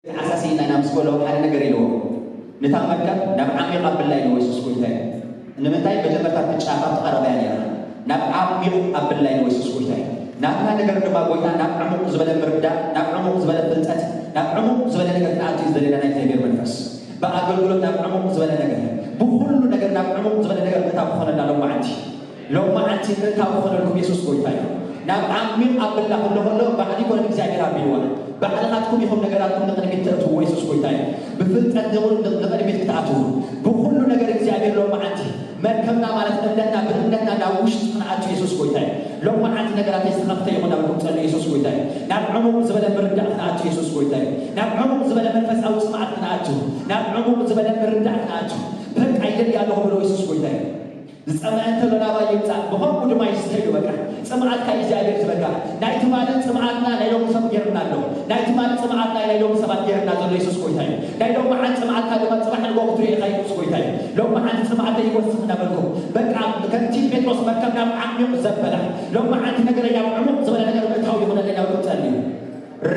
ዓሳ ስኢና ኢና ምስ በሎ ሓደ ነገር ኢልዎ። ነታ መርከብ ናብ ዓሚቕ ኣብላ ኢልዎ የሱስ ጎይታ እዩ። ንምንታይ? መጀመርታ እቲ ጫፍ ኣብቲ ቀረባ እያ ነይራ። ናብ ዓሚቕ ኣብላ ኢልዎ የሱስ ጎይታ እዩ። ናትና ነገር ድማ ጎይታ ናብ ዕሙቕ ዝበለ ምርዳእ፣ ናብ ዕሙቕ ዝበለ ፍልጠት፣ ናብ ዕሙቕ ዝበለ ነገር ክንኣቱ እዩ ዝደልየና ናይ እግዚኣብሔር መንፈስ። ብኣገልግሎት ናብ ዕሙቕ ዝበለ ነገር፣ ብኹሉ ነገር ናብ ዕሙቕ ዝበለ ነገር ምእታው ክኾነና ሎማዓንቲ። ሎማዓንቲ ምእታው ክኾነልኩም የሱስ ጎይታ እዩ። ናብ ዓሚቕ ኣብላ ክብሎ ከሎ ባዕሉ ይኮነ እግዚኣብሔር ኣቢልዋ። ባዕልኻትኩም ኢኹም ነገራትኩም ንቕድሚት ተእትውዎ የሱስ ጎይታ እዩ። ብፍልጠት ንቕድሚት ክትኣትዉ ብኹሉ ነገር እግዚኣብሔር ሎማዓንቲ መርከብና ማለት እምነትና ብእምነትና ናብ ውሽጢ ክንኣቱ የሱስ ጎይታ እዩ። ሎማዓንቲ ነገራት ዝተኸፍተ ይኹን ናብኩም ጸልዩ የሱስ ጎይታ እዩ። ናብ ዕሙቕ ዝበለ ምርዳእ ክንኣቱ የሱስ ጎይታ እዩ። ናብ ዕሙቕ ዝበለ መንፈሳዊ ጽምኣት ክንኣቱ፣ ናብ ዕሙቕ ዝበለ ምርዳእ ክንኣቱ። በቃ ይደሊ ኣለኹ ብሎ የሱስ ጎይታ እዩ። ዝጸምአ እንተሎ ናባይ ይምጻእ፣ ብኸምኡ ድማ ይስተዩ። በቃ ጽምኣትካ እግዚኣብሔር ዝበካ። ናይ ትማሊ ጽምኣትና ናይ ሎሚ ሰብ ጌርና ኣሎ። ናይ ትማሊ ጽምኣትና ናይ ሎሚ ሰባት ጌርና ዘሎ የሱስ ጎይታ እዩ። ናይ ሎሚ ዓን ጽምኣትካ ድማ ጽባሕ ንጎ ክትሪኦ ኢኻ የሱስ ጎይታ እዩ። ሎሚ ዓን ጽምኣተይ ይወስኽ እናበልኩም በቃ ከምቲ ጴጥሮስ መርከብ ናብ ዓሚቕ ዘበላ ሎሚ ዓንቲ ነገረይ ናብ ዕሙቕ ዝበለ ነገር ምእታው ይኹነለይ እናበልኩም ጸልዩ።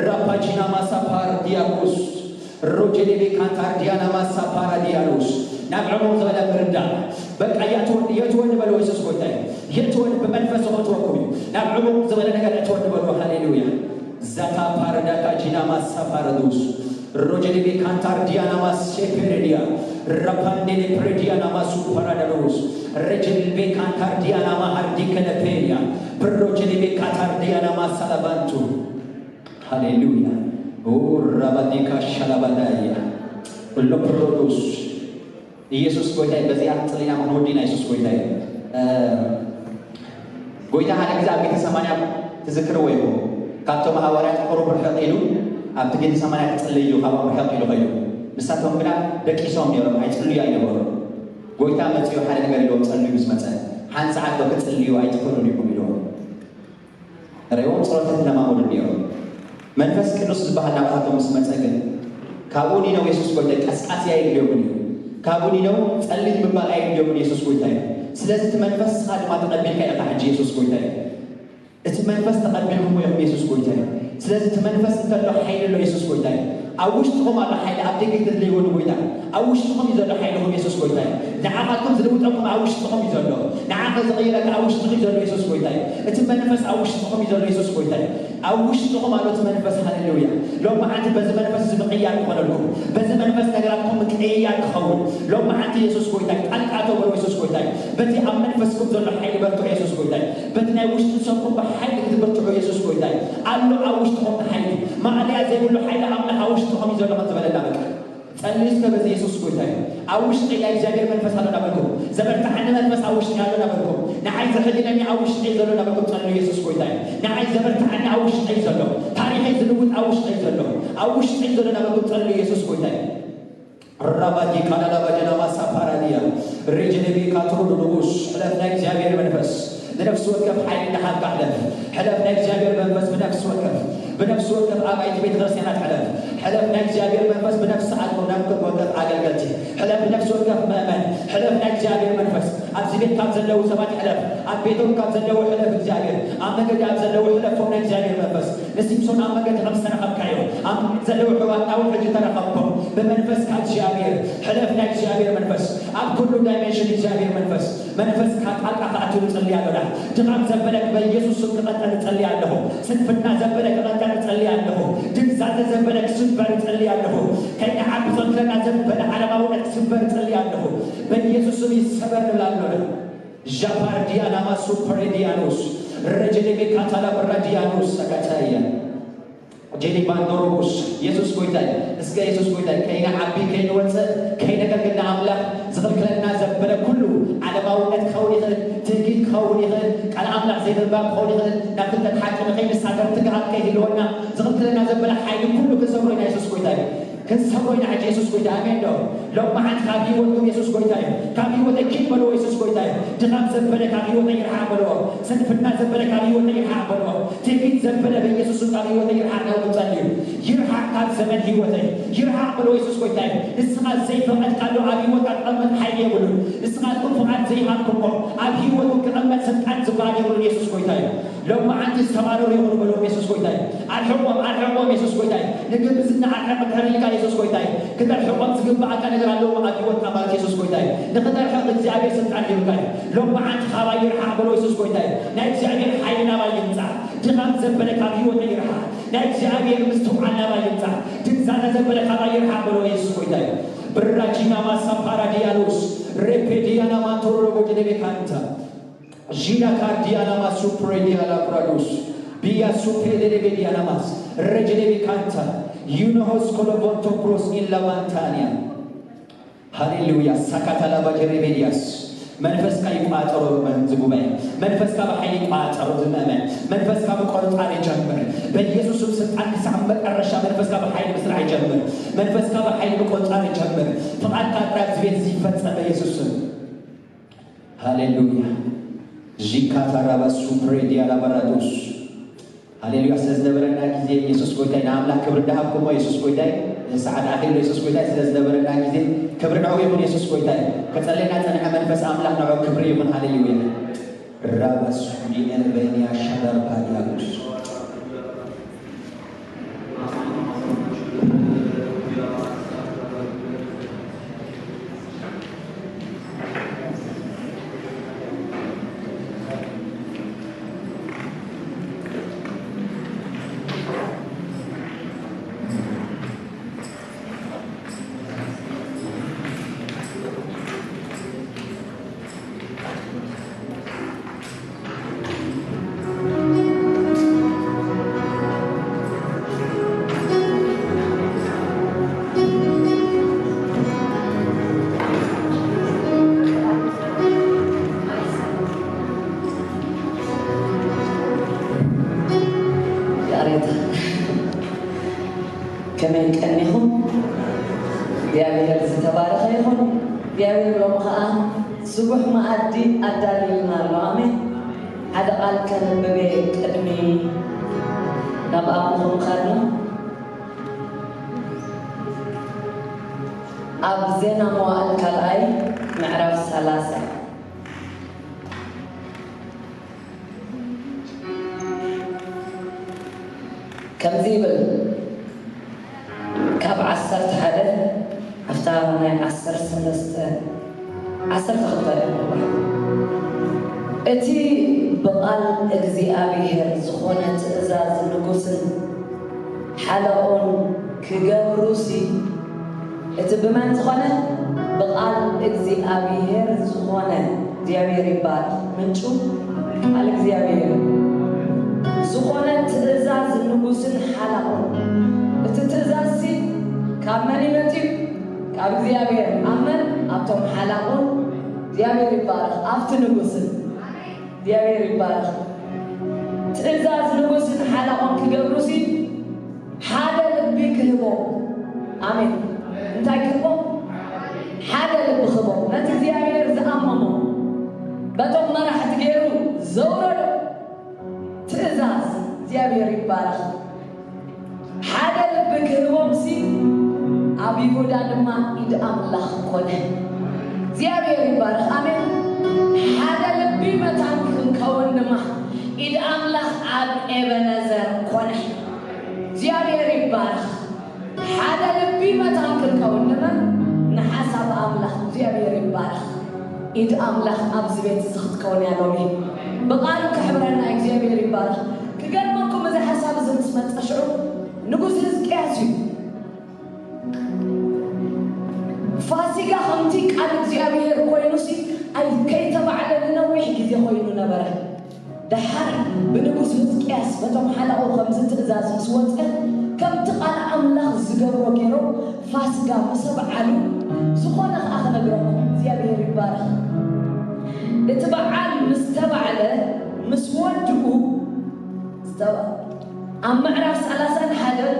ራፓጂና ማሳፓር ዲያኮስ ሮጀዴቤ ካንታር ዲያና ማሳፓራ ዲያኖስ ናብ ዕሙቕ ዝበለ ምርዳእ በቃ የእትወኒ የእትወኒ በልዎ። የሱስ ጎይታ እዩ። የእትወኒ ብመንፈስ ከእትወኩም እዩ። ናብ ዕሙቕ ዝበለ ነገር እትወኒ በልዎ። ሃሌሉያ። ዛታ ፓረዳካ ጂና ማሳፓረዶስ ሮጀዴቤ ካንታር ዲያና ማሴፔሬዲያ ራፓንዴሌ ፕሬዲያና ማሱ ፓራዳዶስ ረጀዴቤ ካንታር ዲያና ማሃርዲ ከለፔሪያ ፕሮጀዴቤ ካታር ዲያና ማሳላባንቱ ሃሌሉያ። ራባዲካ ሻላባዳያ ሎፕሮዶስ ኢየሱስ ጎይታ እዩ። በዚኣ ጽሊና ክንወዲ ኢና። ኢየሱስ ጎይታ እዩ። እ፣ ጎይታ ሓደ ግዜ ኣብ ጌተሰማንያ ትዝክርዎ ኢኹም። ካብቶም ሃዋርያት ቁሩብ ርሕቕ ኢሉ ኣብቲ ጌተሰማንያ ክጽልይ እዩ፣ ካብኦም ርሕቕ ኢሉ ኸይዱ። ንሳቶም ግና ደቂሶም ነይሮም፣ ኣይጽልዩ ኣይነበሩን። ጎይታ መጺኡ ሓደ ነገር ኢልዎም ጸልዩ ምስ መጸ፣ ሓንቲ ሰዓት ዶ ክጽልዩ ኣይትኽእሉን ኢኹም ኢልዎም። ርእዎም ጸሎት ተለማመዱ ነይሮም። መንፈስ ቅዱስ ዝበሃል ናባኻቶም ምስ መጸ ግን ካብኡ ኒነው የሱስ ጎይታ ቀስቃሲ ኣየድልዮምን እዩ። ካብኡ ኒነው ጸልይ ምባል ኣየድልዮምን የሱስ ጎይታ እዩ። ስለዚ እቲ መንፈስ ንስኻ ድማ ተቐቢልካ ኢኻ ሕጂ የሱስ ጎይታ እዩ። እቲ መንፈስ ተቐቢልኩሞ ኢኹም የሱስ ጎይታ እዩ። ስለዚ እቲ መንፈስ እንተሎ ሓይሊ ኣሎ የሱስ ጎይታ እዩ። ኣብ ውሽጥኹም ኣሎ ሓይሊ ኣብ ደገ ተድልይዎ ንጎይታ። ኣብ ውሽጥኹም እዩ ዘሎ ሓይልኹም የሱስ ጎይታ እዩ። ንዓኻትኩም ዝልውጠኩም ኣብ ውሽጥኹም እዩ ዘሎ። ንዓኻ ዝቕይረካ ኣብ ውሽጥኹም እዩ ዘሎ የሱስ ጎይታ እዩ። እቲ መንፈስ ኣብ ውሽጥኹም እዩ ዘሎ የሱስ ጎይታ እዩ። ኣብ ውሽጥኹም ኣሎ እቲ መንፈስ። ሃሌሉያ። ሎሚ መዓልቲ በዚ መንፈስ እዚ ምቕያር ክኾነልኩም። በዚ መንፈስ ነገራትኩም ምቅይያር ክኸውን። ሎሚ መዓልቲ የሱስ ጎይታ እዩ። ጣልቃ ተበሩ የሱስ ጎይታ እዩ። በቲ ኣብ መንፈስኩም ዘሎ ሓይሊ በርትዑ የሱስ ጎይታ እዩ። በቲ ናይ ውሽጢ ሰብኩም ብሓይሊ ክትብርትዑ የሱስ ጎይታ እዩ። ኣሎ ኣብ ውሽጥኹም ሓይሊ። ማእለያ ዘይብሉ ሓይሊ ኣምላኽ ኣብ ውሽጥኹም እዩ ዘሎ ከም ዝበለና በቃ። ጸልዩ እስከ በዚ የሱስ ጎይታ እዩ። ኣብ ውሽጢ ናይ እግዚኣብሔር መንፈስ ኣሎ እናበልኩም፣ ዘበርትዓኒ መንፈስ ኣብ ውሽጢ ኣሎ እናበልኩም፣ ንዓይ ዘሕድነኒ ኣብ ውሽጢ ዘሎ እናበልኩም ጸልዩ። የሱስ ጎይታ እዩ። ንዓይ ዘበርትዓኒ ኣብ ውሽጢ ዘሎ፣ ታሪኸይ ዝልውጥ ኣብ ውሽጢ ዘሎ፣ ኣብ ውሽጢ ዘሎ እናበልኩም ጸልዩ። የሱስ ጎይታ እዩ። ራባዲ ካዳዳ ባጀና ማሳ ፓራዲያ ሬጀኔቤ ካትሮዶ ንጉስ ሕለፍ ናይ እግዚኣብሔር መንፈስ ብነፍሲ ወከፍ ሓይሊ እንዳሃብካ ሕለፍ። ሕለፍ ናይ እግዚኣብሔር መንፈስ ብነፍሲ ወከፍ፣ ብነፍሲ ወከፍ ኣባይቲ ቤተ ክርስቲያናት ሕለፍ። ሕለፍ ናይ እግዚኣብሔር መንፈስ ብነፍሲ ኣልቦ ናብ ወከፍ ኣገልገልቲ ሕለፍ። ብነፍሲ ወከፍ ምእመን ሕለፍ ናይ እግዚኣብሔር መንፈስ ኣብዚ ቤት ካብ ዘለዉ ሰባት ሕለፍ። ኣብ ቤቶም ካብ ዘለዉ ሕለፍ እግዚኣብሔር። ኣብ መገዲ ኣብ ዘለዉ ሕለፎም ናይ እግዚኣብሔር መንፈስ። ንሲምሶን ኣብ መገዲ ከም ዝተረኸብካዮ ኣብ ዘለዉ ኣሕዋትና እውን ሕጂ ተረኸብኩም ብመንፈስካ እግዚኣብሔር። ሕለፍ ናይ እግዚኣብሔር መንፈስ ኣብ ኩሉ ዳይሜንሽን እግዚኣብሔር መንፈስ መንፈስካ ጣልቃ ክኣቱ ንጸሊ ኣለና። ድኻም ዘበለ በኢየሱስ ስም ክቐጠል እጸሊ ኣለኹ። ስንፍና ዘበለ ክቐጠል እጸሊ ኣለኹ። ድንዛዘ ዘበለ ክስበር እጸሊ ኣለኹ። ከይንዓቢ ዘንክለና ዘበለ ዓለማውነት ክስበር እጸሊ ኣለኹ። በኢየሱስ ስም ይሰበር ንብል ኣለና። ዣፓርዲያናማ ሱፐሬዲያኖስ ረጀኔቤ ካታላ ብራዲያኖስ ሰካታያ ጄኒ ባንዶሮቡስ የሱስ ጎይታይ። እስከ የሱስ ጎይታይ ከይንዓቢ ከይንወፅእ ከይነገልግል ንኣምላኽ ዝኽልክለና ዘበለ ኩሉ ዓለማውነት ክኸውን ይኽእል፣ ትህጊት ክኸውን ይኽእል፣ ቃል ኣምላኽ ዘይምንባብ ክኸውን ይኽእል፣ ናብ ፍልጠት ሓቂ ንኸይንሳገር ትግሃት ከይህልወና ዝኽልክለና ዘበለ ሓይሊ ኩሉ ክንሰብሮ ኢና። የሱስ ጎይታይ። ክንሰብሮ ኢና ሕጂ። የሱስ ጎይታ ኣሜን ዶ? ሎም መዓልቲ ካብ ህይወትኩም የሱስ ጎይታ እዩ። ካብ ህይወተይ ኪድ በልዎ። የሱስ ጎይታ እዩ። ድኻም ዘበለ ካብ ህይወተይ ይርሓቕ በልዎ። ስንፍና ዘበለ ካብ ህይወተይ ይርሓቕ በልዎ። ትዕቢት ዘበለ በኢየሱስ ስም ካብ ህይወተይ ይርሓቕ። ናብ ቁጸል እዩ። ይርሓቕ ካብ ዘመን ህይወተይ ይርሓቕ በልዎ። የሱስ ጎይታ እዩ። ንስኻ ዘይፈቐድካሉ ኣብ ህይወትካ ክቐመጥ ሓይሊ የብሉን። ንስኻትኩም ፍቓድ ዘይሃብኩሞ ኣብ ህይወቱ ክቐመጥ ስልጣን ዝበሃል የብሉን። የሱስ ጎይታ እዩ። ሎማዓንቲ ዝተባረሩ ይኹኑ በሎም። የሱስ ጎይታ እዩ። ኣርሕቖም፣ ኣርሕቖም፣ የሱስ ጎይታ እዩ። ንግብዝና ኣርሕቕ ድሕር ኢልካ፣ የሱስ ጎይታ እዩ። ክተርሕቖም ዝግብኣካ ነገር ኣለዎ ኣብ ህይወትካ ማለት የሱስ ጎይታ እዩ። ንኽተርሕቕ እግዚኣብሔር ስልጣን ሂብካ እዩ። ሎማዓንቲ ካባይ ይርሓቕ በሎ፣ የሱስ ጎይታ እዩ። ናይ እግዚኣብሔር ሓይሊ ናባይ ይምጻእ። ድኻም ዘበለ ካብ ህይወተይ ይርሓቕ። ናይ እግዚኣብሔር ምስትውዓል ናባይ ይምጻእ። ድንዛዘ ዘበለ ካባይ ይርሓቕ በሎ፣ የሱስ ጎይታ እዩ። ብራጂና ማሳ ፓራዲያሎስ ሬፔዲያና ማንቶሮ ሮጎ ጀደቤካንታ ዢላ ካርዲያና ማሱፕሬ ዲያላ ብራዱስ ቢያ ሱፕሬ ደደቤ ዲያና ማስ ረጀደቤ ካንታ ዩኖሆስ ኮሎቦንቶ ፕሮስ ኢላ ማንታንያ። ሃሌሉያ። ሳካታላ ባጀሬቤ ዲያስ መንፈስካ ይቋጠሮ። መን ዝጉባኤ መንፈስካ ብሓይሊ ይቋጠሮ። ዝመመ መንፈስካ ምቆርጣር ይጀምር በኢየሱስም ስልጣን። ክሳብ መጨረሻ መንፈስካ ብሓይሊ ምስራሕ ይጀምር። መንፈስካ ብሓይሊ ምቆርጣር ይጀምር። ፍቓድካ ጥራይ ኣብዚ ቤት እዚ ይፈጸም በኢየሱስም። ሃሌሉያ። ዢካታራባ ሱፕሬ ዲያላ በራዶስ። ሃሌሉያ። ስለ ዝነበረና ግዜ የሱስ ጎይታይ ንኣምላኽ ክብሪ እንዳሃብኩሞ፣ የሱስ ጎይታይ ሰዓት ኣኺሉ፣ የሱስ ጎይታይ ስለ ዝነበረና ግዜ ክብሪ ንዕኡ ይኹን። የሱስ ጎይታይ ከጸለየና ጸንሐ መንፈስ ኣምላኽ ንዕኡ ክብሪ ይኹን። ሃሌሉያ። ራባስ ዲኤልቤንያ ሻዳር ባዲያሎስ። ያሬድ ከመይ ቀኒኹም? እግዚኣብሔር ዝተባረኸ ይኹን። እግዚኣብሔር ሎሚ ኸዓ ስቡሕ መኣዲ ኣዳልዩልና ኣሎ። ኣሜን። ሓደ ቃል ከነንብብ እየ ቅድሚ ናብ ኣምልኾ ምኻድና። ኣብ ዜና መዋዕል ካልኣይ ምዕራፍ ሰላሳ ከምዚ ይብል፣ ካብ ዓሰርተ ሓደ ኣብታ ናይ ዓሰርተ ሰለስተ፣ ዓሰርተ ክልተ እያ። እቲ ብቓል እግዚኣብሔር ዝኾነ ትእዛዝ ንጉስን ሓለቑን ክገብሩሲ፣ እቲ ብመን ዝኾነ? ብቓል እግዚኣብሔር ዝኾነ፣ እግዚኣብሔር ይባረኽ። ምንጩ ቃል እግዚኣብሔር እዩ። ዝኾነ ትእዛዝ ንጉስን ሓላቑን። እቲ ትእዛዝሲ ካብ መን እዩ መጺኡ? ካብ እግዚኣብሔር። ኣብ መን? ኣብቶም ሓላቑን። እግዚኣብሔር ይባረኽ። ኣብቲ ንጉስን። እግዚኣብሔር ይባረኽ። ትእዛዝ ንጉስን ሓላቑን ክገብሩሲ ሓደ ልቢ ክህቦም። ኣሜን። እንታይ ክህቦም? ሓደ ልቢ ክህቦም። ነቲ እግዚኣብሔር ዝኣመሞ፣ በቶም መራሕቲ ገይሩ ዘውረዶ ትእዛዝ። እግዚኣብሔር ይባረኽ። ሓደ ልቢ ክህቦምሲ፣ ኣብ ይሁዳ ድማ ኢድ ኣምላኽ ኮነ። እግዚኣብሔር ይባረኽ። ኣሜን። ሓደ ልቢ መታን ክንከውን ድማ፣ ኢድ ኣምላኽ ኣብ ኤበነዘር ኮነ። እግዚኣብሔር ይባረኽ። ሓደ ልቢ መታን ክንከውን ድማ፣ ንሓሳብ ኣምላኽ እግዚኣብሔር ይባረኽ። ኢድ ኣምላኽ ኣብዚ ቤት እዚ ክትከውን እያ ሎሚ። ብቓሉ ከሕብረና እግዚኣብሔር ይባረኽ። ክገርመኩም፣ እዚ ሓሳብ እዚ ምስ መጸ ሽዑ ንጉስ ህዝቅያስ እዩ። ፋሲጋ ከምቲ ቃል እግዚኣብሔር ኮይኑሲ ኣይ-፣ ከይተባዕለ ንነዊሕ ግዜ ኮይኑ ነበረ። ደሓር ብንጉስ ህዝቅያስ በቶም ሓላቑ ከምዚ ትእዛዝ ምስ ወጸ፣ ከምቲ ቃል ኣምላኽ ዝገብሮ ገይሮም ፋስጋ ምስ ኣብዓሉ፣ ዝኾነ ኸኣ ክነግረኩም፣ እግዚኣብሔር ይባረኽ። እቲ በዓል ምስ ተባዕለ፣ ምስ ወድኡ፣ ዝተባ-፣ ኣብ ምዕራፍ ሰላሳን ሓደን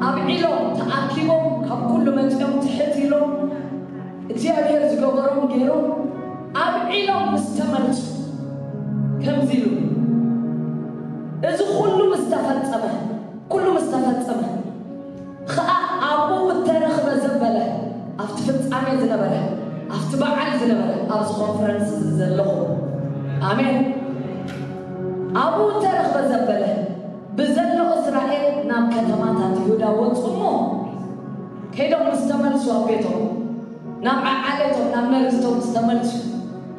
ኣብዒሎም ተኣኪቦም፣ ካብ ኩሉ መጺኦም ትሕት ኢሎም፣ እግዚኣብሔር ዝገበሮም ገይሮም ኣብዒሎም ምስ ተመልሱ፣ ከምዚ ኢሉ፣ እዚ ኩሉ ምስ ተፈጸመ፣ ኩሉ ምስ ተፈጸመ፣ ኸኣ ኣብኡ እተረኽበ ዘበለ፣ ኣብቲ ፍጻሜ ዝነበረ፣ ኣብቲ በዓል ዝነበረ፣ ኣብዚ ኮንፈረንስ እዚ ዘለኹም። ኣሜን። ኣብኡ እንተረኽበ ዘበለ፣ ብዘሎ እስራኤል ናብ ከተማታት ይሁዳ ወጹ እሞ፣ ከይዶም ምስ ተመልሱ ኣብ ቤቶም፣ ናብ ዓዓለቶም፣ ናብ መሬቶም ምስ ተመልሱ፣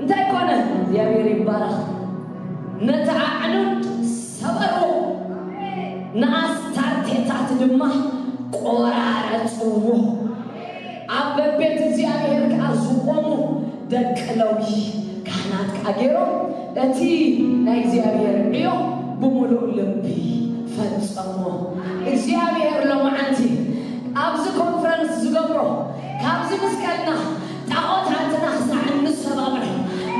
እንታይ ኮነ? እግዚኣብሔር ይባረኽ። ነቲ ኣዕኑድ ሰበርዎ፣ ንኣስታርቴታት ድማ ቆራረጽዎ። ኣብ ቤት እግዚኣብሔር ከኣ ዝቖሙ ደቂ ለዊ ካህናት ከኣ ገይሮም፣ እቲ ናይ እግዚኣብሔር ዕዮ ብምሉእ ልቢ ፈጸሞ። እግዚኣብሔር ሎማዓንቲ ኣብዚ ኮንፈረንስ ዝገብሮ፣ ካብዚ ምስ ከድና ጣዖታትና ክሳዕ እንሰባብር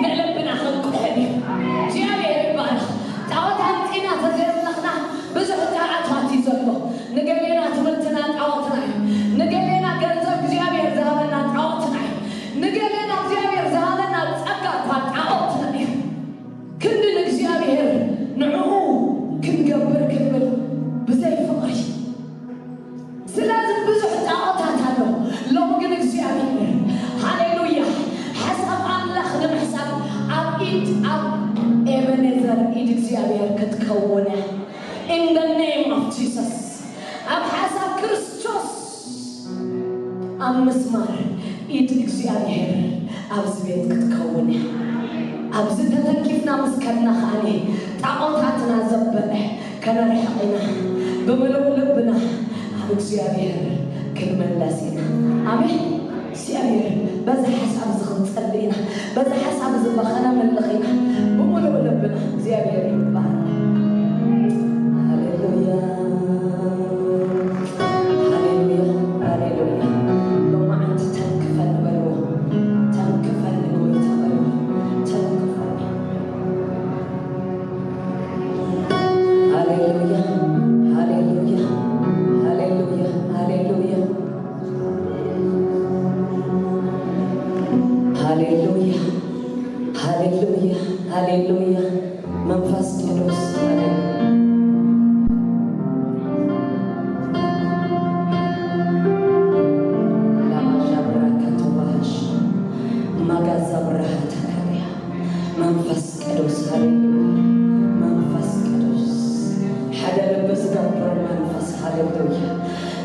ንልብና ክንቁሕል እዩ። እግዚኣብሔር ይባረኽ። ጣዖት ኣምጺና ተዘየምለኽና ብዙሕ ጣዖታት እዩ ዘሎ። ንገሌና ትምህርትና ጣዖትና እዩ። ንገሌና ገንዘብ እግዚኣብሔር ዝሃበና ጣዖትና እዩ። ንገሌና እግዚኣብሔር ዝሃበና ጸጋ እኳ ጣዖትና እዩ። ክንዲ ንእግዚኣብሔር ንዕኡ ክንገብር ክንብል ብዘይ ፍቕሪ። ስለዚ ብዙሕ ጣዖታት ኣሎ። ሎሚ ግን እግዚኣብሔር፣ ሃሌሉያ፣ ሓሳብ ኣምላኽ ንምሕሳብ ኣብ ኢድ፣ ኣብ ኤበኔዘር ኢድ እግዚኣብሔር ክትከውን እያ። In the name of Jesus። ኣብ ሓሳብ ክርስቶስ ኣብ ምስማር ኢድ እግዚኣብሔር ኣብዚ ቤት ክትከውን እያ። ኣብዚ ተተኪፍና ምስ ከድና ከኣኒ ጣዖታትና ዘበለ ከነርሕቕ ኢና። ብምሉእ ልብና ኣብ እግዚኣብሔር ክንምለስ ኢና። ኣሜን። እግዚኣብሔር በዚ ሓሳብ እዚ ክንጸሊ ኢና። በዚ ሓሳብ እዚ ከነምልኽ ኢና። ብምሉእ ልብና እግዚኣብሔር ይባረኽ። ሃሌሉያ፣ ሃሌሉያ፣ ሃሌሉያ። ሎማዓንቲ ተንክፈኒ በልዎ። ተንክፈኒ ጎይታ በልዎ። ተንክፈኒ። ሃሌሉያ፣ ሃሌሉያ፣ ሃሌሉያ፣ ሃሌሉያ። ሃሌሉያ፣ ሃሌሉያ፣ ሃሌሉያ። መንፈስ ቅዱስ፣ ሃሌሉያ። ላማዣ ብራካ ቶባሃሽ፣ ማጋዛ ብራሃ ተካሪያ። መንፈስ ቅዱስ፣ ሃሌሉያ። መንፈስ ቅዱስ፣ ሓደ ልቢ ዝገብር መንፈስ፣ ሃሌሉያ።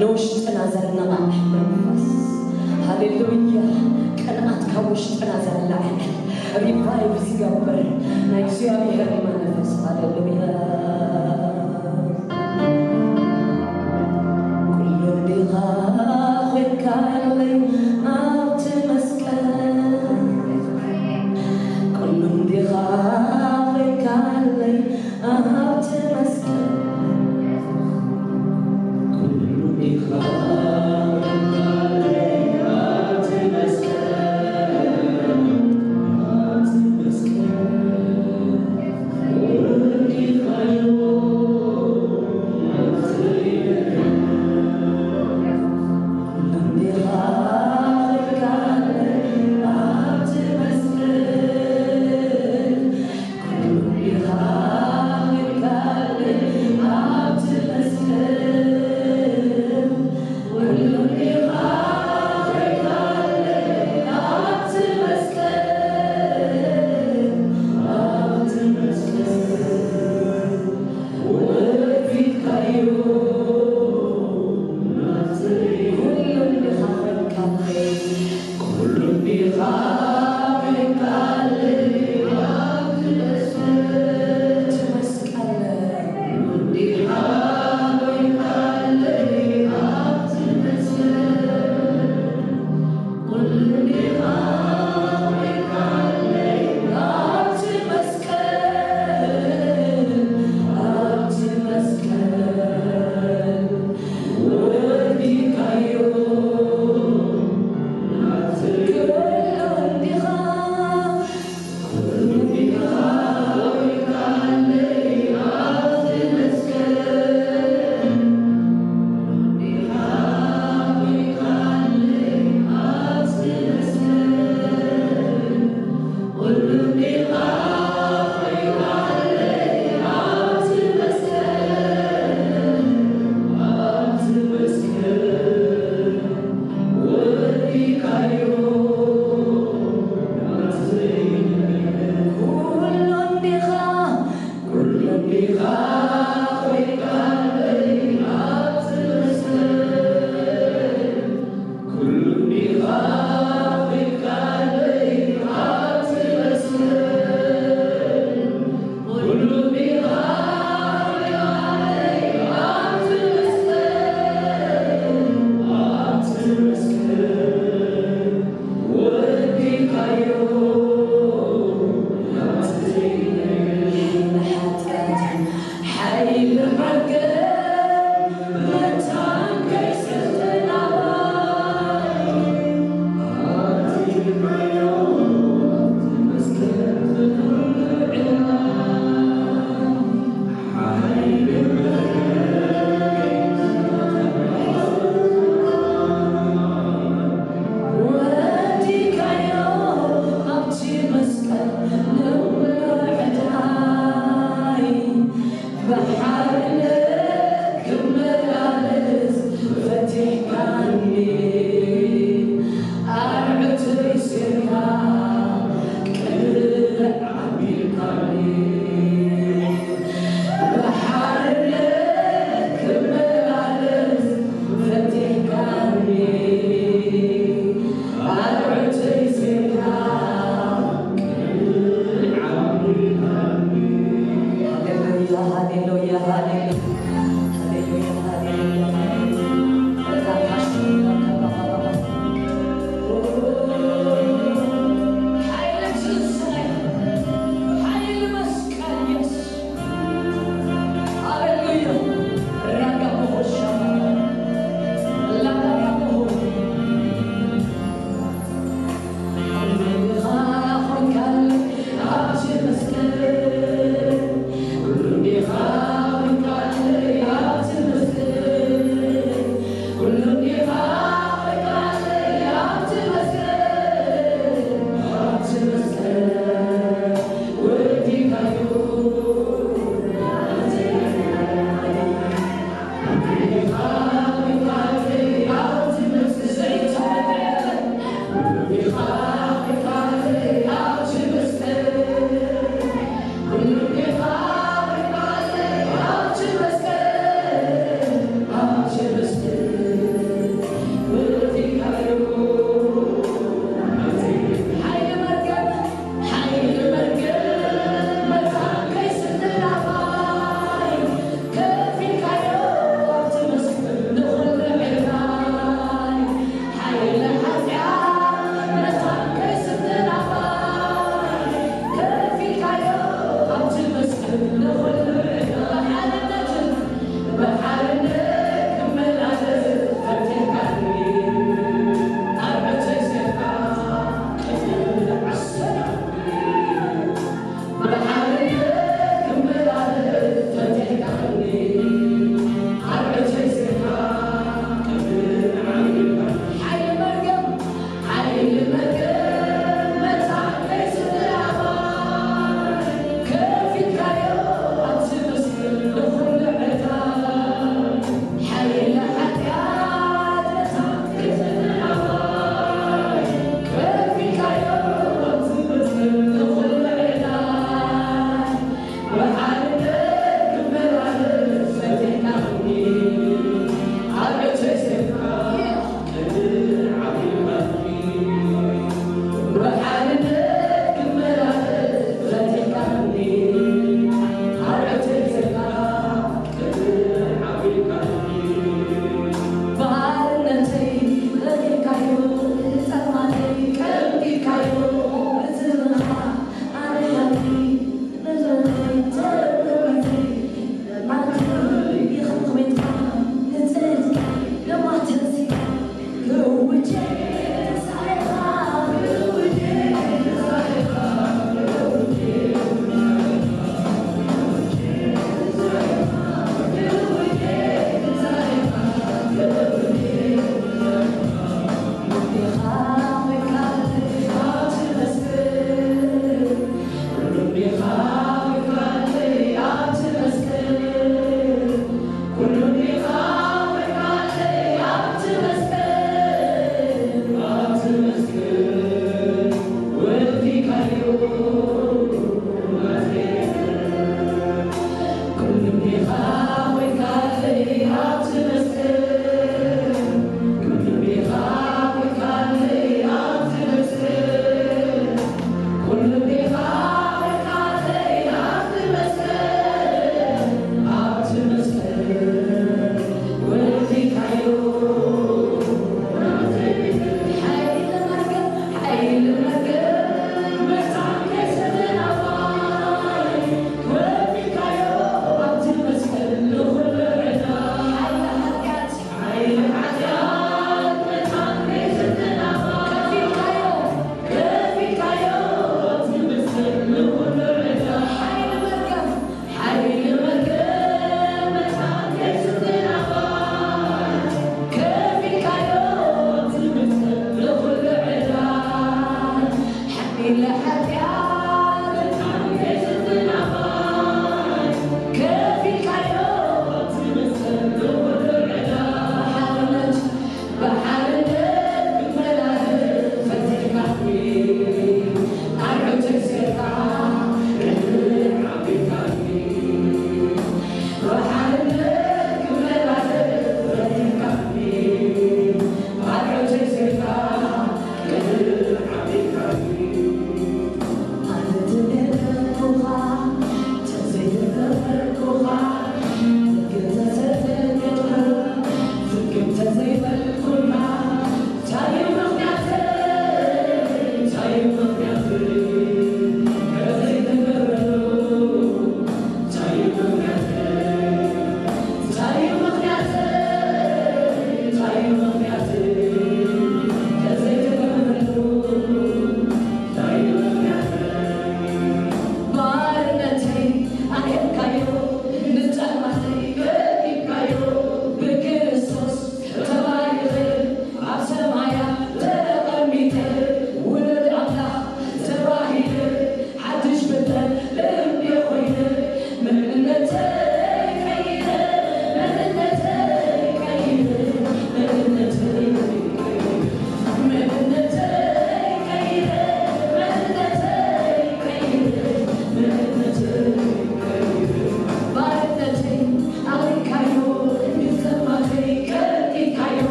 ንውሽጥና ዘነቓቕሕ መንፈስ፣ ሃሌሉያ። ቅንኣት ካብ ውሽጥና ዘላዕል፣ ሪቫይቭ ዝገብር ናይ እግዚኣብሔር መንፈስ፣ ሃሌሉያ። ኩሉ እንዲኻ ኮይንካለይ ኣብቲ መስቀል፣ ኩሉ እንዲኻ ኮይንካለይ ኣብቲ መስቀል፣ ኩሉ እንዲኻ ኮይንካለይ ኣብቲ መስቀል፣ ኣብቲ መስቀል።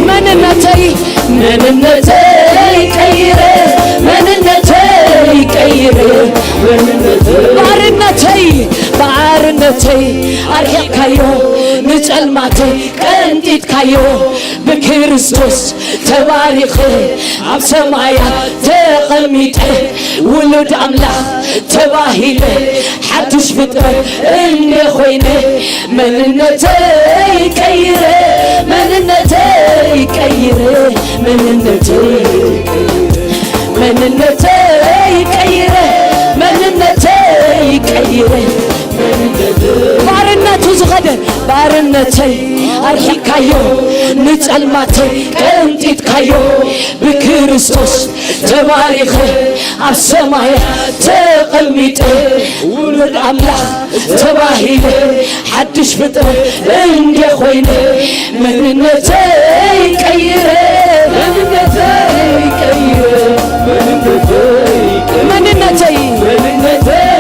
መንነተይ መንነተይ ቀይረ መንነተይ ቀይረ መንነተይ ባርነተይ ባርነተይ ኣርሒቕካዮ ንጸልማተይ ቀንጢጥካዮ ብክርስቶስ ተባሪኸ ኣብ ሰማያት ተቐሚጠ ውሉድ ኣምላኽ ተባሂለ ሓድሽ ፍጥረት እንደ ኮይነ መንነተይ ቀይረ መንነተይ ቀይረ መንነተይ ቀይረ መንነተይ ቀይረ መንነተይ ቀይረ ባርነቱ ዝኸደ ባርነተይ ኣርሒካዮ ንጸልማተይ ቀንጢጥካዮ ብክርስቶስ ተባሪኸ ኣብ ሰማያት ተቐሚጠ ውሉድ ኣምላኽ ተባሂለ ሓድሽ ፍጥረት እንደ ኮይነ መንነተይ ቀይረ መንነተይ ቀይረ መንነተይ መንነተይ መንነተይ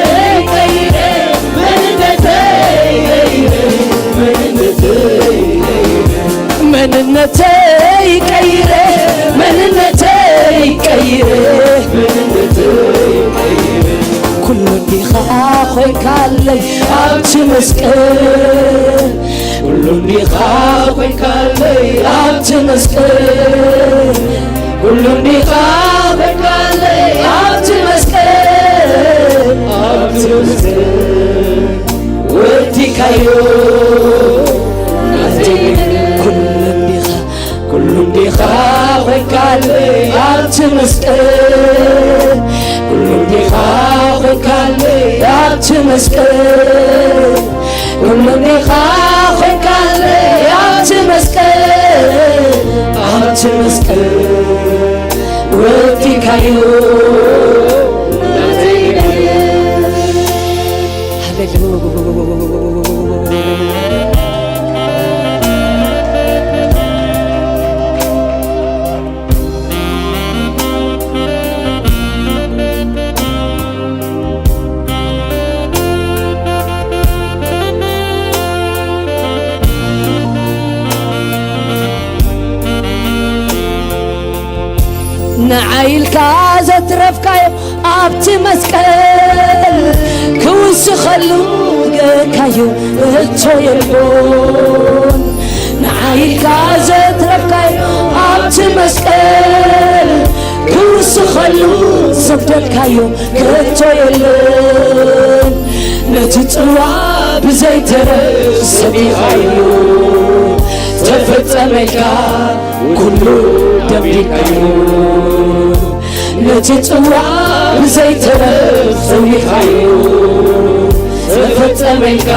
ቀይረ መንነተይ ቀይረ መንነተይ መንነተይ ቀይረ መንነተይ ቀይረ መንነተይ ቀይረ ኩሉ እንዲኻ ኮይንካለይ ኣብቲ መስቀል ኩሉ እንዲኻ ኮይንካለይ ኣብቲ መስቀል ኩሉ እንዲኻ ኮይንካለይ ኣብቲ መስቀል ኣብቲ መስቀል ወዲካዮ ናተይ ኩሉ እንዲኻ ኩሉ እንዲኻ ኮይንካለይ ኣብቲ መስቀል ኩሉ እንዲኻ ኮይንካለይ ኣብቲ መስቀል ኩሉ እንዲኻ ኮይንካለይ ኣብቲ መስቀል ኣብቲ መስቀል ወዲካዮ ናተይ ንዓይ ኢልካ ዘትረፍካዮ ኣብቲ መስቀል ክውስኸሉ ገካዮ እቶ የልቦን ንዓይ ኢልካ ዘትረፍካዮ ኣብቲ መስቀል ክውስኸሉ ዘብደልካዮ ከቶ የለን ነቲ ጽዋ ብዘይተረፍ ሰቲኻዮ ተፈጸመልካ ኩሉ ደምዲካዮ ነቲ ጽዋ ብዘይተረፍ ሰቲኻዮ ተፈጸመልካ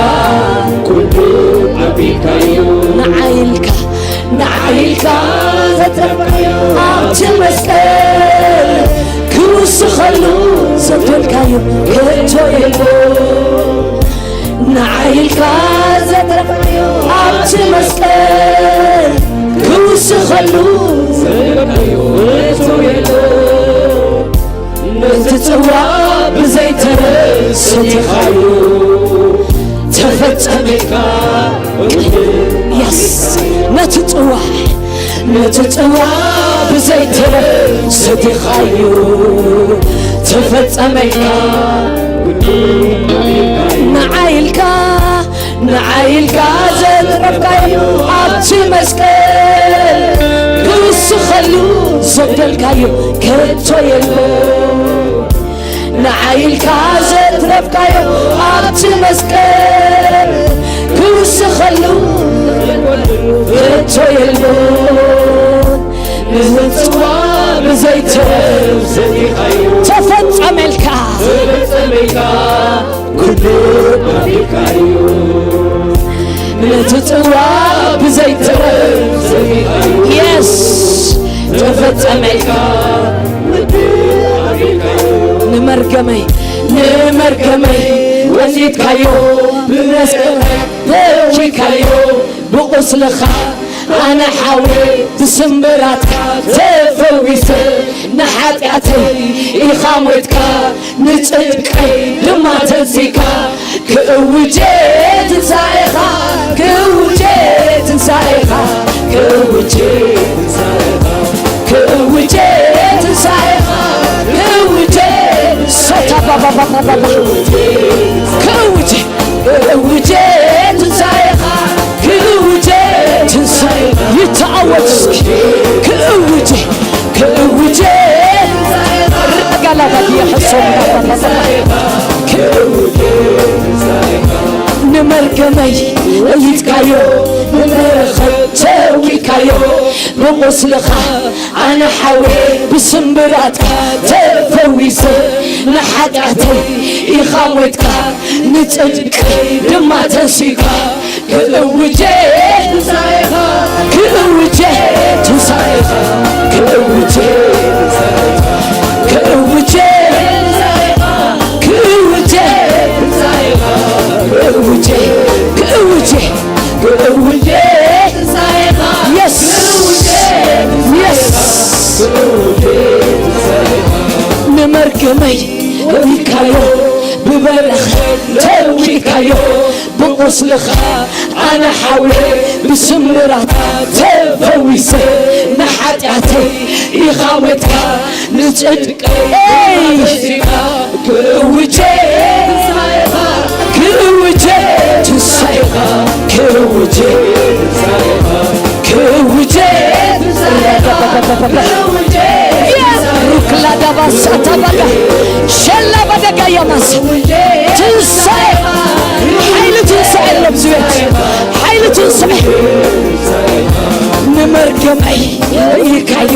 ኩሉ ኣቢካዮ ንዓይ ኢልካ ንዓይ ኢልካ ዘትረፍካዮ ኣብቲ መስቀል ክውስኸሉ ዘብደልካዮ ከቶ የሎ ንዓይ ኢልካ ዘትረፍካዮ ኣብቲ መስቀል ክውስኸሉ ዘብደልካዮ ከቶ የሎ ነቲ ጽዋ ብዘይተረፍ ሰቲኻዮ ተፈጸመልካ የስ ነቲ ጽዋ ነቲ ጽዋ ብዘይተረፍ ሰቲኻዮ ተፈጸመልካ ንዓይ ኢልካ ንዓይ ኢልካ ዘትረፍካዮ ኣብቲ መስቀል ክውስኸሉ ዘብደልካዮ ከቶ የሎ ንዓይ ኢልካ ዘትረፍካዮ ኣብቲ መስቀል ክውስኸሉ ከቶ የሎ ንዝጽዋ ብዘይተረፍ ዘቲኻዮ ተፈጸመልካ ተፈጸመልካ ኩሉ ኣቢካዮ ነቲ ጽዋ ብዘይተረፍ ዘቲኻዮ የስ ተፈጸመልካ ንመርገመይ ንመርገመይ ወሲድካዮ ብመስቀል ተኪካዮ ብቁስልኻ ኣነ ሓወይ ብስምብራትካ ተፈዊሰ ንሓጢኣተይ ኢኻ ሞትካ ንጽድቀይ ድማ ተንሲካ ክእውጀ ትንሳኤኻ ክእውጀ ትንሳኤኻ ክእውጄ ትንሳኤኻ፣ ክእውጄ ትንሳኤኻ፣ ክእውጄ ሰታባባባባባ፣ ክእውጄ፣ ክእውጄ ትንሳኤኻ፣ ክእውጄ ትንሳኤኻ፣ ይተኣወጅ እስኪ። ክእውጄ፣ ክእውጄ ረጋላባድያ ሕሶም ንመርገመይ እይትካዮ፣ ንበረኸት ተዊካዮ፣ ብቑስልኻ ኣነ ሓወ ብስምብራትካ ተፈዊሰ፣ ንሓጢኣተይ ኢኻ ሞይትካ፣ ንጽድቂ ድማ ተንሲእካ፣ ክእውጀ ትንሳኤኻ፣ ክእውጀ ትንሳኤኻ፣ ክእውጀ ትንሳኤኻ፣ ክእውጀ ትንሳኤኻ፣ ክእውጀ ትንሳኤኻ፣ ክእውጀ፣ ክእውጀ፣ ክእውጀ ትንሳኤኻ፣ የስ፣ ክእውጀ የስ። ትንሳኤኻ፣ ንመርገመይ ወዲካዮ፣ ብበረኸት ተዊካዮ፣ ብቑስልኻ ኣነ ሓውየ፣ ብስምራታ ተፈዊሰ፣ ንሓጢኣተይ ኢኻ ሞትካ፣ ንጽድቀይ ተሲኻ፣ ክእውጀ ትንሳኤኻ፣ ክእውጀ ትንሳኤኻ፣ ክእውጀ ትንሳኤኻ፣ ክእውጀ ትንሳኤኻ፣ ክእውጀ ሩክላዳባሳታባጋ ሸላባደጋ ያማስ ትንሳኤ፣ ሓይሊ ትንሳኤ ኣሎ ኣብዚ ቤት፣ ሓይሊ ትንሳኤ። ንመርገመይ ኢልካዮ፣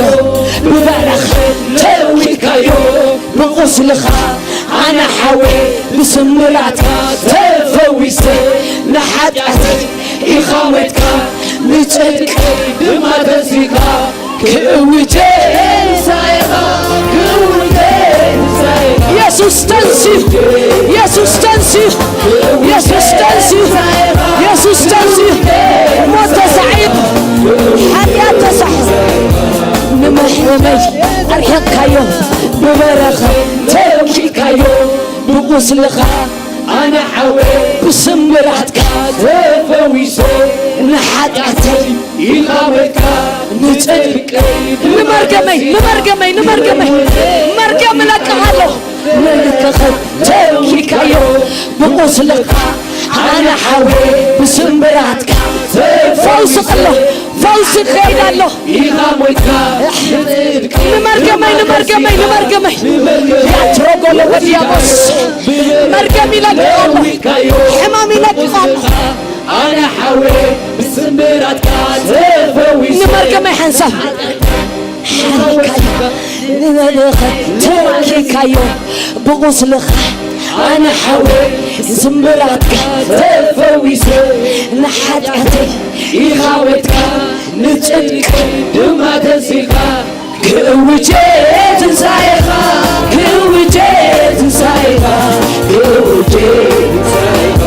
ብበረኸት ተዊካዮ፣ ብቑስልኻ ኣነ ሓወ፣ ብስምራትካ ተፈዊሰ፣ ንሓጢኣተይ ኢኻ ሞትካ፣ ንጽድቀይ ድማ ተንሲኻ፣ ክእውጀ ትንሳኤኻ፣ ክእውጀ ትንሳኤኻ። የሱስ ተንሲኡ፣ የሱስ ተንሲኡ፣ የሱስ ተንሲኡ፣ የሱስ ተንሲኡ። ሞት ተሳዒሩ፣ ሓጢኣት ተሳሒሩ፣ ንመሕረመይ ኣርሒቕካዮ፣ ብበረኸት ተኪእካዮ፣ ብቑስልኻ ኣነ ሓወ ብስምራትካ ተፈዊሰ፣ ንሓጢኣተይ ኢኻ ሞትካ፣ ንጽድቀይ ንመርገመይ፣ ንመርገመይ፣ ንመርገመይ፣ መርገም እለቅቕ ኣለኹ። መልክኸ ተኪካዮ፣ ብቑስልኻ ኣነ ሓወ ብስምራትካ ፈውሲ ከሎ፣ ፈውሲ ክኸይድ ኣሎ። ንመርገመይ፣ ንመርገመይ፣ ንመርገመይ። ያትሮጎሎ ወዲያቦስ። መርገም ይለቅቕ ኣሎ። ሕማም ይለቅቕ ኣሎ። ኣነ ሓወ ብስምራትካ ተፈዊሰ። ንመርገመይ ሓንሳብ ሓሪካዮ፣ ንመለኸ ተኪካዮ፣ ብቑስልኻ ኣነ ሓወ ብስምራትካ ተፈዊሰ፣ ንሓጢኣተይ ኢኻ ሞትካ፣ ንጽድቂ ድማ ተንሲኻ፣ ክእውጀ ትንሳኤኻ፣ ክእውጀ ትንሳኤኻ፣ ክእውጀ ትንሳኤኻ፣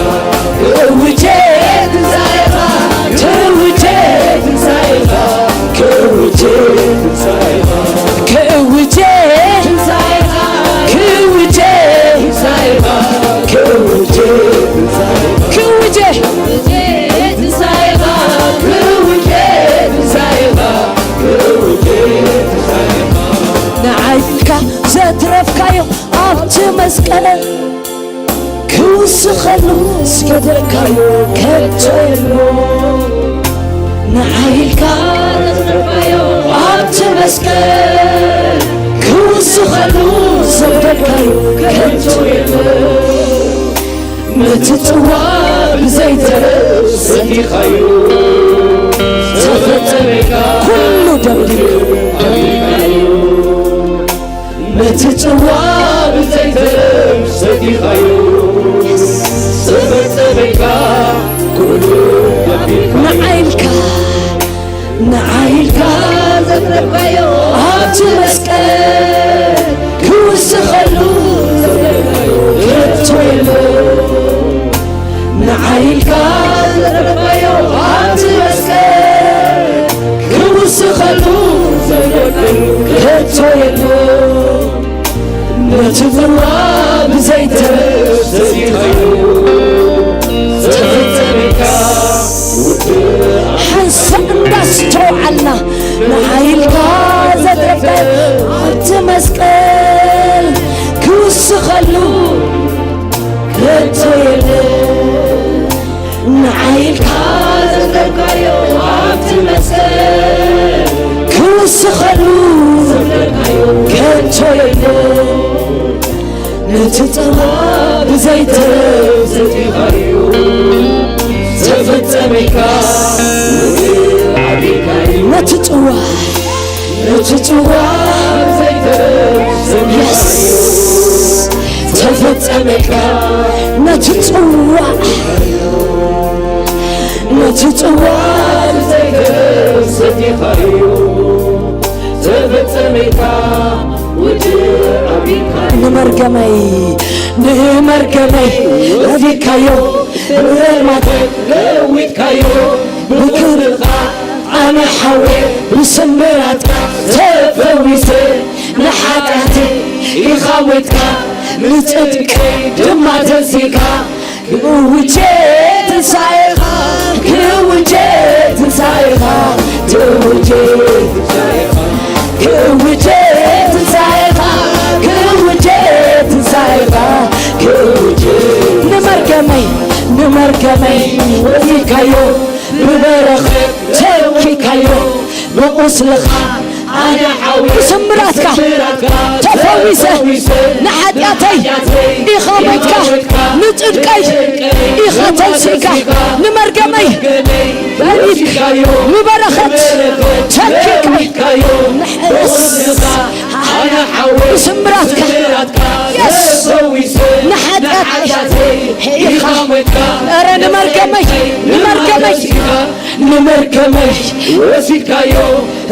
ክእውጀ ትንሳኤኻ፣ ክእውጀ ትንሳኤኻ፣ ክእውጀ ትንሳኤኻ፣ ክእውጀ ትንሳኤኻ፣ ክእውጀ ትንሳኤኻ፣ ክእውጀ ትንሳኤኻ፣ ክእውጀ ትንሳኤኻ፣ ክእውጀ ትንሳኤኻ፣ ንዓይ ኢልካ ዘትረፍካዮ ኣብቲ መስቀል፣ ክውስኸሉ ዝገደልካዮ ከቶ የሎ። ንዓይ ኢልካ ዘትረፍካዮ ኣብቲ መስቀል፣ ክውስኸሉ ዝገደልካዮ ከቶ የሎ። ነቲ ጽዋ ብዘይተረፍ ሰቲኻዮ፣ ተፈጸመ ኢልካ ኩሉ ደምዲምካ ኣቢልካዮ። ነቲ ጽዋ ብዘይተረፍ ሰቲኻዮ፣ ተፈጸመ ኢልካ ኩሉ ኣቢልካዮ። ንዓይ ኢልካ ንዓይ ኢልካ ዘትረፍካዮ ኣብቲ መስቀል፣ ክውስኸሉ ዘትረፍካዮ ከቶ የሎ። ንዓይ ኢልካ ዘትረፍካዮ ኣብቲ መስቀል፣ ክውስኸሉ ዘትረፍካዮ ከቶ የሎ። ነቲ ጽዋ ብዘይተረፍ ሰቲኻዮ፣ ተፈጸመ ኢልካ ውድእ ሓንሳእ እንዳ ስቶሪ ንዓይ ኢልካ ዘትረፍካዮ ኣብቲ መስቀል ክውስኸሉ ከቶ የለ። ንዓይ ኢልካ ዘትረፍካዮ ኣብቲ መስቀል ክውስኸሉ ከቶ የለ። ነቲ ጽዋ ብዘይተረፍ ዘቲኻዮ ተፈጸመ ኢልካ ውድእ ኣቢልካዮ። ነቲ ጽዋ ነቲ ጽዋ ብዘይተረፍ ዘቲኻዮ። የስ። ተፈጸመ ኢልካ ነቲ ጽዋ ነቲ ጽዋ ብዘይተረፍ ዘቲኻዮ። ተፈጸመ ኢልካ ውድእ ኣቢልካ። ንመርገመይ ንመርገመይ ረዲካዮ። ብረማት ለዊጥካዮ። ብክብርኻ ኣነ ሓውየ ብስምራትካ ተፈዊሰ። ንሓጢኣተይ ኢኻ ሞትካ ንጽድቀይ ድማ ተንሲእካ። ክውጀ ትንሳኤኻ ክውጀ ትንሳኤኻ ክውጀ ትንሳኤኻ ክውጀ ትንሳኤኻ ክውጀ ትንሳኤኻ ክውጀ ንመርገመይ ንመርገመይ ወዚካዮ ብበረኸት ተኪካዮ ብቁስልኻ ኣነ ሓዊ ብስምራትካ ተፈዊሰ ንሓጢኣተይ ኢኻ ሞትካ ንጽድቀይ ኢኻ ተንሲእካ ንመርገመይ በሪድካ ብበረኸት ተኪካዮ ንሕስ ብስምራትካ የስ ንሓጢኣተይ ኢኻ ኧረ ንመርገመይ ንመርገመይ ንመርገመይ ወሲድካዮ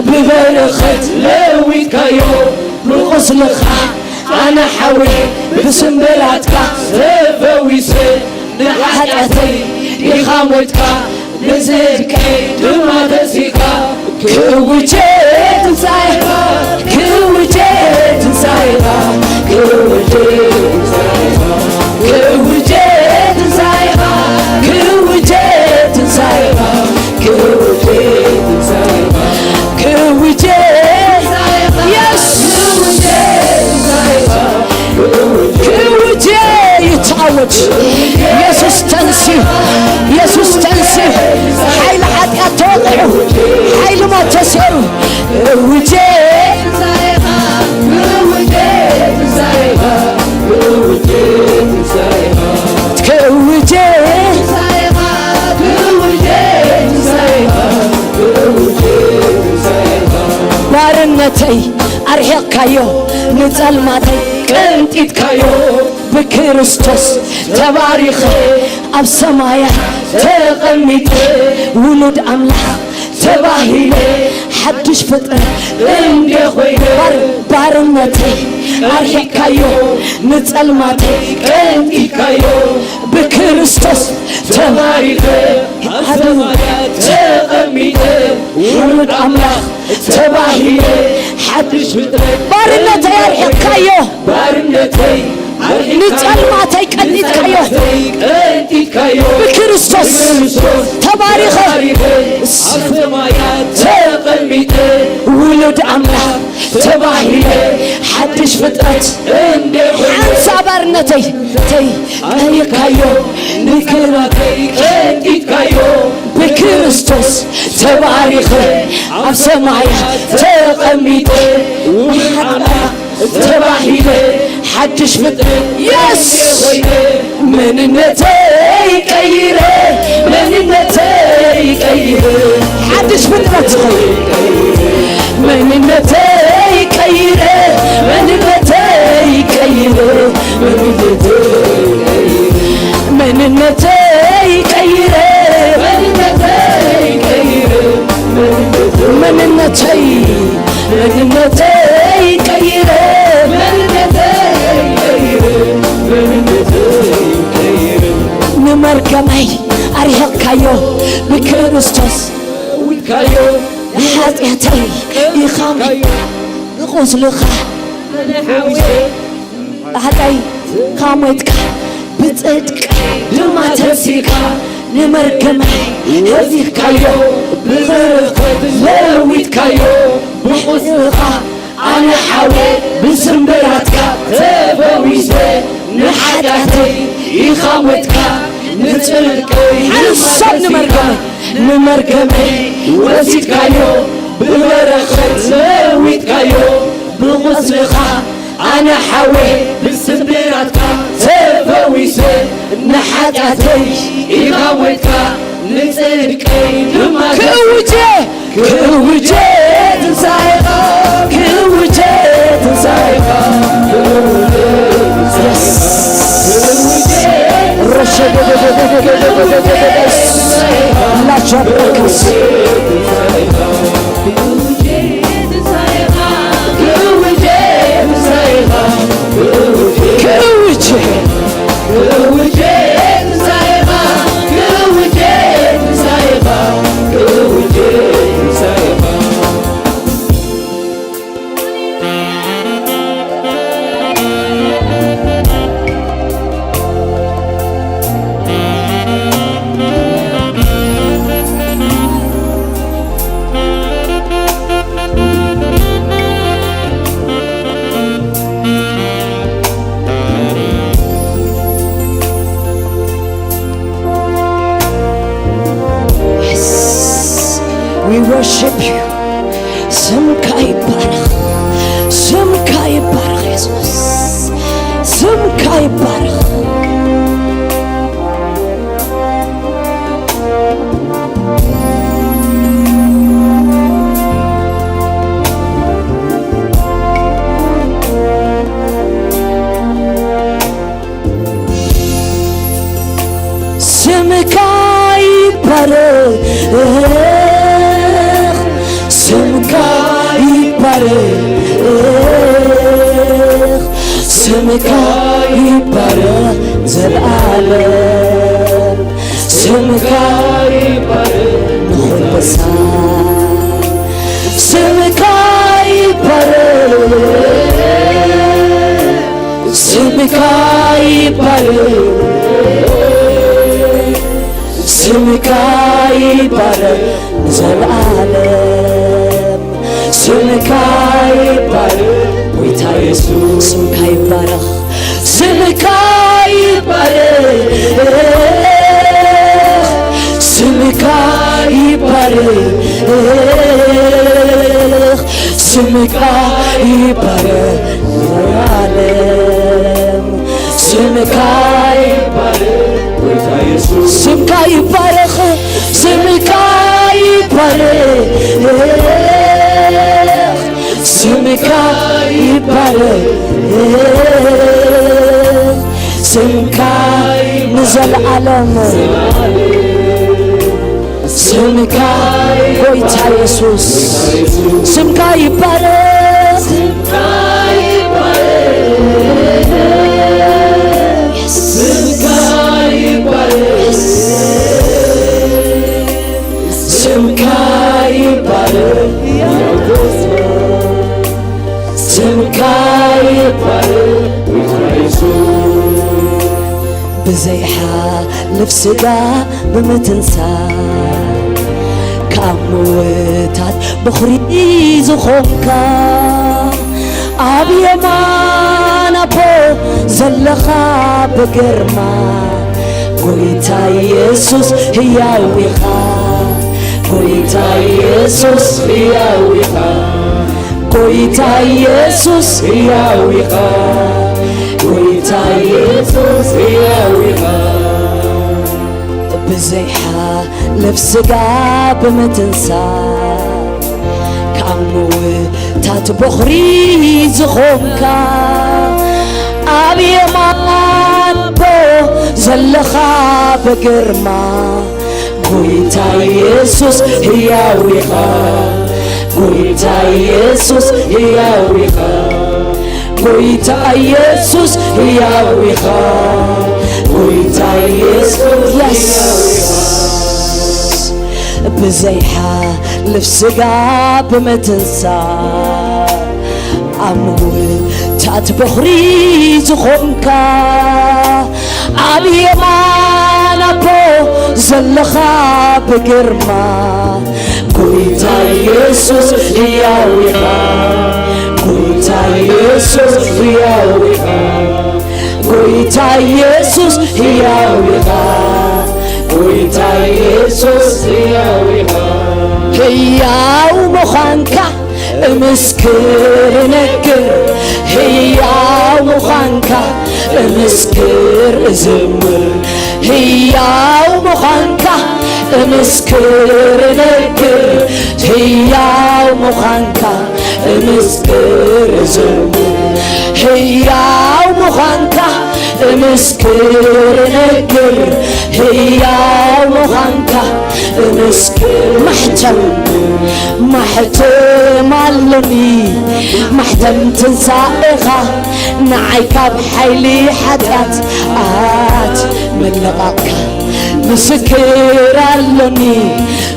ብበረኸት ለዊጥካዮ ብቁስልኻ ኣነ ሓዊ ብስምራትካ ተፈዊሰ ንሓጢኣተይ ኢኻ ሞትካ ንጽድቀይ ድማ ተንሲእካ ክውጀ ትንሳኤኻ ክውጀ ትንሳኤኻ ክውጀ ትንሳኤኻ ክውጀ ትንሳኤኻ ክውጀ ትንሳኤኻ ክውጀ ትንሳኤኻ ክውጀ ትንሳኤኻ የስ ክውጀ ትንሳኤኻ ክውጀ ይታወጅ። ኢየሱስ ተንሲ፣ ኢየሱስ ተንሲ። ሓይሊ ሓጢኣት ተወቒዑ፣ ሓይሊ ሞት ተሰይሩ። ክውጀ ክውጀ ባርነተይ ኣርሒቕካዮ ንጸልማተይ ቀንጢጥካዮ ብክርስቶስ ተባሪኸ ኣብ ሰማያት ተቐሚጠ ውሉድ ኣምላኽ ተባሂለ ሓድሽ ፍጥረት እንደ ኮይነ ባር- ባርነተይ ኣርሒቕካዮ ንጸልማተይ ቀንጢጥካዮ ብክርስቶስ ተባሪኸ ኣብ ሰማያት ተቐሚጠ ውሉድ ኣምላኽ ተባሂለ ሓድሽ ፍጥረት ባርነተይ ኣርሒቕካዮ ባርነተይ ንጸልማተይ ቀንጢጥካዮ ቀንጢጥካዮ ብክርስቶስ ተባሪኸ ኣብ ሰማያት ተቐሚጠ ውሉድ ኣምላኽ ተባሂለ ሓድሽ ፍጥረት እንደ ሓንሳ ባርነተይ ተይ ቀይርካዮ ንክብረተይ ቀንጢጥካዮ ብክርስቶስ ተባሪኸ ኣብ ሰማያት ተቐሚጠ ውሉድ ኣምላኽ ተባሂለ ሓድሽ ፍጥረት የስ ኮይነ መንነተይ ቀይረ መንነተይ ቀይረ ሓድሽ ፍጥረት ዝኾነ መንነተይ ቀይረ መንነተይ ቀይረ መንነተይ ቀይረ መንነተይ ቀይረ መንነተይ ቀይረ መንነተይ መንነተይ ቀይረ መንነተይ ቀይረ መንነተይ ቀይረ ንመርገመይ ኣርሒቕካዮ ብክርስቶስ ዊካዮ ንሓጢኣተይ ኢኻ ንቁስልኻ ሓቀይ ካሞትካ ብጽድቂ ድማ ተንሲእካ ንመርገመይ ወዚፍካዮ፣ ብበረኸት ለዊጥካዮ፣ ብቑስልኻ ኣነ ሓወይ ብስምብራትካ ተፈዊሰ፣ ንሓጢኣተይ ኢኻ ሞትካ፣ ንጽድቀይ ሓንሳብ ንመርገመይ፣ ንመርገመይ ወሲድካዮ፣ ብበረኸት ለዊጥካዮ፣ ብቑስልኻ ኣነ ሓወይ ብስምብራትካ ተፈዊሰ፣ ንሓጢኣተይ ኢኻ ሞትካ፣ ንጽድቀይ ድማ ክእውጀ፣ ክእውጀ ትንሳኤኻ፣ ክእውጀ ትንሳኤኻ፣ ክእውጀ ትንሳኤኻ፣ Yes. ክእውጀ ትንሳኤኻ፣ ክእውጀ ትንሳኤኻ፣ ክእውጀ ትንሳኤኻ፣ ክእውጀ ትንሳኤኻ፣ ክእውጀ ትንሳኤኻ፣ ክእውጀ ትንሳኤኻ፣ ክእውጀ ትንሳኤኻ፣ ክእውጀ Yes, we worship you. ስምካ ይባረኽ፣ ስምካ ይባረኽ የሱስ፣ ስምካ ይባረኽ። ስምካ ይባረኽ፣ ስምካ ይባረኽ፣ ስምካ ይባረኽ ዘልኣለም። ስምካ ይባረኽ ንኹሉ ሳዕ፣ ስምካ ይባረኽ፣ ስምካ ይባረኽ፣ ስምካ ይባረኽ ንዘለዓለም። ስምካ ይባረኽ ጎይታ የሱስ፣ ስምካ ይባረኽ፣ ስምካ ይባረኽ፣ ስምካ ይባረኽ፣ ስምካ ይባረኽ ንዘለዓለም። ስምካ ይባረኽ ጎይታ የሱስ፣ ስምካ ይባረኽ፣ ስምካ ይባረኽ፣ ስምካ ይባረኽ፣ ስምካ ንዘለዓለም። ስምካ ጎይታ የሱስ፣ ስምካ ይባረኽ። ስምካ ይባረኽ፣ ስምካ ይባረኽ፣ ስምካ ይባረኽ፣ ስምካ ይባረኽ ጎይታ የሱስ። ብዘይሓልፍ ስጋ ብምትንሳእ፣ ካብ ምውታት በኹሪ ዝኾንካ፣ ኣብ የማን ኣቦ ዘለኻ ብግርማ፣ ጎይታ የሱስ ህያው ኢኻ፣ ጎይታ የሱስ ህያው ኢኻ። ጎይታ የሱስ ህያው ኢኻ፣ ጎይታ የሱስ ህያው ኢኻ። ብዘይሓልፍ ስጋ ብምትንሳእ፣ ካብ ምውታት በኹሪ ዝኾንካ፣ ኣብ የማን ኣቦ ዘለኻ ብግርማ፣ ጎይታ የሱስ ህያው ኢኻ፣ ጎይታ የሱስ ህያው ኢኻ፣ ጎይታ የሱስ ህያው ኢኻ፣ ጎይታ የሱስ ህያው ኢኻ። ብዘይሓልፍ ስጋ ብምትንሳእ፣ ኣብ ምውታት በኹሪ ዝኾንካ፣ ኣብ የማን ኣቦ ዘለኻ ብግርማ፣ ጎይታ ኢየሱስ ህያው ኢኻ። ጎይታ ኢየሱስ ህያው ኢኻ። ጎይታ ኢየሱስ ህያው ኢኻ። ጎይታ ኢየሱስ ህያው ኢኻ። ህያው ምዃንካ እምስክር እነግር፣ ህያው ምዃንካ እምስክር እዝምር። ህያው ምዃንካ እምስክር እነግር፣ ህያው ምዃንካ እምስክር እዝምር። ህያው ምዃንካ እምስክር እነግር፣ ህያው ምዃንካ እምስክር። ማሕተም፣ ማሕተም ኣሎኒ፣ ማሕተም ትንሳኤኻ፣ ንዓይ ካብ ሓይሊ ሓጢኣት ኣት ምልቓቕካ። ምስክር ኣሎኒ፣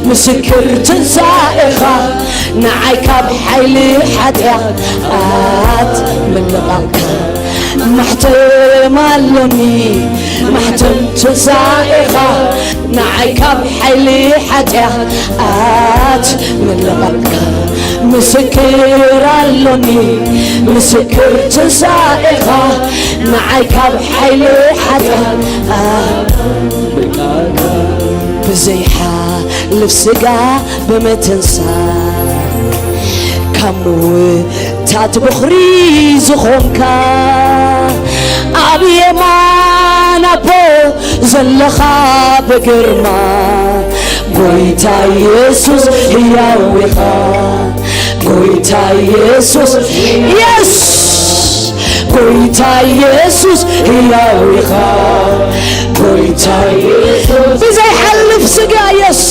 ምስክር ትንሳኤኻ፣ ንዓይ ካብ ሓይሊ ሓጢኣት ምልቓቕካ። ማሕተም ኣሎኒ፣ ማሕተም ትንሳኤኻ፣ ንዓይ ካብ ሓይሊ ሓጢኣት ምልቓቕካ። ምስክር ኣሎኒ፣ ምስክር ትንሳኤኻ፣ ንዓይ ካብ ሓይሊ ሓጢኣት ብዘይሓልፍ ስጋ ብምትንሳ፣ ካብ ምውታት ብኹሪ ዝኾንካ፣ ኣብ የማን ኣቦ ዘለኻ ብግርማ፣ ጎይታ ኢየሱስ ህያው ኢኻ። ጎይታ ኢየሱስ፣ የስ፣ ጎይታ ኢየሱስ ህያው ኢኻ። ጎይታ ኢየሱስ ብዘይሓልፍ ስጋ፣ የስ፣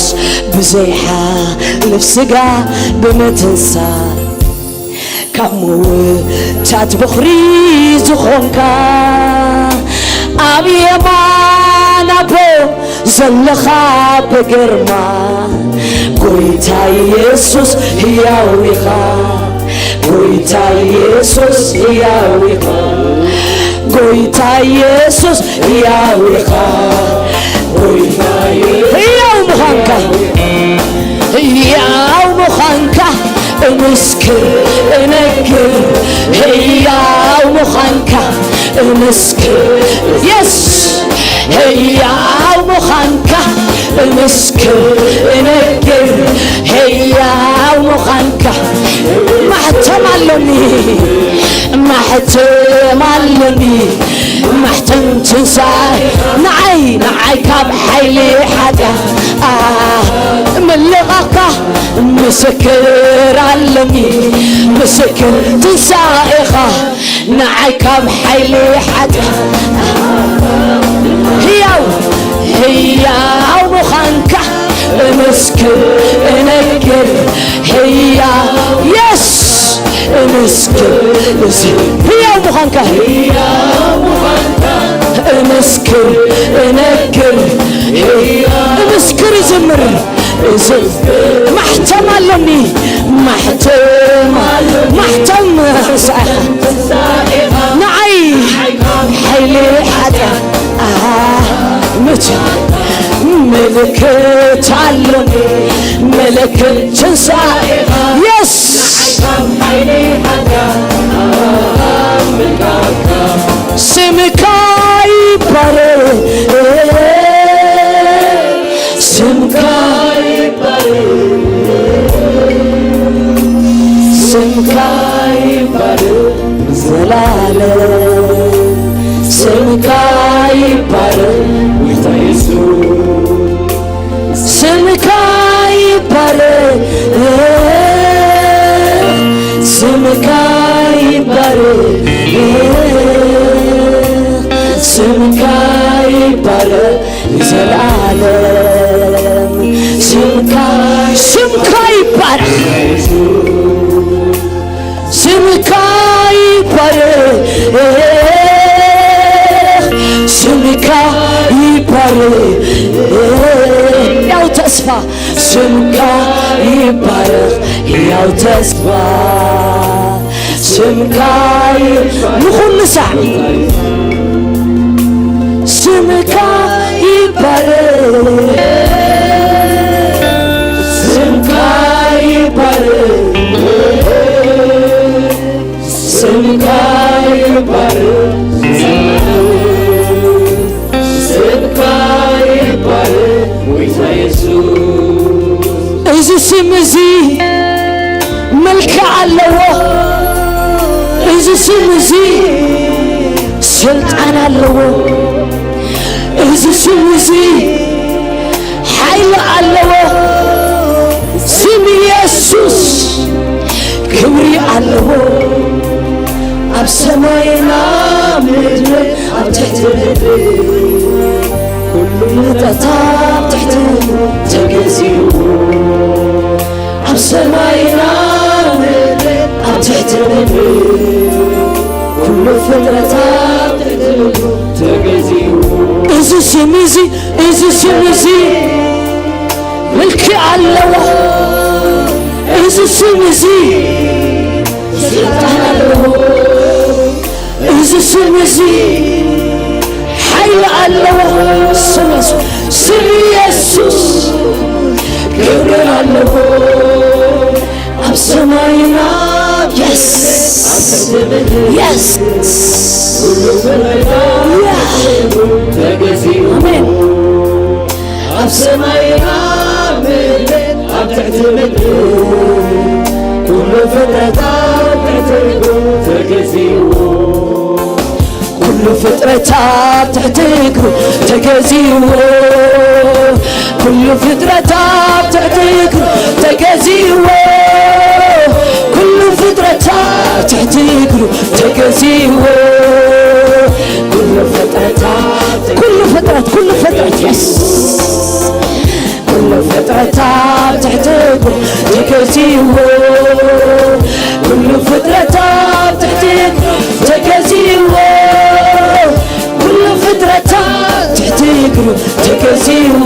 ብዘይሓልፍ ስጋ ብምትንሳ፣ ካብ ምውታት ብኹሪ ዝኾንካ፣ ኣብ የማን ኣቦ ዘለኻ ብግርማ፣ ጎይታ ኢየሱስ ህያው ኢኻ። ጎይታ ኢየሱስ ህያው ኢኻ። ጎይታ ኢየሱስ ህያው ኢኻ። ጎይታ ኢየሱስ ህያው ምዃንካ፣ ህያው ምዃንካ እምስክር እነግር፣ ህያው ምዃንካ እምስክር። የስ፣ ህያው ምዃንካ እምስክር እነግር፣ ህያው ምዃንካ። ማሕተም ኣሎኒ፣ ማሕተም ኣሎኒ፣ ማሕተም ትንሳኤ፣ ንዓይ፣ ንዓይ ካብ ሓይሊ ሓጢኣት፣ ኣ፣ ምልቓቕካ። ምስክር ኣሎኒ፣ ምስክር ትንሳኤኻ፣ ንዓይ ካብ ሓይሊ ሓጢኣት ህያው፣ ህያው ምዃንካ እምስክር እነግር፣ ህያው፣ የስ፣ እምስክር፣ እዚ ህያው ምዃንካ እምስክር እነግር፣ እምስክር እዝምር። እዚ ማሕተም ኣሎኒ፣ ማሕተም፣ ማሕተም ንዓይ ሓይሊ ሓጢኣት፣ ኣሃ፣ ምት-፣ ምልክት ኣሎኒ፣ ምልክት ትንሳኤ። የስ! ስምካ ይባረክ፣ ስምካ ይባረክ፣ ስምካ ይባረክ ዘላለም፣ ስምካ ይባረክ ጎይታ ኢየሱስ። ስምካ ይባረክ፣ ስምካ ይባረክ፣ ስምካ ይባረክ ንዘለዓለም። ስምካ፣ ስምካ ይባረክ። ስምካ ይባረክ፣ ስምካ ይባረክ። ያው ተስፋ ስምካ ይባረክ፣ ያው ተስፋ ስምካ ይ-፣ ንኹሉ ሳዕ ስምካ ይባረክ። ይባረክ፣ ስምካ ይባረክ፣ ስምካ ይባረክ፣ ስምካ ይባረክ፣ ጎይታ የሱስ። እዚ ስም እዚ መልክዕ ኣለዎ። እዚ ስም እዚ ስልጣን ኣለዎ። እዚ ስም እዚ ሓይሊ ኣለዎ። ስም የሱስ ክብሪ ኣለዎ። ኣብ ሰማይና ምድሪ፣ ኣብ ትሕቲ ምድሪ፣ ኩሉ ፍጥረት ኣብ ትሕቲ ተገዚኡ። ኣብ ሰማይና ምድሪ፣ ኣብ ትሕቲ ምድሪ፣ ኩሉ ፍጥረት ኣብ ትሕቲ ተገዚኡ። እዚ ስም እዚ፣ እዚ ስም እዚ ምልኪ ኣለዎ። እዚ ስም እዚ ስልጣን ኣለዎ። እዚ ስም እዚ ሓይሊ ኣለዎ። ስም የሱስ፣ ስም የሱስ ክብሪ ኣለዎ። ኣብ ሰማይና፣ የስ፣ የስ፣ ኣሜን። ኣብ ሰማይና ምድሪ፣ ኣብ ትሕቲ ምድሪ፣ ኩሉ ፍጥረት ኣብ ትሕቲ እግሩ ተገዚእዎ። ኩሉ ፍጥረት ኣብ ትሕቲ እግሩ ተገዚእዎ። ኩሉ ፍጥረት ኣብ ትሕቲ እግሩ ተገዚእዎ። ኩሉ ፍጥረት ኣብ ትሕቲ እግሩ ተገዚእዎ። ኩሉ ፍጥረት ኣብ ትሕቲ፣ ኩሉ ፍጥረት፣ ኩሉ ፍጥረት፣ የስ። ኩሉ ፍጥረት ኣብ ትሕቲ እግሩ ተገዚእዎ። ኩሉ ፍጥረት ኣብ ትሕቲ እግሩ ተገዚእዎ። ኩሉ ፍጥረት ኣብ ትሕቲ እግሩ ተገዚእዎ።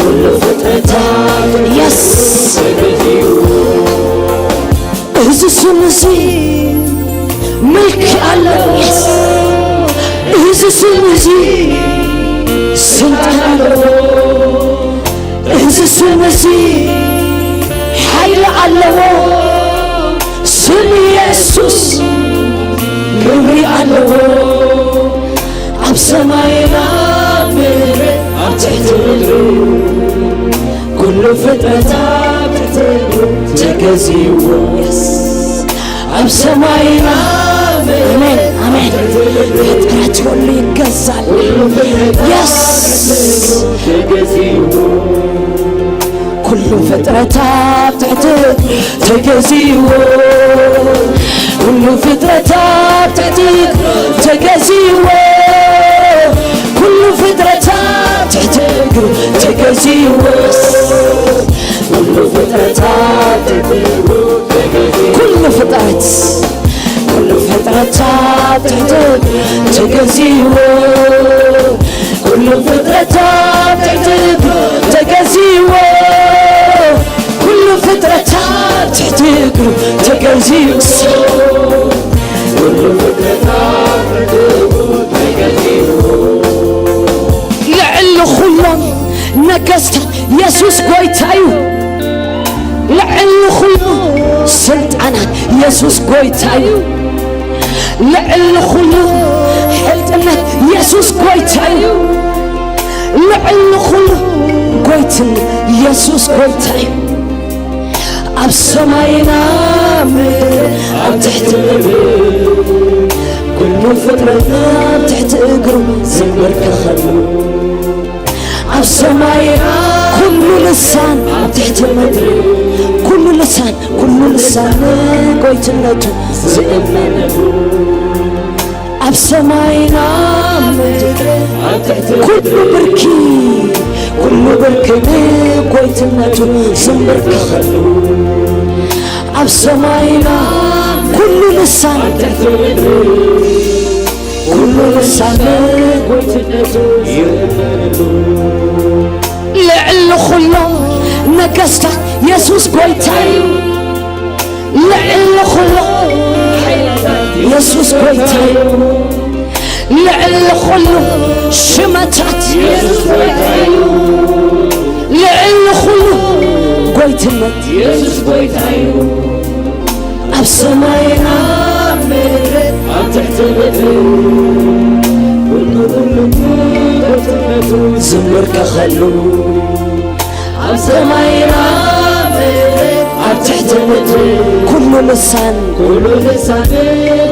ኩሉ ፍጥረት ኣብ፣ የስ፣ ተገዚእዎ። እዚ ስም እዚ ምልኪ ኣለዎ። የስ። እዚ ስም እዚ ስልጣን ኣለዎ። እዚ ስም እዚ ሓይሊ ኣለዎ። ስም የሱስ ክብሪ ኣለዎ። ኣብ ሰማይና ምድሪ፣ ኣብ ትሕቲ ምድሪ፣ ኩሉ ፍጥረት ኣብ ትሕቲ እግሩ ተገዚእዎ። የስ። ኣብ ሰማይና ምድሪ፣ ኣሜን፣ ኣሜን። ፍጥረት ሁሉ ይገዛል። የስ። ተገዚእዎ። ኩሉ ፍጥረት ኣብ ትሕቲ ተገዚእዎ። ኩሉ ፍጥረት ኣብ ትሕቲ ተገዚእዎ። ኩሉ ፍጥረት ኣብ ትሕቲ እግሩ ተገዚእዎ። ኩሉ ፍጥረት ኣብ ትሕቲ እግሩ ተገዚእዎ። ኩሉ ፍጥረት፣ ኩሉ ፍጥረት ኣብ ትሕቲ ተገዚእዎ። ኩሉ ፍጥረት ኣብ ትሕቲ እግሩ ተገዚእዎ። ኩሉ ፍጥረት ኣብ ትሕቲ እግሩ ተገዚኡ። ኩሉ ፍጥረት ኣብ ትሕቲ እግሩ ተገዚኡ። ልዕሊ ኩሎም ነገስታት የሱስ ጎይታ እዩ። ልዕሊ ኩሉ ስልጣናት የሱስ ጎይታ እዩ። ልዕሊ ኩሉ ሕልጥነት የሱስ ጎይታ እዩ። ልዕሊ ኩሉ ጎይትነት የሱስ ጎይታ እዩ። ኣብ ሰማይና ምድሪ፣ ኣብ ትሕቲ ምድሪ፣ ኩሉ ፍጥረት ኣብ ትሕቲ እግሩ ዝንበርከኸሉ። ኣብ ሰማይና ኩሉ ልሳን፣ ኣብ ትሕቲ ምድሪ ኩሉ ልሳን፣ ኩሉ ልሳን ጎይትነቱ ዝእመነሉ። ኣብ ሰማይና ምድሪ፣ ኣብ ትሕቲ ኩሉ ብርኪ፣ ኩሉ ብርኪ ንጎይትነቱ ዝንበርከኸሉ። ኣብ ሰማይና ኩሉ ልሳን፣ ኣብ ትሕቲ ምድሪ ኩሉ ልሳን ንጎይትነቱ ይእመነሉ። ልዕሊ ኩሎም ነገስታት የሱስ ጎይታ እዩ። ልዕሊ ኩሎም የሱስ ጎይታ እዩ። ልዕሊ ኩሉ ሽመታት፣ የሱስ ጎይታ እዩ። ልዕሊ ኩሉ ጎይትነት፣ የሱስ ጎይታ እዩ። ኣብ ሰማይን ኣብ ምድርን ኣብ ትሕቲ ምድርን ኩሉ ኩሉ ጎይትነቱ ዝምርከኸሉ። ኣብ ሰማይን ኣብ ምድርን ኣብ ትሕቲ ምድርን ኩሉ ልሳን፣ ኩሉ ልሳን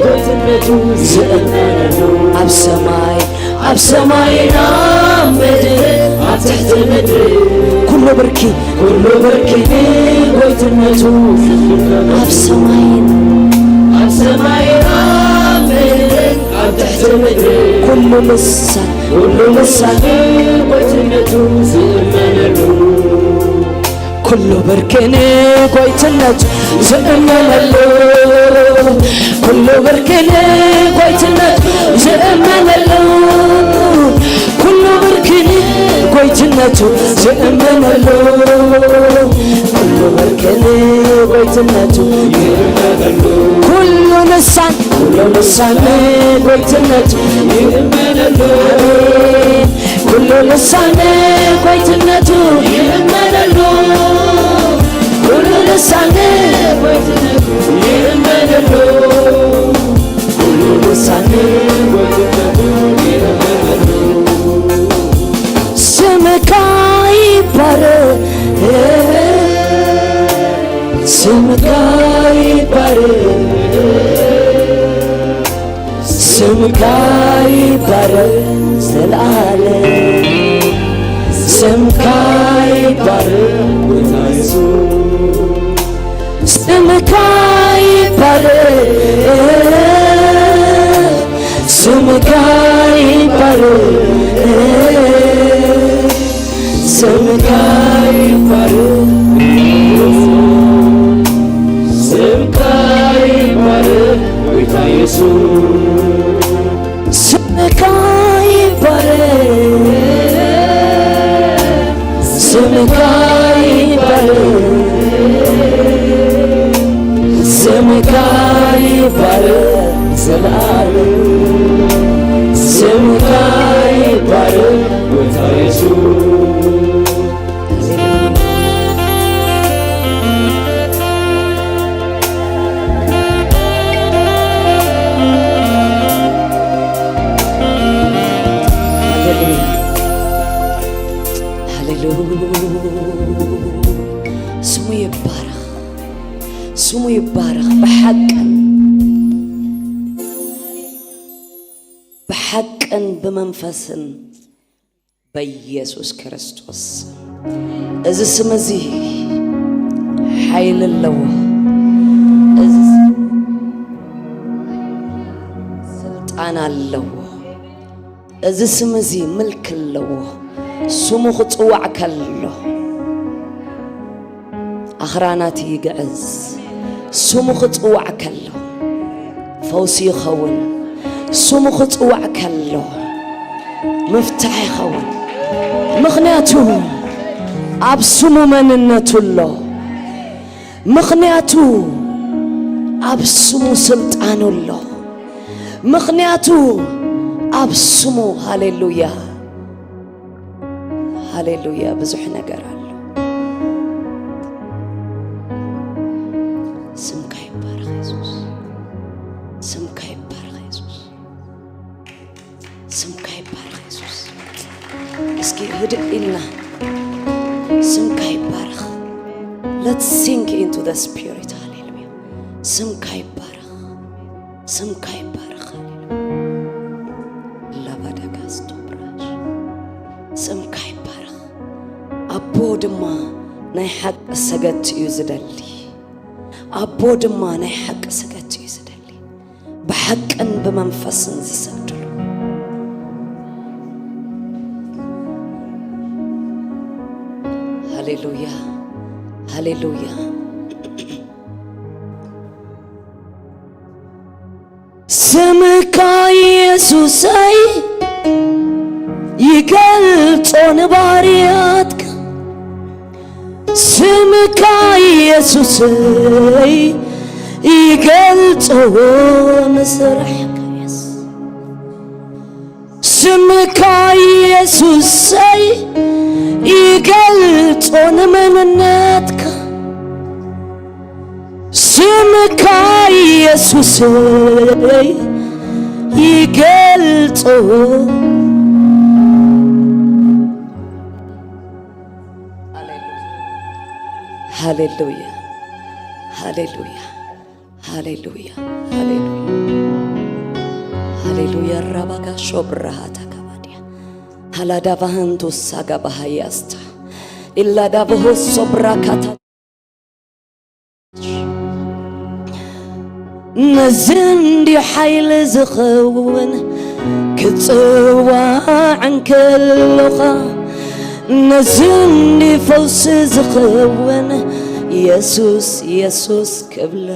ጎይትነቱ ዝእመነሉ። ኣብ ሰማይ፣ ኣብ ሰማይን ኣብ ምድርን ኣብ ትሕቲ ምድርን ኩሉ ብርኪ፣ ኩሉ ብርኪ ንጎይትነቱ። ኣብ ሰማይን፣ ኣብ ሰማይን ኣብ ምድርን ኣብ ትሕቲ ምድርን ኩሉ ልሳን፣ ኩሉ ልሳን ንጎይትነቱ ዝእመነሉ። ኩሉ ብርኪ ንጎይትነቱ ዝእመነሉ። ኩሉ ብርኪ ንጎይትነቱ ዝእመነሉ። ኩሉ ብርኪ ንጎይትነቱ ዝእመነሉ። ኩሉ ብርኪ ንጎይትነቱ ይእመነሉ። ኩሉ ልሳን፣ ኩሉ ልሳን ንጎይትነቱ ይእመነሉ። ኣሜን። ኩሉ ልሳን ጎይትነቱ ይእመነሉ። ኩሉ ልሳን ጎይትነቱ ይእመነሉ። ኩሉ ልሳን ጎይትነቱ ይእመነሉ። ስምካ ይባረክ፣ ስምካ ይባረክ፣ ስምካ ይባረክ ዘልኣለም። ስምካ ይባረክ ጎይታ የሱስ። ስምካ ይባረክ፣ ስምካ ይባረክ፣ ስምካ ይባረክ፣ ስምካ ይባረክ ጎይታ የሱስ። ስምካ ይባረክ፣ ስምካ ይባረክ፣ ስምካ ይባረክ ዘልኣለም። ስምካ ይባረክ ጎይታ የሱስ። ሃሌሉያ፣ ሃሌሉያ። ስሙ ይባረኽ፣ ስሙ ይባረኽ። ብሓቅን፣ ብሓቅን ብመንፈስን በኢየሱስ ክርስቶስ። እዚ ስም እዚ ሓይሊ ኣለዎ። እዚ ስም ስልጣን ኣለዎ። እዚ ስም እዚ ምልኪ ኣለዎ። ስሙ ክጽዋዕ ከሎ ኣኽራናት ይግዕዝ። ስሙ ክጽዋዕ ከሎ ፈውሲ ይኸውን። ስሙ ክጽዋዕ ከሎ ምፍታሕ ይኸውን። ምኽንያቱ ኣብ ስሙ መንነቱ ኣሎ። ምኽንያቱ ኣብ ስሙ ስልጣኑ ኣሎ። ምኽንያቱ ኣብ ስሙ፣ ሃሌሉያ፣ ሃሌሉያ፣ ብዙሕ ነገር ኣሎ። ስምካ ይባረኽ የሱስ። ስምካ ይባረኽ የሱስ። ስምካ ይባረኽ የሱስ። እስኪ ህድእ ኢልና ስምካ ይባረኽ። Let's sink into the spirit. ሃሌሉያ። ስምካ ይባረኽ። ስምካ ይባረኽ። ሃሌሉያ። ላባዳጋስቶ ብራሽ። ስምካ ይባረኽ። ኣቦ ድማ ናይ ሓቂ ሰገድቲ እዩ ዝደሊ። ኣቦ ድማ ናይ ሓቂ ሰገድቲ እዩ ዝደሊ። ብሓቅን ብመንፈስን ዝሰግድሉ። ሃሌሉያ፣ ሃሌሉያ። ስምካ ኢየሱሰይ ይገልጾ ንባርያትካ። ስምካ ኢየሱሰይ ይገልጾ ንስራሕካ። የስ ስምካ ኢየሱሰይ ይገልጾ ንመንነትካ። ስምካ ኢየሱሰይ ይገልጾ። ሃሌሉያ፣ ሃሌሉያ፣ ሃሌሉያ፣ ሃሌሉያ፣ ሃሌሉያ። ራባጋ ሾብራሃታ ካባዲያ ሃላዳ ቫሃንቱ ሳጋ ባሃያስታ ኢላዳ ቮሆ ሶብራ ካታ። ነዚ እንዲ ሓይሊ ዝኸውን ክጽዋዕ እንከሎኻ፣ ነዚ እንዲ ፈውሲ ዝኸውን የሱስ፣ የሱስ ክብለ።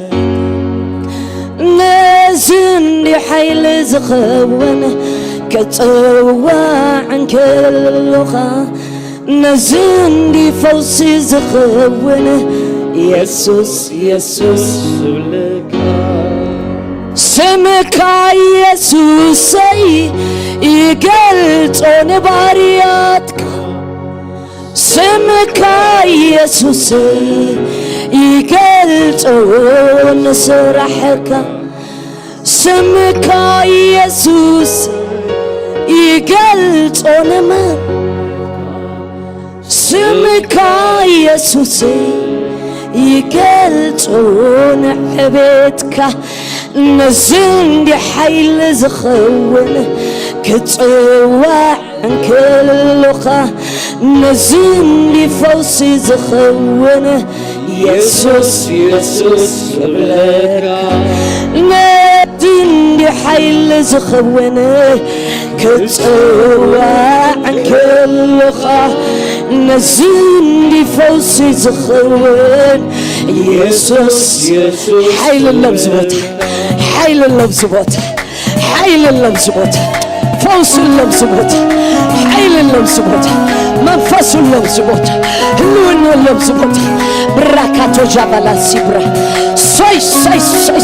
ነዚ እንዲ ሓይሊ ዝኸውን ክጽዋዕ እንከሎኻ፣ ነዚ እንዲ ፈውሲ ዝኸውን የሱስ፣ የሱስ እብለካ። ስምካ የሱሰይ ይገልጾ ንባርያትካ። ስምካ የሱሰይ ይገልጾ ንስራሕካ። ስምካ የሱስ ይገልጾ ንመን? ስምካ የሱስ ይገልጾ ንዕቤትካ። ነዚ እንዲ ሓይሊ ዝኸውን ክጽዋዕ እንከሎኻ፣ ነዚ እንዲ ፈውሲ ዝኸውን የሱስ፣ የሱስ እብለካ። ነዚ እንዲ ሓይሊ ዝኸውን ክጽዋዕ እንከሎኻ፣ ነዚ እንዲ ፈውሲ ዝኸውን የሱስ፣ የሱስ ሓይሊ ኣሎ ኣብዚ ቦታ፣ ሓይሊ ኣሎ ኣብዚ ቦታ። ሓይሊ ኣሎ ኣብዚ ቦታ። ፈውሲ ኣሎ ኣብዚ ቦታ። ሓይሊ ኣሎ ኣብዚ ቦታ። መንፈስ ኣሎ ኣብዚ ቦታ። ህልውና ኣሎ ኣብዚ ቦታ። ብራካቶ ጃባላ ሲብራ። ሰይ፣ ሰይ፣ ሰይ።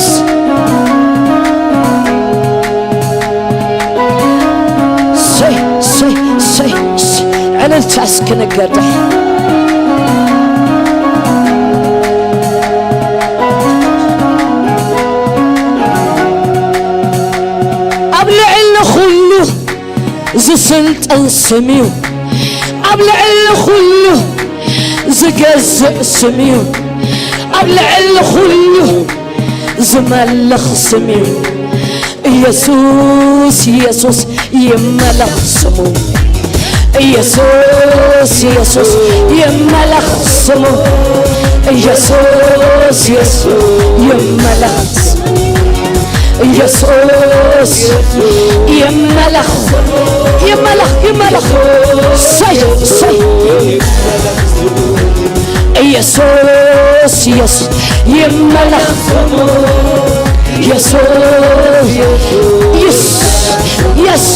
ሰይ፣ ሰይ፣ ሰይ፣ ሰይ። ዕልልታ እስኪ ንገድሕ። ኣብ ልዕሊ ኩሉ ዝስልጠን ስም እዩ። ኣብ ልዕሊ ኩሉ ዝገዝእ ስም እዩ። ኣብ ልዕሊ ኩሉ ዝመልኽ ስም እዩ። ኢየሱስ፣ ኢየሱስ ይመለኽ ስሙ። ኢየሱስ፣ ኢየሱስ ይመለኽ ስሙ። ኢየሱስ፣ ኢየሱስ ይመለኽ ስሙ። ኢየሱስ ይመለኽ፣ ይመለኽ፣ ይመለኽ። ሰይ፣ ሰይ። ኢየሱስ፣ ኢየሱስ ይመለኽ። ኢየሱስ፣ ኢየሱስ፣ ኢየሱስ፣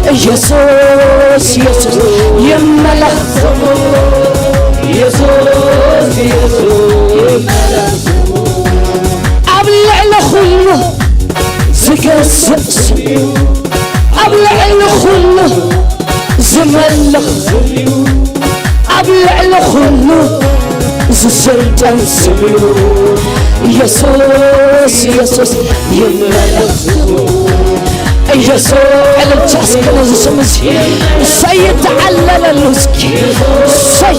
ኢየሱስ፣ ኢየሱስ ይመለኽ። ኢየሱስ፣ ኢየሱስ ይመለኽ። ኣብ ልዕሊ ኩሉ ዝገዝእ ስም እዩ። ኣብ ልዕሊ ኩሉ ዝመልኽ ስም እዩ። ኣብ ልዕሊ ኩሉ ዝስልጠን ስም እዩ። ኢየሱስ፣ ኢየሱስ ይመለኽ ስሙ። ኢየሱስ፣ ዕልልታ እስኪ ነዚ ስም እዚ እሰይ፣ ይተዓለለሉ እስኪ። እሰይ፣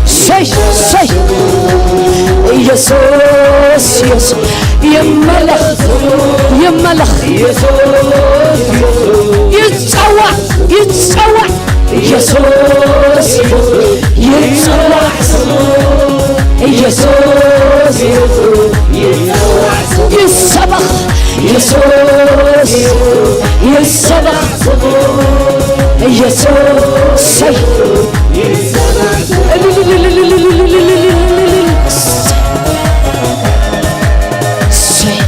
እሰይ፣ እሰይ። ኢየሱስ፣ ኢየሱስ ይመለኽ፣ ይመለኽ። ይጸዋዕ፣ ይጸዋዕ። ኢየሱስ ይጸዋዕ ስሙ። ኢየሱስ ይሰበኽ። ኢየሱስ ይሰበኽ ስሙ። ኢየሱስ ሰይ። ሰይ።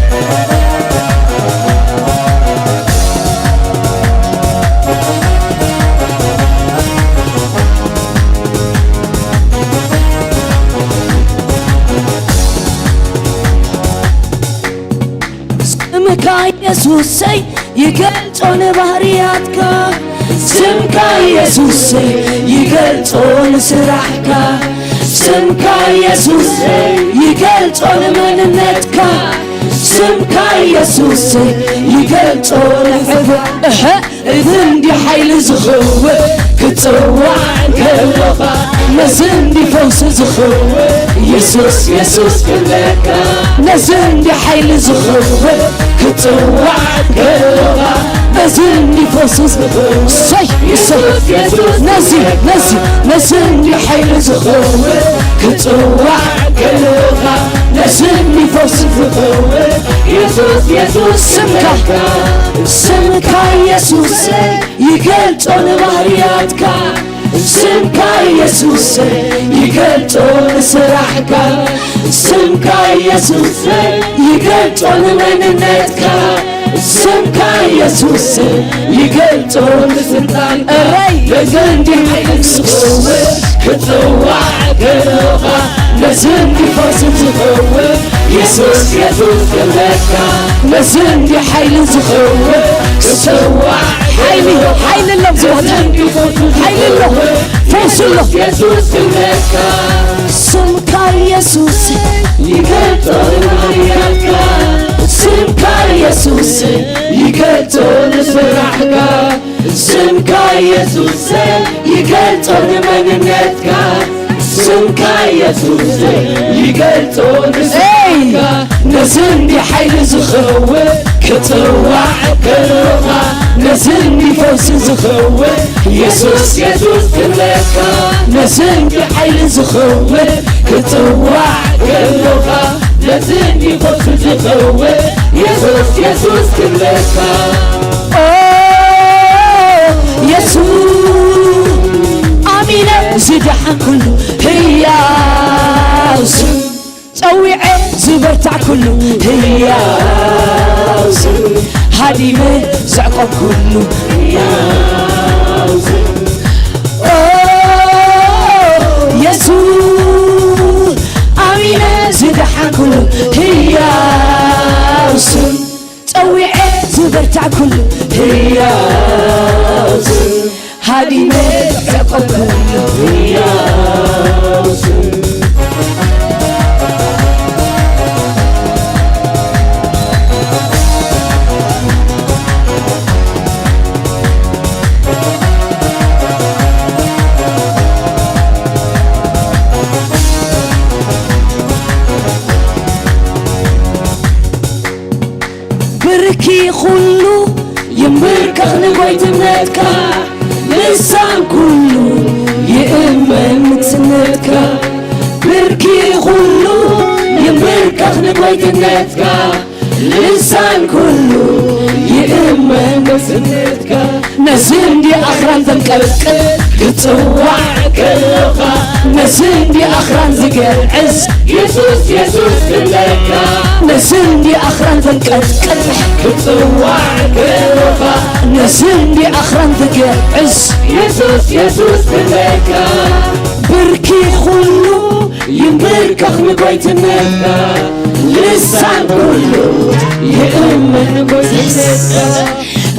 ስምካ ስምካ ኢየሱሰይ ይገልጾ ንባህርያትካ። ስምካ ኢየሱሰይ ይገልጾ ንስራሕካ። ስምካ ኢየሱሰይ ይገልጾ ንመንነትካ። ስምካ ኢየሱሰይ ይገልጾ ንሕፍረት። እህ፣ እዚ እንዲ ሓይሊ ዝኸውን ክጽዋዕ ከለኻ፣ ነዚ እንዲ ፈውሲ ዝኸውን የሱስ፣ የሱስ ክብለካ። ነዚ እንዲ ሓይሊ ዝኸውን ክጽዋዕ ከለኻ፣ ነዚ እንዲ ፈውሲ ዝኸውን፣ ሰይ፣ ሰይ፣ የሱስ፣ የሱስ ነዚ፣ ክብለካ። ነዚ፣ ነዚ እንዲ ሓይሊ ዝኸውን ክጽዋዕ ከለኻ፣ ነዚ እንዲ ፈውሲ ዝኸውን የሱስ፣ የሱስ ስምካ፣ ክብለካ። ስምካ የሱስ ይገልጾ ንባህርያትካ። ስምካ የሱስ ይገልጾ ንስራሕካ። ስምካ የሱስ ይገልጾ ንመንነትካ። ስምካ የሱስ ይገልጾ ንስልጣንካ። እረይ! ነዚ እንዲ ሓይሊ ዝኸውን ክጽዋዕ ከለኻ፣ ነዚ እንዲ ፈውሲ ዝኸውን የሱስ፣ የሱስ ክብለካ። ነዚ እንዲ ሓይሊ ዝኸውን ክጽዋዕ ሓይሊ፣ ሓይሊ ኣሎ ኣብዚ ቦታ። ሓይሊ ኣሎ። ፈውሲ ኣሎ። የሱስ ክብለካ። ስምካ የሱስ ይገልጾ ንባህርያትካ። ስምካ የሱስ ይገልጾ ንስራሕካ። ስምካ የሱስ ይገልጾ ንመንነትካ። ስምካ የሱስ ይገልጾ ንስምካ። ነዚ እንዲ ሓይሊ ዝኸውን ክጽዋዕ ከለኻ፣ ነዚ እንዲ ፈውሲ ዝኸውን የሱስ፣ የሱስ ክብለካ። ነዚ እንዲ ሓይሊ ዝኸውን ክጽዋዕ ከለኻ፣ ነዚ እንዲ ፈውሲ ዝኸውን የሱስ፣ የሱስ ክብለካ። ኦ፣ የሱስ ኣሚነ ዝደሓንኩሉ ህያው ስም፣ ጸዊዐ ዝበርታዕኩሉ ህያው ስም፣ ሃዲመ ዘዕቆብኩሉ ህያው ስም። ኦ፣ የሱስ ኣሚነ ዝደሓንኩሉ ህያው ስም፣ ጸዊዐ ዝበርታዕኩሉ ህያው ስም፣ ሃዲመ ዘዕቆብኩሉ ህያው ስም። ብርኪ ኩሉ ይንብርከኽ ንጎይትነትካ፣ ልሳን ኩሉ ይእመን ንግስነትካ። ብርኪ ኩሉ ይንብርከኽ ንጎይትነትካ፣ ልሳን ኩሉ ይእመን ንግስነትካ። ነዚ እንዲ ኣኽራን ዘንቀጥቅጥ ክጽዋዕ ከለኻ፣ ነዚ እንዲ ኣኽራን ዝግዕዝ የሱስ፣ የሱስ ክብለካ። ነዚ እንዲ ኣኽራን ዘንቀጥቅጥ ክጽዋዕ ከለኻ፣ ነዚ እንዲ ኣኽራን ዝግዕዝ የሱስ፣ የሱስ ክብለካ። ብርኪ ኩሉ ይንብርከኽ ንጎይትነትካ፣ ልሳን ኩሉ ይእመን ንጎይትነትካ።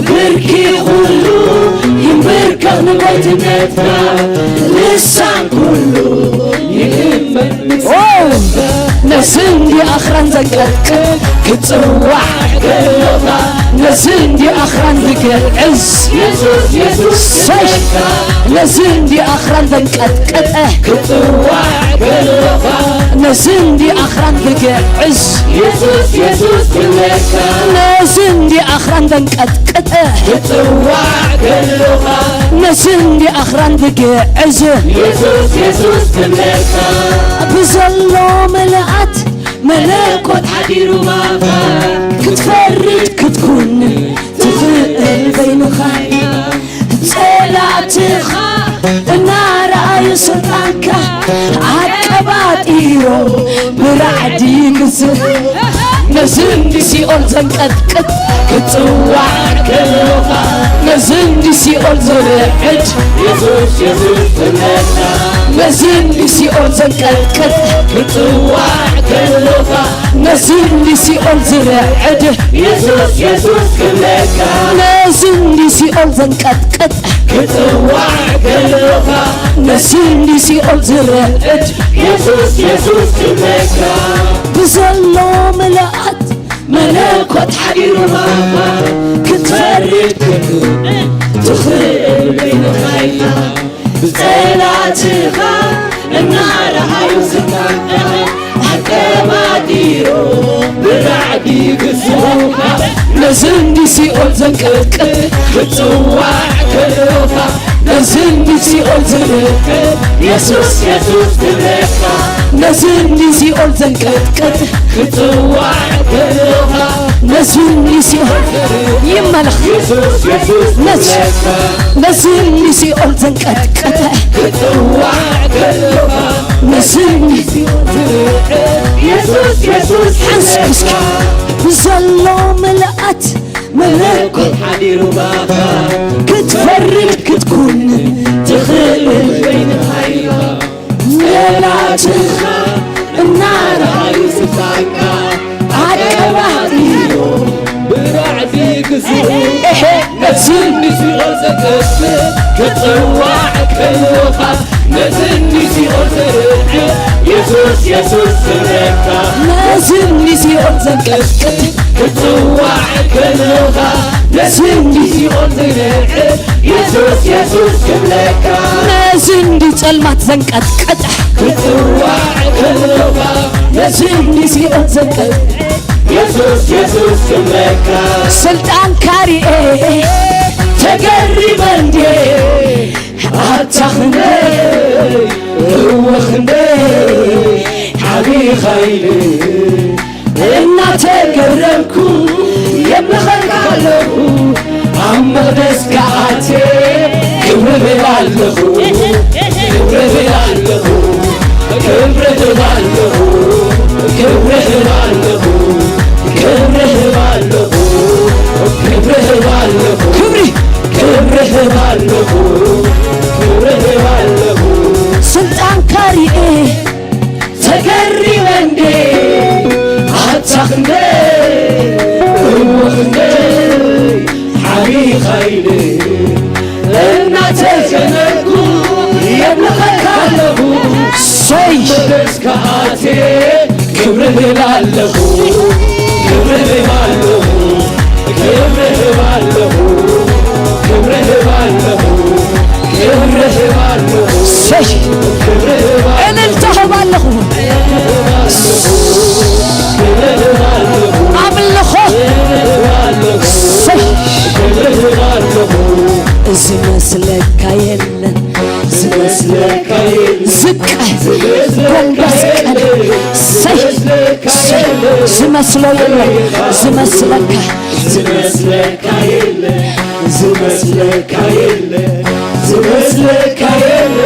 ብርኪ ኩሉ ይንብርከኽ ንጎይትነትካ፣ ልሳን ኩሉ ይእመን ዋው! ንግስነትካ። ነዚ እንዲ ኣኽራን ዘንቀጥቅጥ ክጽዋዕ ከለኻ፣ ነዚ እንዲ ኣኽራን ዝግዕዝ የሱስ፣ የሱስ ሰይ! ክብለካ። ነዚ እንዲ ኣኽራን ዘንቀጥቅጠ ክጽዋዕ ከለኻ፣ ነዚ እንዲ ኣኽራን ዝግዕዝ የሱስ፣ የሱስ ክብለካ። ነዚ እንዲ ኣኽራን ዘንቀጥቅጠ ክጽዋዕ ከለኻ፣ ነዚ እንዲ ኣኽራን ዝግዕዝ የሱስ፣ የሱስ ክብለካ። ብዘሎ ምልኣት መለኮት ሓዲሩ ባኻ፣ ክትፈርድ ክትኩንን ትኽእል በይንኻ። ጸላእትኻ እናረኣዩ ስልጣንካ ኣቀባጢሮም ብራዕዲ ክስእ። ነዚ እንዲ ሲኦል ዘንቀጥቅጥ ክጽዋዕ ከለኻ፣ ነዚ እንዲ ሲኦል ዝርዕድ የሱስ የሱስ ትብለካ ነዚ ንሲኦል ዘንቀጥቅጥ ክትጽዋዕ ከሎኻ ነዚ ንሲኦል ዝርዕድ የሱስ የሱስ ክብለካ ነዚ ንሲኦል ዘንቀጥቅጥ ክትጽዋዕ ከሎኻ ነዚ ንሲኦል ዝርዕድ የሱስ የሱስ ክብለካ ብዘሎ ምልኣት መለኮት ሓዲሩ ባኻ ክትፈርድ ክትብል ትኽእል በይንኻ ኢኻ ብጸላትኻ እናረኣዩ ስልጣንካ ኣቀባጢሩ ብራዕዲ ክስውካ ነዚ እንዲ ሲኦል ዘንቀጥቅጥ ክትጽዋዕ ከሎኻ ነዚ እንዲ ሲኦል ዝርቅጥ የሱስ የሱስ ክብለካ ነዚ እንዲ ሲኦል ዘንቀጥቅጥ ክትጽዋዕ ከሎኻ ነዚ እንዲ ሲኦል ይመለኽ የሱስ የሱስ ነዚ ክብለካ ነዚ እንዲ ሲኦል ዘንቀጥቅጥ ክትጽዋዕ ከሎኻ ነዚ እንዲ ሲኦል ዝርቅጥ የሱስ የሱስ ሓንስ ክብለካ እስኪ ብዘሎ ምልኣት መለኮት ሓዲሩ ባኻ ክትፈርድ ክትኩን ትኽእል በይንኻ ኢኻ ጸላትኻ እናረኣዩ ስልጣንካ ኣቀባጢሩ ብራዕዲ ክስውካ ነዚ ንሲኦል ዘንቀጥቅጥ ክትጽዋዕ ከሎኻ ነዚ ንሲኦል ዘርዕድ የሱስ የሱስ ክብለካ ነዚ ንሲኦል ዘንቀጥቅጥ ክትጽዋዕ ከሎኻ ነዚ ንሲኦል ዘርዕድ የሱስ የሱስ ክብለካ ነዚ እንዲ ጸልማት ዘንቀጥቅጥ ክትጽዋዕ ከሎኻ ነዚ እንዲ ሲኦል ዘንቀጥቅጥ የሱስ የሱስ ክብለካ ስልጣንካ ርኤ ተገሪመ እንዴ ኣታ ክንደይ እወ ክንደይ ዓብዪ ኻይል እናተገረምኩ የምልኸካ ኣለኹ ኣብ መቕደስካ ኣትየ ክብሪ እብል ኣለኹ ክብሪ እብል ኣለኹ ክብሪ እብል ኣለኹ ክብሪ እብል ኣለኹ ክብሪ እብል ኣለኹ ክብሪ እብል ኣለኹ ክብሪ ክብሪ እብል ኣለኹ ክብሪ እብል ኣለኹ ስልጣንካ ርኤ ተገሪመ እንዴ ኣታ ክንደይ እወ ክንደይ ዓብዪ ኻይል እናተጨነቅኩ የምልኸካ ኣለኹ ሰይ መቅደስካ ኣትየ ክብሪ እብል ኣለኹ ክብሪ እብል ኣለኹ ክብሪ እብል ኣለኹ ክብሪ እብል ኣለኹ ክብሪ እብል ኣለኹ ሰይ ክብሪ እብል እልልታ እህብ ኣለኹ ክብሪ እብል ኣለኹ ኣምልኾ ክብሪ እብል ኣለኹ ሰይ ክብሪ እብል ኣለኹ ዝመስለካ የለን ዝመስለካ የለን ዝቅ ጎንበስ ቀና ሰይ ዝመስሎ የለን ዝመስለካ ዝመስለካ የለ ዝመስለካ የለ ዝመስለካ የለ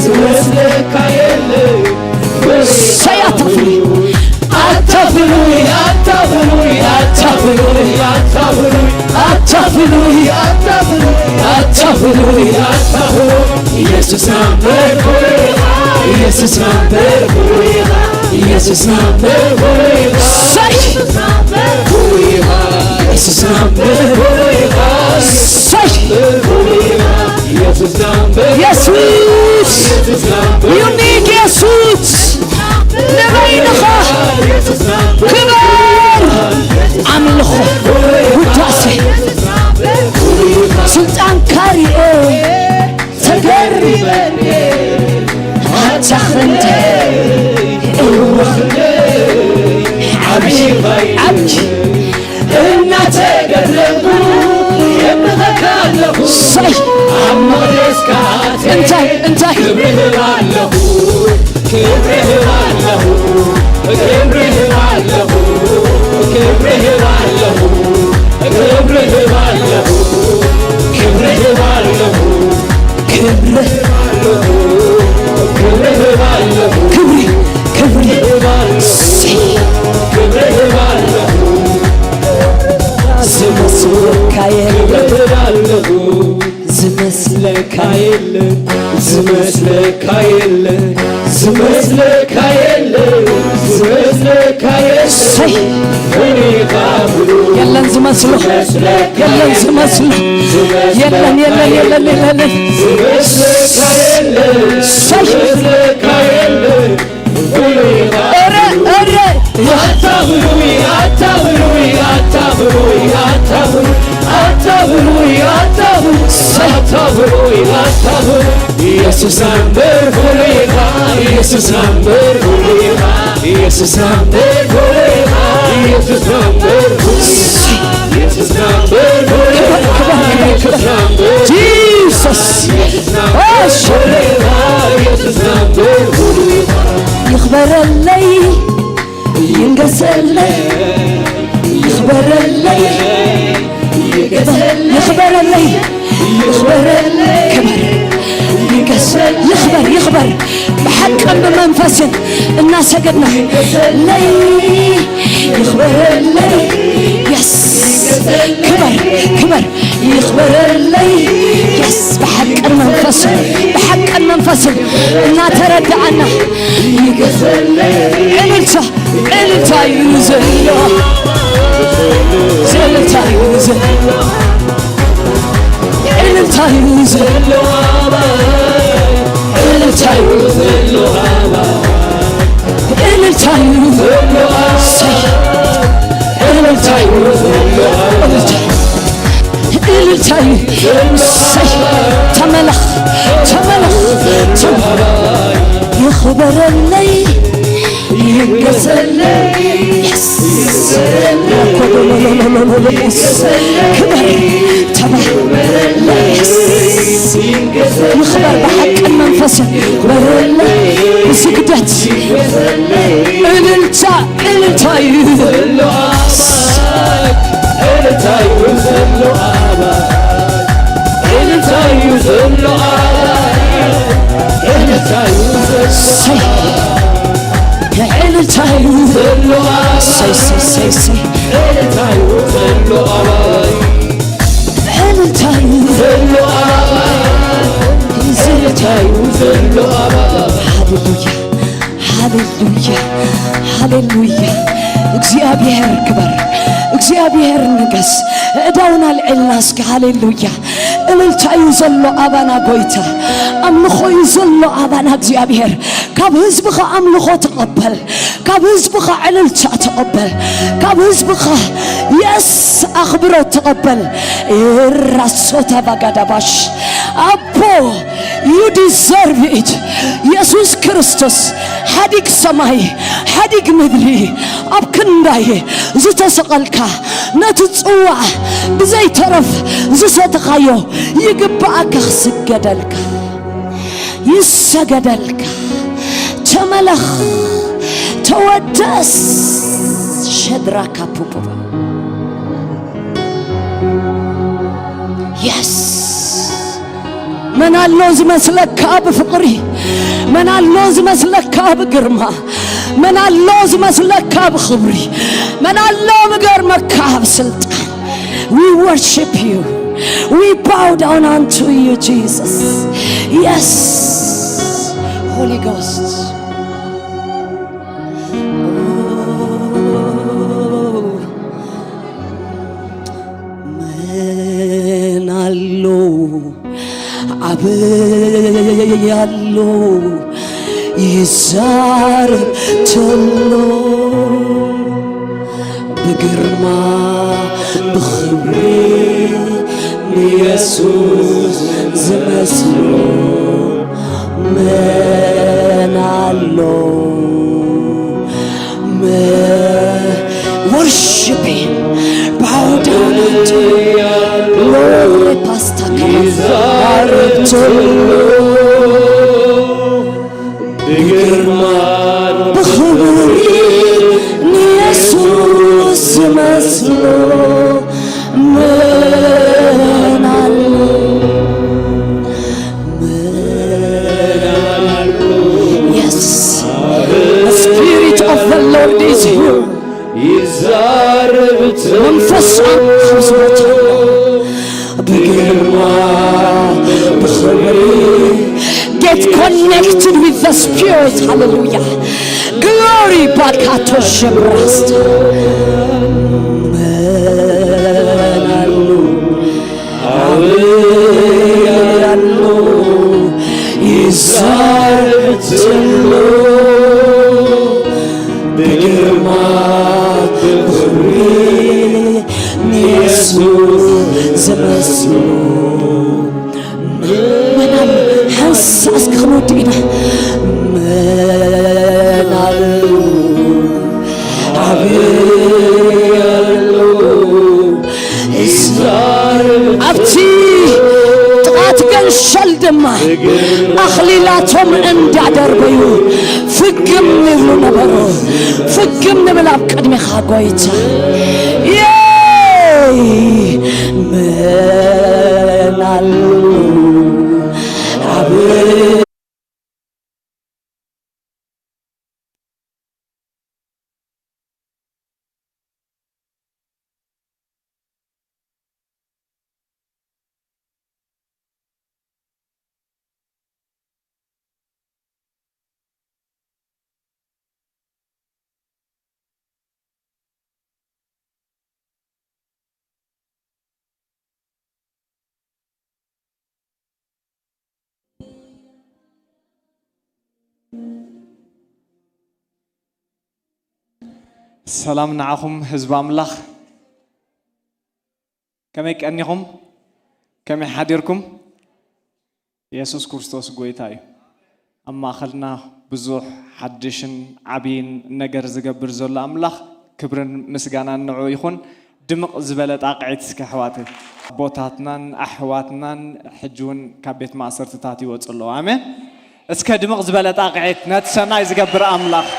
ዝመስለካ የለ ሰይ ኣታ ፍሉይ ኣታ ፍሉይ ኣታ ፍሉይ ኣታ ፍሉይ ኣታ ፍሉይ ኣታ ፍሉይ ኣታ ፍሉይ ኣታ ፍሉይ ኣታ ፍሉይ ኢየሱስ ናምበር ፎር ኢኻ ኢየሱስ ናምበር ፎር ኢኻ ኢየሱስ ናምበር ፎር ኢኻ ሰይ ኢየሱስ ናምበር ፎር ኢኻ ኢየሱስ ናምበር ፎር ኢኻ ሰይ ኢየሱስ ናምበር ኢየሱስ ኢየሱስ ናምበር you need ኢየሱስ ንበይንኻ ኢየሱስ ናምበር ክበር ኣምልኾ ውዳሴ ስልጣንካ ርኤ ተገሪመ ኣታ ክንደይ እወ ዓብዪ ዓብዪ እናተገረምኩ የምልኸካ ኣለኹ ሰይ ኣብ መቕደስካ ኣትየ እንታይ እንታይ ክብሪ እህብ ኣለኹ ክብሪ እህብ ኣለኹ ክብሪ እህብ ኣለኹ ክብሪ እህብ ኣለኹ ክብሪ እህብ ኣለኹ ክብሪ እህብ ኣለኹ ክብሪ እህብ ኣለኹ ክብሪ እህብ ኣለኹ ክብሪ ክብሪ እህብ ኣለኹ ክብሪ እህብ ኣለኹ ዝመስለካ የለ ክብሪ እህብ ኣለኹ ዝመስለካ የለ፣ ዝመስለካ የለ፣ ዝመስለካ የለ፣ ዝመስለካ የለ። እሰይ! ፍሬኻ ብሩኽ የለን ዝመስሎ፣ ዝመስለካ የለን የለ፣ ዝመስሎ። የለን፣ የለን፣ የለን፣ የለን። ዝመስለካ የለ፣ እሰይ! ዝመስለካ የለ። ኧረ፣ ኧረ፣ ኢየሱስ number one፣ ኢየሱስ number one፣ ኢየሱስ number one፣ ኢየሱስ number one። Jesus! ይኽበረለይ፣ ይንገሰለይ፣ ይኽበረለይ፣ ይንገሰለይ፣ ይኽበረለይ፣ ይኽበረለይ፣ ክበር፣ ይንገስ፣ ይኽበር፣ ይኽበር። ብሓቅን ብመንፈስን እናሰገድና ለይ ይኽበረለይ። የስ፣ ክበር፣ ክበር፣ ይኽበረለይ። የስ፣ ብሓቅን መንፈስን፣ ብሓቅን መንፈስን እናተረዳኣና ይገሰለይ። እልልታ፣ እልልታ እዩ ዘሎ፣ እልልታ እዩ ዘሎ፣ እልልታ እዩ ዘሎ፣ እልልታ እዩ ዘሎ፣ እልልታ እዩ፣ እሰይ፣ እልልታ እዩ፣ እልልታ፣ እልልታ እዩ፣ እሰይ፣ ተመለኽ፣ ተመለኽ፣ ተመለኽ፣ ይኽበረለይ። ይንገሰለይ። የስ። ክበር፣ ተባረክ። የስ። ይኽበር ብሓቅን መንፈስን። ይኽበረለይ። ብስግደት። እልልታ፣ እልልታ እዩ። እልልታ እዩ ዘሎ ኣባይ። እልልታ እዩ ዘሎ ኣባይ። እልልታ እዩ ዘሎ ኣባይ። እልልታ እዩ ዘሎ ኣባይ። ሰይ፣ ሰይ፣ ሰይ፣ ሰይ። እልልታ እዩ ዘሎ ኣባይ። እልልታ እዩ ዘሎ ኣባይ። እልልታ እዩ ዘሎ ኣባይ። ሃሌሉያ። ሃሌሉያ፣ ሃሌሉያ። እግዚኣብሔር ክበር፣ እግዚኣብሔር ንገስ። እዳውና ኣልዕልና እስኪ፣ ሃሌሉያ። እልልታ እዩ ዘሎ ኣባና ጎይታ፣ ኣምልኾ እዩ ዘሎ ኣባና እግዚኣብሔር። ካብ ህዝብኻ ኣምልኾ ተቐበል፣ ካብ ህዝብኻ ዕልልታ ተቐበል፣ ካብ ህዝብኻ የስ ኣኽብሮት ተቐበል። ኤራሶታ ባጋዳባሽ ኣቦ you deserve it። የሱስ ክርስቶስ ሓዲግ ሰማይ ሓዲግ ምድሪ ኣብ ክንዳይ ዝተሰቐልካ ነቲ ጽዋዕ ብዘይተረፍ ዝሰተኻዮ ይግብኣካ ክስገደልካ ይሰገደልካ። ተመለኽ ተወደስ ሸድራካ ፑፑባ የስ መን ኣሎ ዝመስለካ ብፍቕሪ? መን ኣሎ ዝመስለካ ብግርማ? መን ኣሎ ዝመስለካ ብኽብሪ? መን ኣሎ ብገርመካ ብስልጣን? We worship you. We bow down unto you, Jesus. Yes, Holy Ghost. መን ኣሎ ኣበይ ኣሎ ይዛረብ ተሎ ብግርማ ብኽብሪ ንየሱስ ዝመስሎ መን ኣሎ? መ- Worship him. Bow down unto him. Glory, Pastor. ይዛረብ ተሎ ብግርማ ብኽብሪ ንየሱስ ዝመስሎ መን ኣሎ? Yes. The Spirit of the Lord is here. ይዛረብ መንፈስ ኣምላኽ ኣብዚ ቦታ ኣሎ። ብግርማ Get connected with the Spirit. Hallelujah. Glory, Bakato Shebrasta. መናን ሓንሳእ እስኪ ክንወድእ ኢና። መናሉ ዓብየሉ ኣብቲ ጥቓት ገንሸል ድማ ኣኽሊላቶም እንዳደርበዩ ፍግም ይብሉ ነበሩ። ፍግም ንብል ኣብ ቅድሜኻ ጎይታ። የይ! መናሉ ሰላም ንዓኹም ህዝቢ ኣምላኽ። ከመይ ቀኒኹም? ከመይ ሓዲርኩም? የሱስ ክርስቶስ ጎይታ እዩ። ኣብ ማእኸልና ብዙሕ ሓድሽን ዓብይን ነገር ዝገብር ዘሎ ኣምላኽ ክብርን ምስጋናን ንዑ ይኹን። ድምቕ ዝበለ ጣቕዒት እስከ ኣሕዋተይ። ኣቦታትናን ኣሕዋትናን ሕጂ እውን ካብ ቤት ማእሰርትታት ይወፁ ኣለዉ። ኣሜን። እስከ ድምቕ ዝበለ ጣቕዒት ነቲ ሰናይ ዝገብር ኣምላኽ።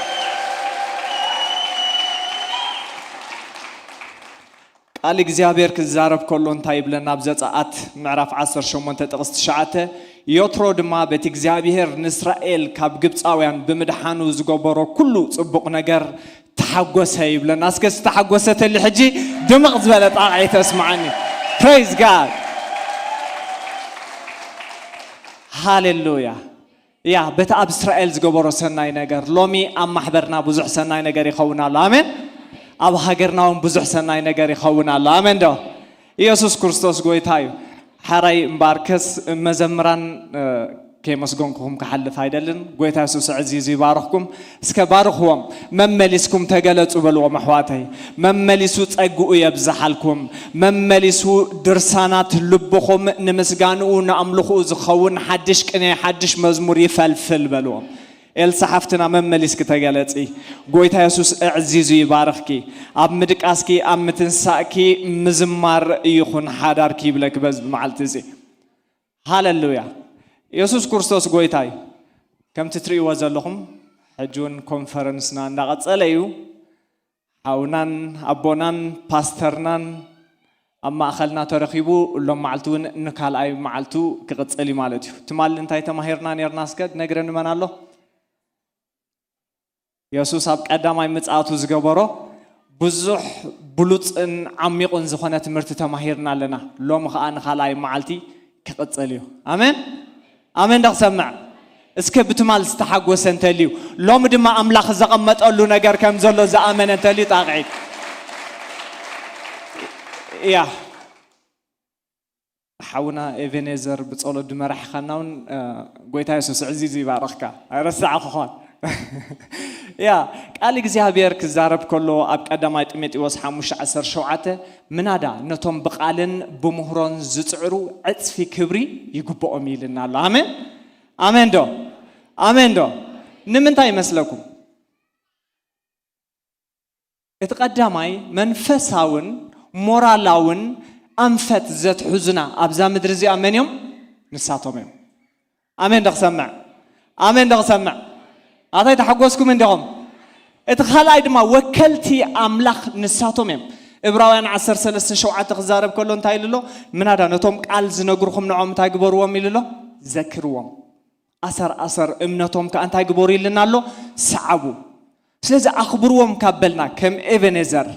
ቃል እግዚኣብሔር ክዛረብ ከሎ እንታይ ይብለና? ኣብ ዘጸኣት ምዕራፍ ዓሰርተ ሸሞንተ ጥቕስ ትሽዓተ፣ ዮትሮ ድማ በቲ እግዚኣብሔር ንእስራኤል ካብ ግብጻውያን ብምድሓኑ ዝገበሮ ኩሉ ጽቡቕ ነገር ተሓጎሰ ይብለና። እስከ ዝተሓጎሰ ተሊ ሕጂ ድምቕ ዝበለ ጣቕዒት ተስምዓኒ። Praise God። ሃሌሉያ። ያ፣ በቲ ኣብ እስራኤል ዝገበሮ ሰናይ ነገር፣ ሎሚ ኣብ ማሕበርና ብዙሕ ሰናይ ነገር ይኸውን ኣሎ። ኣሜን። ኣብ ሃገርና እውን ብዙሕ ሰናይ ነገር ይኸውን ኣሎ። ኣሜን ዶ? ኢየሱስ ክርስቶስ ጎይታ እዩ። ሓራይ እምበኣርከስ መዘምራን፣ እ፣ ከየመስገንኩኹም ክሓልፍ ኣይደልን። ጎይታ የሱስ ኣዕዚዙ ይባርኽኩም። እስከ ባርኽዎም። መመሊስኩም ተገለጹ በልዎም ኣሕዋተይ። መመሊሱ ጸግኡ የብዝሓልኩም። መመሊሱ ድርሳናት ልብኹም ንምስጋንኡ ንኣምልኽኡ ዝኸውን ሓድሽ ቅኔ፣ ሓድሽ መዝሙር ይፈልፍል በልዎም። ኤልሳ ሓፍትና መመሊስኪ ተገለጺ። ጎይታ የሱስ ኣዕዚዙ ይባርኽኪ። ኣብ ምድቃስኪ፣ ኣብ ምትንሳእኪ ምዝማር ይኹን ሓዳርኪ ይብለኪ በዚ መዓልቲ እዚ። ሃሌሉያ። የሱስ ክርስቶስ ጎይታ እዩ። ከምቲ ትርእይዎ ዘለኹም ሕጂ እውን ኮንፈረንስና እንዳቐጸለ እዩ። ሓውናን ኣቦናን ፓስተርናን ኣብ ማእኸልና ተረኺቡ ሎም መዓልቲ እውን ንካልኣይ መዓልቱ ክቕጽል እዩ ማለት እዩ። ትማሊ እንታይ ተማሂርና ኔርና? እስከ ነግረኒ መን ኣሎ? የሱስ ኣብ ቀዳማይ ምጽኣቱ ዝገበሮ ብዙሕ ብሉጽን ዓሚቑን ዝኾነ ትምህርቲ ተማሂርና ኣለና። ሎሚ ኸኣ ንኻልኣይ መዓልቲ ክቕጽል እዩ። ኣሜን። ኣሜን ዶ ክሰምዕ? እስከ ብትማል ዝተሓጎሰ እንተልዩ፣ ሎሚ ድማ ኣምላኽ ዘቐመጠሉ ነገር ከም ዘሎ ዝኣመነ እንተልዩ ጣቕዒ። እያ። ሓውና ኤቤኔዘር ብጸሎት ድመራሕኻና እውን፣ እ፣ ጎይታ የሱስ ዕዚዝ ይባርኽካ። ኣይረሳዕኹኻን። ያ፣ ቃል እግዚኣብሔር ክዛረብ ከሎ ኣብ ቀዳማይ ጢሞቴዎስ ሓሙሽተ ዓሰርተ ሸውዓተ፣ ምናዳ ነቶም ብቓልን ብምህሮን ዝጽዕሩ ዕጽፊ ክብሪ ይግብኦም ኢልና ኣሎ። ኣሜን? ኣሜን ዶ? ኣሜን ዶ? ንምንታይ ይመስለኩም? እቲ ቀዳማይ መንፈሳውን ሞራላውን ኣንፈት ዘትሕዙና ኣብዛ ምድሪ እዚኣ መን እዮም? ንሳቶም እዮም። ኣሜን ዶ ክሰምዕ? ኣሜን ዶ ክሰምዕ? ኣታይ ተሓጎስኩም እንዲኹም? እቲ ካልኣይ ድማ ወከልቲ ኣምላኽ ንሳቶም እዮም። ዕብራውያን ዓሰርተ ሰለስተ ሸውዓተ ክዛረብ ከሎ እንታይ ኢሉ ኣሎ? ምናዳ ነቶም ቃል ዝነግርኹም ንዖም እንታይ ግበርዎም ኢሉ ኣሎ? ዘክርዎም። ኣሰር ኣሰር እምነቶም ከኣ እንታይ ግበሩ ኢልና ኣሎ? ሰዓቡ። ስለዚ ኣኽብርዎም ካብ በልና ከም ኤቤኔዘር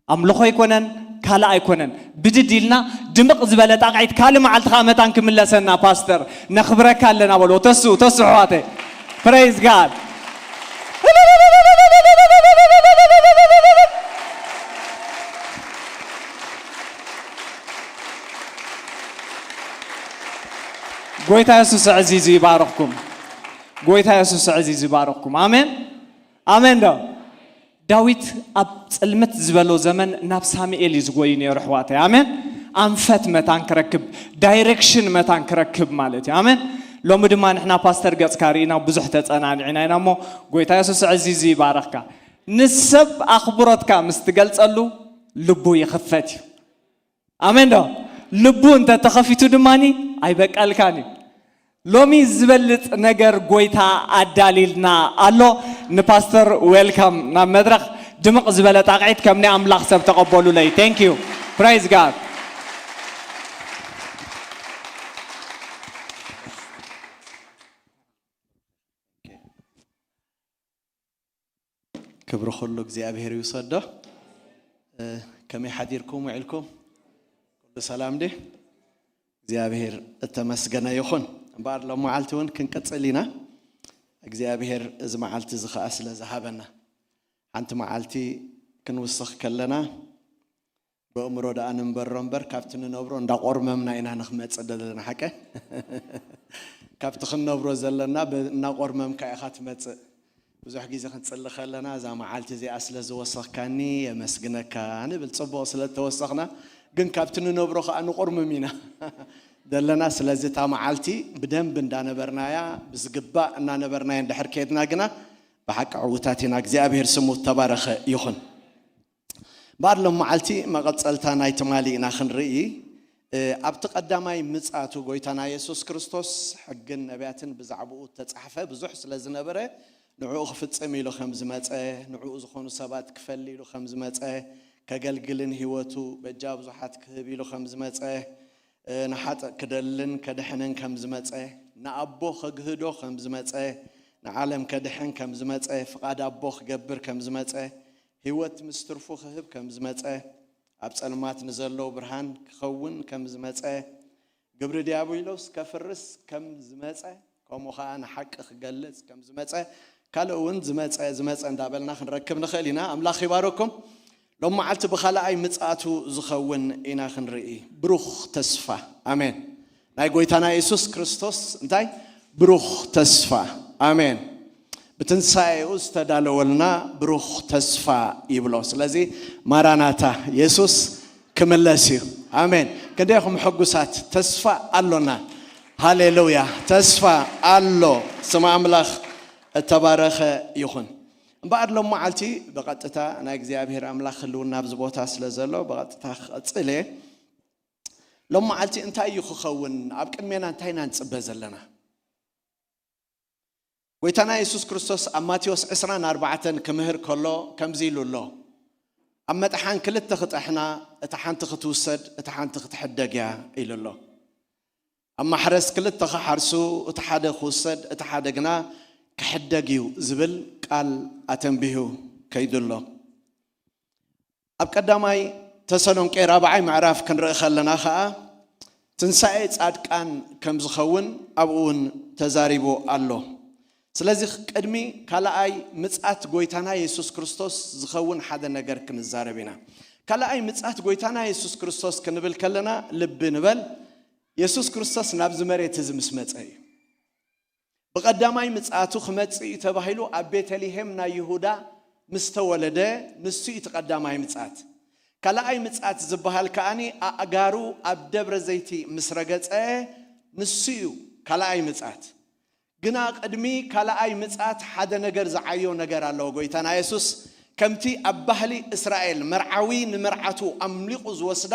ኣምልኾ ኣይኮነን፣ ካልእ ኣይኮነን። ብድድ ኢልና ድምቕ ዝበለ ጣቕዒት ካልእ መዓልቲ ከዓ መታን ክምለሰና ፓስተር ነኽብረካ ኣለና በልዎ። ተስኡ ተስኡ ኣሕዋተይ። Praise God። ጎይታ የሱስ ዕዚዙ ይባርኽኩም። ጎይታ የሱስ ዕዚዙ ይባርኽኩም። ኣሜን ኣሜን። ዶ ዳዊት ኣብ ጽልምት ዝበሎ ዘመን ናብ ሳሙኤል እዩ ዝጎዩ ነይሩ ኣሕዋተይ። ኣሜን። ኣንፈት መታን ክረክብ፣ ዳይሬክሽን መታን ክረክብ ማለት እዩ። ኣሜን። ሎሚ ድማ ንሕና ፓስተር ገጽካ ርኢና ብዙሕ ተጸናኒዕና ኢና እሞ ጎይታ የሱስ ዕዚዙ ይባረኽካ። ንሰብ ኣኽብሮትካ ምስ ትገልጸሉ ልቡ ይኽፈት እዩ። ኣሜን ዶ? ልቡ እንተ ተኸፊቱ ድማኒ ኣይበቀልካን እዩ። ሎሚ ዝበልጽ ነገር ጎይታ ኣዳሊልና ኣሎ። ንፓስተር ዌልካም ናብ መድረኽ። ድምቕ ዝበለ ጣቕዒት ከም ናይ ኣምላኽ ሰብ ተቐበሉለይ። Thank you. Praise God. ክብሪ ኩሉ እግዚኣብሔር ይውሰዶ። ከመይ ሓዲርኩም ውዒልኩም? ኩሉ ሰላም ዲ? እግዚኣብሔር እተመስገነ ይኹን። እምበኣር ሎም መዓልቲ እውን ክንቅጽል ኢና። እግዚኣብሔር እዚ መዓልቲ እዚ ኸኣ ስለ ዝሃበና። ሓንቲ መዓልቲ ክንውስኽ ከለና ብእምሮ ደኣ ንንበሮ እምበር ካብቲ ንነብሮ እንዳቆርመምና ኢና ንክመጽእ ዘለና ሓቀ። ካብቲ ክንነብሮ ዘለና ብ-፣ እናቆርመምካ ኢኻ ትመጽእ። ብዙሕ ግዜ ክንጽሊ ከለና እዛ መዓልቲ እዚኣ ስለ ዝወሰኽካኒ የመስግነካ ንብል። ጽቡቕ ስለ እተወሰኽና ግን ካብቲ ንነብሮ ከኣ ንቁርምም ኢና ዘለና። ስለዚ እታ መዓልቲ ብደንብ እንዳነበርናያ ብዝግባእ እናነበርናያ እንድሕር ከድና ግና ብሓቂ ዕውታት ኢና። እግዚኣብሔር ስሙ እተባረኸ ይኹን። እምበኣር ሎም መዓልቲ መቐጸልታ ናይ ትማሊ ኢና ክንርኢ። ኣብቲ ቀዳማይ ምጽኣቱ ጎይታና የሱስ ክርስቶስ ሕግን ነቢያትን ብዛዕባኡ እተጻሕፈ ብዙሕ ስለ ዝነበረ ንዕኡ ክፍጽም ኢሉ ከም ዝመጸ፣ ንዕኡ ዝኾኑ ሰባት ክፈሊ ኢሉ ከም ዝመጸ፣ ከገልግልን ህይወቱ በጃ ብዙሓት ክህብ ኢሉ ከም ዝመጸ፣ ንሓጥእ ክደልን ከድሕንን ከም ዝመጸ፣ ንኣቦ ከግህዶ ከም ዝመጸ፣ ንዓለም ከድሕን ከም ዝመጸ፣ ፍቓድ ኣቦ ክገብር ከም ዝመጸ፣ ህይወት ምስ ትርፉ ክህብ ከም ዝመጸ፣ ኣብ ጸልማት ንዘለዉ ብርሃን ክኸውን ከም ዝመጸ፣ ግብሪ ዲያብሎስ ከፍርስ ከም ዝመጸ፣ ከምኡ ኸኣ ንሓቂ ክገልጽ ከም ዝመጸ፣ ካልእ እውን ዝመጸ፣ ዝመጸ እንዳበልና ክንረክብ ንኽእል ኢና። ኣምላኽ ይባርኩም። ሎም መዓልቲ ብኻልኣይ ምጽኣቱ ዝኸውን ኢና ክንርኢ። ብሩኽ ተስፋ። ኣሜን። ናይ ጎይታና የሱስ ክርስቶስ እንታይ? ብሩኽ ተስፋ። ኣሜን። ብትንሳኤኡ ዝተዳለወልና ብሩኽ ተስፋ ይብሎ። ስለዚ ማራናታ፣ የሱስ ክምለስ እዩ። ኣሜን። ክንደይ ኢኹም ሕጉሳት? ተስፋ ኣሎና። ሃሌሉያ። ተስፋ ኣሎ። ስም ኣምላኽ እተባረኸ ይኹን። እምበኣር ሎም መዓልቲ ብቐጥታ ናይ እግዚኣብሔር ኣምላኽ ህልውና ኣብዚ ቦታ ስለ ዘሎ ብቐጥታ ክቐጽል እየ። ሎም መዓልቲ እንታይ እዩ ክኸውን? ኣብ ቅድሜና እንታይ ኢና ንጽበ ዘለና? ጎይታና የሱስ ክርስቶስ ኣብ ማቴዎስ ዕስራን ኣርባዕተን ክምህር ከሎ ከምዚ ኢሉ ኣሎ። ኣብ መጥሓን ክልተ ክጠሕና፣ እታ ሓንቲ ክትውሰድ፣ እታ ሓንቲ ክትሕደግ እያ ኢሉ ኣሎ። ኣብ ማሕረስ ክልተ ክሓርሱ፣ እቲ ሓደ ክውሰድ፣ እቲ ሓደ ግና ክሕደግ እዩ ዝብል ቃል ኣተንቢሁ ከይዱ ኣሎ። ኣብ ቀዳማይ ተሰሎንቄ ራብዓይ ምዕራፍ ክንርኢ ከለና ኸኣ ትንሳኤ ጻድቃን ከም ዝኸውን ኣብኡ እውን ተዛሪቡ ኣሎ። ስለዚ ቅድሚ ካልኣይ ምጽኣት ጎይታና የሱስ ክርስቶስ ዝኸውን ሓደ ነገር ክንዛረብ ኢና። ካልኣይ ምጽኣት ጎይታና የሱስ ክርስቶስ ክንብል ከለና ልቢ ንበል፣ የሱስ ክርስቶስ ናብዚ መሬት እዚ ምስ መጸ እዩ። ብቐዳማይ ምጽኣቱ ክመጽእ እዩ ተባሂሉ ኣብ ቤተልሔም ናይ ይሁዳ ምስ ተወለደ፣ ንሱ እዩ እቲ ቀዳማይ ምጽኣት። ካልኣይ ምጽኣት ዝበሃል ከኣኒ ኣእጋሩ ኣብ ደብረ ዘይቲ ምስ ረገጸ፣ ንሱ እዩ ካልኣይ ምጽኣት። ግና ቅድሚ ካልኣይ ምጽኣት ሓደ ነገር ዝዓዮ ነገር ኣለዎ። ጎይታና የሱስ ከምቲ ኣብ ባህሊ እስራኤል መርዓዊ ንመርዓቱ ኣምሊቑ ዝወስዳ፣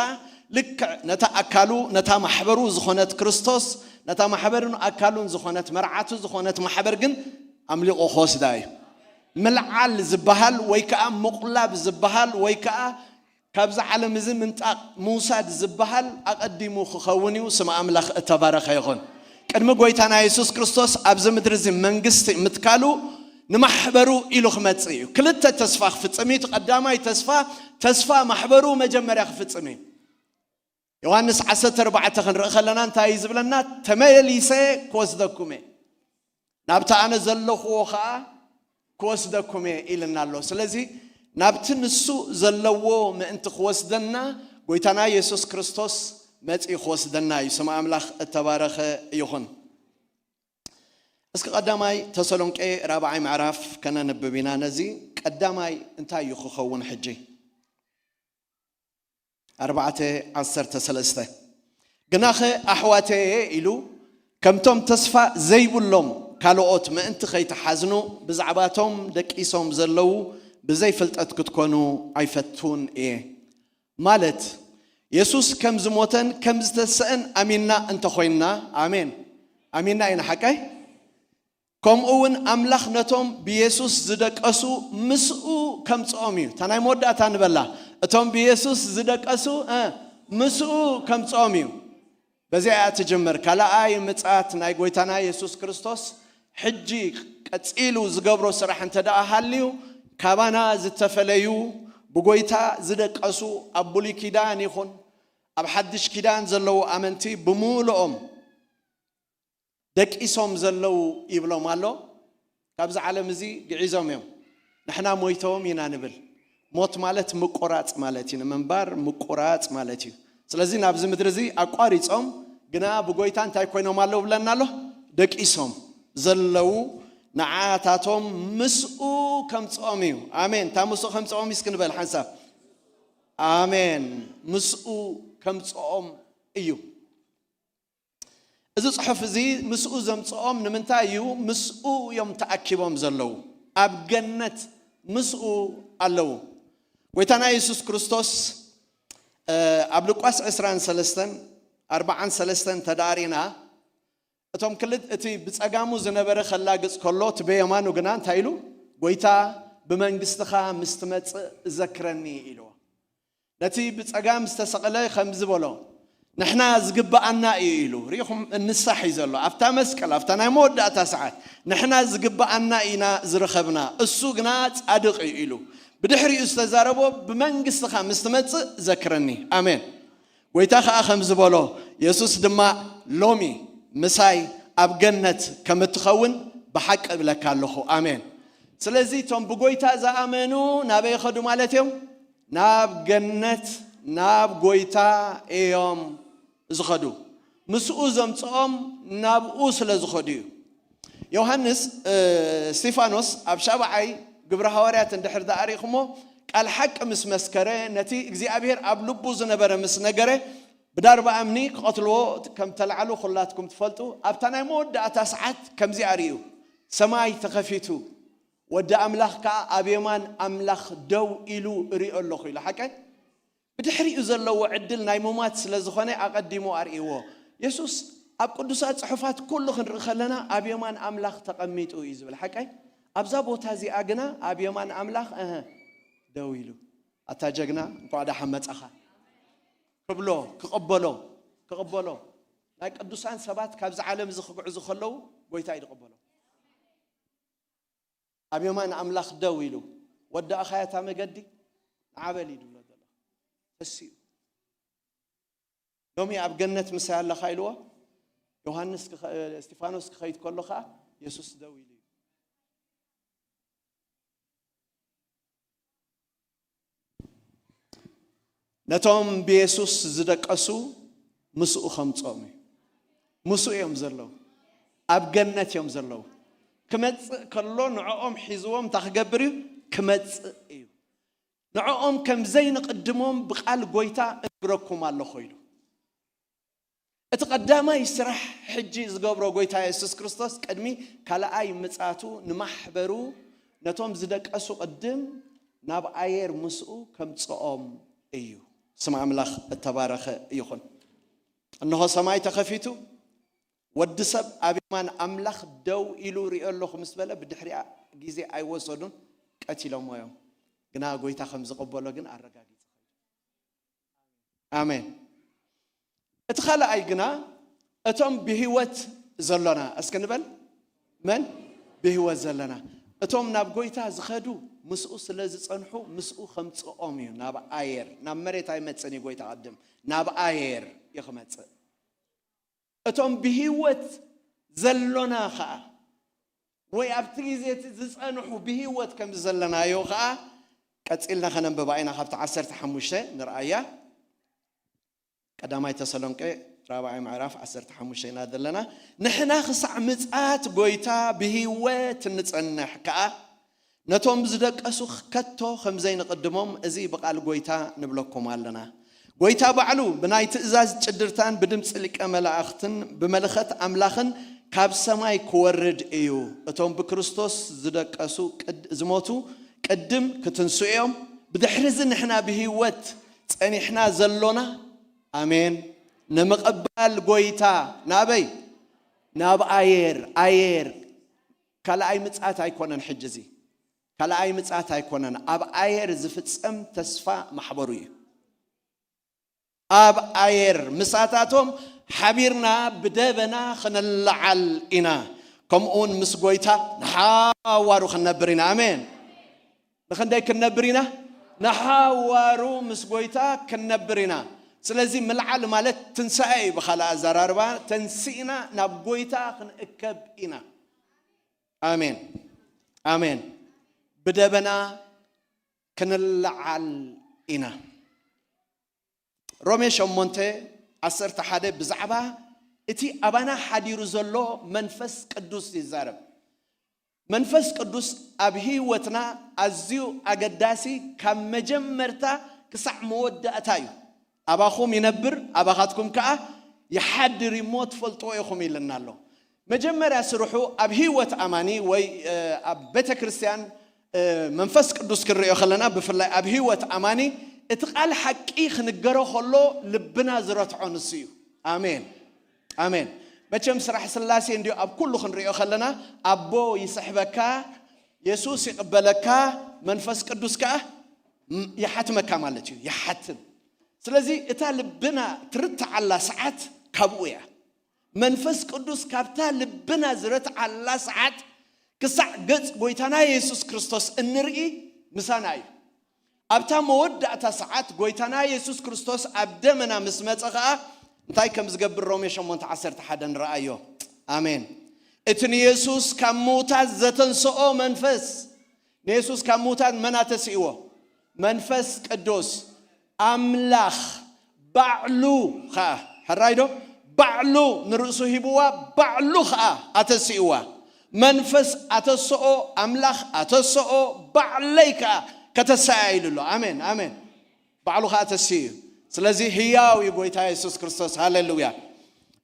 ልክዕ ነታ ኣካሉ፣ ነታ ማሕበሩ ዝኾነት ክርስቶስ፣ ነታ ማሕበርን ኣካሉን ዝኾነት መርዓቱ ዝኾነት ማሕበር ግን ኣምሊቑ ክወስዳ እዩ። ምልዓል ዝበሃል ወይ ከኣ ምቑላብ ዝበሃል ወይ ከኣ ካብዚ ዓለም እዚ ምንጣቕ ምውሳድ ዝበሃል ኣቐዲሙ ክኸውን እዩ። ስም ኣምላኽ እተባረኸ ይኹን። ቅድሚ ጎይታና የሱስ ክርስቶስ ኣብዚ ምድሪ እዚ መንግስቲ ምትካሉ ንማሕበሩ ኢሉ ክመጽእ እዩ። ክልተ ተስፋ ክፍጽም እዩ። እቲ ቀዳማይ ተስፋ ተስፋ ማሕበሩ መጀመርያ ክፍጽም እዩ። ዮሃንስ ዓሰርተ ኣርባዕተ ክንርኢ ከለና እንታይ እዩ ዝብለና? "ተመሊሰ ክወስደኩም እየ፣ ናብቲ ኣነ ዘለኹዎ ኸዓ ክወስደኩም እየ" ኢልና ኣሎ። ስለዚ ናብቲ ንሱ ዘለዎ ምእንቲ ክወስደና፣ ጎይታና የሱስ ክርስቶስ መጺኡ ክወስደና እዩ። ስም ኣምላኽ እተባረኸ ይኹን። እስኪ ቀዳማይ ተሰሎንቄ ራብዓይ ምዕራፍ ከነንብብ ኢና። ነዚ ቀዳማይ እንታይ እዩ ክኸውን ሕጂ? ኣርባዕተ ዓሰርተ ሰለስተ፣ "ግናኸ ኣሕዋተየ" ኢሉ፣ "ከምቶም ተስፋ ዘይብሎም ካልኦት ምእንቲ ከይትሓዝኑ፣ ብዛዕባቶም ደቂሶም ዘለዉ ብዘይፍልጠት ክትኮኑ ኣይፈቱን እየ።" ማለት፣ የሱስ ከም ዝሞተን ከም ዝተሰእን ኣሚንና እንተኾይንና፣ ኣሜን፣ ኣሚንና ኢና፣ ሓቀይ? ከምኡ እውን ኣምላኽ ነቶም ብየሱስ ዝደቀሱ ምስኡ ከምጽኦም እዩ። እታ ናይ መወዳእታ ንበላ። እቶም ብየሱስ ዝደቀሱ፣ እ፣ ምስኡ ከምጽኦም እዩ። በዚኣ እያ ትጅምር። ካልኣይ ምጽኣት ናይ ጎይታና የሱስ ክርስቶስ ሕጂ ቀጺሉ ዝገብሮ ስራሕ እንተ ደኣ ሃልዩ፣ ካባና ዝተፈለዩ፣ ብጎይታ ዝደቀሱ፣ ኣብ ብሉይ ኪዳን ይኹን ኣብ ሓድሽ ኪዳን ዘለዉ ኣመንቲ ብምሉኦም ደቂሶም ዘለዉ ይብሎም ኣሎ። ካብዚ ዓለም እዚ ግዒዞም እዮም። ንሕና ሞይቶም ኢና ንብል። ሞት ማለት ምቁራጽ ማለት እዩ። ንምንባር ምቁራጽ ማለት እዩ። ስለዚ ናብዚ ምድሪ እዚ ኣቋሪጾም፣ ግና ብጎይታ እንታይ ኮይኖም ኣለዉ ብለና ኣሎ? ደቂሶም ዘለዉ ንዓታቶም ምስኡ ከምጽኦም እዩ። ኣሜን። እታ ምስኡ ከምጽኦም እዩ እስኪ ንበል ሓንሳብ። ኣሜን። ምስኡ ከምጽኦም እዩ። እዚ ጽሑፍ እዚ ምስኡ ዘምጽኦም ንምንታይ እዩ? ምስኡ እዮም ተኣኪቦም ዘለዉ። ኣብ ገነት ምስኡ ኣለዉ። ጎይታና የሱስ ክርስቶስ፣ እ፣ ኣብ ሉቃስ ዕስራን ሰለስተን፣ ኣርባዓን ሰለስተን ተዳሪና፣ እቶም ክልት-፣ እቲ ብጸጋሙ ዝነበረ ከላግጽ ከሎ፣ እቲ በየማኑ ግና እንታይ ኢሉ? "ጎይታ፣ ብመንግስትኻ ምስ ትመጽእ ዘክረኒ" ኢልዎ። ነቲ ብጸጋም ዝተሰቕለ ከምዚ በሎ፣ "ንሕና ዝግብኣና እዩ" ኢሉ። ርኢኹም፣ እንሳሕ እዩ ዘሎ። ኣብታ መስቀል፣ ኣብታ ናይ መወዳእታ ሰዓት፣ "ንሕና ዝግብኣና ኢና ዝረኸብና፣ እሱ ግና ጻድቕ እዩ" ኢሉ። ብድሕሪኡ ዝተዛረቦ፣ "ብመንግስትኻ ምስ ትመጽእ ዘክረኒ።" ኣሜን። ጎይታ ኸኣ ከምዚ በሎ፣ የሱስ ድማ፣ "ሎሚ ምሳይ ኣብ ገነት ከም እትኸውን ብሓቂ እብለካ ኣለኹ።" ኣሜን። ስለዚ እቶም ብጎይታ ዝኣመኑ ናበይ ይኸዱ ማለት እዮም? ናብ ገነት፣ ናብ ጎይታ እዮም ዝኸዱ። ምስኡ ዘምጽኦም ናብኡ ስለ ዝኸዱ እዩ። ዮሃንስ፣ እ፣ እስጢፋኖስ ኣብ ሻብዓይ ግብሪ ሃዋርያት እንድሕር ደኣ ርኢኹሞ፣ ቃል ሓቂ ምስ መስከረ፣ ነቲ እግዚኣብሔር ኣብ ልቡ ዝነበረ ምስ ነገረ፣ ብዳርባ እምኒ ክቐትልዎ ከም ተላዕሉ ኩላትኩም ትፈልጡ። ኣብታ ናይ መወዳእታ ሰዓት ከምዚኣ ርእዩ፣ ሰማይ ተኸፊቱ፣ ወዲ ኣምላኽ ከኣ ኣብ የማን ኣምላኽ ደው ኢሉ እርእዮ ኣለኹ ኢሉ። ሓቀይ? ብድሕሪኡ ዘለዎ ዕድል ናይ ምሟት ስለ ዝኾነ ኣቐዲሙ ኣርእይዎ። የሱስ ኣብ ቅዱሳት ጽሑፋት ኩሉ ክንርኢ ከለና ኣብ የማን ኣምላኽ ተቐሚጡ እዩ ዝብል። ሓቀይ? ኣብዛ ቦታ እዚኣ ግና ኣብ የማን ኣምላኽ፣ እህ፣ ደው ኢሉ። ኣታ ጀግና፣ እንኳዕ ደሓን መጻኻ ክብሎ፣ ክቕበሎ፣ ክቕበሎ። ናይ ቅዱሳን ሰባት ካብዚ ዓለም እዚ ክግዕዙ ከለዉ ጎይታ እዩ ዝቕበሎ። ኣብ የማን ኣምላኽ ደው ኢሉ፣ "ወዳእኻያ እታ መገዲ፣ ንዓ በል" እዩ ዝብሎ ዘሎ። ተሲኡ። "ሎሚ ኣብ ገነት ምሳይ ኣለኻ" ኢልዎ። ዮሃንስ ክኸ-፣ እስጢፋኖስ ክኸይድ ከሎ ኸኣ የሱስ ደው ኢሉ እዩ። ነቶም ብየሱስ ዝደቀሱ ምስኡ ከምጽኦም እዩ። ምስኡ እዮም ዘለዉ። ኣብ ገነት እዮም ዘለዉ። ክመጽእ ከሎ ንዕኦም ሒዝዎም እንታይ ክገብር እዩ? ክመጽእ እዩ። ንዕኦም ከም ዘይንቕድሞም ብቓል ጎይታ እነግረኩም ኣለኹ ኢሉ። እቲ ቀዳማይ ስራሕ ሕጂ ዝገብሮ ጎይታ የሱስ ክርስቶስ ቅድሚ ካልኣይ ምጻቱ ንማሕበሩ ነቶም ዝደቀሱ ቅድም ናብ ኣየር ምስኡ ከምጽኦም እዩ። ስም ኣምላኽ እተባረኸ ይኹን። እንሆ ሰማይ ተኸፊቱ፣ ወዲ ሰብ ኣብ የማን ኣምላኽ ደው ኢሉ ርእዮ ኣለኹ ምስ በለ ብድሕሪኣ ግዜ ኣይወሰዱን፣ ቀቲሎሞ እዮም። ግና ጎይታ ከም ዝቕበሎ ግን ኣረጋጊጹ። ኣሜን። እቲ ካልኣይ ግና እቶም ብህይወት ዘሎና፣ እስኪ ንበል፣ መን? ብህይወት ዘለና። እቶም ናብ ጎይታ ዝኸዱ ምስኡ ስለ ዝጸንሑ ምስኡ ከምጽኦም እዩ። ናብ ኣየር፣ ናብ መሬት ኣይመጽእን እዩ ጎይታ። ቅድም ናብ ኣየር እዩ ክመጽእ። እቶም ብህይወት ዘሎና ኸኣ፣ ወይ ኣብቲ ግዜ እቲ ዝጸንሑ ብህይወት ከም ዘለናዮ ኸኣ ቀጺልና ከነንብባ ኢና። ካብቲ ዓሰርተ ሓሙሽተ ንርኣያ። ቀዳማይ ተሰሎንቄ ራብዓይ ምዕራፍ ዓሰርተ ሓሙሽተ ኢና ዘለና። ንሕና ክሳዕ ምጽኣት ጎይታ ብህይወት እንጸንሕ ከኣ፣ ነቶም ዝደቀሱ ከቶ ከም ዘይንቕድሞም፣ እዚ ብቓል ጎይታ ንብለኩም ኣለና። ጎይታ ባዕሉ ብናይ ትእዛዝ ጭድርታን ብድምጺ ሊቀ መላእኽትን ብመለኸት ኣምላኽን ካብ ሰማይ ክወርድ እዩ። እቶም ብክርስቶስ ዝደቀሱ ቅድ-፣ ዝሞቱ ቅድም ክትንስኡ እዮም። ብድሕሪ እዚ ንሕና ብህይወት ጸኒሕና ዘሎና፣ ኣሜን፣ ንምቕባል ጎይታ ናበይ? ናብ ኣየር። ኣየር ካልኣይ ምጽኣት ኣይኮነን። ሕጂ እዚ ካልኣይ ምጽኣት ኣይኮነን። ኣብ ኣየር ዝፍጸም ተስፋ ማሕበሩ እዩ። ኣብ ኣየር ምሳታቶም ሓቢርና ብደበና ክንለዓል ኢና። ከምኡውን ምስ ጎይታ ንሓዋሩ ክንነብር ኢና። ኣሜን። ንኽንደይ ክንነብር ኢና? ንሓዋሩ ምስ ጎይታ ክንነብር ኢና። ስለዚ ምልዓል ማለት ትንሳኤ እዩ። ብኻልእ ኣዘራርባ፣ ተንሲእና ናብ ጎይታ ክንእከብ ኢና። ኣሜን፣ ኣሜን። ብደበና ክንለዓል ኢና። ሮሜ ሸሞንተ ዓሰርተ ሓደ ብዛዕባ እቲ ኣባና ሓዲሩ ዘሎ መንፈስ ቅዱስ ይዛረብ። መንፈስ ቅዱስ ኣብ ህይወትና ኣዝዩ ኣገዳሲ፣ ካብ መጀመርታ ክሳዕ መወዳእታ እዩ። ኣባኹም ይነብር፣ ኣባኻትኩም ከኣ ይሓድር እሞ ትፈልጥዎ ኢኹም ኢልና ኣሎ። መጀመርያ ስርሑ ኣብ ህይወት ኣማኒ ወይ፣ እ፣ ኣብ ቤተ ክርስቲያን፣ እ፣ መንፈስ ቅዱስ ክንሪኦ ከለና፣ ብፍላይ ኣብ ህይወት ኣማኒ እቲ ቃል ሓቂ ክንገሮ ከሎ ልብና ዝረትዖ ንሱ እዩ። ኣሜን፣ ኣሜን። መቸም ስራሕ ስላሴ እንዲዮ ኣብ ኩሉ ክንሪኦ ከለና፣ ኣቦ ይስሕበካ፣ የሱስ ይቕበለካ፣ መንፈስ ቅዱስ ከኣ ም-፣ ይሓትመካ ማለት እዩ። ይሓትም። ስለዚ እታ ልብና ትርትዓላ ሰዓት ካብኡ እያ። መንፈስ ቅዱስ ካብታ ልብና ዝረትዓላ ሰዓት ክሳዕ ገጽ ጎይታና የሱስ ክርስቶስ እንርኢ ምሳና እዩ። ኣብታ መወዳእታ ሰዓት ጎይታና የሱስ ክርስቶስ ኣብ ደመና ምስ መጸ ኸኣ እንታይ ከም ዝገብር ሮሜ ሸሞንተ ዓሰርተ ሓደ ንረኣዮ። ኣሜን። እቲ ንየሱስ ካብ ምዉታት ዘተንስኦ መንፈስ፣ ንየሱስ ካብ ምዉታት መን ኣተስእዎ? መንፈስ ቅዱስ ኣምላኽ ባዕሉ ኸኣ፣ ሕራይ ዶ? ባዕሉ ንርእሱ ሂብዋ፣ ባዕሉ ኸኣ ኣተስእዋ። መንፈስ ኣተስኦ፣ ኣምላኽ ኣተስኦ፣ ባዕለይ ከኣ ከተስኣ ኢሉ ኣሎ። ኣሜን፣ ኣሜን። ባዕሉ ኸኣ ተስኡ እዩ። ስለዚ ህያው እዩ ጎይታ የሱስ ክርስቶስ። ሃሌሉያ።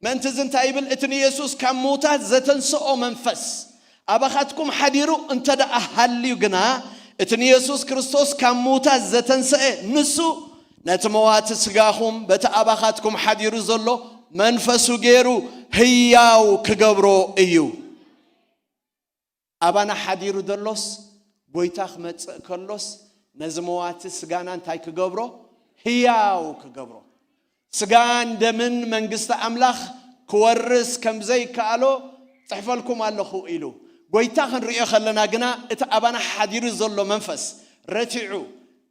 ምእንቲ እዚ እንታይ ይብል? እቲ ንየሱስ ካብ ምዉታት ዘተንስኦ መንፈስ ኣባኻትኩም ሓዲሩ እንተ ደኣ ሃልዩ ግና፣ እቲ ንየሱስ ክርስቶስ ካብ ምዉታት ዘተንስአ ንሱ ነቲ መዋቲ ስጋኹም በቲ ኣባኻትኩም ሓዲሩ ዘሎ መንፈሱ ገይሩ ህያው ክገብሮ እዩ። ኣባና ሓዲሩ ዘሎስ፣ ጎይታ ክመጽእ ከሎስ፣ ነዚ መዋቲ ስጋና እንታይ ክገብሮ? ህያው ክገብሮ። ስጋን ደምን መንግስቲ ኣምላኽ ክወርስ ከም ዘይከኣሎ ጽሕፈልኩም ኣለኹ ኢሉ። ጎይታ ክንርእዮ ከለና ግና፣ እቲ ኣባና ሓዲሩ ዘሎ መንፈስ ረቲዑ፣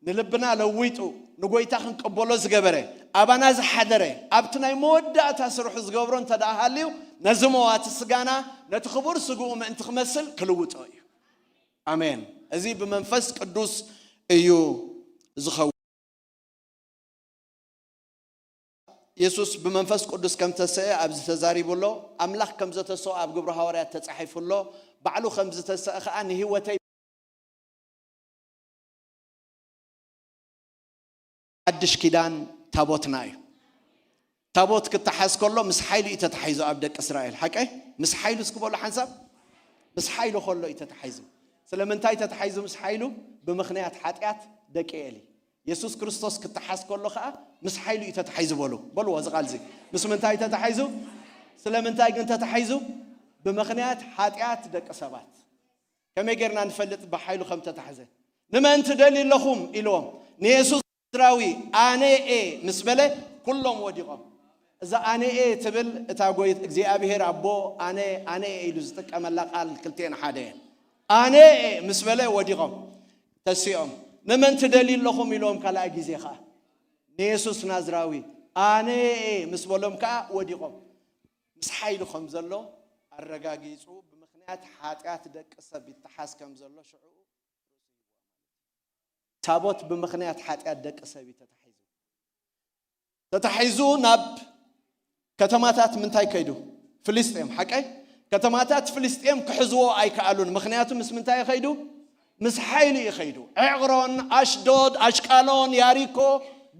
ንልብና ለዊጡ፣ ንጎይታ ክንቅበሎ ዝገበረ፣ ኣባና ዝሓደረ፣ ኣብቲ ናይ መወዳእታ ስርሑ ዝገብሮ እንተ ደኣ ሃልዩ፣ ነዚ መዋቲ ስጋና፣ ነቲ ክቡር ስግኡ ምእንቲ ክመስል ክልውጦ እዩ። ኣሜን። እዚ ብመንፈስ ቅዱስ እዩ ዝኸውን። የሱስ ብመንፈስ ቅዱስ ከም ተሰአ ኣብዚ ተዛሪቡ ኣሎ። ኣምላኽ ከም ዘተሰኦ ኣብ ግብሪ ሃዋርያት ተጻሒፉ ኣሎ። ባዕሉ ከም ዝተሰአ ኸኣ ንህይወተይ ሓድሽ ኪዳን ታቦትና እዩ። ታቦት ክተሓዝ ከሎ ምስ ሓይሉ እዩ ተታሒዙ ኣብ ደቂ እስራኤል። ሓቀይ? ምስ ሓይሉ እስኪ በሉ ሓንሳብ። ምስ ሓይሉ ከሎ እዩ ተታሒዙ። ስለምንታይ ተታሒዙ ምስ ሓይሉ? ብምኽንያት ሓጢኣት ደቂ ኤሊ። የሱስ ክርስቶስ ክተሓዝ ከሎ ኸኣ ምስ ሓይሉ እዩ ተታሒዙ በሉ። በልዎ እዚ ቃል እዚ። ምስ ምንታይ ተታሒዙ? ስለምንታይ ግን ተታሒዙ? ብምኽንያት ሓጢኣት ደቂ ሰባት። ከመይ ጌርና ንፈልጥ ብሓይሉ ከም ተታሕዘ? ንመን ትደልዩ ኣለኹም ኢልዎም ንየሱስ። ስድራዊ ኣነ እየ ምስ በለ ኩሎም ወዲቖም። እዛ ኣነ እየ ትብል እታ ጎይ እግዚኣብሔር ኣቦ ኣነ፣ ኣነ እየ ኢሉ ዝጥቀመላ ቃል ክልቲኤን ሓደ እየን። ኣነ እየ ምስ በለ ወዲቖም። ተሲኦም። ንመን ትደልዩ ኣለኹም ኢልዎም ካልኣይ ግዜ ኸዓ ንየሱስ ናዝራዊ ኣነ እየ ምስ በሎም ከዓ ወዲቖም። ምስ ሓይሉ ከም ዘሎ ኣረጋጊጹ ብምኽንያት ሓጢኣት ደቂ ሰብ ይተሓዝ ከም ዘሎ ሽዑ ታቦት ብምኽንያት ሓጢኣት ደቂ ሰብ እዩ ተታሒዙ። ተታሒዙ ናብ ከተማታት ምንታይ ከይዱ? ፍልስጤም፣ ሓቀይ? ከተማታት ፍልስጤም ክሕዝዎ ኣይከኣሉን። ምኽንያቱ ምስ ምንታይ እዩ ከይዱ? ምስ ሓይሉ እዩ ከይዱ። ዕቕሮን፣ ኣሽዶድ፣ ኣሽቃሎን፣ ያሪኮ፣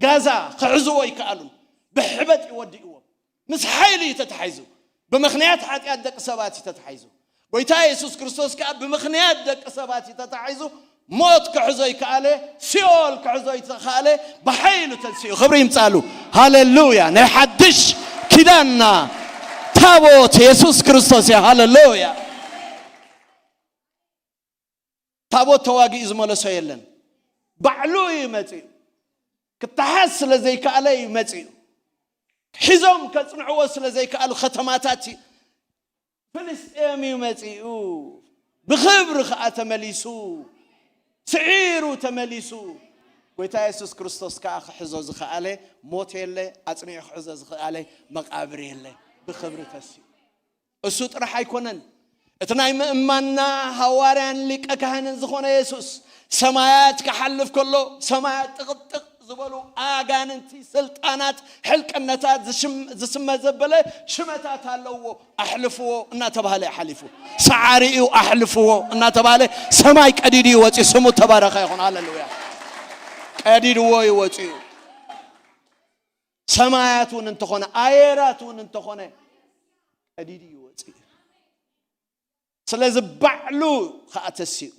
ጋዛ ክሕዝዎ ኣይከኣሉን። ብሕበጥ እዩ ወዲእዎም። ምስ ሓይሉ እዩ ተታሒዙ። ብምኽንያት ሓጢኣት ደቂ ሰባት እዩ ተታሒዙ። ጎይታ የሱስ ክርስቶስ ከኣ ብምኽንያት ደቂ ሰባት እዩ ተታሒዙ። ሞት ክሕዞ ይከኣለ፣ ሲኦል ክሕዞ ይተኻእለ፣ ብሓይሉ ተንሲኡ። ክብሪ ይምጻሉ። ሃሌሉያ። ናይ ሓድሽ ኪዳንና ታቦት የሱስ ክርስቶስ እዩ። ሃሌሉያ። ታቦት ተዋጊኡ ዝመለሶ የለን። ባዕሉ እዩ መጺኡ። ክተሓዝ ስለ ዘይከኣለ እዩ መጺኡ። ሒዞም ከጽንዕዎ ስለ ዘይከኣሉ ከተማታት ፍልስጤም እዩ መጺኡ። ብኽብሪ ከኣ ተመሊሱ፣ ስዒሩ ተመሊሱ። ጎይታ የሱስ ክርስቶስ ከኣ ክሕዞ ዝኸኣለ ሞት የለ፣ ኣጽኒዑ ክሕዞ ዝኸኣለ መቓብር የለ። ብኽብሪ ተሲኡ። እሱ ጥራሕ ኣይኮነን። እቲ ናይ ምእማንና ሃዋርያን ሊቀ ካህንን ዝኾነ የሱስ ሰማያት ክሓልፍ ከሎ ሰማያት ጥቕጥቕ ዝበሉ ኣጋንንቲ፣ ስልጣናት፣ ሕልቅነታት ዝሽም-፣ ዝስመ ዘበለ ሽመታት ኣለዎ። ኣሕልፍዎ እናተባህለ እዩ ሓሊፉ። ሰዓሪ እዩ ኣሕልፍዎ እናተባህለ ሰማይ ቀዲዱ እዩ ወፂኡ። ስሙ ተባረኸ ይኹን። ሃሌሉያ። ቀዲድዎ እዩ ወፂኡ። ሰማያት እውን እንተኾነ ኣየራት እውን እንተኾነ ቀዲዱ እዩ ወፂኡ። ስለዚ ባዕሉ ከዓ ተሲኡ።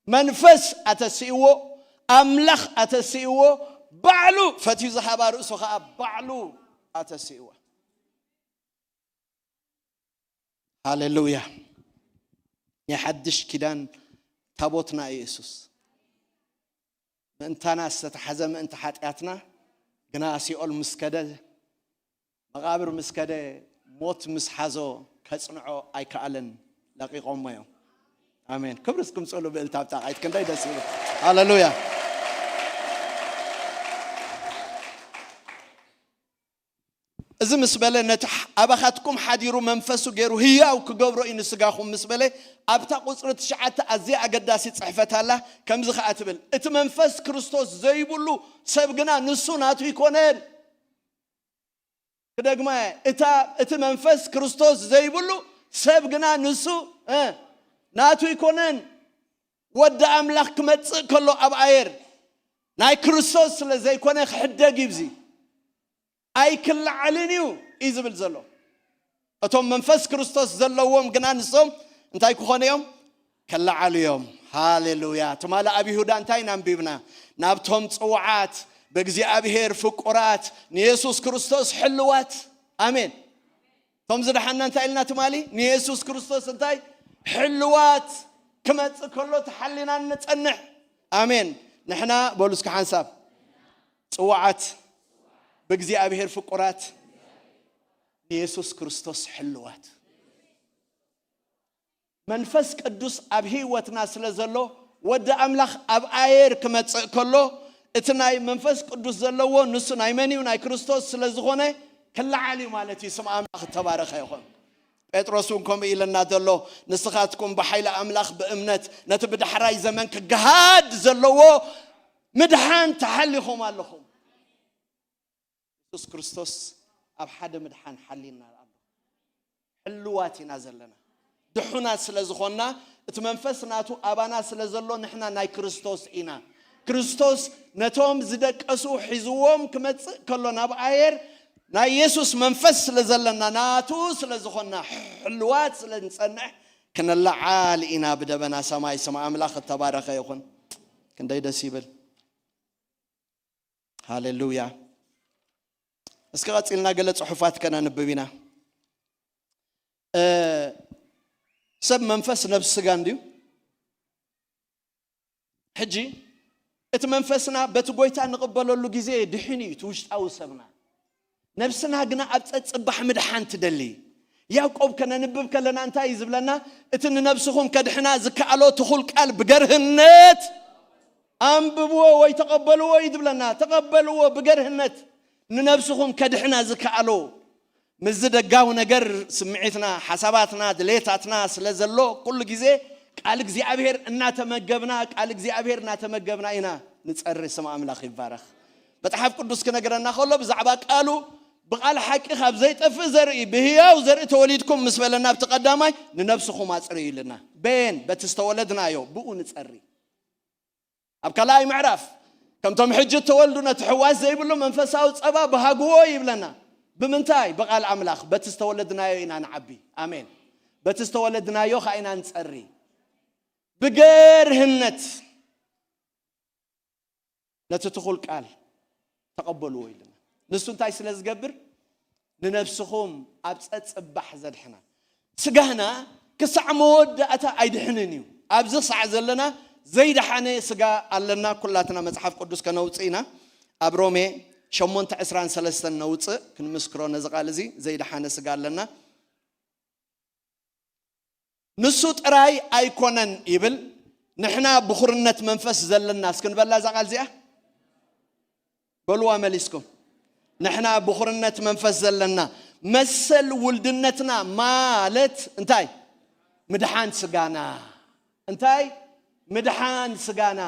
መንፈስ ኣተሲእዎ፣ ኣምላኽ ኣተሲእዎ፣ ባዕሉ ፈትዩ ዝሃባ ርእሱ ከዓ ባዕሉ ኣተሲእዎ። ሃሌሉያ። ናይ ሓድሽ ኪዳን ታቦትና እዩ የሱስ። ምእንታና ዝተታሕዘ ምእንቲ ሓጢኣትና፣ ግና ሲኦል ምስ ከደ፣ መቓብር ምስ ከደ፣ ሞት ምስ ሓዞ ከጽንዖ ኣይከኣለን። ለቒቖሞ እዮም። ኣሜን። ክብሪ እስኩም ጽሉ ብእልታ ኣብ ጣቓይት ክንደይ ደስ ይብል። ሃሌሉያ። እዚ ምስ በለ ነቲ ኣባኻትኩም ሓዲሩ መንፈሱ ገይሩ ህያው ክገብሮ እዩ ንስጋኹም ምስ በለ ኣብታ ቁጽሪ ትሽዓተ ኣዝያ ኣገዳሲ ጽሕፈት ኣላ። ከምዚ ኸኣ ትብል፣ እቲ መንፈስ ክርስቶስ ዘይብሉ ሰብ ግና ንሱ ናቱ ኣይኮነን። ክደግማ እየ፣ እታ እቲ መንፈስ ክርስቶስ ዘይብሉ ሰብ ግና ንሱ እ ናቱ ኣይኮነን። ወዲ ኣምላኽ ክመጽእ ከሎ ኣብ ኣየር ናይ ክርስቶስ ስለ ዘይኮነ ክሕደግ ይብዚ ኣይክለዓልን እዩ እዩ ዝብል ዘሎ። እቶም መንፈስ ክርስቶስ ዘለዎም ግና ንሶም እንታይ ክኾኑ እዮም? ከለዓሉ እዮም። ሃሌሉያ። ትማሊ ኣብ ይሁዳ እንታይ ኢና ኣንቢብና? ናብቶም ጽውዓት ብእግዚኣብሔር ፍቁራት ንየሱስ ክርስቶስ ሕልዋት። ኣሜን። እቶም ዝደሓና እንታይ ኢልና ትማሊ? ንየሱስ ክርስቶስ እንታይ? ሕልዋት ክመጽእ ከሎ ተሓሊና ንጸንሕ። ኣሜን። ንሕና በሉ እስኪ ሓንሳብ ጽውዓት ብእግዚኣብሔር ፍቁራት ንየሱስ ክርስቶስ ሕልዋት። መንፈስ ቅዱስ ኣብ ህይወትና ስለ ዘሎ ወዲ ኣምላኽ ኣብ ኣየር ክመጽእ ከሎ እቲ ናይ መንፈስ ቅዱስ ዘለዎ ንሱ ናይ መን እዩ? ናይ ክርስቶስ ስለ ዝኾነ ክለዓል እዩ ማለት እዩ። ስም ኣምላኽ እተባረኸ ይኹን። ጴጥሮስ እውን ከምኡ ኢለና ዘሎ፣ ንስኻትኩም ብሓይሊ ኣምላኽ ብእምነት ነቲ ብዳሕራይ ዘመን ክገሃድ ዘለዎ ምድሓን ተሓሊኹም ኣለኹም። የሱስ ክርስቶስ ኣብ ሓደ ምድሓን ሓሊና ኣሎ። ሕልዋት ኢና ዘለና። ድሑናት ስለ ዝኾንና፣ እቲ መንፈስ ናቱ ኣባና ስለ ዘሎ ንሕና ናይ ክርስቶስ ኢና። ክርስቶስ ነቶም ዝደቀሱ ሒዝዎም ክመጽእ ከሎ ናብ ኣየር ናይ የሱስ መንፈስ ስለ ዘለና ናቱ ስለ ዝኾንና ሕልዋት ስለ ንጸንሕ ክነለዓል ኢና ብደበና ሰማይ። ስም ኣምላኽ እተባረኸ ይኹን። ክንደይ ደስ ይብል። ሃሌሉያ። እስኪ ቀጺልና ገለ ጽሑፋት ከነንብብ ኢና። እ፣ ሰብ መንፈስ ነብስ ስጋ እንድዩ። ሕጂ እቲ መንፈስና በቲ ጎይታ ንቕበለሉ ግዜ ድሒኑ እዩ እቲ ውሽጣዊ ሰብና። ነብስና ግና ኣብ ጸጽባሕ ምድሓን ትደሊ። ያዕቆብ ከነንብብ ከለና እንታይ እዩ ዝብለና? እቲ ንነብስኹም ከድሕና ዝከኣሎ ትኹል ቃል ብገርህነት ኣንብብዎ ወይ ተቐበልዎ እዩ ዝብለና። ተቐበልዎ ብገርህነት፣ ንነብስኹም ከድሕና ዝከኣሎ። ምስዚ ደጋዊ ነገር ስምዒትና፣ ሓሳባትና፣ ድሌታትና ስለ ዘሎ፣ ኩሉ ግዜ ቃል እግዚኣብሔር እናተመገብና፣ ቃል እግዚኣብሔር እናተመገብና ኢና ንጸሪ። ስም ኣምላኽ ይባረኽ። መጽሓፍ ቅዱስ ክነግረና ከሎ ብዛዕባ ቃሉ፣ ብቓል ሓቂ ካብ ዘይጠፍእ ዘርኢ ብህያው ዘርኢ ተወሊድኩም ምስ በለና፣ ኣብቲ ቀዳማይ ንነብስኹም ኣጽርዩ ኢልና። በየን? በቲ ዝተወለድናዮ ብኡ ንጸሪ። ኣብ ካልኣይ ምዕራፍ፣ ከምቶም ሕጂ እተወልዱ ነቲ ሕዋስ ዘይብሉ መንፈሳዊ ጸባ ብሃግዎ ይብለና። ብምንታይ? ብቓል ኣምላኽ። በቲ ዝተወለድናዮ ኢና ንዓቢ። ኣሜን። በቲ ዝተወለድናዮ ኸኣ ኢና ንጸሪ። ብገርህነት ነቲ ትኹል ቃል ተቐበልዎ ኢልና። ንሱ እንታይ ስለ ዝገብር? ንነብስኹም ኣብ ጸጽባሕ ዘድሕና። ስጋና ክሳዕ መወዳእታ ኣይድሕንን እዩ። ኣብዚ ክሳዕ ዘለና ዘይደሓነ ስጋ ኣለና። ኩላትና መጽሓፍ ቅዱስ ከነውጽእ ኢና። ኣብ ሮሜ ሸሞንተ ዕስራን ሰለስተን ነውጽእ፣ ክንምስክሮ ነዚ ቃል እዚ። ዘይደሓነ ስጋ ኣለና። ንሱ ጥራይ ኣይኮነን ይብል፣ ንሕና ብኹርነት መንፈስ ዘለና። እስኪ ንበላ እዛ ቃል እዚኣ፣ በልዋ መሊስኩም። ንሕና ብኹርነት መንፈስ ዘለና፣ መሰል ውልድነትና ማለት እንታይ? ምድሓን ስጋና። እንታይ? ምድሓን ስጋና።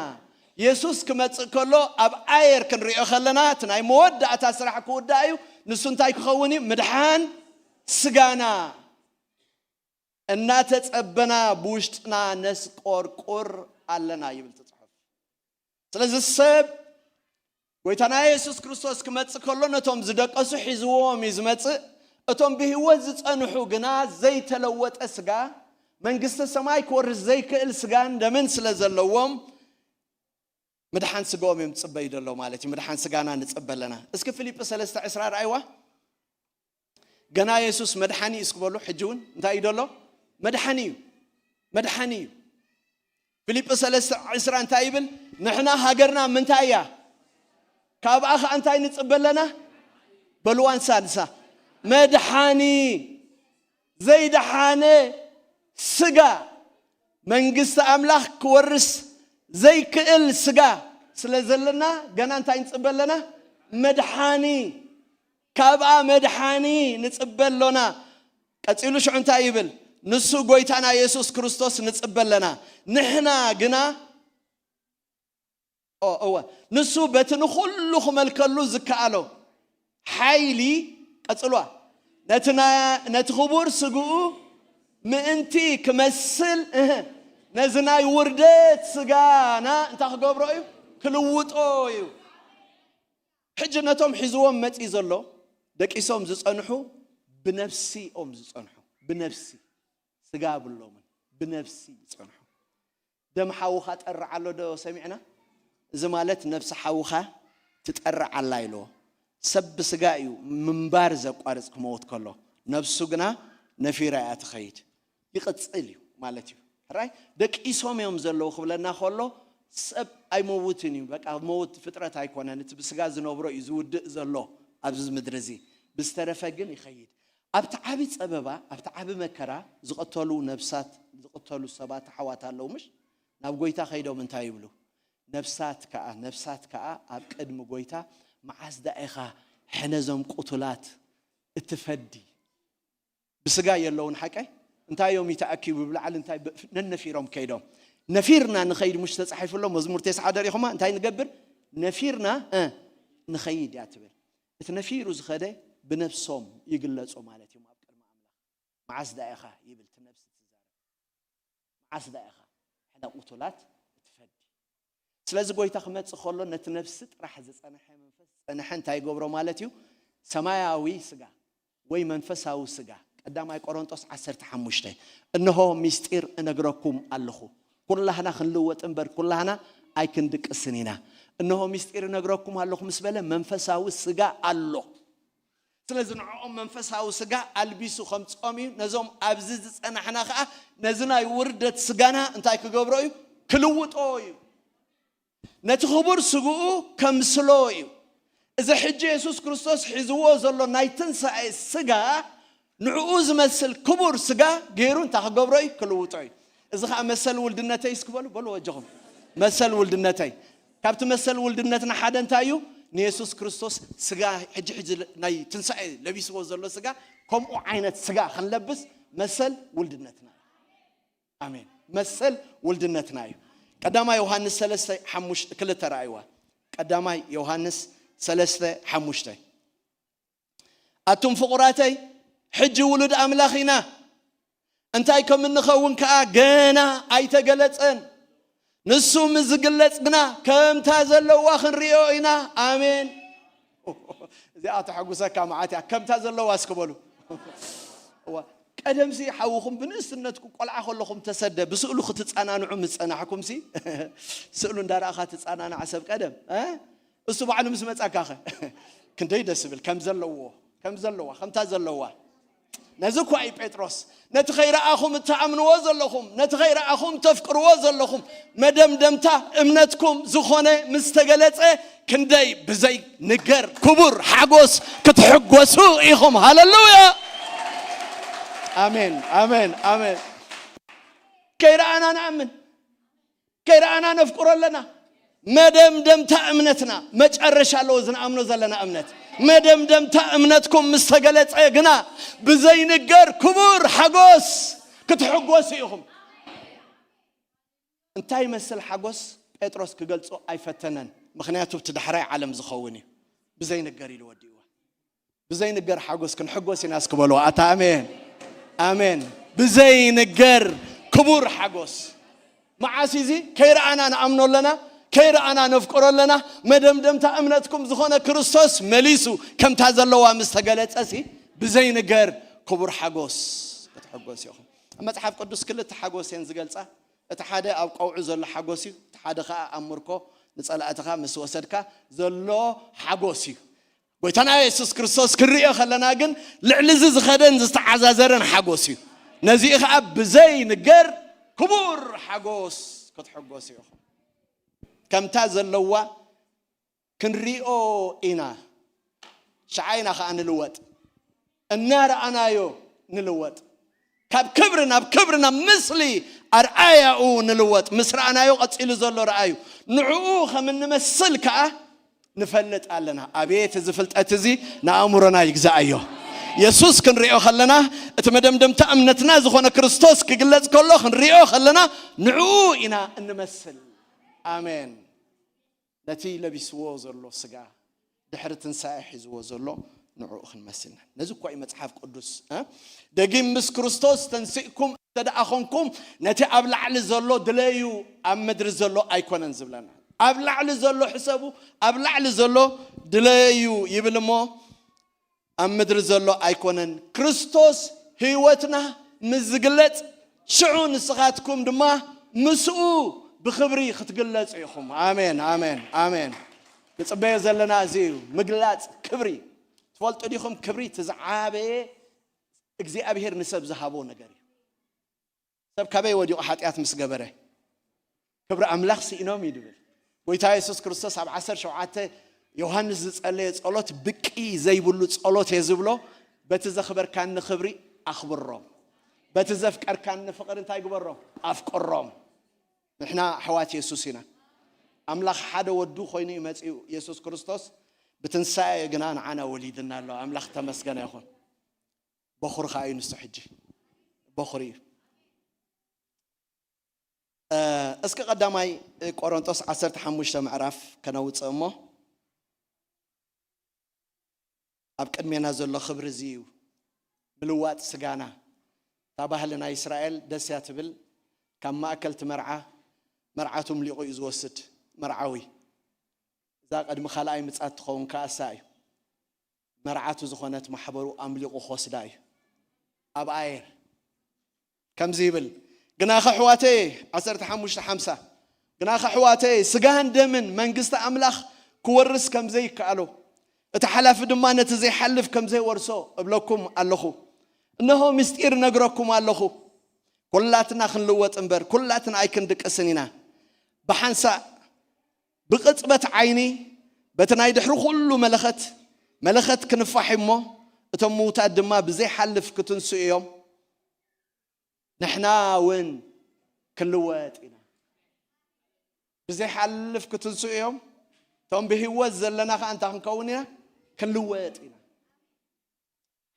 የሱስ ክመጽእ ከሎ ኣብ ኣየር ክንሪኦ ከለና፣ እቲ ናይ መወዳእታ ስራሕ ክውዳእ እዩ። ንሱ እንታይ ክኸውን እዩ? ምድሓን ስጋና። እናተጸበና ብውሽጥና ነስቆርቁር ኣለና ይብል እቲ ጽሑፍ። ስለዚ ሰብ ጎይታና የሱስ ክርስቶስ ክመጽእ ከሎ ነቶም ዝደቀሱ ሒዝዎም እዩ ዝመጽእ። እቶም ብህይወት ዝጸንሑ ግና ዘይተለወጠ ስጋ፣ መንግስተ ሰማይ ክወርስ ዘይክእል ስጋን ደምን ስለ ዘለዎም፣ ምድሓን ስጋኦም እዮም ዝጽበዩ ዘለዉ ማለት እዩ። ምድሓን ስጋና ንጽበ ኣለና። እስኪ ፊልጲ ሰለስተ ዕስራ ረኣይዋ። ገና የሱስ መድሓኒ እዩ እስኪ በሉ። ሕጂ እውን እንታይ እዩ ዘሎ? መድሓኒ እዩ። መድሓኒ እዩ። ፊልጲ ሰለስተ ዕስራ እንታይ ይብል? ንሕና ሃገርና ምንታይ እያ? ካብኣ ኸዓ እንታይ ንጽበ ኣለና? በልዋ ንሳ ንሳ። መድሓኒ። ዘይደሓነ ስጋ፣ መንግስቲ ኣምላኽ ክወርስ ዘይክእል ስጋ ስለ ዘለና፣ ገና እንታይ ንጽበ ኣለና? መድሓኒ። ካብኣ መድሓኒ ንጽበ ኣሎና። ቀጺሉ ሽዑ እንታይ ይብል? ንሱ ጎይታና የሱስ ክርስቶስ ንጽበ ኣለና። ንሕና ግና፣ ኦ፣ እወ፣ ንሱ በቲ ንኹሉ ክመልከሉ ዝከኣሎ ሓይሊ፣ ቀጽልዋ፣ ነቲ ና-፣ ነቲ ክቡር ስግኡ ምእንቲ ክመስል፣ እህ፣ ነዚ ናይ ውርደት ስጋና እንታይ ክገብሮ እዩ? ክልውጦ እዩ። ሕጂ ነቶም ሒዝዎም መጺኡ ዘሎ፣ ደቂሶም ዝጸንሑ፣ ብነፍሲ እዮም ዝጸንሑ። ብነፍሲ። ስጋ የብሎምን። ብነፍሲ ይጸንሑ። ደም ሓውኻ ጠርዕ ኣሎ ዶ ሰሚዕና? እዚ ማለት ነፍሲ ሓውኻ ትጠርዕ ኣላ ኢልዎ። ሰብ ብስጋ እዩ ምንባር ዘቋርጽ ክመውት ከሎ፣ ነፍሱ ግና ነፊራ እያ ትኸይድ። ይቕጽል እዩ ማለት እዩ። ሕራይ ደቂሶም እዮም ዘለዉ ክብለና ከሎ፣ ሰብ ኣይመውትን እዩ። በቃ መውት ፍጥረት ኣይኮነን። እቲ ብስጋ ዝነብሮ እዩ ዝውድእ ዘሎ ኣብዚ ምድሪ እዚ። ብዝተረፈ ግን ይኸይድ። ኣብቲ ዓቢ ጸበባ፣ ኣብቲ ዓቢ መከራ ዝቐተሉ ነብሳት፣ ዝቐተሉ ሰባት ኣሕዋት ኣለዉ ምሽ? ናብ ጎይታ ከይዶም እንታይ ይብሉ? ነብሳት ከኣ፣ ነብሳት ከኣ ኣብ ቅድሚ ጎይታ መዓስ ደኣ ኢኻ ሕነ ዞም ቁቱላት እትፈዲ? ብስጋ የለውን ሓቀይ? እንታይ እዮም ይተኣኪቡ ብላዕሊ እንታይ ብ-፣ ነነፊሮም ከይዶም። ነፊርና ንኸይድ ምሽ ተጻሒፉ ኣሎ መዝሙር ተስዓ ደሪኹማ? እንታይ ንገብር? ነፊርና፣ እ፣ ንኸይድ እያ ትብል። እቲ ነፊሩ ዝኸደ ብነብሶም ይግለጹ ማለት እዮም ኣብ ቅድሚ ኣምላኽ። መዓስ ደኣ ኢኻ ይብል እቲ ነብሲ ትዛረብ። መዓስ ደኣ ኢኻ ሕነ ቁቱላት እትፈዲ? ስለዚ ጎይታ ክመጽእ ከሎ ነቲ ነብሲ ጥራሕ ዝጸንሐ መንፈስ ዝጸንሐ እንታይ ይገብሮ ማለት እዩ? ሰማያዊ ስጋ ወይ መንፈሳዊ ስጋ። ቀዳማይ ቆሮንጦስ ዓሰርተ ሓሙሽተ፣ እንሆ ምስጢር እነግረኩም ኣለኹ፣ ኩላህና ክንልወጥ እምበር ኩላህና ኣይክንድቅስን ኢና። እንሆ ምስጢር እነግረኩም ኣለኹ ምስ በለ መንፈሳዊ ስጋ ኣሎ። ስለዚ ንዕኦም መንፈሳዊ ስጋ ኣልቢሱ ከምጽኦም እዩ። ነዞም ኣብዚ ዝጸናሕና ከኣ ነዚ ናይ ውርደት ስጋና እንታይ ክገብሮ እዩ? ክልውጦ እዩ። ነቲ ክቡር ስግኡ ከምስሎ እዩ። እዚ ሕጂ የሱስ ክርስቶስ ሒዝዎ ዘሎ ናይ ትንሳኤ ስጋ፣ ንዕኡ ዝመስል ክቡር ስጋ ገይሩ እንታይ ክገብሮ እዩ? ክልውጦ እዩ። እዚ ኸኣ መሰል ውልድነተይ እስኪ በሉ፣ በሉ ወጀኹም። መሰል ውልድነተይ። ካብቲ መሰል ውልድነትና ሓደ እንታይ እዩ? ንየሱስ ክርስቶስ ስጋ፣ ሕጂ ሕጂ ናይ ትንሳኤ ለቢስዎ ዘሎ ስጋ፣ ከምኡ ዓይነት ስጋ ክንለብስ መሰል ውልድነትና እዩ። ኣሜን። መሰል ውልድነትና እዩ። ቀዳማይ ዮሃንስ ሰለስተ ሓሙሽተ፣ ክልተ ረኣይዋ። ቀዳማይ ዮሃንስ ሰለስተ ሓሙሽተ። ኣቱም ፍቑራተይ፣ ሕጂ ውሉድ ኣምላኽ ኢና፣ እንታይ ከም እንኸውን ከኣ ገና ኣይተገለጸን። ንሱ ምስ ዝግለጽ ግና ከምታ ዘለዋ ክንርእዮ ኢና። ኣሜን። እዚኣ ተሐጉሰካ መዓት እያ። ከምታ ዘለዋ እስኪ በሉ። እዋ፣ ቀደምሲ ሓውኹም ብንእስነትኩ ቆልዓ ከለኹም ተሰደ ብስእሉ ክትጸናንዑ ምስ ጸናሕኩምሲ፣ ስእሉ እንዳረኣኻ ትጸናናዕ ሰብ ቀደም፣ እ? እሱ ባዕሉ ምስ መጻካኸ ክንደይ ደስ ይብል። ከም ዘለዎ፣ ከም ዘለዋ፣ ከምታ ዘለዋ። ነዚ እኳ እዩ ጴጥሮስ፣ ነቲ ከይረኣኹም እትኣምንዎ ዘለኹም፣ ነቲ ከይረኣኹም ተፍቅርዎ ዘለኹም፣ መደምደምታ እምነትኩም ዝኾነ ምስ ተገለጸ፣ ክንደይ ብዘይ ንገር ክቡር ሓጎስ ክትሕጎሱ ኢኹም። ሃለሉያ! ኣሜን፣ ኣሜን፣ ኣሜን። ከይረኣና ንኣምን፣ ከይረኣና ነፍቅሮ ኣለና። መደምደምታ እምነትና፣ መጨረሻ ኣለዎ ዝንኣምኖ ዘለና እምነት። መደምደምታ እምነትኩም ምስ ተገለጸ ግና፣ ብዘይንገር ክቡር ሓጎስ ክትሕጎሱ ኢኹም። እንታይ ይመስል ሓጎስ? ጴጥሮስ ክገልጾ ኣይፈተነን። ምኽንያቱ፣ እቲ ዳሕራይ ዓለም ዝኸውን እዩ። ብዘይንገር ኢሉ ወዲእዋ። ብዘይንገር ሓጎስ ክንሕጎስ ኢና እስኪ በልዎ። ኣታ ኣሜን፣ ኣሜን። ብዘይንገር ክቡር ሓጎስ። መዓስ እዚ? ከይረኣና ንኣምኖ ኣለና፣ ከይረኣና ነፍቅሮ ኣለና። መደምደምታ እምነትኩም ዝኾነ ክርስቶስ መሊሱ፣ ከምታ ዘለዋ ምስ ተገለጸሲ፣ ብዘይንገር ክቡር ሓጎስ ክትሕጎስ ኢኹም። ኣብ መጽሓፍ ቅዱስ ክልተ ሓጎስ እየን ዝገልጻ። እቲ ሓደ ኣብ ቀውዒ ዘሎ ሓጎስ እዩ፣ እቲ ሓደ ኸኣ ኣብ ምርኮ ንጸላእትኻ ምስ ወሰድካ ዘሎ ሓጎስ እዩ። ጎይታና የሱስ ክርስቶስ ክንርእዮ ከለና ግን ልዕሊ እዚ ዝኸደን ዝተዓዛዘረን ሓጎስ እዩ። ነዚኡ ኸኣ ብዘይንገር ክቡር ሓጎስ ክትሕጎስ ኢኹም። ከምታ ዘለዋ ክንሪኦ ኢና። ሽዓ ኢና ኸኣ ንልወጥ። እናረኣናዮ ንልወጥ። ካብ ክብሪ ናብ ክብሪ፣ ናብ ምስሊ ኣርኣያኡ ንልወጥ። ምስ ረኣናዮ ቀጺሉ ዘሎ ረኣዩ። ንዕኡ ከም እንመስል ከኣ ንፈልጥ ኣለና። ኣቤት እዚ ፍልጠት እዚ ንኣእምሮና ይግዛኣዮ። የሱስ ክንሪኦ ከለና፣ እቲ መደምደምታ እምነትና ዝኾነ ክርስቶስ ክግለጽ ከሎ ክንሪኦ ከለና፣ ንዕኡ ኢና እንመስል። ኣሜን። ነቲ ለቢስዎ ዘሎ ስጋ፣ ድሕሪ ትንሳኤ ሒዝዎ ዘሎ፣ ንዕኡ ክንመስል ኢና። ነዚ እኳ እዩ መጽሓፍ ቅዱስ፣ እ? ደጊም ምስ ክርስቶስ ተንሲእኩም እንተ ደኣ ኾንኩም፣ ነቲ ኣብ ላዕሊ ዘሎ ድለዩ፣ ኣብ ምድሪ ዘሎ ኣይኮነን ዝብለና። ኣብ ላዕሊ ዘሎ ሕሰቡ፣ ኣብ ላዕሊ ዘሎ ድለዩ ይብል እሞ፣ ኣብ ምድሪ ዘሎ ኣይኮነን። ክርስቶስ ህይወትና ምስ ዝግለጽ፣ ሽዑ ንስኻትኩም ድማ ምስኡ ብኽብሪ ክትግለጹ ኢኹም። ኣሜን፣ ኣሜን፣ ኣሜን። ንጽበዮ ዘለና እዚ እዩ፣ ምግላጽ ክብሪ። ትፈልጡ ዲኹም? ክብሪ እቲ ዝዓበየ እግዚኣብሄር ንሰብ ዝሃቦ ነገር እዩ። ሰብ ካበይ ወዲቑ ሓጢኣት ምስ ገበረ? ክብሪ ኣምላኽ ስኢኖም እዩ ድብል። ጎይታ የሱስ ክርስቶስ ኣብ ዓሰርተ ሸውዓተ ዮሃንስ ዝጸለየ ጸሎት ብቂ ዘይብሉ ጸሎት እየ ዝብሎ። በቲ ዘኽበርካኒ ክብሪ ኣኽብሮም። በቲ ዘፍቀርካኒ ፍቕሪ እንታይ ግበሮም? ኣፍቅሮም። ንሕና ኣሕዋት የሱስ ኢና። ኣምላኽ ሓደ ወዱ ኮይኑ እዩ መጺኡ። የሱስ ክርስቶስ ብትንሳኤ ግና ንዓና ወሊድና ኣሎ። ኣምላኽ ተመስገነ ይኹን። በኹሪ ኸኣ እዩ ንሱ ሕጂ። በኹሪ እዩ። እ፣ እስኪ ቀዳማይ ቆሮንቶስ ዓሰርተ ሓሙሽተ ምዕራፍ ከነውጽእ እሞ፣ ኣብ ቅድሜና ዘሎ ክብሪ እዚ እዩ። ምልዋጥ ስጋና። እታ ባህሊ ናይ እስራኤል ደስ እያ ትብል። ካብ ማእከል እቲ መርዓ፣ መርዓቱ ምሊቑ እዩ ዝወስድ መርዓዊ። እዛ ቅድሚ ካልኣይ ምጽኣት ትኸውን ከኣሳ እዩ። መርዓቱ ዝኾነት ማሕበሩ ኣምሊቑ ክወስዳ እዩ። ኣብ ኣየር ከምዚ ይብል፣ ግናኸ ኣሕዋተየ፣ ዓሰርተ ሓሙሽተ ሓምሳ፣ ግናኸ ኣሕዋተየ፣ ስጋን ደምን መንግስቲ ኣምላኽ ክወርስ ከም ዘይከኣሎ፣ እቲ ሓላፊ ድማ ነቲ ዘይሓልፍ ከም ዘይወርሶ እብለኩም ኣለኹ። እነሆ ምስጢር እነግረኩም ኣለኹ፣ ኩላትና ክንልወጥ እምበር፣ ኩላትና ኣይክንድቅስን ኢና። ብሓንሳእ ብቕጽበት ዓይኒ በቲ ናይ ድሕሪ ኩሉ መለኸት፣ መለኸት ክንፋሕ እሞ፣ እቶም ምዉታት ድማ ብዘይሓልፍ ክትንስኡ እዮም። ንሕና እውን ክንልወጥ ኢና። ብዘይሓልፍ ክትንስኡ እዮም። እቶም ብህይወት ዘለና ከዓ እንታይ ክንከውን ኢና? ክንልወጥ ኢና።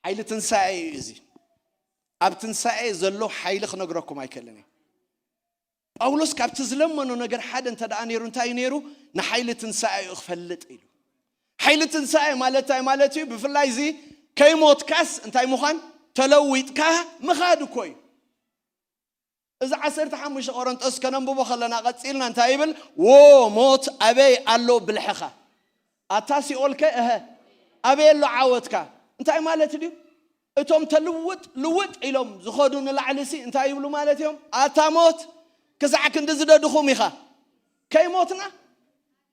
ሓይሊ ትንሳኤ እዩ እዚ። ኣብ ትንሳኤ ዘሎ ሓይሊ ክነግረኩም ኣይክእልን እየ። ጳውሎስ ካብቲ ዝለመኖ ነገር ሓደ እንተ ደኣ ነይሩ፣ እንታይ እዩ ነይሩ? ንሓይሊ ትንሳኤ እዩ ክፈልጥ ኢሉ። ሓይሊ ትንሳኤ ማለት እንታይ ማለት እዩ? ብፍላይ እዚ ከይሞትካስ እንታይ ምዃን? ተለዊጥካ ምኻድ እኮ እዩ። እዚ ዓሰርተ ሓሙሽተ ቆሮንጦስ ከነንብቦ ከለና ቀጺልና እንታይ ይብል? "ዎ ሞት ኣበይ ኣሎ ብልሕኻ? ኣታ ሲኦልከ እሀ ኣበይ ኣሎ ዓወትካ?" እንታይ ማለት ድዩ? እቶም ተልውጥ ልውጥ ኢሎም ዝኸዱ ንላዕሊ ሲ እንታይ ይብሉ ማለት እዮም? "ኣታ ሞት ክሳዕ ክንዲ ዝደድኹም ኢኻ?" ከይሞትና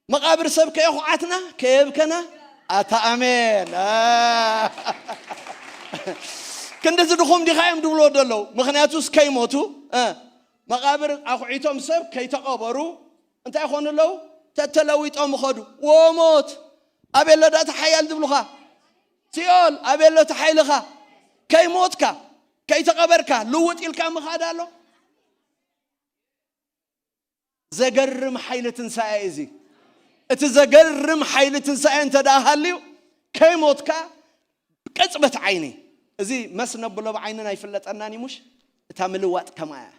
መቓብር ሰብ ከየኹዓትና ከየብከና ኣታ ኣሜን። ክንዲ ዝድኹም ዲኻ እዮም ድብልዎ ዘለዉ። ምኽንያቱስ ከይሞቱ፣ እ፣ መቓብር ኣኹዒቶም ሰብ ከይተቐበሩ እንታይ ይኾኑ ኣለዉ? ተተለዊጦም ይኸዱ። "ዎ ሞት ኣበይ ኣሎ ዳእታ ሓያል?" ዝብሉኻ። "ሲኦል ኣበይ ኣሎ እቲ ሓይልኻ?" ከይሞትካ፣ ከይተቐበርካ ልውጥ ኢልካ ምኻድ ኣሎ። ዘገርም ሓይሊ ትንሳኤ እዚ። እቲ ዘገርም ሓይሊ ትንሳኤ እንተ ደኣ ሃልዩ፣ ከይሞትካ ቅጽበት ዓይኒ፣ እዚ መስ ነብሎ ብዓይንና ኣይፍለጠናን እዩ፣ ሙሽ? እታ ምልዋጥ ከምኣ እያ።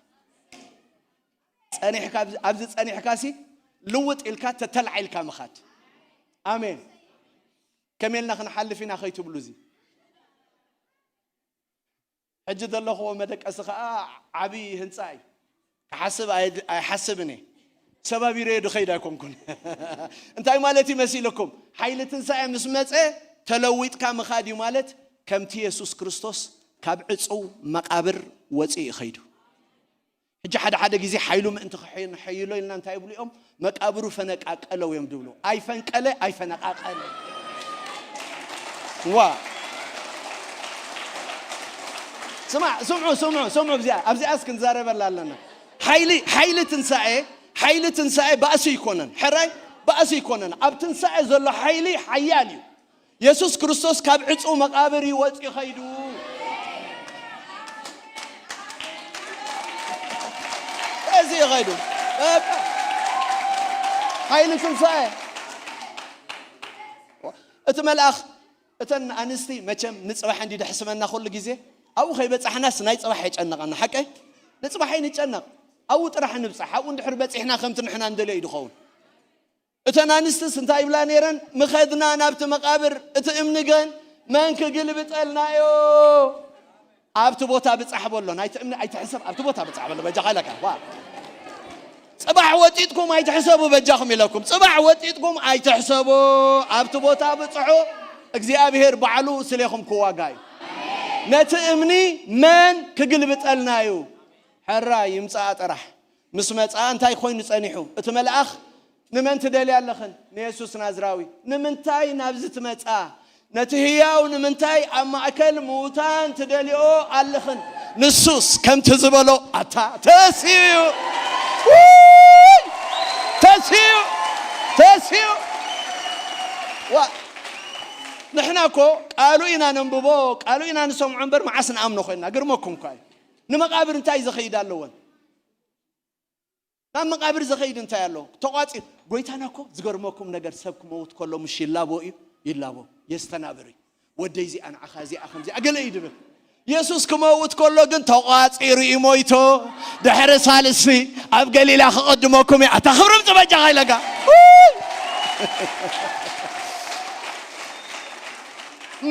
ጸኒሕካ ኣብዚ፣ ኣብዚ ጸኒሕካሲ ልውጥ ኢልካ ተተላዒልካ ምኻድ። ኣሜን። ከመይ ኢልና ክንሓልፍ ኢና ከይትብሉ፣ እዚ ሕጂ ዘለኽዎ መደቀሲ ኸኣ ዓብዪ ህንጻ እዩ። ክሓስብ ኣይ-፣ ኣይሓስብን እየ። ሰባቢረዮ ድኸይድ ኣይኮንኩን። እንታይ ማለት እዩ መሲልኩም? ሓይሊ ትንሳኤ ምስ መጸ ተለዊጥካ ምኻድ እዩ ማለት፣ ከምቲ የሱስ ክርስቶስ ካብ ዕጹው መቓብር ወጺኡ እዩ ኸይዱ። ሕጂ ሓደ ሓደ ግዜ ሓይሉ ምእንቲ ክሕይሎ ኢልና እንታይ ይብሉ እዮም? መቃብሩ ፈነቃቀለው እዮም ድብሉ። ኣይፈንቀለ፣ ኣይፈነቃቀለ። ዋ። ስማዕ፣ ስምዑ፣ ስምዑ፣ ስምዑ፣ ኣብዚኣ፣ ኣብዚኣስ ክንዛረበላ ኣለና። ሓይሊ፣ ሓይሊ ትንሳኤ፣ ሓይሊ ትንሳኤ ባእሲ ይኮነን። ሕራይ ባእሲ ይኮነን። ኣብ ትንሳኤ ዘሎ ሓይሊ ሓያል እዩ። የሱስ ክርስቶስ ካብ ዕጹው መቃብር እዩ ወጺኡ ኸይዱ። እዚ እዩ ኸይዱ። በቃ። ሓይሊ ትንሳኤ። እቲ መልኣኽ፣ እተን ኣንስቲ መቸም ንጽባሕ እንዲ ደሕስመና ኩሉ ግዜ፣ ኣብኡ ከይበጻሕናስ ናይ ጽባሕ የጨነቐና። ሓቀይ? ንጽባሕ ኣይንጨነቕ። ኣብኡ ጥራሕ ንብጻሕ። ኣብኡ እንድሕር በጺሕና ከምቲ ንሕና እንደልዮ እዩ ድኸውን። እተን ኣንስትስ እንታይ ይብላ ነይረን? ምኸድና ናብቲ መቃብር፣ እቲ እምኒ ግን መን ክግልብጠልናዮ? ኣብቲ ቦታ ብጻሕ በሎ። ናይቲ እምኒ ኣይትሕሰብ፣ ኣብቲ ቦታ ብጻሕ በሎ። በጃኻ ኢለካ። ዋ። ጽባሕ ወጢጥኩም ኣይትሕሰቡ፣ በጃኹም ኢለኩም። ጽባሕ ወጢጥኩም ኣይትሕሰቡ፣ ኣብቲ ቦታ ብጽሑ። እግዚኣብሔር ባዕሉ ስሌኹም ክዋጋ እዩ። ነቲ እምኒ መን ክግልብጠልና እዩ? ሕራይ ይምጽኣ ጥራሕ። ምስ መጽኣ እንታይ ኮይኑ ጸኒሑ? እቲ መልኣኽ፣ "ንመን ትደልያ ኣለኽን?" "ንየሱስ ናዝራዊ." "ንምንታይ ናብዚ ትመጻ? ነቲ ህያው ንምንታይ ኣብ ማእከል ምዉታን ትደልዮ ኣለኽን?" ንሱስ ከምቲ ዝበሎ፣ ኣታ ተሲኡ እዩ። ውይ! ተሲኡ! ተሲኡ! ዋ! ንሕና እኮ ቃሉ ኢና ነንብቦ፣ ቃሉ ኢና ንሰምዖ እምበር መዓስ ንኣምኖ ኮይንና? ግርመኩም እኳ እዩ። ንመቃብር እንታይ ዝኸይድ ኣለወን? ናብ መቃብር ዝኸይድ እንታይ ኣሎ? ተቋጺሩ። ጎይታና እኮ ዝገርመኩም ነገር ሰብ ክመውት ከሎ ምሽ ይላቦ እዩ፣ ይላቦ። የስተናብር እዩ። "ወደይ እዚኣ ንዓኻ እዚኣ ከምዚኣ" ገለ እዩ ድብል። የሱስ ክመውት ከሎ ግን ተቋጺሩ እዩ ሞይቶ። "ድሕሪ ሳልስቲ ኣብ ገሊላ ክቐድመኩም እየ።" ኣታ ክብሪ ምጽእ በጃኻ ኢለካ። ውይ!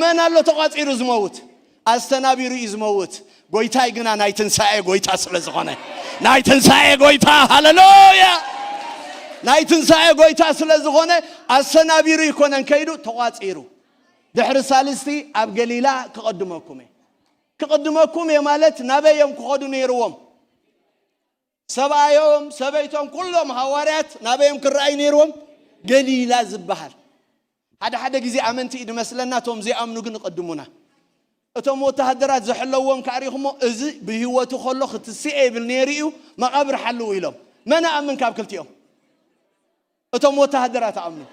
መን ኣሎ ተቋጺሩ ዝመውት? ኣስተናቢሩ እዩ ዝመውት። ጎይታይ ግና ናይ ትንሳኤ ጎይታ ስለ ዝኾነ፣ ናይ ትንሳኤ ጎይታ፣ ሃሌሉያ! ናይ ትንሳኤ ጎይታ ስለ ዝኾነ፣ ኣስተናቢሩ ይኮነን ከይዱ፣ ተቋጺሩ። "ድሕሪ ሳልስቲ ኣብ ገሊላ ክቐድመኩም እየ።" ክቐድመኩም እየ ማለት ናበይ እዮም ክኸዱ ነይርዎም? ሰብኣዮም፣ ሰበይቶም፣ ኩሎም ሃዋርያት ናበዮም ክረኣዩ ነይርዎም? ገሊላ ዝበሃል። ሓደ ሓደ ግዜ ኣመንቲ እዩ ድመስለና፣ እቶም ዘይኣምኑ ግን ይቐድሙና። እቶም ወተሃደራት ዝሕለዎም ከኣ ሪኢኹሞ፣ እዚ ብህይወቱ ከሎ ክትስኤ ይብል ነይሩ እዩ፣ መቓብር ሓልዉ ኢሎም። መን ኣምን ካብ ክልቲኦም? እቶም ወተሃደራት ኣምኑ።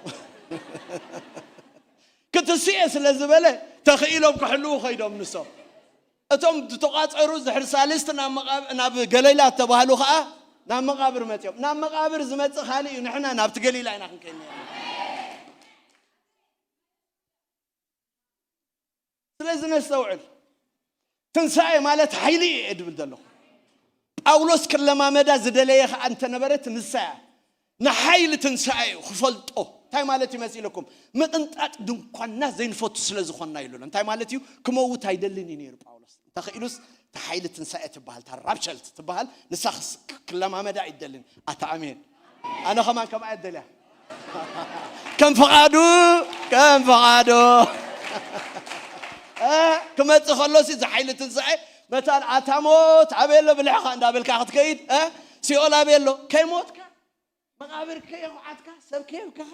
ክትስኤ ስለ ዝበለ፣ ተኽኢሎም ክሕልዉ ኸይዶም ንሶም። እቶም ዝተቋጸሩ ድሕሪ ሳልስቲ ናብ መቓብ-፣ ናብ ገሊላ እተባህሉ ኸኣ፣ ናብ መቓብር መጺኦም። ናብ መቓብር ዝመጽእ ካልእ እዩ፣ ንሕና ናብቲ ገሊላ ኢና ክንከይድ ነርና። ስለዚ ነስተውዕል። ትንሳኤ ማለት ሓይሊ እዩ እየ ድብል ዘለኹ። ጳውሎስ ክለማመዳ ዝደለየ ኸኣ እንተነበረ ትንሳኤ ንሓይሊ ትንሳኤ እዩ ክፈልጦ። እንታይ ማለት እዩ መሲለኩም? ምቕንጣጥ ድንኳንና ዘይንፈቱ ስለ ዝኾንና ኢሉ ኣሎ። እንታይ ማለት እዩ? ክመውት ኣይደልን እዩ ነይሩ ጳውሎስ። እንተኽኢሉስ እታ ሓይሊ ትንሳኤ ትበሃል፣ እታ ራፕቸር ትበሃል፣ ንሳ ክስ-፣ ክለማመዳ ኣይደልን። ኣታ ኣሜን። ኣነ ኸማን ከምኣ እየ ደልያ። ከም ፍቓዱ፣ ከም ፍቓዱ። እ፣ ክመጽእ ከሎ ሲ ዝሓይሊ ትንሳኤ መታን ኣታ ሞት ኣበይ ኣሎ ብልሕኻ እንዳበልካ ክትከይድ፣ እ፣ ሲኦል ኣበይ ኣሎ? ከይሞትካ፣ መቓብር ከየኹዓትካ፣ ሰብ ከየብከኻ።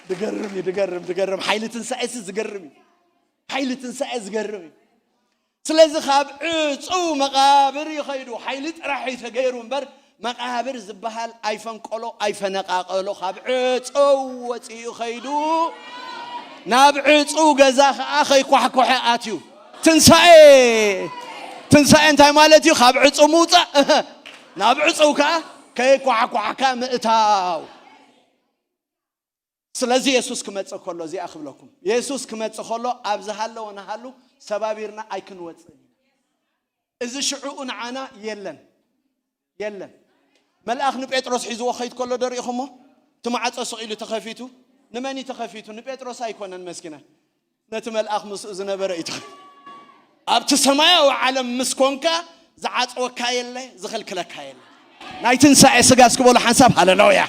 ድገርም እዩ፣ ድገርም፣ ድገርም። ሓይሊ ትንሳኤ ሲ ዝገርም እዩ። ሓይሊ ትንሳኤ ዝገርም እዩ። ስለዚ ካብ ዕጹው መቓብር ይኸይዱ። ሓይሊ ጥራሕ እዩ ተገይሩ እምበር፣ መቓብር ዝበሃል ኣይፈንቀሎ፣ ኣይፈነቓቐሎ። ካብ ዕጹው ወጺኡ ኸይዱ፣ ናብ ዕጹው ገዛ ኸኣ ኸይኳሕኮሐ ኣትዩ። ትንሳኤ፣ ትንሳኤ እንታይ ማለት እዩ? ካብ ዕጹው ምውጻእ፣ እህ፣ ናብ ዕጹው ከኣ ከይኳሕኳሕካ ምእታው። ስለዚ የሱስ ክመጽእ ከሎ፣ እዚኣ ክብለኩም፣ የሱስ ክመጽእ ከሎ፣ ኣብ ዝሃለወ ንሃሉ ሰባቢርና ኣይክንወጽእን ኢና። እዚ ሽዕኡ ንዓና የለን፣ የለን። መልኣኽ ንጴጥሮስ ሒዝዎ ኸይድ ከሎ ዶ ርኢኹሞ? እቲ ማዕጾ ስቕ ኢሉ ተኸፊቱ። ንመን እዩ ተኸፊቱ? ንጴጥሮስ ኣይኮነን መስኪና። ነቲ መልኣኽ ምስኡ ዝነበረ እዩ ተኸፊቱ። ኣብቲ ሰማያዊ ዓለም ምስ ኮንካ ዝዓጽወካ የለ፣ ዝኽልክለካ የለ። ናይ ትንሳኤ ስጋ እስኪ በሉ ሓንሳብ ሃሌሉያ።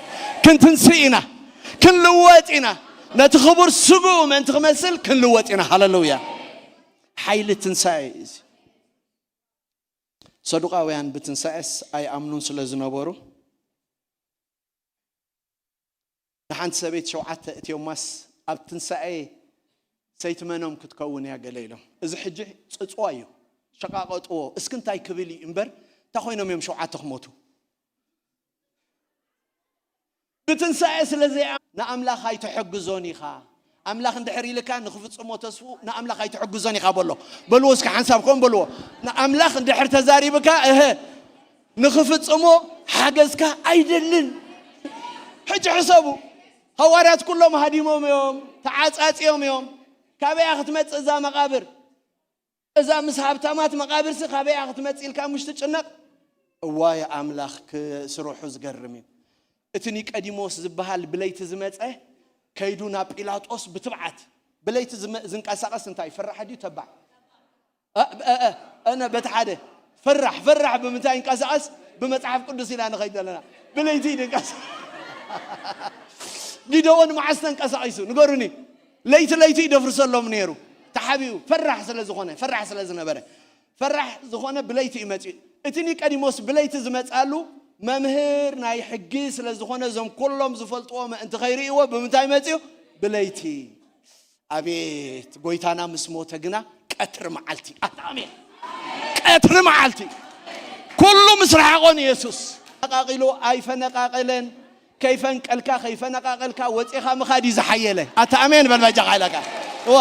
ክንትንስእ ኢና፣ ክንልወጥ ኢና። ነቲ ክቡር ስግኡ ምእንቲ ክመስል ክንልወጥ ኢና። ሃሌሉያ። ሓይሊ ትንሳኤ እዩ እዚ። ሰዱቃውያን ብትንሳኤስ ኣይኣምኑን ስለ ዝነበሩ፣ ንሓንቲ ሰበይቲ ሸውዓተ እትዮማስ ኣብ ትንሳኤ ሰይቲ መኖም ክትከውን እያ ገለ ኢሎም። እዚ ሕጂ ጽጽዋ እዩ፣ ሸቃቐጥዎ። እስኪ እንታይ ክብል እዩ እምበር፣ እንታይ ኮይኖም እዮም ሸውዓተ ክሞቱ? ብትንሳኤ ስለ ዘይኣ-፣ ንኣምላኽ ኣይትሕግዞን ኢኻ። ኣምላኽ እንድሕር ኢልካ ንኽፍጽሞ ተስፍኡ ንኣምላኽ ኣይትሕግዞን ኢኻ በሎ። በልዎ እስኪ ሓንሳብ ከም በልዎ። ንኣምላኽ እንድሕር ተዛሪብካ፣ እህ፣ ንኽፍጽሞ ሓገዝካ ኣይደልን። ሕጂ ሕሰቡ። ሃዋርያት ኩሎም ሃዲሞም እዮም፣ ተዓጻጽዮም እዮም። ካበይ እያ ክትመጽእ እዛ መቓብር? እዛ ምስ ሃብታማት መቓብርሲ ካበይ እያ ክትመጽእ ኢልካ ምሽ ትጭነቕ? እዋይ ኣምላኽ ክ-፣ ስርሑ ዝገርም እዩ። እቲ ኒቀዲሞስ ዝበሃል ብለይቲ ዝመጸ ከይዱ ናብ ጲላጦስ ብትብዓት፣ ብለይቲ ዝመ-፣ ዝንቀሳቐስ እንታይ ፈራሕ ድዩ ተባዕ? እ፣ እ፣ እ፣ እነ በቲ ሓደ ፈራሕ፣ ፈራሕ ብምንታይ ይንቀሳቐስ? ብመጽሓፍ ቅዱስ ኢና ንኸይድ ዘለና። ብለይቲ እዩ ዝንቀሳቐስ። ጊደዎን መዓስ ተንቀሳቒሱ? ንገሩኒ። ለይቲ ለይቲ እዩ ደፍርሰሎም ነይሩ። ተሓቢኡ ፈራሕ ስለ ዝኾነ፣ ፈራሕ ስለ ዝነበረ። ፈራሕ ዝኾነ ብለይቲ እዩ መጺኡ። እቲ ኒቀዲሞስ ብለይቲ ዝመጻሉ መምህር ናይ ሕጊ ስለ ዝኾነ እዞም ኩሎም ዝፈልጥዎ ምእንቲ ከይርእይዎ ብምንታይ መጺኡ? ብለይቲ። ኣቤት፣ ጎይታና ምስ ሞተ ግና ቀትሪ መዓልቲ። ኣታ ኣሜን። ቀትሪ መዓልቲ። ኩሉ ምስ ረሓቖ ንየሱስ። ነቃቒሉ ኣይፈነቃቀለን። ከይፈንቀልካ፣ ከይፈነቃቀልካ ወጺኻ ምኻድ እዩ ዝሓየለ። ኣታ ኣሜን በል በጃኻ ኢለካ። እዋ።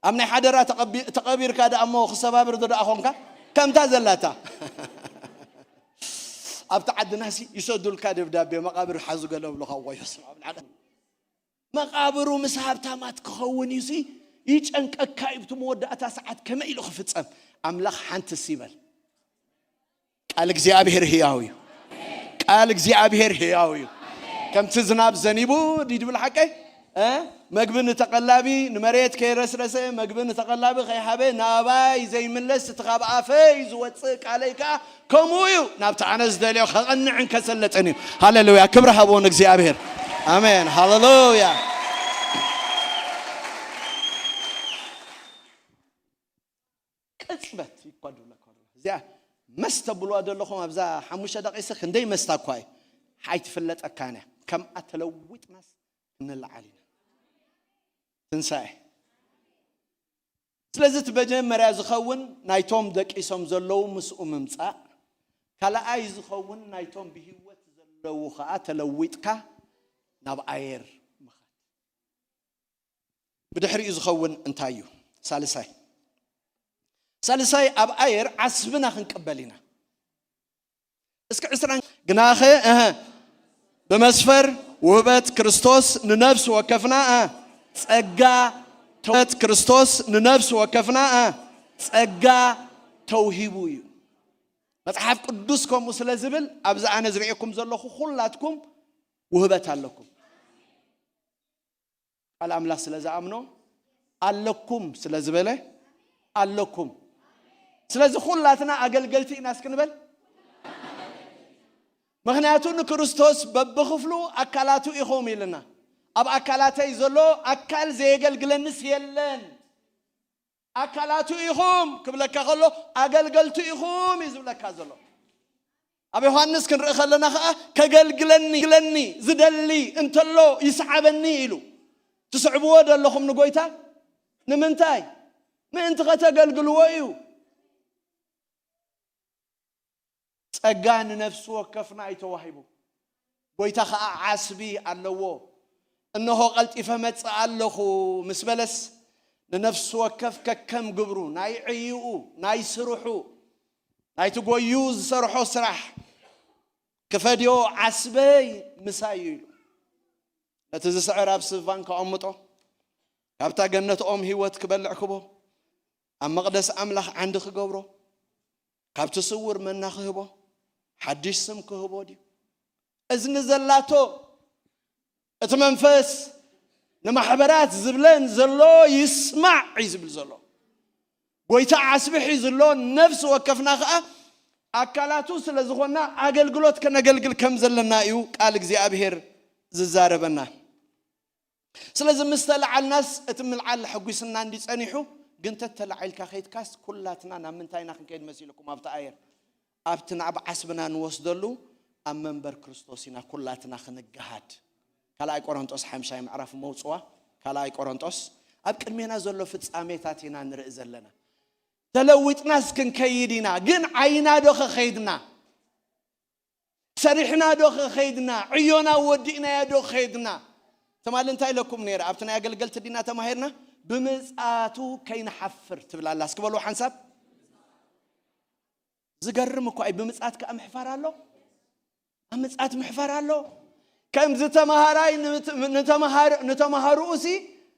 ኣብ ናይ ሓደራ ተቐቢ-፣ ተቐቢርካ ደኣ እሞ ክሰባብር ዶ ደኣ ኾንካ? ከምታ ዘላታ። ኣብቲ ዓድናሲ ይሰዱልካ ደብዳቤ፣ መቓብር ሓዙ ገለ ብሉኻ፣ እዋ፣ ይስማ፣ ኣብ ላዕሊ። መቓብሩ ምስ ሃብታማት ክኸውን እዩሲ፣ ይጨንቀካ እዩ፣ ብቲ መወዳእታ ሰዓት ከመይ ኢሉ ክፍጸም። ኣምላኽ ሓንትስ ይበል። ቃል እግዚኣብሔር ህያው እዩ። ቃል እግዚኣብሔር ህያው እዩ። ከምቲ ዝናብ ዘኒቡ፣ ድዩ ድብል ሓቀይ? እ? መግቢ ንተቐላቢ ንመሬት ከይረስረሰ፣ መግቢ ንተቐላቢ ከይሃበ፣ ናባይ ዘይምለስ እቲ ካብ ኣፈይ ዝወጽእ ቃለይ ከኣ ከምኡ እዩ። ናብቲ ኣነ ዝደልዮ ከቐንዕን ከሰለጥን እዩ። ሃሌሉያ። ክብሪ ሃብዎ ንእግዚኣብሔር። ኣሜን። ሃሌሉያ። ቅጽበት ይኳ ድብለካ ኣሎ። እዚኣ መስተ ብልዋ ዘለኹም ኣብዛ ሓሙሽተ ደቂሰ ክንደይ መስታ እኳ እዩ። ኣይትፍለጠካን እያ። ከምኣ ተለዊጥናስ ክንለዓል ኢና። ትንሳኤ። ስለዚ እቲ መጀመርያ ዝኸውን ናይቶም ደቂሶም ዘለዉ ምስኡ ምምጻእ፣ ካልኣይ ዝኸውን ናይቶም ብህይወት ዘለዉ ኸኣ ተለዊጥካ ናብ ኣየር ምኻድ። ብድሕሪኡ ዝኸውን እንታይ እዩ? ሳልሳይ ሳልሳይ ኣብ ኣየር ዓስብና ክንቅበል ኢና። እስኪ ዕስራን ግናኸ እህ ብመስፈር ውህበት ክርስቶስ ንነፍስ ወከፍና እህ ጸጋ ተውህበት ክርስቶስ ንነፍስ ወከፍና እህ ጸጋ ተውሂቡ እዩ። መጽሓፍ ቅዱስ ከምኡ ስለ ዝብል ኣብዚ ኣነ ዝርእየኩም ዘለኹ ኩላትኩም ውህበት ኣለኩም። ቃል ኣምላኽ ስለ ዝኣምኖ ኣለኩም ስለ ዝበለ ኣለኩም። ስለዚ ኩላትና ኣገልገልቲ ኢና እስክንበል። ምክንያቱ ንክርስቶስ በብክፍሉ ኣካላቱ ኢኹም ኢልና። ኣብ ኣካላተይ ዘሎ ኣካል ዘየገልግለንስ የለን። ኣካላቱ ኢኹም ክብለካ ከሎ ኣገልገልቱ ኢኹም እዩ ዝብለካ ዘሎ። ኣብ ዮሃንስ ክንርኢ ከለና ከዓ ከገልግለኒ ግለኒ ዝደሊ እንተሎ ይስዓበኒ ኢሉ። ትስዕብዎ ደለኹም ንጎይታ ንምንታይ? ምእንቲ ከተገልግልዎ እዩ። ጸጋ ንነፍሲ ወከፍና እዩ ተዋሂቡ። ጎይታ ኸዓ ዓስቢ ኣለዎ። እንሆ ቀልጢፈ መጽእ ኣለኹ ምስ በለስ ንነፍሲ ወከፍ ከከም ግብሩ ናይ ዕይኡ ናይ ስርሑ ናይቲ ጎዩ ዝሰርሖ ስራሕ ክፈድዮ ዓስበይ ምሳይ እዩ ኢሉ። ነቲ ዝስዕር ኣብ ስቫን ከቐምጦ ካብታ ገነት ኦም ህይወት ክበልዕ ክቦ ኣብ መቕደስ ኣምላኽ ዓንዲ ክገብሮ ካብቲ ስውር መና ክህቦ ሓድሽ ስም ክህቦ ድዩ? እዝኒ ዘላቶ እቲ መንፈስ ንማሕበራት ዝብለን ዘሎ ይስማዕ እዩ ዝብል ዘሎ። ጎይታ ዓስቢ ሒዙ ኣሎ። ነፍሲ ወከፍና ኸዓ ኣካላቱ ስለ ዝኾንና ኣገልግሎት ከነገልግል ከም ዘለና እዩ ቃል እግዚኣብሔር ዝዛረበና። ስለዚ ምስ ተለዓልናስ እቲ ምልዓል ኣሐጒስና እንዲ ጸኒሑ፣ ግን ተተላዒልካ ከይድካስ ኩላትና ናብ ምንታይ ኢና ክንከይድ መሲልኩም ኣብቲ ኣየር? ኣብቲ ናብ ዓስብና ንወስደሉ ኣብ መንበር ክርስቶስ ኢና ኩላትና ክንገሃድ። ካልኣይ ቆሮንጦስ ሓምሻይ ምዕራፍ መውፅዋ ካልኣይ ቆሮንጦስ ኣብ ቅድሜና ዘሎ ፍጻሜታት ኢና ንርኢ ዘለና። ተለዊጥናስ ክንከይድ ኢና፣ ግን ዓይና ዶ ከኸይድና? ሰሪሕና ዶ ከኸይድና? ዕዮና ወዲእናዮ ዶ ከኸይድና? ትማሊ እንታይ ኢለኩም ነይረ? ኣብቲ ናይ ኣገልገልቲ ዲና ተማሂርና ብምጽኣቱ ከይንሓፍር ትብል ኣላ። እስኪ በልዎ ሓንሳብ። ዝገርም እኮ እዩ። ብምጽኣት ከኣ ምሕፋር ኣሎ። ኣብ ምጽኣት ምሕፋር ኣሎ። ከምዚ ተማሃራይ ንት-፣ ንተማሃር-፣ ንተማሃርኡ ሲ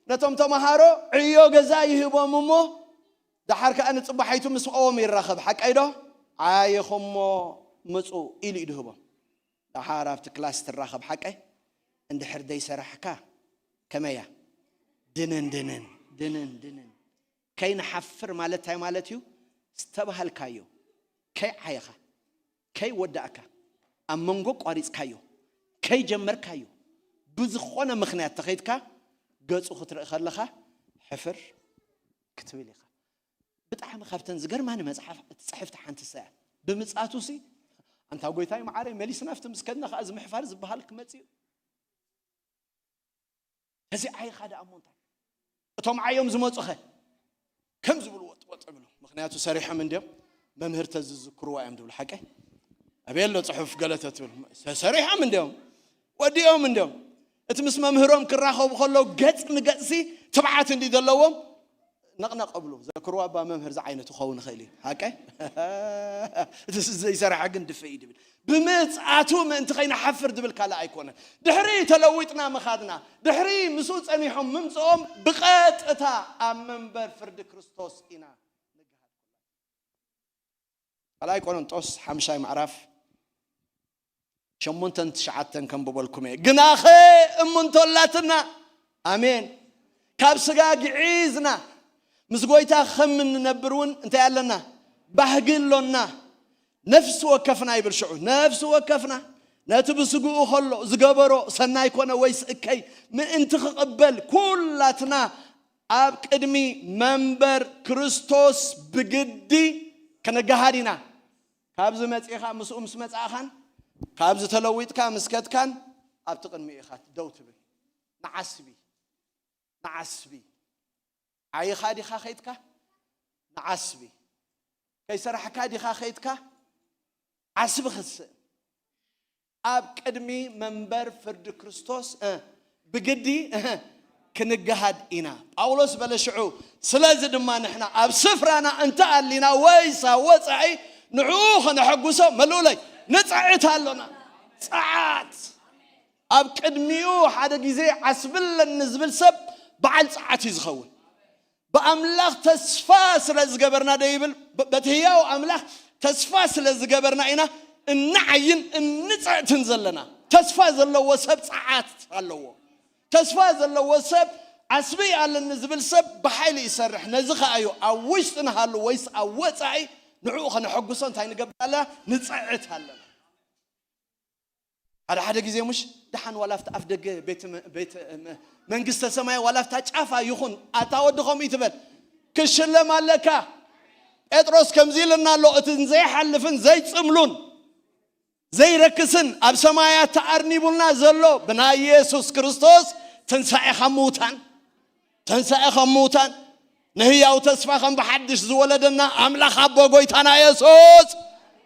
ነቶም ተማሃሮ ዕዮ ገዛ ይህቦም እሞ ደሓር ከኣ ንጽባሓይቱ ምስኦም ይራኸብ። ሓቀይ ዶ? ዓይኹሞ ምጹ ኢሉ እዩ ድህቦም። ደሓር ኣብቲ ክላስ ትራኸብ ሓቀይ። እንድሕር ዘይሰራሕካ ከመያ? ድንን ድንን፣ ድንን ድንን። ከይንሓፍር ማለት እንታይ ማለት እዩ? ዝተባሃልካዮ ከይዓየኻ፣ ከይወዳእካ፣ ኣብ መንጎ ቋሪጽካዮ፣ ከይጀመርካዮ፣ ብዝኾነ ምኽንያት ተኸይድካ፣ ገጹ ክትርኢ ከለኻ፣ ሕፍር ክትብል ኢኻ። ብጣዕሚ ካብተን ዝገርማኒ መጽሓፍ፣ እቲ ጽሕፍቲ ሓንቲ እሳ እያ። ብምጽኣቱ ሲ፣ ኣንታ ጎይታይ መዓረይ፣ መሊስና ኣብቲ ምስ ከድና ከኣ እዚ ምሕፋር ዝበሃል ክመጽእ እዩ። እዚ ዓይኻ ደኣ እሞ እንታይ? እቶም ዓዮም ዝመጹኸ? ከም ዝብሉ ወጥ ወጥ ይብሉ። ምኽንያቱ ሰሪሖም እንድዮም፣ መምህር ተዝዝክርዋ እዮም ዝብሉ። ሓቀይ? ኣበይ ኣሎ ጽሑፍ ገለ ተትብል? ሰ-፣ ሰሪሖም እንድዮም፣ ወዲኦም እንድዮም። እቲ ምስ መምህሮም ክራኸቡ ከለዉ ገጽ ንገጽሲ ትብዓት እንዲ ዘለዎም፣ ነቕነቕ እብሉ። ዘክርዋ እባ መምህር ዝዓይነቱ ክኸውን ይኽእል እዩ። ሓቀይ? እቲ ዘይሰረሐ ግን ድፍእ እዩ ድብል። ብምጽኣቱ ምእንቲ ከይንሓፍር ድብል ካልእ ኣይኮነን። ድሕሪ ተለዊጥና ምኻድና፣ ድሕሪ ምስኡ ጸኒሖም ምምጽኦም ብቐጥታ ኣብ መንበር ፍርዲ ክርስቶስ ኢና ንገሃድ። ካልኣይ ቆሮንጦስ ሓምሻይ ምዕራፍ ሸሞንተን ትሽዓተን ከንብበልኩም እየ። ግናኸ እሙንቶ ኣላትና። ኣሜን። ካብ ስጋ ግዒዝና ምስ ጎይታ ከም እንነብር እውን እንታይ ኣለና? ባህጊ ኣሎና። ነፍሲ ወከፍና ይብል ሽዑ። ነፍሲ ወከፍና ነቲ ብስግኡ ከሎ ዝገበሮ ሰናይ ኮነ ወይስ እከይ ምእንቲ ክቕበል ኩላትና ኣብ ቅድሚ መንበር ክርስቶስ ብግዲ ከነገሃድ ኢና። ካብዚ መጺኻ ምስኡ ምስ መጻእኻን ካብዚ ተለዊጥካ ምስ ከድካን ኣብቲ ቅድሚ ኢኻ ደው ትብል። ንዓስቢ፣ ንዓስቢ። ዓይኻ ዲኻ ኸይድካ? ንዓስቢ። ከይሰራሕካ ዲኻ ኸይድካ? ዓስቢ ክትስእ። ኣብ ቅድሚ መንበር ፍርዲ ክርስቶስ፣ እ፣ ብግዲ፣ እ፣ ክንገሃድ ኢና። ጳውሎስ በለ ሽዑ፣ ስለዚ ድማ ንሕና ኣብ ስፍራና እንተኣሊና ወይሳ ወጻኢ ንዕኡ ከነሐጉሶ መሉለይ ንጽዕት ኣሎና። ጸዓት ኣብ ቅድሚኡ ሓደ ግዜ ዓስብለኒ ዝብል ሰብ በዓል ጸዓት እዩ ዝኸውን። ብኣምላኽ ተስፋ ስለ ዝገበርና ዶ ይብል? በ- በቲ ህያው ኣምላኽ ተስፋ ስለ ዝገበርና ኢና እንዓይን እንጽዕትን ዘለና። ተስፋ ዘለዎ ሰብ ጸዓት ኣለዎ። ተስፋ ዘለዎ ሰብ ዓስቢ ኣለኒ ዝብል ሰብ ብሓይሊ ይሰርሕ። ነዚ ከኣዩ ኣብ ውሽጢ ንሃሉ ወይስ ኣብ ወጻኢ ንዕኡ ከነሐጉሶ እንታይ ንገብር ኣለና? ንጽዕት ኣለና። ሓደ ሓደ ግዜ ምሽ ደሓን ዋላ ኣብቲ ኣፍ ደገ ቤት መ- ቤት መ- መንግስተ ሰማይ ዋላ ኣብታ ጫፋ ይኹን ኣታ ወዲ ከምኡ ይትበል ክሽለም ኣለካ። ጴጥሮስ ከምዚ ኢልና ኣሎ፣ እቲ ዘይሓልፍን ዘይጽምሉን ዘይረክስን ኣብ ሰማያት ተኣርኒቡልና ዘሎ ብናይ የሱስ ክርስቶስ ትንሳኤ ካብ ምውታን ትንሳኤ ካብ ምውታን ንህያው ተስፋ ከም ብሓድሽ ዝወለደና ኣምላኽ ኣቦ ጎይታና የሱስ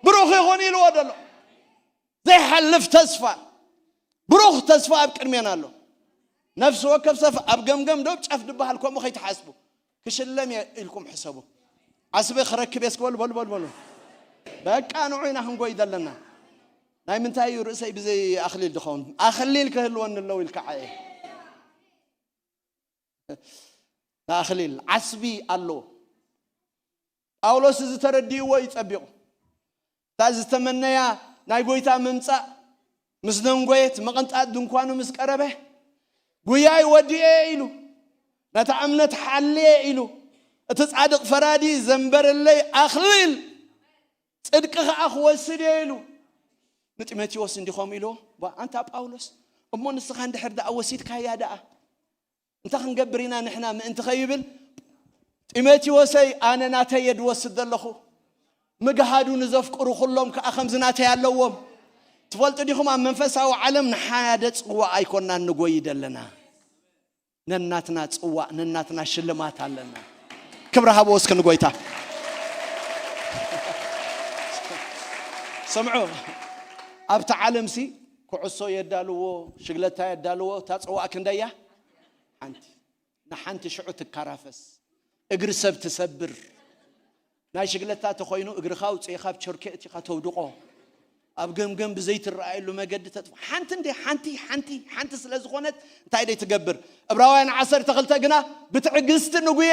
ብሩኽ ይኹን ኢልዎ ደሎ። ዘይሓልፍ ተስፋ፣ ብሩኽ ተስፋ ኣብ ቅድሜና ኣሎ። ነፍሲ ወከፍ ሰብ ኣብ ገምገም ዶብ ጫፍ ድበሃል ከምኡ ከይትሓስቡ። ክሽለም እየ ኢልኩም ሕሰቡ። ዓስቢ ክረክብ እየ እስኪ በሉ፣ በሉ፣ በሉ፣ በሉ። በቃ ንዑ ኢና ክንጎይ ዘለና። ናይ ምንታይ እዩ ርእሰይ ብዘይ ኣኽሊል ድኸውን? ኣኽሊል ክህልወኒ ኣለዎ ኢልካ ዓየ። ንኣኽሊል ዓስቢ ኣለዎ። ጳውሎስ እዚ ተረዲእዎ እዩ ጸቢቑ። እታ ዝተመነያ ናይ ጎይታ ምምጻእ ምስ ደንጎየት፣ ምቕንጣጥ ድንኳኑ ምስ ቀረበ፣ ጉያይ ወዲኤ ኢሉ፣ ነታ እምነት ሓልየ ኢሉ፣ እቲ ጻድቕ ፈራዲ ዘንበረለይ ኣኽሊል ጽድቂ ኸኣ ክወስድ እየ ኢሉ ንጢሞቴዎስ እንዲኾም ኢልዎ። ባ ኣንታ ጳውሎስ፣ እሞ ንስኻ እንድሕር ደኣ ወሲድካያ ደኣ እንታይ ክንገብር ኢና ንሕና ምእንቲ ኸይብል፣ ጢሞቴዎሰይ፣ ኣነ ናተይ እየ ድወስድ ዘለኹ። ምግሃዱ ንዘፍቅሩ ኩሎም ከኣ ከምዚ ናተይ ኣለዎም። ትፈልጡ ዲኹም፣ ኣብ መንፈሳዊ ዓለም ንሓደ ጽዋእ ኣይኮናን ንጎይ ደለና። ነናትና ጽዋእ፣ ነናትና ሽልማት ኣለና። ክብሪ ሃቦ እስኪ ንጎይታ። ስምዑ፣ ኣብቲ ዓለምሲ ኩዕሶ የዳልዎ፣ ሽግለታ የዳልዎ፣ እታ ጽዋእ ክንደያ ሓንቲ። ንሓንቲ ሽዑ ትካራፈስ፣ እግሪ ሰብ ትሰብር። ናይ ሽግለታ ተኾይኑ እግርኻ ኣውፅእኻ ኣብ ቸርኬ እቲኻ ተውድቆ። ኣብ ገምገም ብዘይትረኣየሉ መገዲ ተጥፎ። ሓንቲ እንደ ሓንቲ ሓንቲ ሓንቲ ስለ ዝኾነት እንታይ ደይ ትገብር? ዕብራውያን ዓሰርተ ክልተ ግና ብትዕግስቲ ንጉየ፣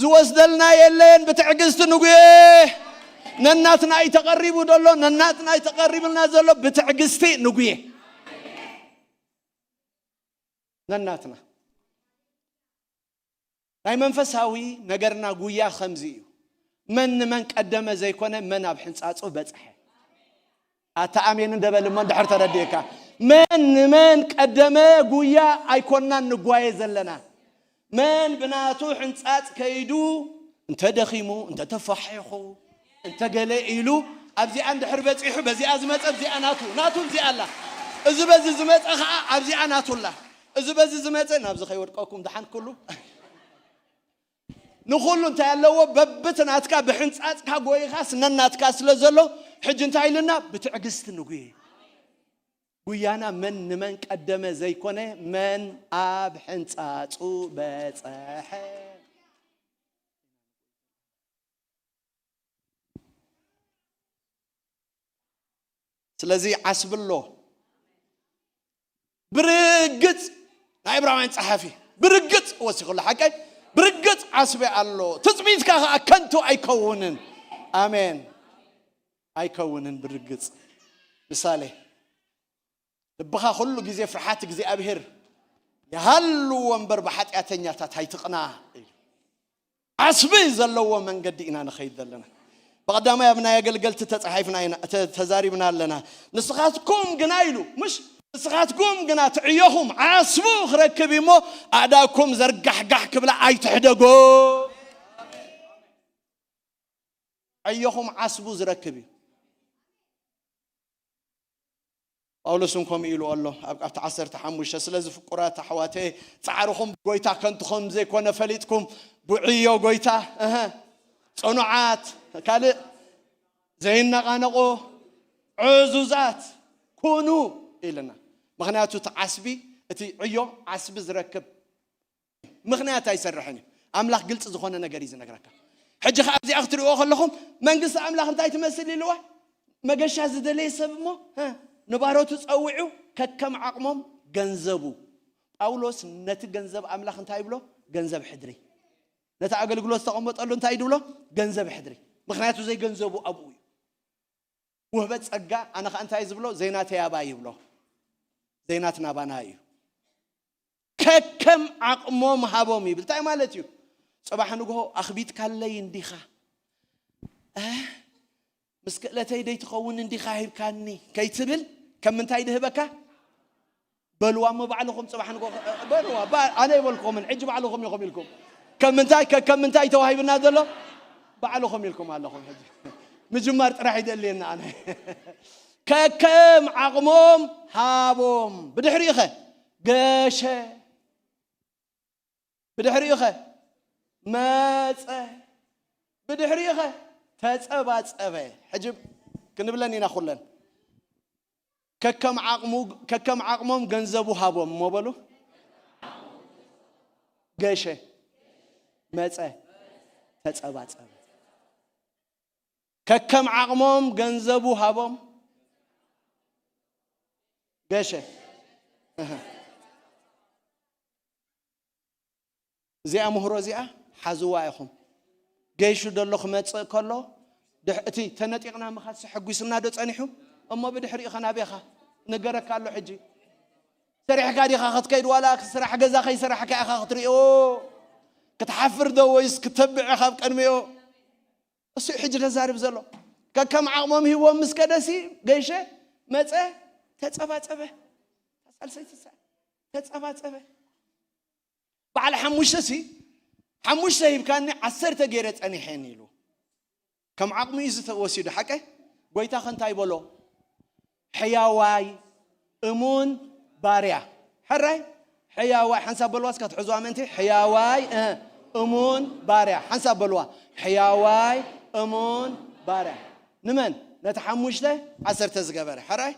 ዝወስደልና የለን። ብትዕግስቲ ንጉየ። ነናትና እዩ ተቐሪቡ ደሎ፣ ነናትና እዩ ተቐሪብልና ዘሎ። ብትዕግስቲ ንጉየ። ነናትና ናይ መንፈሳዊ ነገርና ጉያ ከምዚ እዩ። መን ንመን ቀደመ ዘይኮነ፣ መን ኣብ ሕንጻጹ በጽሐ። ኣታ ኣሜን እንደበል እሞ እንድሕር ተረዲእካ። መን ንመን ቀደመ ጉያ ኣይኮናን ንጓየ ዘለና። መን ብናቱ ሕንጻጽ ከይዱ እንተ ደኺሙ፣ እንተ ተፋሒኹ፣ እንተ ገለ ኢሉ ኣብዚኣ እንድሕር በጺሑ፣ በዚኣ ዝመጸ ኣብዚኣ ናቱ፣ ናቱ እዚኣ ኣላ። እዚ በዚ ዝመጸ ኸኣ ኣብዚኣ ናቱ ኣላ። እዚ በዚ ዝመጸ ናብዚ ከይወድቀኩም ደሓን ኩሉ። ንኹሉ እንታይ ኣለዎ? በብቲ ናትካ ብሕንጻጽካ ጎይኻስ ነናትካ ስለ ዘሎ፣ ሕጂ እንታይ ኢልና? ብትዕግስቲ ንጉየ። ጉያና መን ንመን ቀደመ ዘይኮነ፣ መን ኣብ ሕንጻጹ በጸሐ። ስለዚ ዓስቢ ኣሎ። ብርግጽ ናይ ዕብራውያን ጸሓፊ ብርግጽ ወሲኹሉ ሓቀይ ብርግጽ ዓስቢ ኣሎ። ትጽቢትካ ከኣ ከንቱ ኣይከውንን። ኣሜን። ኣይከውንን ብርግጽ። ምሳሌ፣ ልብኻ ኩሉ ግዜ ፍርሓት እግዚኣብሔር ይሃልዎ እምበር ብሓጢኣተኛታት ኣይትቕና ኢሉ። ዓስቢ ዘለዎ መንገዲ ኢና ንኸይድ ዘለና። ብቐዳማይ ኣብ ናይ ኣገልገልቲ ተጻሒፍና ኢና፣ ተ- ተዛሪብና ኣለና። ንስኻትኩም ግና ኢሉ፣ ምሽ ንስኻትኩም ግና ትዕዮኹም ዓስቡ ክረክብ እዩ እሞ ኣእዳውኩም ዘርጋሕጋሕ ክብላ ኣይትሕደጎ። ዕዮኹም ዓስቡ ዝረክብ እዩ። ጳውሎስ እውን ከምኡ ኢሉ ኣሎ ኣብ ኣብቲ ዓሰርተ ሓሙሽተ፣ ስለዚ ፍቁራት ኣሕዋተ፣ ጻዕርኹም ብጎይታ ከንቱ ከም ዘይኮነ ፈሊጥኩም፣ ብዕዮ ጎይታ እህ፣ ጽኑዓት፣ ካልእ ዘይነቓነቑ፣ ዕዙዛት ኩኑ ኢልና። ምኽንያቱ እቲ ዓስቢ እቲ ዕዮ ዓስቢ ዝረክብ ምኽንያት ኣይሰርሕን እዩ። ኣምላኽ ግልፂ ዝኾነ ነገር እዩ ዝነግረካ። ሕጂ ከኣ ኣብዚኣ ክትሪእዎ ከለኹም መንግስቲ ኣምላኽ እንታይ ትመስል ኢልዋ? መገሻ ዝደለየ ሰብ እሞ፣ እ፣ ንባሮቱ ጸዊዑ ከከም ዓቕሞም ገንዘቡ። ጳውሎስ ነቲ ገንዘብ ኣምላኽ እንታይ ይብሎ? ገንዘብ ሕድሪ። ነቲ ኣገልግሎት ዝተቐመጠሉ እንታይ ይብሎ? ገንዘብ ሕድሪ። ምኽንያቱ ዘይገንዘቡ ኣብኡ እዩ። ውህበት ጸጋ ኣነ ኸኣ እንታይ ዝብሎ? ዘይናተይ ኣባይ ይብሎ። ዘይናትና ኣባና እዩ። ከከም ዓቕሞም ሃቦም ይብል። እንታይ ማለት እዩ? ጽባሕ ንግሆ ኣኽቢትካለይ እንዲኻ፣ እ፣ ምስ ክእለተይ ደይትኸውን እንዲኻ ሂብካኒ ከይትብል፣ ከም ምንታይ ድህበካ? በልዋ እሞ ባዕልኹም ጽባሕ ንግሆ፣ እ፣ በልዋ። ባ-፣ ኣነ ይበልኩምን፣ ሕጂ ባዕልኹም ኢኹም ኢልኩም። ከም ምንታይ፣ ከ-፣ ከም ምንታይ ተዋሂብና ዘሎ? ባዕልኹም ኢልኩም ኣለኹም። ሕጂ ምጅማር ጥራሕ ይደልየና ኣነ። ከከም ዓቕሞም ሃቦም። ብድሕሪኡ ኸ? ገሸ። ብድሕሪኡ ኸ? መጸ። ብድሕሪኡ ኸ? ተጸባጸበ። ሕጂ ክንብለን ኢና ኩለን። ከከም ዓቕሙ፣ ከከም ዓቕሞም ገንዘቡ ሃቦም እሞ በሉ። ገሸ፣ መጸ፣ ተጸባጸበ። ከከም ዓቕሞም ገንዘቡ ሃቦም። ገሸ። እህ። እዚኣ ምህሮ እዚኣ ሓዝዋ ኢኹም። ገይሹ ደሎ ክመጽእ ከሎ፣ ድሕ-፣ እቲ ተነጢቕና ምኻድሲ ሕጒስና ዶ ጸኒሑ? እሞ ብድሕሪኡ ኸ ናበይ ኢኻ? ነገረካ ኣሎ ሕጂ። ሰሪሕካ ዲኻ ክትከይድ፣ ዋላ ስራሕ ገዛ ከይሰራሕካ ኢኻ ክትሪኦ? ክትሓፍር ዶ ወይስ ክተብዕ ኢኻ ኣብ ቅድሚኡ? እሱ እዩ ሕጂ ዘዛርብ ዘሎ። ከከም ዓቕሞም ሂቦም ምስ ከደሲ፣ ገይሸ፣ መጸ፣ ተጸባጸበ። ሳልሰይቲ ሰዓት ተጸባጸበ። በዓል ሓሙሽተ ሲ፣ ሓሙሽተ ሂብካኒ፣ ዓሰርተ ገይረ ጸኒሐን ኢሉ። ከም ዓቕሙ እዩ ዝተወሲዱ። ሓቀይ? ጎይታ ከ እንታይ በሎ? ሕያዋይ እሙን ባርያ። ሕራይ? ሕያዋይ፣ ሓንሳብ በልዋ እስከ ትሕዝዋ ምእንቲ። ሕያዋይ፣ እ፣ እሙን ባርያ። ሓንሳብ በልዋ። ሕያዋይ እሙን ባርያ። ንመን? ነቲ ሓሙሽተ ዓሰርተ ዝገበረ። ሕራይ?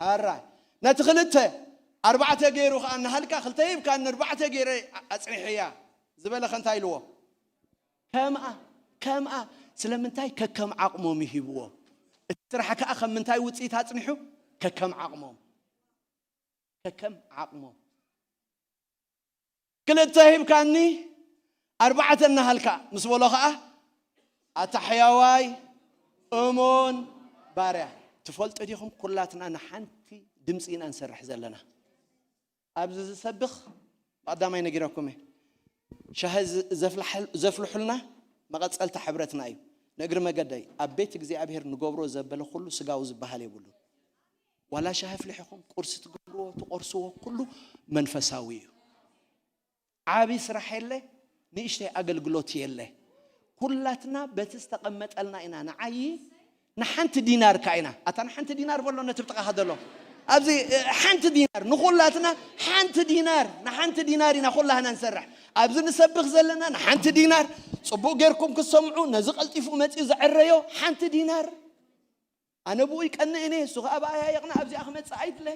ሕራይ። ነቲ ክልተ ኣርባዕተ ገይሩ ከኣ እናሃልካ፣ ክልተ ሂብካ፣ ንኣርባዕተ ገይረ ኣጽኒሐያ ዝበለ ከ እንታይ ኢልዎ? ከምኣ፣ ከምኣ። ስለምንታይ? ከከም ዓቕሞም ይሂብዎ። እቲ ስራሕ ከኣ ከም ምንታይ ውጽኢት ኣጽኒሑ? ከከም ዓቕሞም። ከከም ዓቕሞም። ክልተ ሂብካኒ፣ ኣርባዕተ እናሃልካ ምስ በሎ ከኣ፣ ኣታ ሕያዋይ እሙን ባርያ፣ ትፈልጡ ዲኹም ኩላትና ንሓንቲ ድምፂ ኢና ንሰርሕ ዘለና። ኣብዚ ዝሰብኽ ብቐዳማይ ነጊረኩም እየ። ሻሂ ዝ-፣ ዘፍልሐል-፣ ዘፍልሑልና መቐጸልታ ሕብረትና እዩ። ንእግሪ መገደይ፣ ኣብ ቤት እግዚኣብሔር ንገብሮ ዘበለ ኩሉ ስጋዊ ዝበሃል የብሉን። ዋላ ሻሂ ኣፍሊሕኹም ቁርሲ ትገብርዎ፣ ትቆርስዎ፣ ኩሉ መንፈሳዊ እዩ። ዓቢ ስራሕ የለ፣ ንእሽተይ ኣገልግሎት የለ። ኩላትና በቲ ዝተቐመጠልና ኢና ንዓዪ። ንሓንቲ ዲናር ከኣ ኢና። ኣታ ንሓንቲ ዲናር በሎ ነቲ ብጥቓኻ ዘሎ። ኣብዚ፣ እ፣ ሓንቲ ዲናር፣ ንኹላትና ሓንቲ ዲናር፣ ንሓንቲ ዲናር ኢና ኩላህና ንሰርሕ። ኣብዚ ንሰብኽ ዘለና ንሓንቲ ዲናር። ጽቡቕ ጌርኩም ክትሰምዑ፣ ነዚ ቀልጢፉ መጺኡ ዘዕረዮ ሓንቲ ዲናር። ኣነ ብኡ ይቀንእ እኔ፣ እሱ ኸኣ ብኣያ የቕንእ፣ ኣብዚኣ ክመጽእ ኣይድለ።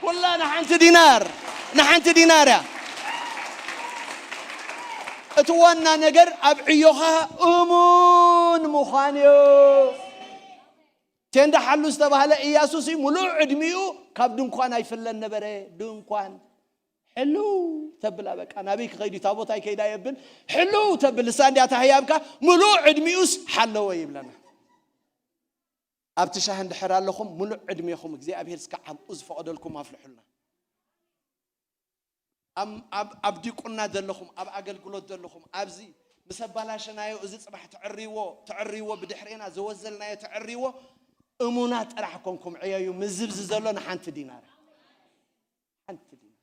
ኩላ ንሓንቲ ዲናር፣ ንሓንቲ ዲናር እያ። እቲ ዋና ነገር ኣብ ዕዮኻ እሙን ምዃን እዩ። ቴንዳ ሓሉ ዝተባህለ ኢያሱስ እዩ፣ ምሉእ ዕድሚኡ ካብ ድንኳን ኣይፍለን ነበረ። ድንኳን ሕልው ተብላ፣ በቃ ናበይ ክኸይድ እዩ፣ ታቦት ኣይከይዳ የብል፣ ሕልው ተብል። እሳ እንዲያ ታህያብካ፣ ምሉእ ዕድሚኡስ ሓለወ ይብለና። ኣብቲ ሻሂ እንድሕር ኣለኹም፣ ምሉእ ዕድሜኹም እግዚኣብሔር እስከ ዓብኡ ዝፈቐደልኩም ኣፍልሑልና። ኣብ፣ ኣብ፣ ኣብ ዲቁና ዘለኹም፣ ኣብ ኣገልግሎት ዘለኹም፣ ኣብዚ ምስ ኣባላሸናዮ፣ እዚ ጽባሕ ተዕርይዎ፣ ተዕርይዎ፣ ብድሕሬና ዘወዘልናዮ ተዕርይዎ፣ እሙናት ጥራሕ ኮንኩም ዕየዩ። ምዝብዚ ዘሎ ንሓንቲ ዲናር፣ ሓንቲ ዲናር።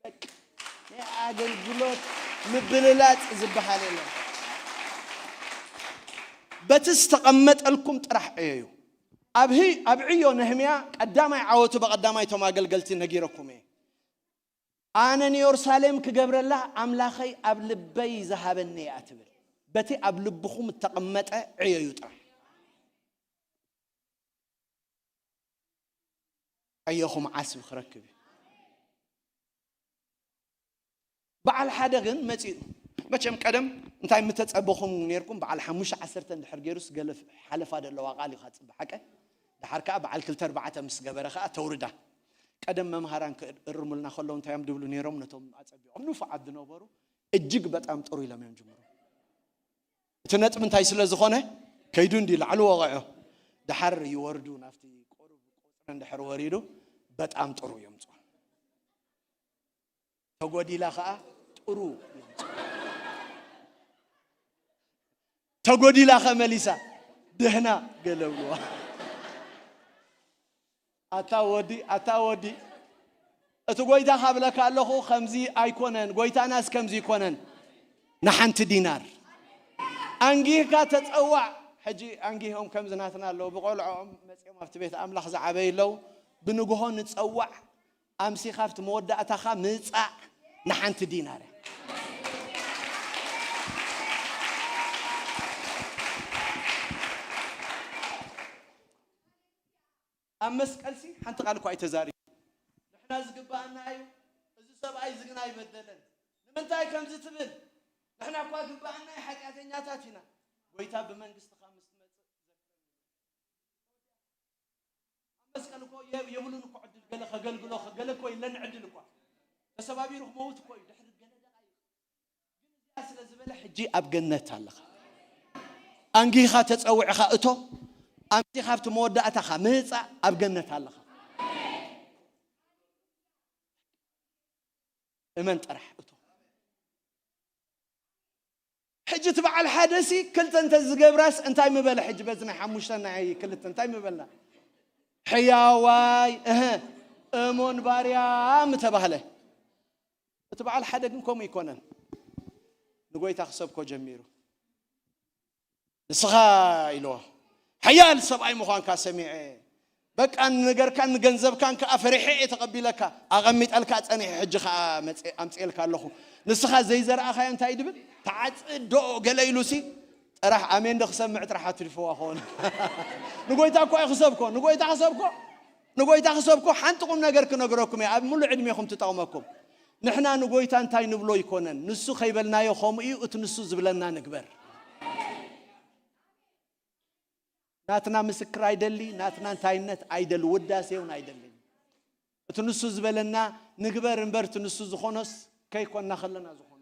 በቃ፣ ናይ ኣገልግሎት ምብልላጽ ዝበሃል የለን። በቲ ዝተቐመጠልኩም ጥራሕ ዕየዩ። ኣብ ህ-፣ ኣብ ዕዮ ነህምያ ቀዳማይ ዓወቱ ብቐዳማይ እቶም ኣገልገልቲ ነጊረኩም እየ። ኣነ ንየሩሳሌም ክገብረላ ኣምላኸይ ኣብ ልበይ ዝሃበኒ እያ ትብል። በቲ ኣብ ልብኹም እተቐመጠ ዕየዩ ጥራሕ። ዕዮኹም ዓስቢ ክረክብ እዩ። በዓል ሓደ ግን መፂኡ። መቸም ቀደም እንታይ ምተፀበኹም ነርኩም? በዓል ሓሙሽተ ዓሰርተ እንድሕር ገይሩስ ገለ ሓለፋ ዘለዋ ቃል እዩ ካፅበ ሓቀ። ድሓር ከዓ በዓል ክልተ ኣርባዕተ ምስ ገበረ ከዓ ተውርዳ። ቀደም መምሃራን ክእርሙልና ከለዉ እንታይ እዮም ድብሉ ነይሮም? ነቶም ኣፀቢቖም ንፉዓት ዝነበሩ እጅግ በጣም ጥሩ ኢሎም እዮም ጅምሩ። እቲ ነጥቢ እንታይ ስለ ዝኾነ ከይዱ እንዲ ላዕሊ ወቐዖ። ድሓር ይወርዱ ናብቲ ቁሩብ ቁፅሪ እንድሕር ወሪዱ በጣም ጥሩ እዮም ፅሩ። ተጎዲላ ከዓ ጥሩ እዮም ፅሩ። ተጎዲላ ከ መሊሳ ድህና ገለብዋ። ኣታ ወዲ ኣታ ወዲ፣ እቲ ጎይታ ካብለካ ኣለኹ ከምዚ ኣይኮነን፣ ጎይታናስ ከምዚ ኣይኮነን። ንሓንቲ ዲናር ኣንጊህካ ተፀዋዕ። ሕጂ ኣንጊሆም ከምዚ ናትና ኣለዉ ብቆልዖኦም መፅኦም ኣብቲ ቤት ኣምላኽ ዝዓበዩ ኣለዉ። ብንግሆ ንፀዋዕ ኣምሲኻ ኣብቲ መወዳእታኻ ምፃእ ንሓንቲ ዲናር እያ። ኣብ መስቀልሲ ሓንቲ ቃል እኳ ኣይተዛሪቡ። ንሕና ዝግባኣና እዩ፣ እዚ ሰብኣይ እዚ ግን ኣይበደለን። ንምንታይ ከምዚ ትብል? ንሕና እኳ ግባኣና እዩ፣ ሓጢኣተኛታት ኢና። ጎይታ ብመንግስትኻ ምስ ትመፅእ ዘክረኒ። ኣብ መስቀል እኮ የ- የብሉን እኮ ዕድል ገለ ከገልግሎ ገለ እኮ የለን ዕድል እኳ ተሰባቢሩ ክመውት እኮ እዩ ድሕሪ ገለ ደቃይቅ። ግን እዚኣ ስለ ዝበለ ሕጂ ኣብ ገነት ኣለኻ። ኣንጊኻ ተፀዊዕኻ እቶ ኣምፂኻ ኣብቲ መወዳእታኻ ምፃእ ኣብ ገነት ኣለኻ። እመን ጥራሕ እቶ። ሕጂ እቲ በዓል ሓደ ሲ ክልተ እንተ ዝገብራስ እንታይ ምበለ? ሕጂ በዚ ናይ ሓሙሽተ ናይ ክልተ እንታይ ምበልና? ሕያዋይ እህ እሙን ባርያ ምተባህለ። እቲ በዓል ሓደ ግን ከምኡ ይኮነን። ንጎይታ ክሰብኮ ጀሚሩ። ንስኻ ኢልዎ ሓያል ሰብኣይ ምዃንካ ሰሚዐ። በቃ ንነገርካን ንገንዘብካን ከኣ ፈሪሐ እየ ተቐቢለካ። ኣቐሚጠልካ ጸኒሐ፣ ሕጂ ከኣ መጽ- ኣምጽኤልካ ኣለኹ። ንስኻ ዘይዘረኣኻዮ እንታይ ድብል? ተዓጽድ ዶ ገለ ኢሉሲ ጥራሕ ኣሜን ዶ ክሰምዕ ጥራሕ ኣትሪፍዋ ኾን። ንጎይታ እኮ እዩ ክሰብኮ፣ ንጎይታ ክሰብኮ፣ ንጎይታ ክሰብኮ ሓንቲ ቁም ነገር ክነግረኩም እየ፣ ኣብ ሙሉእ ዕድሜኹም ትጠቕመኩም። ንሕና ንጎይታ እንታይ ንብሎ ይኮነን፣ ንሱ ከይበልናዮ ከምኡ እዩ፣ እቲ ንሱ ዝብለና ንግበር። ናትና ምስክር ኣይደሊ፣ ናትና እንታይነት ኣይደሊ፣ ውዳሴ እውን ኣይደልን። እቲ ንሱ ዝበለና ንግበር እምበር እቲ ንሱ ዝኾኖስ ከይኮንና ከለና ዝኾነ።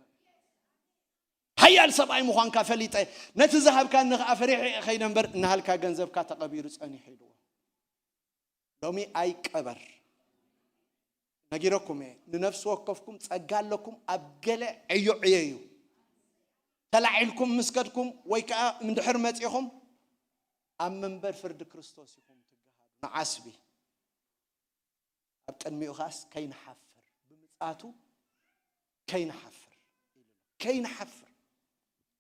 ሓያል ሰብኣይ ምዃንካ ፈሊጠ፣ ነቲ ዝሃብካኒ ኸዓ ፈሪሐ እየ ኸይደ እምበር፣ እናሃልካ ገንዘብካ ተቐቢሩ ጸኒሑ ኢልዎ። ሎሚ ኣይቀበር። ነጊረኩም እየ፣ ንነፍሲ ወከፍኩም ጸጋ ኣለኩም፣ ኣብ ገለ ዕዮ ዕየዩ። ተላዒልኩም ምስ ከድኩም ወይ ከኣ እንድሕር መጺኹም፣ ኣብ መንበር ፍርዲ ክርስቶስ ኢኹም ትገሃዱ። ንዓስቢ ኣብ ቅድሚኡ ኸኣስ ከይንሓፍር፣ ብምጽኣቱ ከይንሓፍር፣ ከይንሓፍር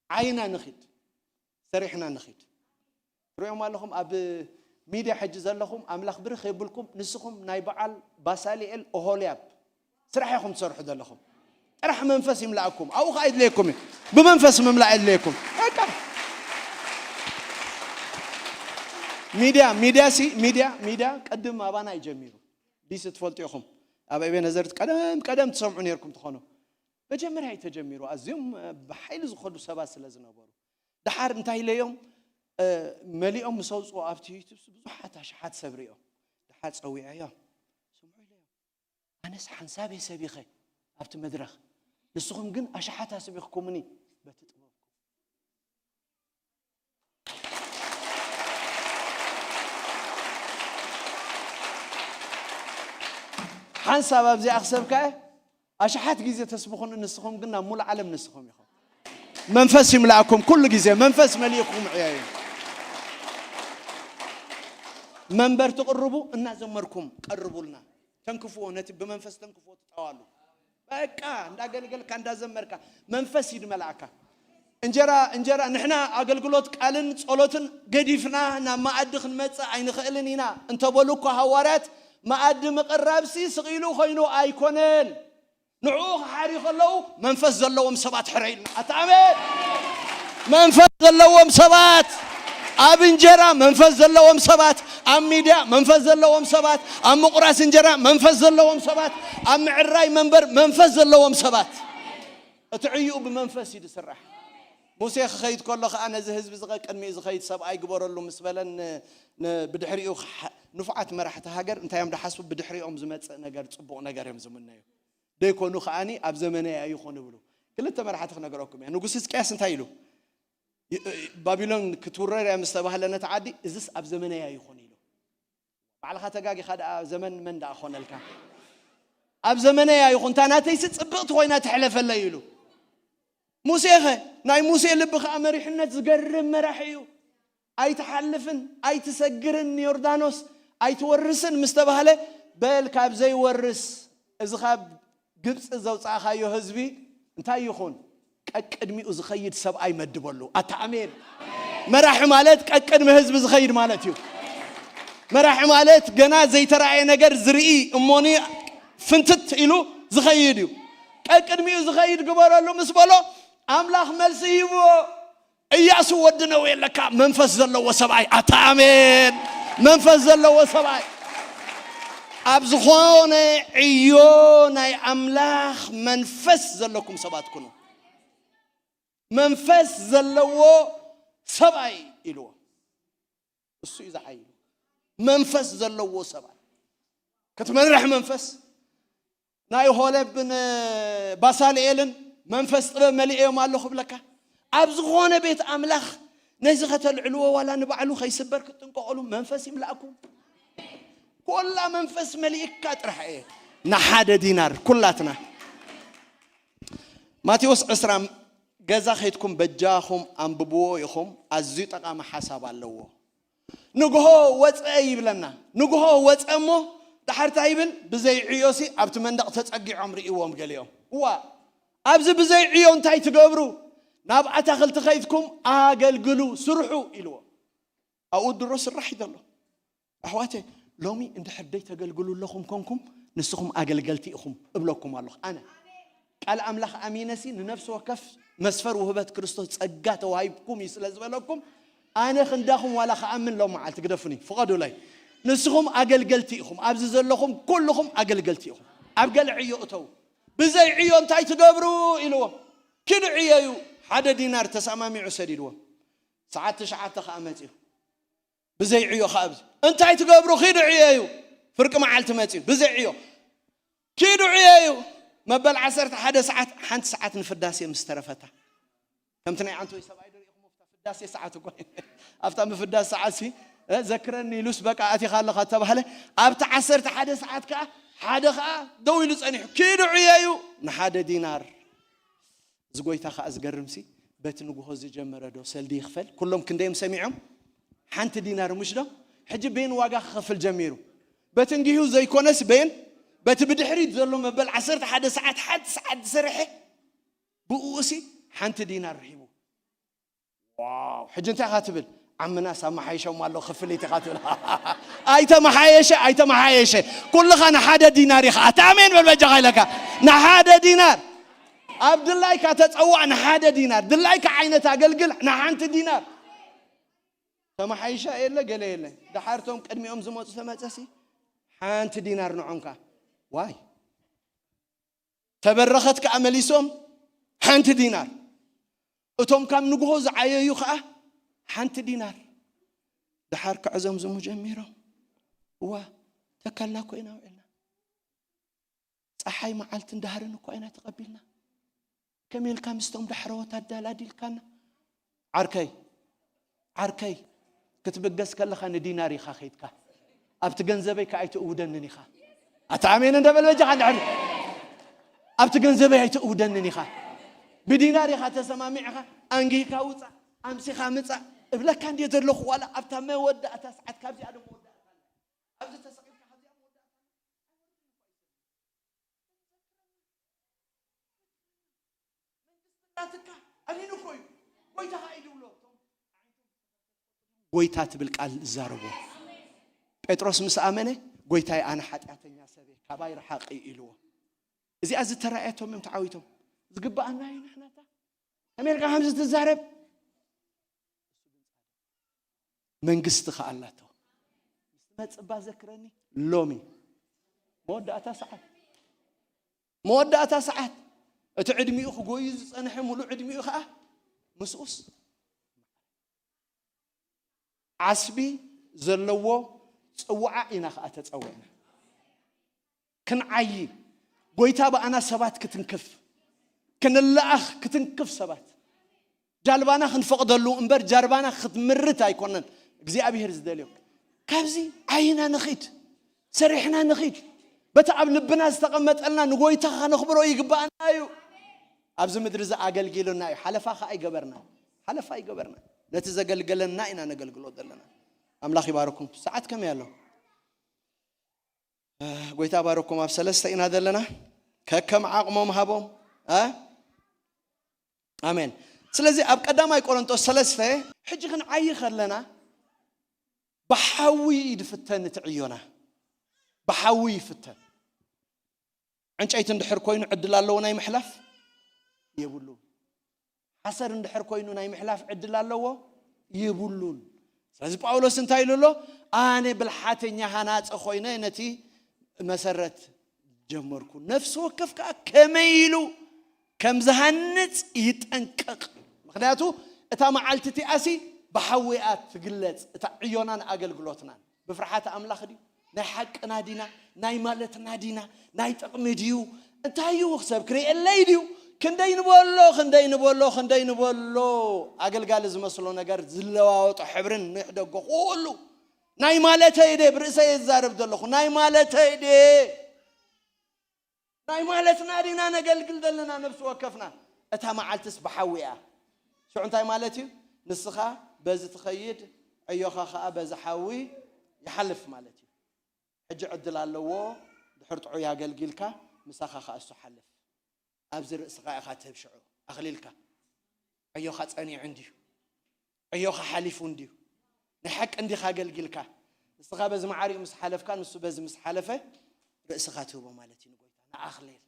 ዓይና ንኺድ፣ ሰሪሕና ንኺድ። ትሪኦም ኣለኹም ኣብ ሚድያ ሕጂ ዘለኹም ኣምላኽ ብርኽ የብልኩም። ንስኹም ናይ በዓል ባሳልኤል ኦሆልያብ ስራሕ ኢኹም ትሰርሑ ዘለኹም። ጥራሕ መንፈስ ይምላእኩም። ኣብኡ ኸዓ የድልየኩም እዩ። ብመንፈስ ምምላእ የድልየኩም። በቃ። ሚድያ፣ ሚድያ ሲ፣ ሚድያ፣ ሚድያ ቅድም ኣባና እዩ ጀሚሩ። ዲስ ትፈልጡ ኢኹም። ኣብ ኤቤነዘር ቀደም፣ ቀደም ትሰምዑ ነይርኩም ትኾኑ። መጀመርያ እዩ ተጀሚሩ። ኣዝዮም፣ እ፣ ብሓይሊ ዝኾዱ ሰባት ስለ ዝነበሩ። ደሓር እንታይ ኢለዮም፣ እ፣ መሊኦም ምስ ኣውፅኡ ኣብቲ ዩቱብ ብዙሓት ኣሽሓት ሰብ ሪኦም። ደሓር ፀዊዐዮም። ስምዑ ኢለዮም። ኣነስ ሓንሳብ እየ ሰቢኸ ኣብቲ መድረኽ። ንስኹም ግን ኣሽሓት ኣስቢኽኩምኒ በቲ ጥበብኩም። ሓንሳብ ኣብዚኣ ክሰብካ እየ። ኣሽሓት ግዜ ተስብኹኒ፣ ንስኹም ግን ናብ ሙሉእ ዓለም ንስኹም ኢኹም። መንፈስ ይምላእኩም፣ ኩሉ ግዜ መንፈስ መሊእኩም ዕያዩ። መንበር ትቕርቡ እናዘመርኩም ቀርቡልና። ተንክፍዎ፣ ነቲ ብመንፈስ ተንክፍዎ ትጠዋሉ። በቃ እንዳገልገልካ እንዳዘመርካ መንፈስ ይድመልኣካ። እንጀራ እንጀራ ንሕና ኣገልግሎት ቃልን ጸሎትን ገዲፍና ናብ መኣዲ ክንመጽእ ኣይንኽእልን ኢና እንተበሉ እኮ ሃዋርያት፣ መኣዲ ምቕራብሲ ስቕ ኢሉ ኮይኑ ኣይኮነን። ንዕኡ ክሓርዩ ከለዉ መንፈስ ዘለዎም ሰባት ሕረዩልና። ኣታ ኣሜን። መንፈስ ዘለዎም ሰባት ኣብ እንጀራ መንፈስ ዘለዎም ሰባት ኣብ ሚድያ መንፈስ ዘለዎም ሰባት፣ ኣብ ምቑራስ እንጀራ መንፈስ ዘለዎም ሰባት፣ ኣብ ምዕራይ መንበር መንፈስ ዘለዎም ሰባት። እቲ ዕዩኡ ብመንፈስ እዩ ዝስራሕ። ሙሴ ክኸይድ ከሎ ከዓ ነዚ ህዝቢ እዚ ቀቅድሚኡ ዝኸይድ ሰብኣይ ግበረሉ ምስ በለን ን- ን- ብድሕሪኡ ክሓ- ንፉዓት መራሕቲ ሃገር እንታይ እዮም ዝሓስቡ? ብድሕሪኦም ዝመፅእ ነገር ፅቡቕ ነገር እዮም ዝምነዩ። ደይኮኑ ከዓኒ ኣብ ዘመነይ ኣይኹን ይብሉ። ክልተ መራሕቲ ክነገረኩም እየ። ንጉስ ህዝቅያስ እንታይ ኢሉ? ይ- ባቢሎን ክትውረር እያ ምስ ተባህለ ነቲ ዓዲ፣ እዝስ ኣብ ዘመነይ ኣይኹን ኢሉ። ባዕልኻ ተጋጊኻ ደኣ ዘመን መን ደኣ ኮነልካ? ኣብ ዘመነይ ኣይኹን፣ እታ ናተይሲ ጽብቕቲ ኮይና ትሕለፈለይ ኢሉ። ሙሴኸ? ናይ ሙሴ ልቢ ኸኣ መሪሕነት ዝገርም መራሒ እዩ። ኣይትሓልፍን ኣይትሰግርን ንዮርዳኖስ ኣይትወርስን ምስ ተባህለ፣ በል ካብ ዘይወርስ፣ እዚ ካብ ግብፂ ዘውፃእኻዮ ህዝቢ እንታይ ይኹን? ቀቅድሚኡ ዝኸይድ ሰብኣይ መድበሉ። ኣታ ኣሜን። መራሒ ማለት ቀቅድሚ ህዝቢ ዝኸይድ ማለት እዩ። መራሒ ማለት ገና ዘይተራእየ ነገር ዝርኢ እሞኒ ፍንትት ኢሉ ዝኸይድ እዩ። ቀቅድሚኡ ዝኸይድ ግበረሉ ምስ በሎ ኣምላኽ መልሲ ሂብዎ። እያሱ ወዲ ነዌ ለካ መንፈስ ዘለዎ ሰብኣይ። ኣታ ኣሜን። መንፈስ ዘለዎ ሰብኣይ። ኣብ ዝኾነ ዕዮ ናይ ኣምላኽ መንፈስ ዘለኩም ሰባት ኩኑ። መንፈስ ዘለዎ ሰብኣይ ኢልዎ። እሱ እዩ ዝዓይሉ። መንፈስ ዘለዎ ሰብኣይ ክትመርሕ መንፈስ ናይ ሆለብን ባሳልኤልን መንፈስ ጥበብ መሊኤዮም ኣለኹ ብለካ። ኣብ ዝኾነ ቤት ኣምላኽ ነዚ ከተልዕልዎ ዋላ ንባዕሉ ከይስበር ክትጥንቀቐሉ መንፈስ ይምላእኩም። ኮላ መንፈስ መሊእካ ጥራሕ እየ። ንሓደ ዲናር ኩላትና። ማቴዎስ ዕስራ ገዛ ከይድኩም በጃኹም ኣንብብዎ ኢኹም። ኣዝዩ ጠቓሚ ሓሳብ ኣለዎ። ንግሆ ወፀ ይብለና። ንግሆ ወፀ እሞ ድሓር እንታይ ይብል? ብዘይ ዕዮሲ ኣብቲ መንደቕ ተፀጊዖም ርእይዎም ገሊኦም። እዋ ኣብዚ ብዘይ ዕዮ እንታይ ትገብሩ? ናብ ኣታኽልቲ ከይድኩም ኣገልግሉ፣ ስርሑ ኢልዎ። ኣብኡ ድሮ ስራሕ እዩ ዘሎ። ኣሕዋተ ሎሚ እንድሕር ደይ ተገልግሉ ኣለኹም ኮንኩም ንስኹም ኣገልገልቲ ኢኹም እብለኩም ኣለኹ። ኣነ ቃል ኣምላኽ ኣሚነሲ ንነፍሲ ወከፍ መስፈር ውህበት ክርስቶስ ጸጋ ተዋሂብኩም እዩ ስለ ዝበለኩም ኣነ ክንዳኹም ዋላ ክኣምን ሎም መዓልቲ ግደፉኒ ፍቐዱለይ። ንስኹም ኣገልገልቲ ኢኹም። ኣብዚ ዘለኹም ኩልኹም ኣገልገልቲ ኢኹም። ኣብ ገለ ዕዮ እተው። ብዘይ ዕዮ እንታይ ትገብሩ ኢልዎም። ኪዱ ዕየዩ። ሓደ ዲናር ተሰማሚዑ ሰዲድዎም። ሰዓት ትሽዓተ ከኣ መጺኡ። ብዘይ ዕዮ ከኣ ኣብዚ እንታይ ትገብሩ? ኪዱ ዕየዩ። ፍርቂ መዓልቲ መጺኡ ብዘይ ዕዮ። ኪዱ ዕየዩ። መበል ዓሰርተ ሓደ ሰዓት ሓንቲ ሰዓት ንፍዳሴ ምስ ተረፈታ ከምቲ ናይ ዓንተወይ ሰብኣይ ድሪኢኹም ፍዳሴ ሰዓት እኮ ኣብታ ምፍዳስ ሰዓት ሲ ዘክረኒ ኢሉስ በቃ ኣቲኻ ኣለኻ ተባህለ። ኣብቲ ዓሰርተ ሓደ ሰዓት ከኣ ሓደ ከኣ ደው ኢሉ ጸኒሑ ኪዱ ዕየዩ ንሓደ ዲናር እዚ ጎይታ ከኣ ዝገርምሲ በቲ ንጉሆ ዝጀመረ ዶ ሰልዲ ይኽፈል? ኩሎም ክንደዮም ሰሚዖም? ሓንቲ ዲናር ምሽ ዶ? ሕጂ በየን ዋጋ ክኸፍል ጀሚሩ? በቲ እንጊሁ ዘይኮነስ በየን? በቲ ብድሕሪት ዘሎ መበል ዓሰርተ ሓደ ሰዓት ሓንቲ ሰዓት ዝሰርሐ ብእኡሲ ሓንቲ ዲናር ርሂቡ። ዋው! ሕጂ እንታይ ኢኻ ትብል? ዓምናስ ኣመሓይሾም ኣሎ ክፍሊት ኢኻ ትብል። ኣይተመሓየሸ ኣይተመሓየሸ ኩልኻ ንሓደ ዲናር ኢኻ። ኣታ ኣሜን በል በጃኻ ኢለካ። ንሓደ ዲናር ኣብ ድላይካ ተጸዋዕ ንሓደ ዲናር ድላይካ ዓይነት ኣገልግል ንሓንቲ ዲናር ተመሓይሻ የለ ገለ የለ። ደሓርቶም ቅድሚኦም ዝመፁ ተመፀሲ ሓንቲ ዲናር ንዖምካ ዋይ ተበረኸት ከኣ መሊሶም ሓንቲ ዲናር። እቶም ካብ ንግሆ ዝዓየዩ ከኣ ሓንቲ ዲናር። ደሓር ክዕዘምዝሙ ጀሚሮም። እዋ ተካልና እኮ ኢና ውዕልና። ፀሓይ መዓልትን ዳህርን እኮ ኢና ተቐቢልና። ከመይ ኢልካ ምስቶም ዳሕረዎት ኣዳላዲልካና? ዓርከይ ዓርከይ ክትብገስ ከለኻ ንዲናር ኢኻ ከይድካ ኣብቲ ገንዘበይ ከኣ ኣይትእውደንን ኢኻ። ኣታ ኣሜን እንደ በል በጃኻ እንድሕር ኣብቲ ገንዘበይ ኣይትእውደንን ኢኻ። ብዲናር ኢኻ ተሰማሚዕኻ ኣንጊህካ ውፃእ ኣምሲኻ ምፃእ እብለካ እንድየ ዘለኹ ዋላ ኣብታ መወዳእታ ሰዓት ካብዚኣ ዶ መወዳእታ ኣብዚ ተሰቒልካ ካብዚኣ መወዳእታ ናትካ ኣሚኑ እኮ እዩ። ጎይታ ኸዓ እዩ ድብሎ። ጎይታ ትብል ቃል ዝዛረቦ ጴጥሮስ ምስ ኣመነ ጎይታይ ኣነ ሓጢኣተኛ ሰበ ካባይ ረሓቂ ኢልዎ። እዚኣ ዝተራእየቶም እዮም ተዓዊቶም። ዝግብኣና እዩ ንሕናታ ኣሜሪካ ከምዚ ትዛረብ መንግስቲ ከኣ ኣላቶ። መጽባ ዘክረኒ ሎሚ መወዳእታ ሰዓት መወዳእታ ሰዓት እቲ ዕድሚኡ ክጎዩ ዝጸንሐ ሙሉ ዕድሚኡ ከዓ ምስኡስ ዓስቢ ዘለዎ ጽውዓ ኢና ከዓ ተጸዊዕና ክንዓዪ ጎይታ ብኣና ሰባት ክትንክፍ ክንለኣኽ ክትንክፍ ሰባት ጃልባና ክንፈቕደሉ እምበር ጃርባና ክትምርት ኣይኮነን እግዚኣብሔር ዝደልዮ። ካብዚ ዓይና ንኺድ ሰሪሕና ንኺድ በቲ ኣብ ልብና ዝተቐመጠልና ንጎይታ ከነኽብሮ ይግባኣና እዩ። ኣብዚ ምድሪ እዚ ኣገልጊሉና እዩ። ሓለፋ ከኣ ይገበርና ሓለፋ ይገበርና። ነቲ ዘገልገለና ኢና ነገልግሎ ዘለና። ኣምላኽ ይባርኩም። ሰዓት ከመይ ኣሎ? ጎይታ ባረኩም። ኣብ ሰለስተ ኢና ዘለና። ከከም ዓቕሞም ሃቦም። ኣሜን። ስለዚ ኣብ ቀዳማይ ቆሮንጦስ ሰለስተ ሕጂ ክንዓይ ከለና ብሓዊ ይድፍተን እቲ ዕዮና ብሓዊ ይፍተን። ዕንጨይቲ እንድሕር ኮይኑ ዕድል ኣለዎ ናይ ምሕላፍ የብሉ። ሓሰር እንድሕር ኮይኑ ናይ ምሕላፍ ዕድል ኣለዎ የብሉን። ስለዚ ጳውሎስ እንታይ ኢሉ ኣሎ? ኣነ ብልሓተኛ ሃናፀ ኮይነ ነቲ መሰረት ጀመርኩ። ነፍሲ ወከፍ ከዓ ከመይ ኢሉ ከም ዝሃንፅ ይጠንቀቕ። ምክንያቱ እታ መዓልቲ እቲኣሲ ብሓዊኣ ትግለፅ እታ ዕዮናን ኣገልግሎትናን ብፍርሓት ኣምላኽ ድዩ? ናይ ሓቅና ዲና ናይ ማለትና ዲና ናይ ጥቕሚ ድዩ? እንታይ እዩ ሰብ ክርእየለይ ድዩ? ክንደይ ንበሎ ክንደይ ንበሎ ክንደይ ንበሎ ኣገልጋሊ ዝመስሎ ነገር ዝለዋወጦ ሕብርን ንሕደጎ ኩሉ ናይ ማለተይ ደ ብርእሰ የዛርብ ዘለኹ ናይ ማለተይ ደ ናይ ማለትና ዲና ነገልግል ዘለና ነብሲ ወከፍና እታ መዓልትስ ብሓዊ እያ ሽዑ እንታይ ማለት እዩ ንስኻ በዚ ትኸይድ ዕዮኻ ኸዓ በዚ ሓዊ ይሓልፍ ማለት እዩ ሕጂ ዕድል ኣለዎ ድሕር ጥዑይ ኣገልጊልካ ምሳኻ ኸዓ እሱ ሓልፍ ኣብዚ ርእስኻ ኢኻ ትህብ ሽዑ ኣኽሊልካ ዕዮኻ ጸኒዑ እንድዩ ዕዮኻ ሓሊፉ እንድዩ ናይ ሓቂ እንዲኻ ኣገልጊልካ ንስኻ በዚ መዓሪኡ ምስ ሓለፍካ ንሱ በዚ ምስ ሓለፈ ርእስኻ ትህቦ ማለት እዩ ንጎይታ ንኣኽሊል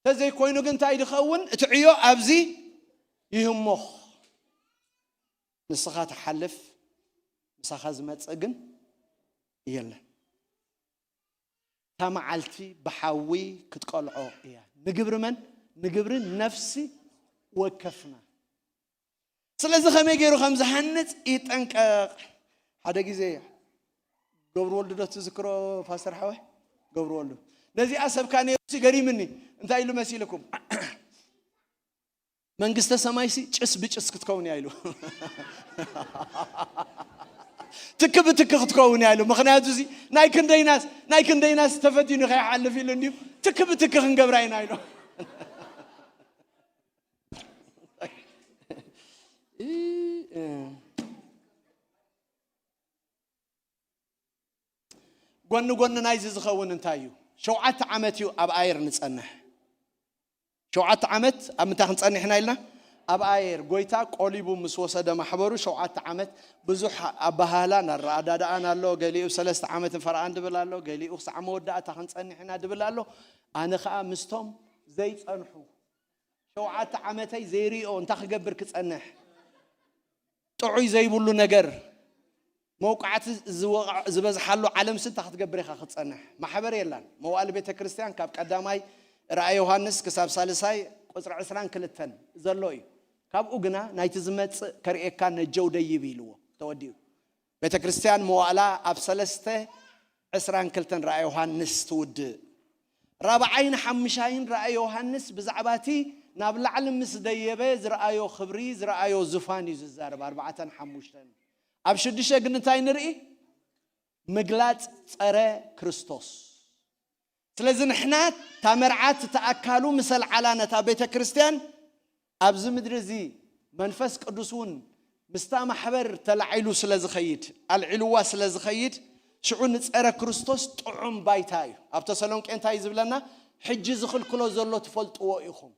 ተዘይኮይኑ ግን እንታይ ድኸውን እቲ ዕዮ ኣብዚ ይህሞኽ ንስኻ ትሓልፍ ምሳኻ ዝመጽእ ግን የለን እታ መዓልቲ ብሓዊ ክትቀልዖ እያ ንግብሪ መን ንግብሪ ነፍሲ ወከፍና ስለዚ ከመይ ገይሩ ከም ዝሃንፅ ይጠንቀቕ ሓደ ግዜ ገብሩ ወልዱ ዶ ትዝክሮ ፓስተር ሓወ ገብሩ ወልዱ ነዚኣ ሰብካ ነይሩ ገሪምኒ እንታይ ኢሉ መሲልኩም መንግስተ ሰማይሲ ጭስ ብጭስ ክትከውን እያ ኢሉ ትክ ብትክ ክትከውን እያ ኢሉ ምክንያቱ እዚ ናይ ክንደይናስ ናይ ክንደይናስ ተፈቲኑ ከይሓልፍ ኢሉ እንዲዩ ትክ ብትክ ክንገብራ ኢና ኢሉ ጎኒ ጎኒ ናይዚ ዝኸውን እንታይ እዩ ሸውዓተ ዓመት እዩ ኣብ ኣየር ንጸንሕ ሸውዓተ ዓመት ኣብ ምንታይ ክንጸንሕ ኢና ኢልና ኣብ ኣየር ጎይታ ቆሊቡ ምስ ወሰደ ማሕበሩ ሸውዓተ ዓመት ብዙሕ ኣባሃህላን ኣረኣዳድኣን ኣሎ ገሊኡ ሰለስተ ዓመትን ፈረቓን ድብል ኣሎ ገሊኡ ክሳዕ መወዳእታ ክንጸንሕ ኢና ድብል ኣሎ ኣነ ኸኣ ምስቶም ዘይጸንሑ ሸውዓተ ዓመተይ ዘይርእዮ እንታይ ክገብር ክጸንሕ ጥዑይ ዘይብሉ ነገር መውቃዕቲ ዝበዝሓሉ ዓለምሲ እንታይ ክትገብር ኢኻ ክትጸንሕ ማሕበር የላን መዋእሊ ቤተ ክርስቲያን ካብ ቀዳማይ ራእይ ዮሃንስ ክሳብ ሳልሳይ ቁፅሪ ዕስራን ክልተን ዘሎ እዩ ካብኡ ግና ናይቲ ዝመፅእ ከርእየካ ነጀው ደይብ ኢልዎ ተወዲኡ ቤተ ክርስቲያን መዋእላ ኣብ ሰለስተ ዕስራን ክልተን ራእይ ዮሃንስ ትውድእ ራብዓይን ሓምሻይን ራእይ ዮሃንስ ብዛዕባ እቲ ናብ ላዕሊ ምስ ደየበ ዝረኣዮ ክብሪ ዝረኣዮ ዙፋን እዩ ዝዛረብ ኣርባዕተን ሓሙሽተን ኣብ ሽዱሽተ ግን እንታይ ንርኢ ምግላፅ ፀረ ክርስቶስ ስለዚ ንሕና እታ መርዓት እታ ኣካሉ ምሰልዓላ ነታ ቤተ ክርስቲያን ኣብዚ ምድሪ እዚ መንፈስ ቅዱስ እውን ምስታ ማሕበር ተላዒሉ ስለ ዝኸይድ ኣልዒልዋ ስለ ዝኸይድ ሽዑ ንፀረ ክርስቶስ ጥዑም ባይታ እዩ ኣብ ተሰሎንቄ እንታይ ዝብለና ሕጂ ዝኽልክሎ ዘሎ ትፈልጥዎ ኢኹም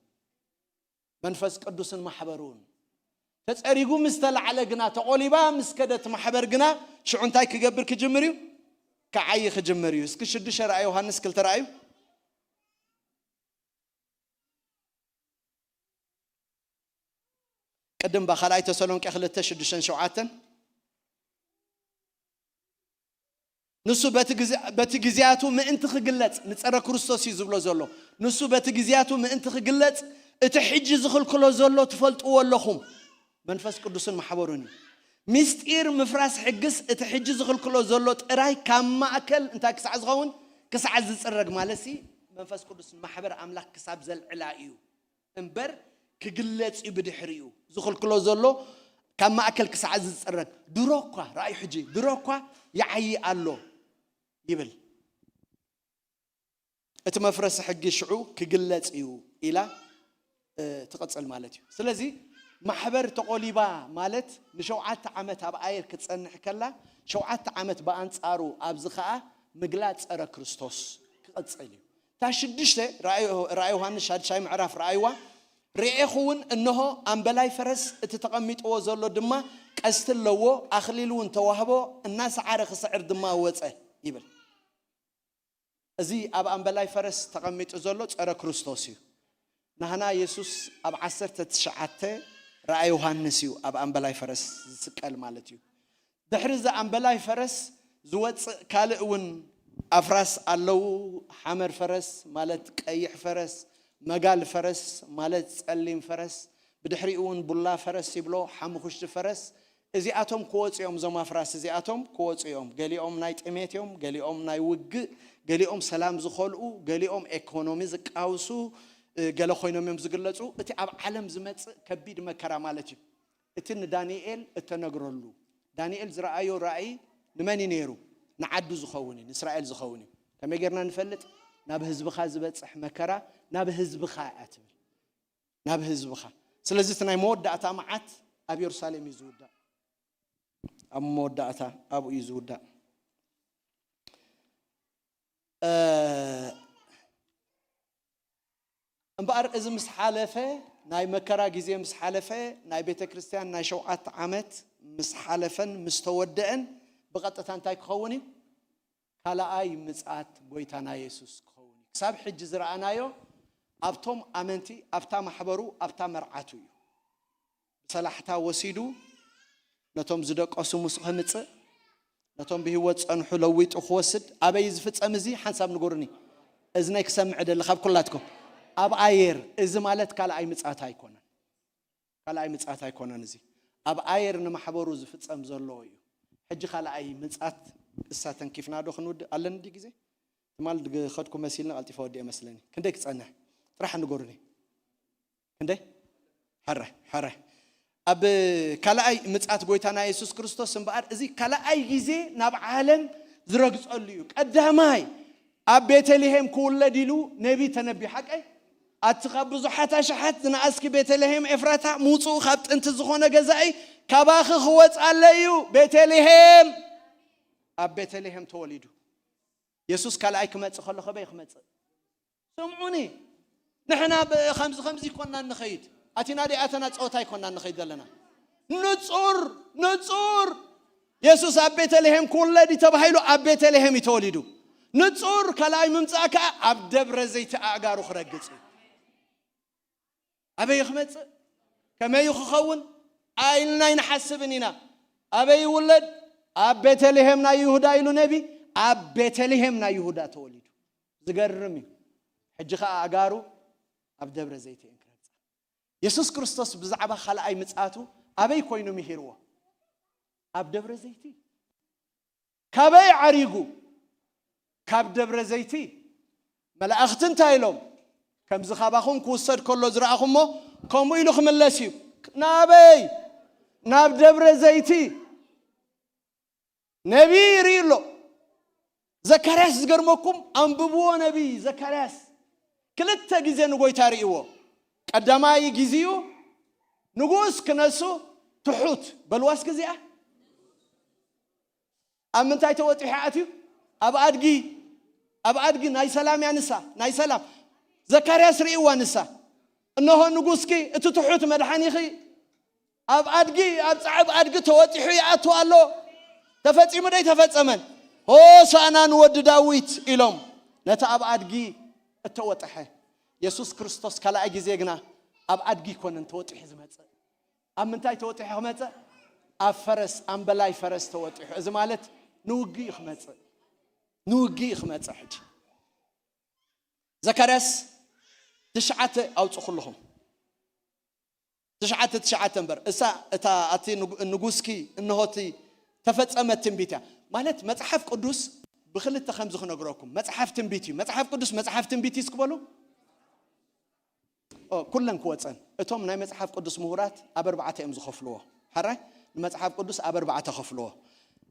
መንፈስ ቅዱስን ማሕበሩን ተፀሪጉ ምስ ተላዕለ ግና ተቆሊባ ምስ ከደት ማሕበር ግና ሽዑ እንታይ ክገብር ክጅምር እዩ ክዓይ ክጅምር እዩ እስኪ ሽዱሽተ ረኣ ዮሃንስ ክልተ ረኣዩ ቅድም ባ ካልኣይ ተሰሎንቄ ክልተ ሽዱሽተን ሸውዓተን ንሱ በቲ ግዜ- በቲ ግዜያቱ ምእንቲ ክግለጽ፣ ንጸረ ክርስቶስ እዩ ዝብሎ ዘሎ። ንሱ በቲ ግዜያቱ ምእንቲ ክግለጽ፣ እቲ ሕጂ ዝኽልክሎ ዘሎ ትፈልጥዎ ኣለኹም። መንፈስ ቅዱስን ማሕበሩን እዩ። ምስጢር ምፍራስ ሕግስ እቲ ሕጂ ዝኽልክሎ ዘሎ ጥራይ ካብ ማእከል እንታይ ክሳዕ ዝኸውን? ክሳዕ ዝጽረግ ማለት ሲ መንፈስ ቅዱስ ማሕበር ኣምላኽ ክሳብ ዘልዕላ እዩ እምበር ክግለጽ እዩ ብድሕሪኡ። ዝኽልክሎ ዘሎ ካብ ማእከል ክሳዕ ዝጽረግ። ድሮ እኳ ራእዩ ሕጂ ድሮ እኳ ይዓዪ ኣሎ ይብል። እቲ መፍረሲ ሕጊ ሽዑ ክግለጽ እዩ ኢላ ትቕጽል ማለት እዩ። ስለዚ ማሕበር ተቖሊባ ማለት ንሸውዓተ ዓመት ኣብ ኣየር ክትጸንሕ ከላ፣ ሸውዓተ ዓመት ብኣንጻሩ ኣብዚ ኸኣ ምግላጽ ጸረ ክርስቶስ ክቕጽል እዩ። እታ ሽዱሽተ ራእይ ዮሃንስ ሻድሻይ ምዕራፍ ረኣይዋ። ርኤኹ እውን እንሆ ኣምበላይ ፈረስ፣ እቲ ተቐሚጥዎ ዘሎ ድማ ቀስቲ ኣለዎ፣ ኣኽሊል እውን ተዋህቦ፣ እናሰዓረ ክስዕር ድማ ወጸ ይብል። እዚ ኣብ ኣምበላይ ፈረስ ተቐሚጡ ዘሎ ጸረ ክርስቶስ እዩ። ናህና የሱስ ኣብ ዓሰርተ ትሽዓተ ራእይ ዮሃንስ እዩ ኣብ ኣምበላይ ፈረስ ዝስቀል ማለት እዩ። ድሕሪ እዚ ኣምበላይ ፈረስ ዝወጽእ ካልእ እውን ኣፍራስ ኣለዉ። ሓመር ፈረስ ማለት ቀይሕ ፈረስ፣ መጋል ፈረስ ማለት ጸሊም ፈረስ፣ ብድሕሪኡ እውን ቡላ ፈረስ ይብሎ፣ ሓሙኽሽቲ ፈረስ። እዚኣቶም ክወጹ እዮም፣ እዞም ኣፍራስ እዚኣቶም ክወጹ እዮም። ገሊኦም ናይ ጥሜት እዮም፣ ገሊኦም ናይ ውግእ፣ ገሊኦም ሰላም ዝኸልኡ፣ ገሊኦም ኤኮኖሚ ዝቃውሱ፣ ገለ ኮይኖም እዮም ዝግለጹ። እቲ ኣብ ዓለም ዝመጽእ ከቢድ መከራ ማለት እዩ። እቲ ንዳንኤል እተነግረሉ፣ ዳንኤል ዝረኣዮ ራእይ ንመን እዩ ነይሩ? ንዓዱ ዝኸውን እዩ፣ ንእስራኤል ዝኸውን እዩ። ከመይ ጌርና ንፈልጥ? ናብ ህዝብኻ ዝበጽሕ መከራ ናብ ህዝብኻ እያ ትብል፣ ናብ ህዝብኻ። ስለዚ እቲ ናይ መወዳእታ መዓት ኣብ የሩሳሌም እዩ ዝውዳእ፣ ኣብ መወዳእታ ኣብኡ እዩ ዝውዳእ። እምበኣር እዚ ምስ ሓለፈ፣ ናይ መከራ ግዜ ምስ ሓለፈ፣ ናይ ቤተ ክርስቲያን ናይ ሸውዓተ ዓመት ምስ ሓለፈን ምስ ተወደአን፣ ብቐጥታ እንታይ ክኸውን እዩ? ካልኣይ ምጽኣት ጎይታና የሱስ ክኸውን እዩ። ክሳብ ሕጂ ዝረኣናዮ ኣብቶም ኣመንቲ፣ ኣብታ ማሕበሩ፣ ኣብታ መርዓቱ እዩ። ብሰላሕታ ወሲዱ ነቶም ዝደቀሱ ምስ ከምጽእ፣ ነቶም ብህይወት ጸንሑ ለዊጡ ክወስድ። ኣበይ ዝፍጸም እዚ? ሓንሳብ ንገሩኒ። እዝነይ ክሰምዕ ደሊ ካብ ኩላትኩም። ኣብ ኣየር። እዚ ማለት ካልኣይ ምጽኣት ኣይኮነን። ካልኣይ ምጽኣት ኣይኮነን እዚ። ኣብ ኣየር ንማሕበሩ ዝፍጸም ዘሎ እዩ። ሕጂ ካልኣይ ምጽኣት እሳ ተንኪፍና ዶ ክንውድእ ኣለኒ? ድዩ ግዜ ትማል ዝኸድኩ መሲልኒ ቀልጢፈ ወዲኤ መስለኒ። ክንደይ ክጸንሕ? ጥራሕ ንገሩኒ። ክንደይ? ሕረ ሕረ ኣብ ካልኣይ ምጽኣት ጎይታና የሱስ ክርስቶስ እምበኣር፣ እዚ ካልኣይ ግዜ ናብ ዓለም ዝረግጸሉ እዩ። ቀዳማይ ኣብ ቤተልሔም ክውለድ ኢሉ ነቢ ተነቢ። ሓቀይ? ኣቲ ካብ ብዙሓት ኣሽሓት ዝነኣስኪ ቤተልሔም ኤፍራታ፣ ምውጽኡ ካብ ጥንቲ ዝኾነ ገዛኢ፣ ካባኺ ክወጽኣለ እዩ። ቤተልሔም፣ ኣብ ቤተልሔም ተወሊዱ። የሱስ ካልኣይ ክመጽእ ከሎ ከበይ ክመጽእ? ስምዑኒ። ንሕና ብ- ከምዚ ከምዚ ይኮና ንኸይድ፣ ኣቲና ዲኣተና ጸወታ ይኮና ንኸይድ ዘለና። ንጹር ንጹር፣ የሱስ ኣብ ቤተልሔም ክውለድ እዩ ተባሂሉ፣ ኣብ ቤተልሔም እዩ ተወሊዱ። ንጹር ካልኣይ ምምጻእ ከኣ ኣብ ደብረ ዘይቲ ኣእጋሩ ክረግጽ እዩ። ኣበይ ክመጽእ? ከመይ ክኸውን? ኣይልና ኣይንሓስብን ኢና። ኣበይ ይውለድ? ኣብ ቤተልሔም ናይ ይሁዳ ኢሉ ነቢ፣ ኣብ ቤተልሔም ናይ ይሁዳ ተወሊዱ። ዝገርም እዩ። ሕጂ ኸኣ ኣእጋሩ ኣብ ደብረ ዘይት እየን ክረግጻ። የሱስ ክርስቶስ ብዛዕባ ካልኣይ ምጽኣቱ ኣበይ ኮይኑ ምሂርዎ? ኣብ ደብረ ዘይት። ካበይ ዓሪጉ? ካብ ደብረ ዘይት። መላእኽቲ እንታይ ኢሎም? ከምዚ ካባኹም ክውሰድ ከሎ ዝረኣኹሞ ከምኡ ኢሉ ክምለስ እዩ። ናበይ? ናብ ደብረ ዘይት። ነቢይ ይርኢ ኣሎ። ዘካርያስ ዝገርመኩም፣ ኣንብብዎ። ነቢይ ዘካርያስ ክልተ ግዜ ንጎይታ ርእይዎ። ቀዳማይ ግዜኡ ንጉስ ክነሱ ትሑት በልዋስ ግዜኣ ኣብ ምንታይ ተወጢሑ ኣትዩ? ኣብ ኣድጊ። ኣብ ኣድጊ። ናይ ሰላም እያ ንሳ፣ ናይ ሰላም። ዘካርያስ ርእይዋ ንሳ። እነሆ ንጉስኪ፣ እቲ ትሑት መድሓኒኺ ኣብ ኣድጊ፣ ኣብ ጻዕብ ኣድጊ ተወጢሑ ይኣቱ ኣሎ። ተፈጺሙ ዶ ኣይተፈጸመን? ሆሳና ንወዲ ዳዊት ኢሎም ነቲ ኣብ ኣድጊ እተወጥሐ። የሱስ ክርስቶስ ካልኣይ ግዜ ግና ኣብ ኣድጊ ኣይኮነን ተወጢሑ ዝመጽእ። ኣብ ምንታይ ተወጢሑ ክመጽእ? ኣብ ፈረስ፣ ኣምበላይ ፈረስ ተወጢሑ። እዚ ማለት ንውግእ እዩ ክመጽእ። ንውግእ እዩ ክመጽእ። ሕጂ ዘካርያስ ትሽዓተ ኣውፅእ ኩልኹም። ትሽዓተ ትሽዓተ እምበር እሳ እታ ኣቲ ንጉስኪ እንሆቲ ተፈጸመት ትንቢት እያ። ማለት መጽሓፍ ቅዱስ ብክልተ ከምዚ ክነግረኩም፣ መጽሓፍ ትንቢት እዩ። መጽሓፍ ቅዱስ መጽሓፍ ትንቢት እዩ እስክበሉ። ኩለን ክወፀን። እቶም ናይ መጽሓፍ ቅዱስ ምሁራት ኣብ ኣርባዕተ እዮም ዝኸፍልዎ። ሓራይ ንመጽሓፍ ቅዱስ ኣብ ኣርባዕተ ከፍልዎ።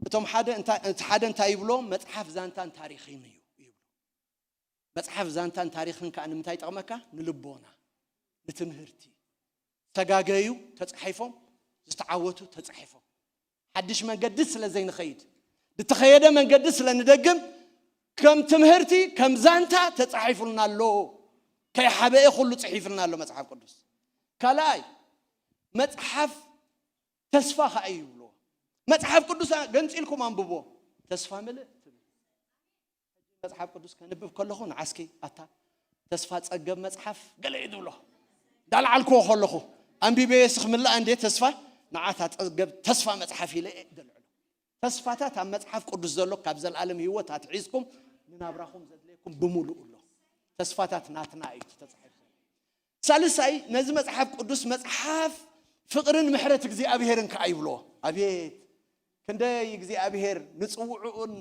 እቶም ሓደ እንታይ- እቲ ሓደ እንታይ ይብሎ? መጽሓፍ ዛንታን ታሪኽን እዩ ይብሉ። መጽሓፍ ዛንታን ታሪኽን ከዓ ንምንታይ ይጠቕመካ? ንልቦና፣ ንትምህርቲ። ዝተጋገዩ ተጻሒፎም፣ ዝተዓወቱ ተጻሒፎም። ሓድሽ መንገዲ ስለ ዘይንኸይድ፣ ዝተኸየደ መንገዲ ስለ ንደግም፣ ከም ትምህርቲ ከም ዛንታ ተጻሒፉልና ኣሎ። ከይሓበኤ ኩሉ ጽሒፍልና ኣሎ መጽሓፍ ቅዱስ። ካልኣይ መጽሓፍ ተስፋ ከዓ እዩ ይብልዎ። መጽሓፍ ቅዱስ ገንጺልኩም ኣንብቦ። ተስፋ ምልእ ትብል። መጽሓፍ ቅዱስ ከንብብ ከለኹ ንዓስኪ ኣታ ተስፋ ጸገብ መጽሓፍ ገለ እዩ ዝብሎ። እንዳልዓልክዎ ከለኹ ኣንቢበ ስኽ ምላእ እንዴ ተስፋ ንዓታ ጸገብ ተስፋ መጽሓፍ ኢለ እየ ደልዕሎ። ተስፋታት ኣብ መጽሓፍ ቅዱስ ዘሎ ካብ ዘላለም ህይወት ኣትሒዝኩም ንናብራኹም ዘድለየኩም ብምሉእ ኣሎ። ተስፋታት ናትና እዩ ተጻሒፉ። ሳልሳይ ነዚ መጽሓፍ ቅዱስ መጽሓፍ ፍቕርን ምሕረት እግዚኣብሔርን ከዓ ይብልዎ። ኣቤት ክንደይ እግዚኣብሔር ንጽውዕኡን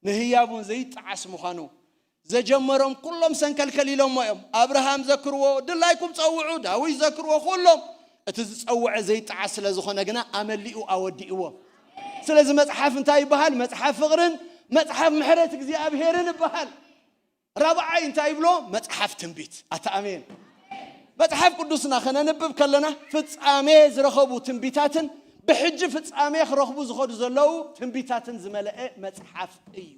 ንህያቡን ዘይጠዓስ ምዃኑ ዘጀመሮም ኩሎም ሰንከልከል ኢሎሞ እዮም። ኣብርሃም ዘክርዎ፣ ድላይኩም ጸውዑ፣ ዳዊት ዘክርዎ፣ ኩሎም እቲ ዝጸውዐ ዘይጠዓስ ስለ ዝኾነ ግና ኣመሊኡ ኣወዲእዎ። ስለዚ መጽሓፍ እንታይ ይበሃል? መጽሓፍ ፍቕርን መጽሓፍ ምሕረት እግዚኣብሔርን ይበሃል። ራብዓይ እንታይ ይብሎ? መጽሓፍ ትንቢት። ኣታ ኣሜን። መጽሓፍ ቅዱስና ከነንብብ ከለና ፍጻሜ ዝረኸቡ ትንቢታትን ብሕጂ ፍጻሜ ክረኽቡ ዝኸዱ ዘለዉ ትንቢታትን ዝመለአ መጽሓፍ እዩ።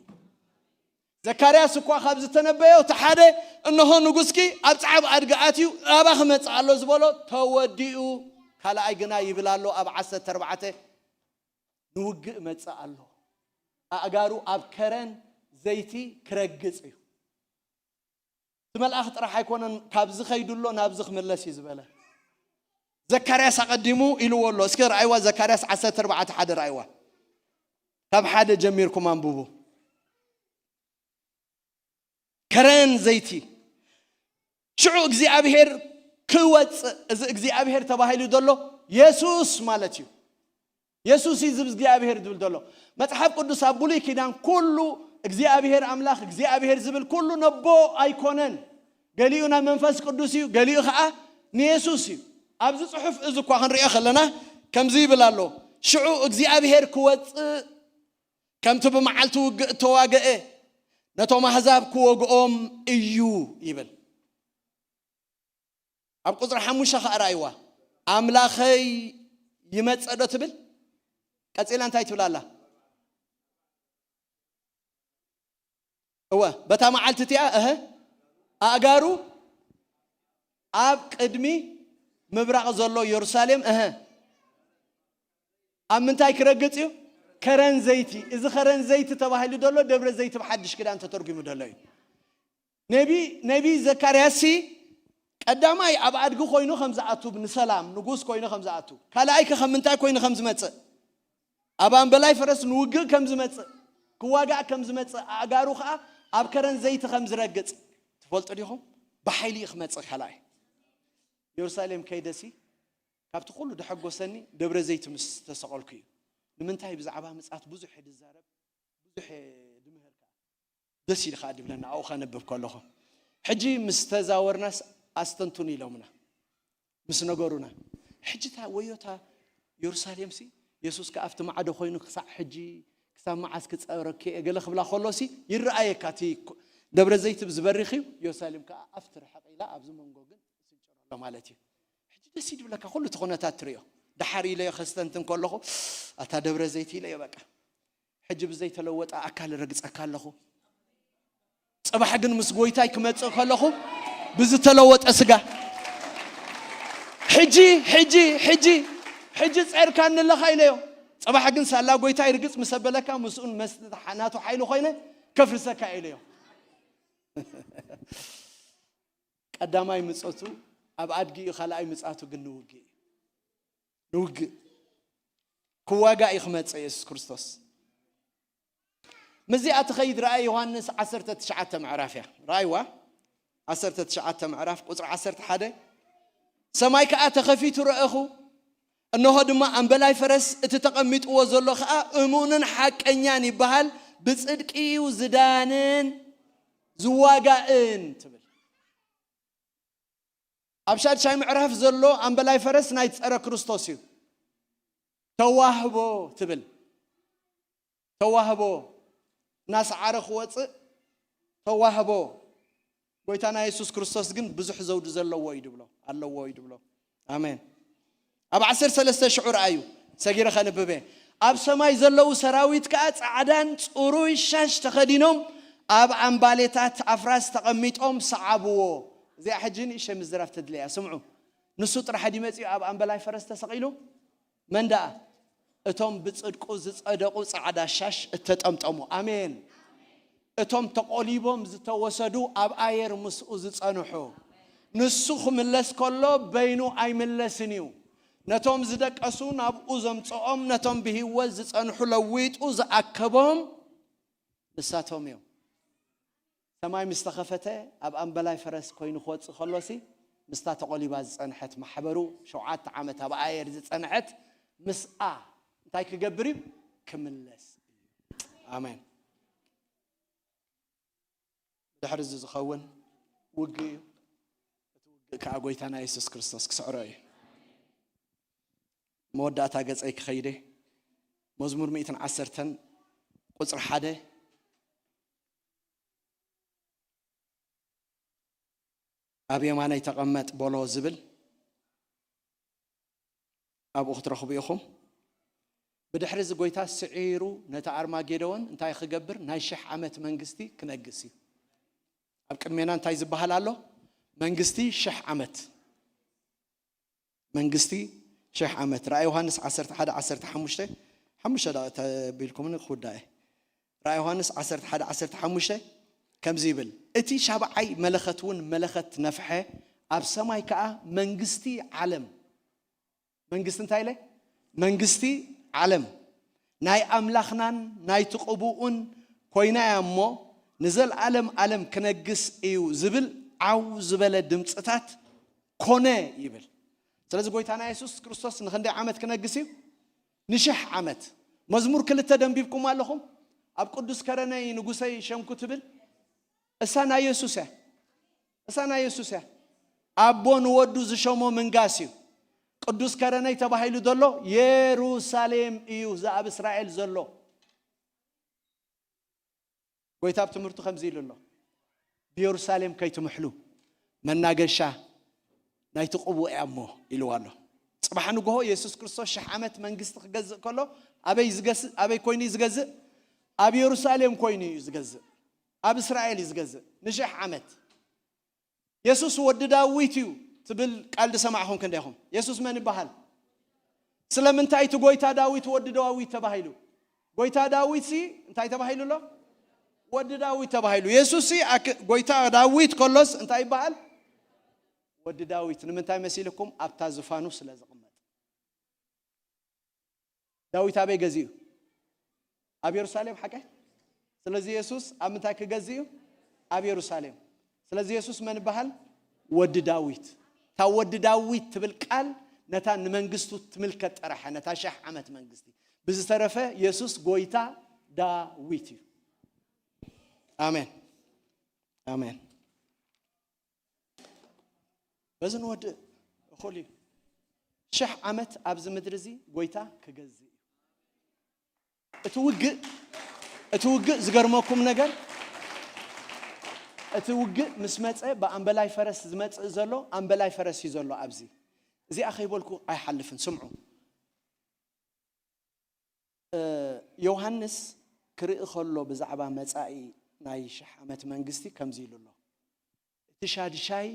ዘካርያስ እኳ ካብ ዝተነበዮ እቲ ሓደ፣ እንሆ ንጉስኪ ኣብ ጻዕብ ኣድጊ ኣትዩ፣ ናባ ክመጽእ ኣሎ ዝበሎ ተወዲኡ። ካልኣይ ግና ይብል ኣሎ ኣብ ዓሰርተ ኣርባዕተ፣ ንውግእ መጽእ ኣሎ። ኣእጋሩ ኣብ ከረን ዘይቲ ክረግጽ እዩ። እቲ መልኣኽ ጥራሕ ኣይኮነን ካብዚ ከይዱ ኣሎ ናብዚ ክምለስ እዩ ዝበለ። ዘካርያስ ኣቐዲሙ ኢልዎ ኣሎ። እስኪ ረኣይዋ፣ ዘካርያስ ዓሰርተ ኣርባዕተ ሓደ ረኣይዋ። ካብ ሓደ ጀሚርኩም ኣንብቡ። ከረን ዘይቲ ሽዑ እግዚኣብሔር ክወፅእ፣ እዚ እግዚኣብሔር ተባሂሉ ዘሎ የሱስ ማለት እዩ። የሱስ እዩ ዝብ እግዚኣብሔር ዝብል ዘሎ። መጽሓፍ ቅዱስ ኣብ ብሉይ ኪዳን ኩሉ እግዚኣብሔር ኣምላኽ እግዚኣብሔር ዝብል ኩሉ ነቦ ኣይኮነን። ገሊኡ ናብ መንፈስ ቅዱስ እዩ፣ ገሊኡ ከዓ ንየሱስ እዩ። ኣብዚ ጽሑፍ እዚ እኳ ክንሪኦ ከለና ከምዚ ይብል ኣሎ፣ ሽዑ እግዚኣብሔር ክወፅእ ከምቲ ብመዓልቲ ውግእ እተዋገአ ነቶም ኣህዛብ ክወግኦም እዩ ይብል። ኣብ ቁፅሪ ሓሙሽተ ከዓ ርኣይዋ፣ ኣምላኸይ ይመፀ ዶ ትብል? ቀፂላ እንታይ ትብል ኣላ? እወ፣ በታ መዓልቲ እቲኣ እህ ኣእጋሩ ኣብ ቅድሚ ምብራቕ ዘሎ ኢየሩሳሌም እህ ኣብ ምንታይ ክረግጽ እዩ? ከረን ዘይቲ። እዚ ከረን ዘይቲ ተባሂሉ ዘሎ ደብረ ዘይቲ ብሓድሽ ክዳን ተተርጉሙ ዘሎ እዩ። ነቢ ነቢ ዘካርያስ ቀዳማይ ኣብ ኣድጊ ኮይኑ ከም ዝኣቱ፣ ንሰላም ንጉስ ኮይኑ ከም ዝኣቱ፣ ካልኣይ ከ ከም ምንታይ ኮይኑ ከም ዝመጽእ፣ ኣብ ኣምበላይ ፈረስ ንውግእ ከም ዝመጽእ፣ ክዋጋእ ከም ዝመጽእ፣ ኣእጋሩ ከኣ ኣብ ከረን ዘይቲ ከም ዝረግጽ ትፈልጡ ዲኹም? ብሓይሊ እዩ ክመጽእ። ካልኣይ ኢየሩሳሌም ከይደሲ ካብቲ ኩሉ ደሐጎሰኒ ደብረ ዘይት ምስ ተሰቐልኩ እዩ። ንምንታይ ብዛዕባ ምጽኣት ብዙሕ እየ ድዛረብ፣ ብዙሕ እየ ድምህር ከኣ። ደስ ኢሉ ከኣ ድብለና ኣብኡ ከነብብ ከለኹ። ሕጂ ምስ ተዛወርናስ ኣስተንትኑ ኢሎምና፣ ምስ ነገሩና። ሕጂ እታ ወዮታ ኢየሩሳሌምሲ የሱስ ከኣ ኣብቲ ማዕዶ ኮይኑ ክሳዕ ሕጂ ክሳብ መዓስ ክጸረኪ እየ ገለ ክብላ ከሎሲ ይረኣየካ። እቲ ደብረ ዘይት ብዝበሪኽ እዩ፣ ኢየሩሳሌም ከኣ ኣብቲ ርሕቕ ኢላ ኣብዚ መንጎ ግን ስንጭሮ ኣሎ ማለት እዩ። ሕጂ ደስ ይድብለካ ኩሉ እቲ ኩነታት ትሪኦ። ደሓር ኢለዮ ከስተንትን ከለኹ ኣታ ደብረ ዘይት ኢለዮ በቃ። ሕጂ ብዘይተለወጠ ኣካል ረግጸካ ኣለኹ። ጽባሕ ግን ምስ ጎይታይ ክመጽእ ከለኹ ብዝተለወጠ ስጋ ሕጂ ሕጂ ሕጂ ሕጂ ጸርካኒ ኣለኻ ኢለዮ። ጽባሕ ግን ሳላ ጎይታይ ርግጽ ምስ ኣበለካ ምስኡን መስ ናቱ ሓይሊ ኮይነ ከፍርሰካ ኢለዮ። ቀዳማይ ምጸቱ ኣብ ኣድጊ እዩ፣ ካልኣይ ምጻቱ ግን ንውግእ እዩ። ንውግእ ክዋጋእ እዩ ክመጽእ የሱስ ክርስቶስ። ምስዚኣ ትኸይድ ረኣይ። ዮሃንስ ዓሰርተ ትሽዓተ ምዕራፍ እያ። ረኣይዋ። ዓሰርተ ትሽዓተ ምዕራፍ ቁጽሪ ዓሰርተ ሓደ። ሰማይ ከኣ ተኸፊቱ ረኣኹ፣ እንሆ ድማ ኣምበላይ ፈረስ፣ እቲ ተቐሚጥዎ ዘሎ ከኣ እሙንን ሓቀኛን ይበሃል፣ ብጽድቂ እዩ ዝዳንን ዝዋጋእን ትብል። ኣብ ሻድሻይ ምዕራፍ ዘሎ ኣምበላይ ፈረስ ናይ ጸረ ክርስቶስ እዩ። ተዋህቦ ትብል። ተዋህቦ እናሰዓረ ክወፅእ ተዋህቦ። ጎይታና የሱስ ክርስቶስ ግን ብዙሕ ዘውዲ ዘለዎ እዩ ድብሎ፣ ኣለዎ እዩ ድብሎ። ኣሜን። ኣብ ዓሰርተ ሰለስተ ሽዑ ረኣዩ፣ ሰጊረ ከንብበ። ኣብ ሰማይ ዘለዉ ሰራዊት ከኣ ጻዕዳን ጽሩይ ሻሽ ተኸዲኖም ኣብ ኣምባሌታት ኣፍራስ ተቐሚጦም ሰዓብዎ። እዚኣ ሕጂ ንእሽተይ ምዝራብ ተድልያ። ስምዑ፣ ንሱ ጥራሕ ድዩ መጺኡ ኣብ ኣምበላይ ፈረስ ተሰቒሉ? መን ደኣ? እቶም ብጽድቁ ዝጸደቑ ጻዕዳ ሻሽ እተጠምጠሙ። ኣሜን። እቶም ተቖሊቦም ዝተወሰዱ ኣብ ኣየር ምስኡ ዝጸንሑ። ንሱ ክምለስ ከሎ በይኑ ኣይምለስን እዩ። ነቶም ዝደቀሱ ናብኡ ዘምጽኦም፣ ነቶም ብህይወት ዝጸንሑ ለዊጡ ዝኣከቦም ንሳቶም እዮም። ሰማይ ምስ ተኸፈተ ኣብ ኣምበላይ ፈረስ ኮይኑ ክወጽእ ከሎሲ ምስታ ተቖሊባ ዝጸንሐት ማሕበሩ ሸውዓተ ዓመት ኣብ ኣየር ዝጸንሐት ምስኣ እንታይ ክገብር እዩ? ክምለስ እዩ። ኣሜን። ድሕሪ እዚ ዝኸውን ውግእ እዩ። እቲ ውግእ ከኣ ጎይታና የሱስ ክርስቶስ ክስዕሮ እዩ። መወዳእታ ገጸይ ክኸይደ። መዝሙር ሚእትን ዓሰርተን ቁጽሪ ሓደ፣ ኣብ የማነይ ተቐመጥ በሎ ዝብል ኣብኡ ክትረኽቡ ኢኹም። ብድሕሪ እዚ ጎይታ ስዒሩ ነቲ ኣርማጌዶን እንታይ ክገብር? ናይ ሽሕ ዓመት መንግስቲ ክነግስ እዩ። ኣብ ቅድሜና እንታይ ዝበሃል ኣሎ? መንግስቲ ሽሕ ዓመት። መንግስቲ ሽሕ ዓመት። ራእይ ዮሃንስ ዓሰርተ ሓደ ዓሰርተ ሓሙሽተ፣ ሓሙሽተ ደቂቕ ተቢልኩምኒ ክውዳእ እየ። ራእይ ዮሃንስ ዓሰርተ ሓደ ዓሰርተ ሓሙሽተ ከምዚ ይብል፣ እቲ ሻብዓይ መለኸት እውን መለኸት ነፍሐ፣ ኣብ ሰማይ ከኣ መንግስቲ ዓለም፣ መንግስቲ እንታይ ኢለ? መንግስቲ ዓለም ናይ ኣምላኽናን ናይቲ ቅቡኡን ኮይና እያ እሞ፣ ንዘለኣለም ኣለም ክነግስ እዩ ዝብል ዓው ዝበለ ድምፅታት ኮነ ይብል። ስለዚ ጎይታና የሱስ ክርስቶስ ንኽንደይ ዓመት ክነግስ እዩ? ንሽሕ ዓመት። መዝሙር ክልተ ደንቢብኩም ኣለኹም? ኣብ ቅዱስ ከረነይ ንጉሰይ ሸንኩ ትብል እሳ ናይ የሱስ እያ። እሳ ናይ የሱስ እያ። ኣቦ ንወዱ ዝሸሞ ምንጋስ እዩ። ቅዱስ ከረነይ ተባሂሉ ዘሎ የሩሳሌም እዩ፣ እዚ ኣብ እስራኤል ዘሎ። ጎይታ ኣብ ትምህርቱ ከምዚ ኢሉ ኣሎ፣ ብየሩሳሌም ከይትምሕሉ፣ መናገሻ ናይቲ ቅቡእ እያ እሞ ኢልዋ ኣሎ። ጽባሕ ንግሆ የሱስ ክርስቶስ ሽሕ ዓመት መንግስቲ ክገዝእ ከሎ ኣበይ ዝገስእ፣ ኣበይ ኮይኑ እዩ ዝገዝእ? ኣብ የሩሳሌም ኮይኑ እዩ ዝገዝእ። ኣብ እስራኤል እዩ ዝገዝእ ንሽሕ ዓመት። የሱስ ወዲ ዳዊት እዩ ትብል ቃል ዝሰማዕኹም ክንደይኹም? የሱስ መን ይበሃል? ስለምንታይ እቲ ጎይታ ዳዊት ወዲ ዳዊት ተባሂሉ? ጎይታ ዳዊት ሲ እንታይ ተባሂሉ ኣሎ? ወዲ ዳዊት ተባሂሉ። የሱስ ሲ ኣክ-፣ ጎይታ ዳዊት ከሎስ እንታይ ይበሃል? ወዲ ዳዊት። ንምንታይ መሲልኩም? ኣብታ ዝፋኑ ስለ ዝቕመጥ። ዳዊት ኣበይ ገዚኡ? ኣብ የሩሳሌም፣ ሓቀ? ስለዚ የሱስ ኣብ ምንታይ ክገዝእ እዩ? ኣብ የሩሳሌም። ስለዚ የሱስ መን ይበሃል? ወዲ ዳዊት። እታ ወዲ ዳዊት ትብል ቃል ነታ ንመንግስቱ ትምልከት ጥራሕ፣ ነታ ሸሕ ዓመት መንግስቲ። ብዝተረፈ የሱስ ጎይታ ዳዊት እዩ። ኣሜን። ኣሜን። በዚ ንወድእ እኹል እዩ። ሽሕ ዓመት ኣብዚ ምድሪ እዚ ጎይታ ክገዝእ እዩ። እቲ ውግእ፣ እቲ ውግእ ዝገርመኩም ነገር፣ እቲ ውግእ ምስ መጸ ብኣምበላይ ፈረስ ዝመጽእ ዘሎ፣ ኣምበላይ ፈረስ እዩ ዘሎ ኣብዚ። እዚኣ ከይበልኩ ኣይሓልፍን። ስምዑ። እ፣ ዮሃንስ ክርኢ ከሎ ብዛዕባ መጻኢ ናይ ሽሕ ዓመት መንግስቲ ከምዚ ኢሉ ኣሎ። እቲ ሻድሻይ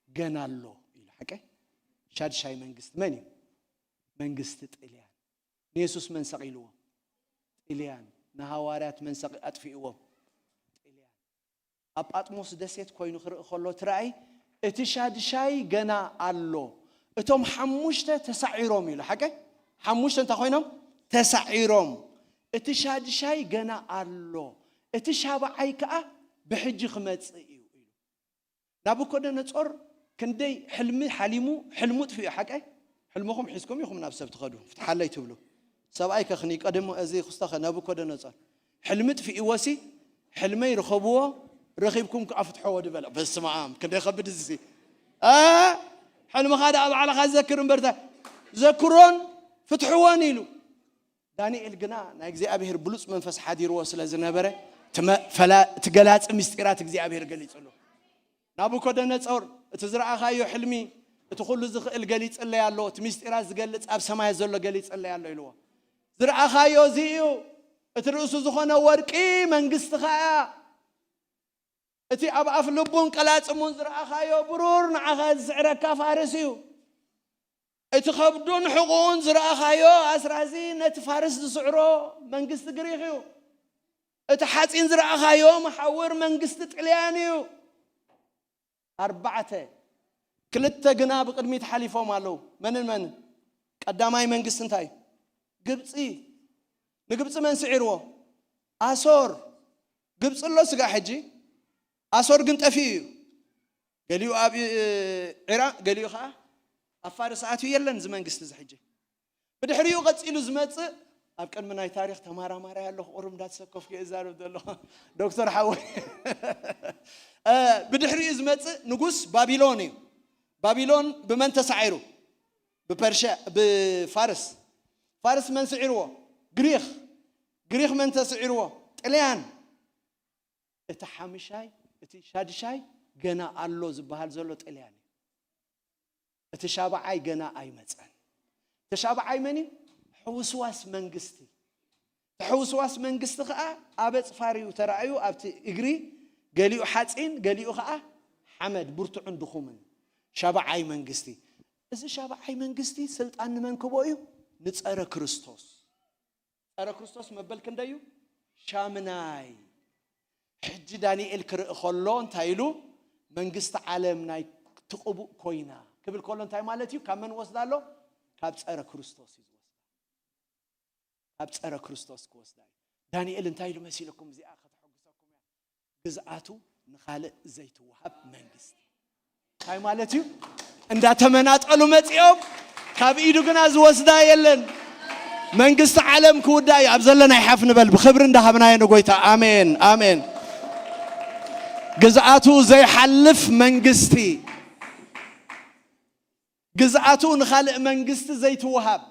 ገና ኣሎ ኢሉ። ሓቀ? ሻድሻይ መንግስቲ መን እዩ? መንግስቲ ጥልያን። ንየሱስ መን ሰቒልዎ? ጥልያን። ንሃዋርያት መን ሰቒ-፣ ኣጥፊእዎም? ጥልያን። ኣብ ጳጥሞስ ደሴት ኮይኑ ክርኢ ከሎ እቲ ራእይ፣ እቲ ሻድሻይ ገና ኣሎ። እቶም ሓሙሽተ ተሳዒሮም ኢሉ። ሓቀ? ሓሙሽተ እንታይ ኮይኖም? ተሳዒሮም። እቲ ሻድሻይ ገና ኣሎ። እቲ ሻብዓይ ከኣ ብሕጂ ክመጽእ እዩ ኢሉ። ናቡኮደነጾር ክንደይ ሕልሚ ሓሊሙ፣ ሕልሙ ጥፊኡ። ሓቀይ? ሕልምኹም ሒዝኩም ኢኹም ናብ ሰብ ትኸዱ፣ ፍትሓለይ ትብሉ። ሰብኣይ ከኽኒ ቀደሞ እዚ ክስተኸ ናቡኮደነጾር ሕልሚ ጥፊእዎሲ፣ ሕልመይ ርኸብዎ፣ ረኺብኩም ከኣ ፍትሐዎ ድበለ። በስመ ኣብ፣ ክንደይ ከብድ እዚሲ። እ፣ ሕልምኻ ደኣ ባዕልኻ ዘክር እምበርታ፣ ዘክሮን ፍትሕዎን ኢሉ። ዳንኤል ግና ናይ እግዚኣብሔር ብሉጽ መንፈስ ሓዲርዎ ስለ ዝነበረ፣ እቲ መ-፣ ፈላ-፣ እቲ ገላጺ ምስጢራት እግዚኣብሔር ገሊጽሉ። ናቡኮደነጾር፣ እቲ ዝረኣኻዮ ሕልሚ፣ እቲ ኩሉ ዝኽእል ገሊጽለይ ኣሎ፣ እቲ ምስጢራት ዝገልጽ ኣብ ሰማያት ዘሎ ገሊጽለይ ኣሎ ኢልዎ። ዝረኣኻዮ እዚ እዩ፣ እቲ ርእሱ ዝኾነ ወርቂ መንግስቲ ኸኣ፣ እቲ ኣብ ኣፍ ልቡን ቀላጽሙን ዝረኣኻዮ ብሩር ንዓኻ ዝስዕረካ ፋርስ እዩ። እቲ ከብዱን ሕቑኡን ዝረኣኻዮ ኣስራዚ ነቲ ፋርስ ዝስዕሮ መንግስቲ ግሪኽ እዩ። እቲ ሓጺን ዝረኣኻዮ መሓውር መንግስቲ ጥልያን እዩ። ኣርባዕተ፣ ክልተ ግና ብቕድሚት ሓሊፎም ኣለዉ። መንን መንን? ቀዳማይ መንግስቲ እንታይ? ግብጺ። ንግብጺ መን ስዒርዎ? ኣሶር። ግብጺ ኣሎ ስጋ ሕጂ፣ ኣሶር ግን ጠፊኡ እዩ። ገሊኡ ኣብ፣ እ፣ ዒራቕ፣ ገሊኡ ኸዓ ኣብ ፋርስ ኣትዩ። የለን እዚ መንግስቲ እዚ ሕጂ። ብድሕሪኡ ቀጺሉ ዝመጽእ፣ ኣብ ቅድሚ ናይ ታሪኽ ተማራማራይ ኣለኹ፣ ቁሩብ እንዳተሰከፍኩ እየ ዝዛረብ ዘለኹ፣ ዶክተር ሓወይ። እ፣ ብድሕሪኡ ዝመጽእ ንጉስ ባቢሎን እዩ። ባቢሎን ብመን ተሳዒሩ? ብፐርሽያ፣ ብፋርስ። ፋርስ መን ስዒርዎ? ግሪኽ። ግሪኽ መን ተስዒርዎ? ጥልያን። እቲ ሓምሻይ፣ እቲ ሻድሻይ ገና ኣሎ ዝበሃል ዘሎ ጥልያን እዩ። እቲ ሻብዓይ ገና ኣይመጸን። እቲ ሻብዓይ መን እዩ? ሕውስዋስ መንግስቲ። እቲ ሕውስዋስ መንግስቲ ኸኣ ኣብ ኣጽፋር እዩ ተራእዩ፣ ኣብቲ እግሪ፣ ገሊኡ ሓጺን፣ ገሊኡ ኸኣ ሓመድ፣ ብርቱዕን ድኹምን። ሻብዓይ መንግስቲ። እዚ ሻብዓይ መንግስቲ ስልጣን ንመን ክቦ እዩ? ንጸረ ክርስቶስ። ጸረ ክርስቶስ መበል ክንደይ እዩ? ሻምናይ። ሕጂ ዳንኤል ክርኢ ከሎ እንታይ ኢሉ? መንግስቲ ዓለም ናይ ትቕቡእ ኮይና ክብል ከሎ እንታይ ማለት እዩ? ካብ መን ወስዳ ኣሎ? ካብ ጸረ ክርስቶስ እዩ ዝወስዳ። ካብ ጸረ ክርስቶስ ክወስዳ እዩ። ዳንኤል እንታይ ኢሉ መሲልኩም? እዚኣ ከተሐጉሰኩም እያ። ግዝኣቱ ንኻልእ ዘይትወሃብ መንግስቲ። እንታይ ማለት እዩ? እንዳተመናጠሉ መጺኦም፣ ካብ ኢዱ ግና ዝወስዳ የለን። መንግስቲ ዓለም ክውዳእ እዩ። ኣብ ዘለና ይሓፍ ንበል፣ ብኽብሪ እንዳሃብናዮ ንጎይታ። ኣሜን፣ ኣሜን። ግዝኣቱ ዘይሓልፍ መንግስቲ፣ ግዝኣቱ ንኻልእ መንግስቲ ዘይትወሃብ።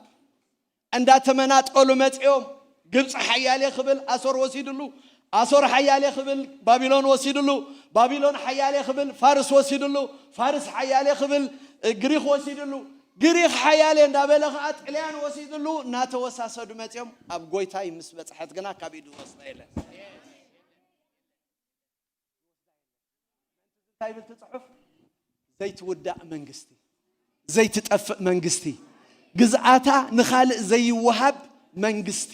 እንዳተመናጠሉ መጺኦም፣ ግብፂ ሓያል እየ ክብል ኣሶር ወሲድሉ፣ ኣሶር ሓያል እየ ክብል ባቢሎን ወሲድሉ፣ ባቢሎን ሓያል እየ ክብል ፋርስ ወሲድሉ፣ ፋርስ ሓያል እየ ክብል፣ እ፣ ግሪኽ ወሲድሉ፣ ግሪኽ ሓያል እየ እንዳበለ ኸዓ ጥልያን ወሲድሉ። እናተወሳሰዱ መጺኦም፣ ኣብ ጎይታይ ምስ በጽሐት ግና ካብ ኢዱ ዝወስዳ የለን። እንታይ ይብል እቲ ጽሑፍ? ዘይትውዳእ መንግስቲ፣ ዘይትጠፍእ መንግስቲ፣ ግዝኣታ ንኻልእ ዘይወሃብ መንግስቲ፣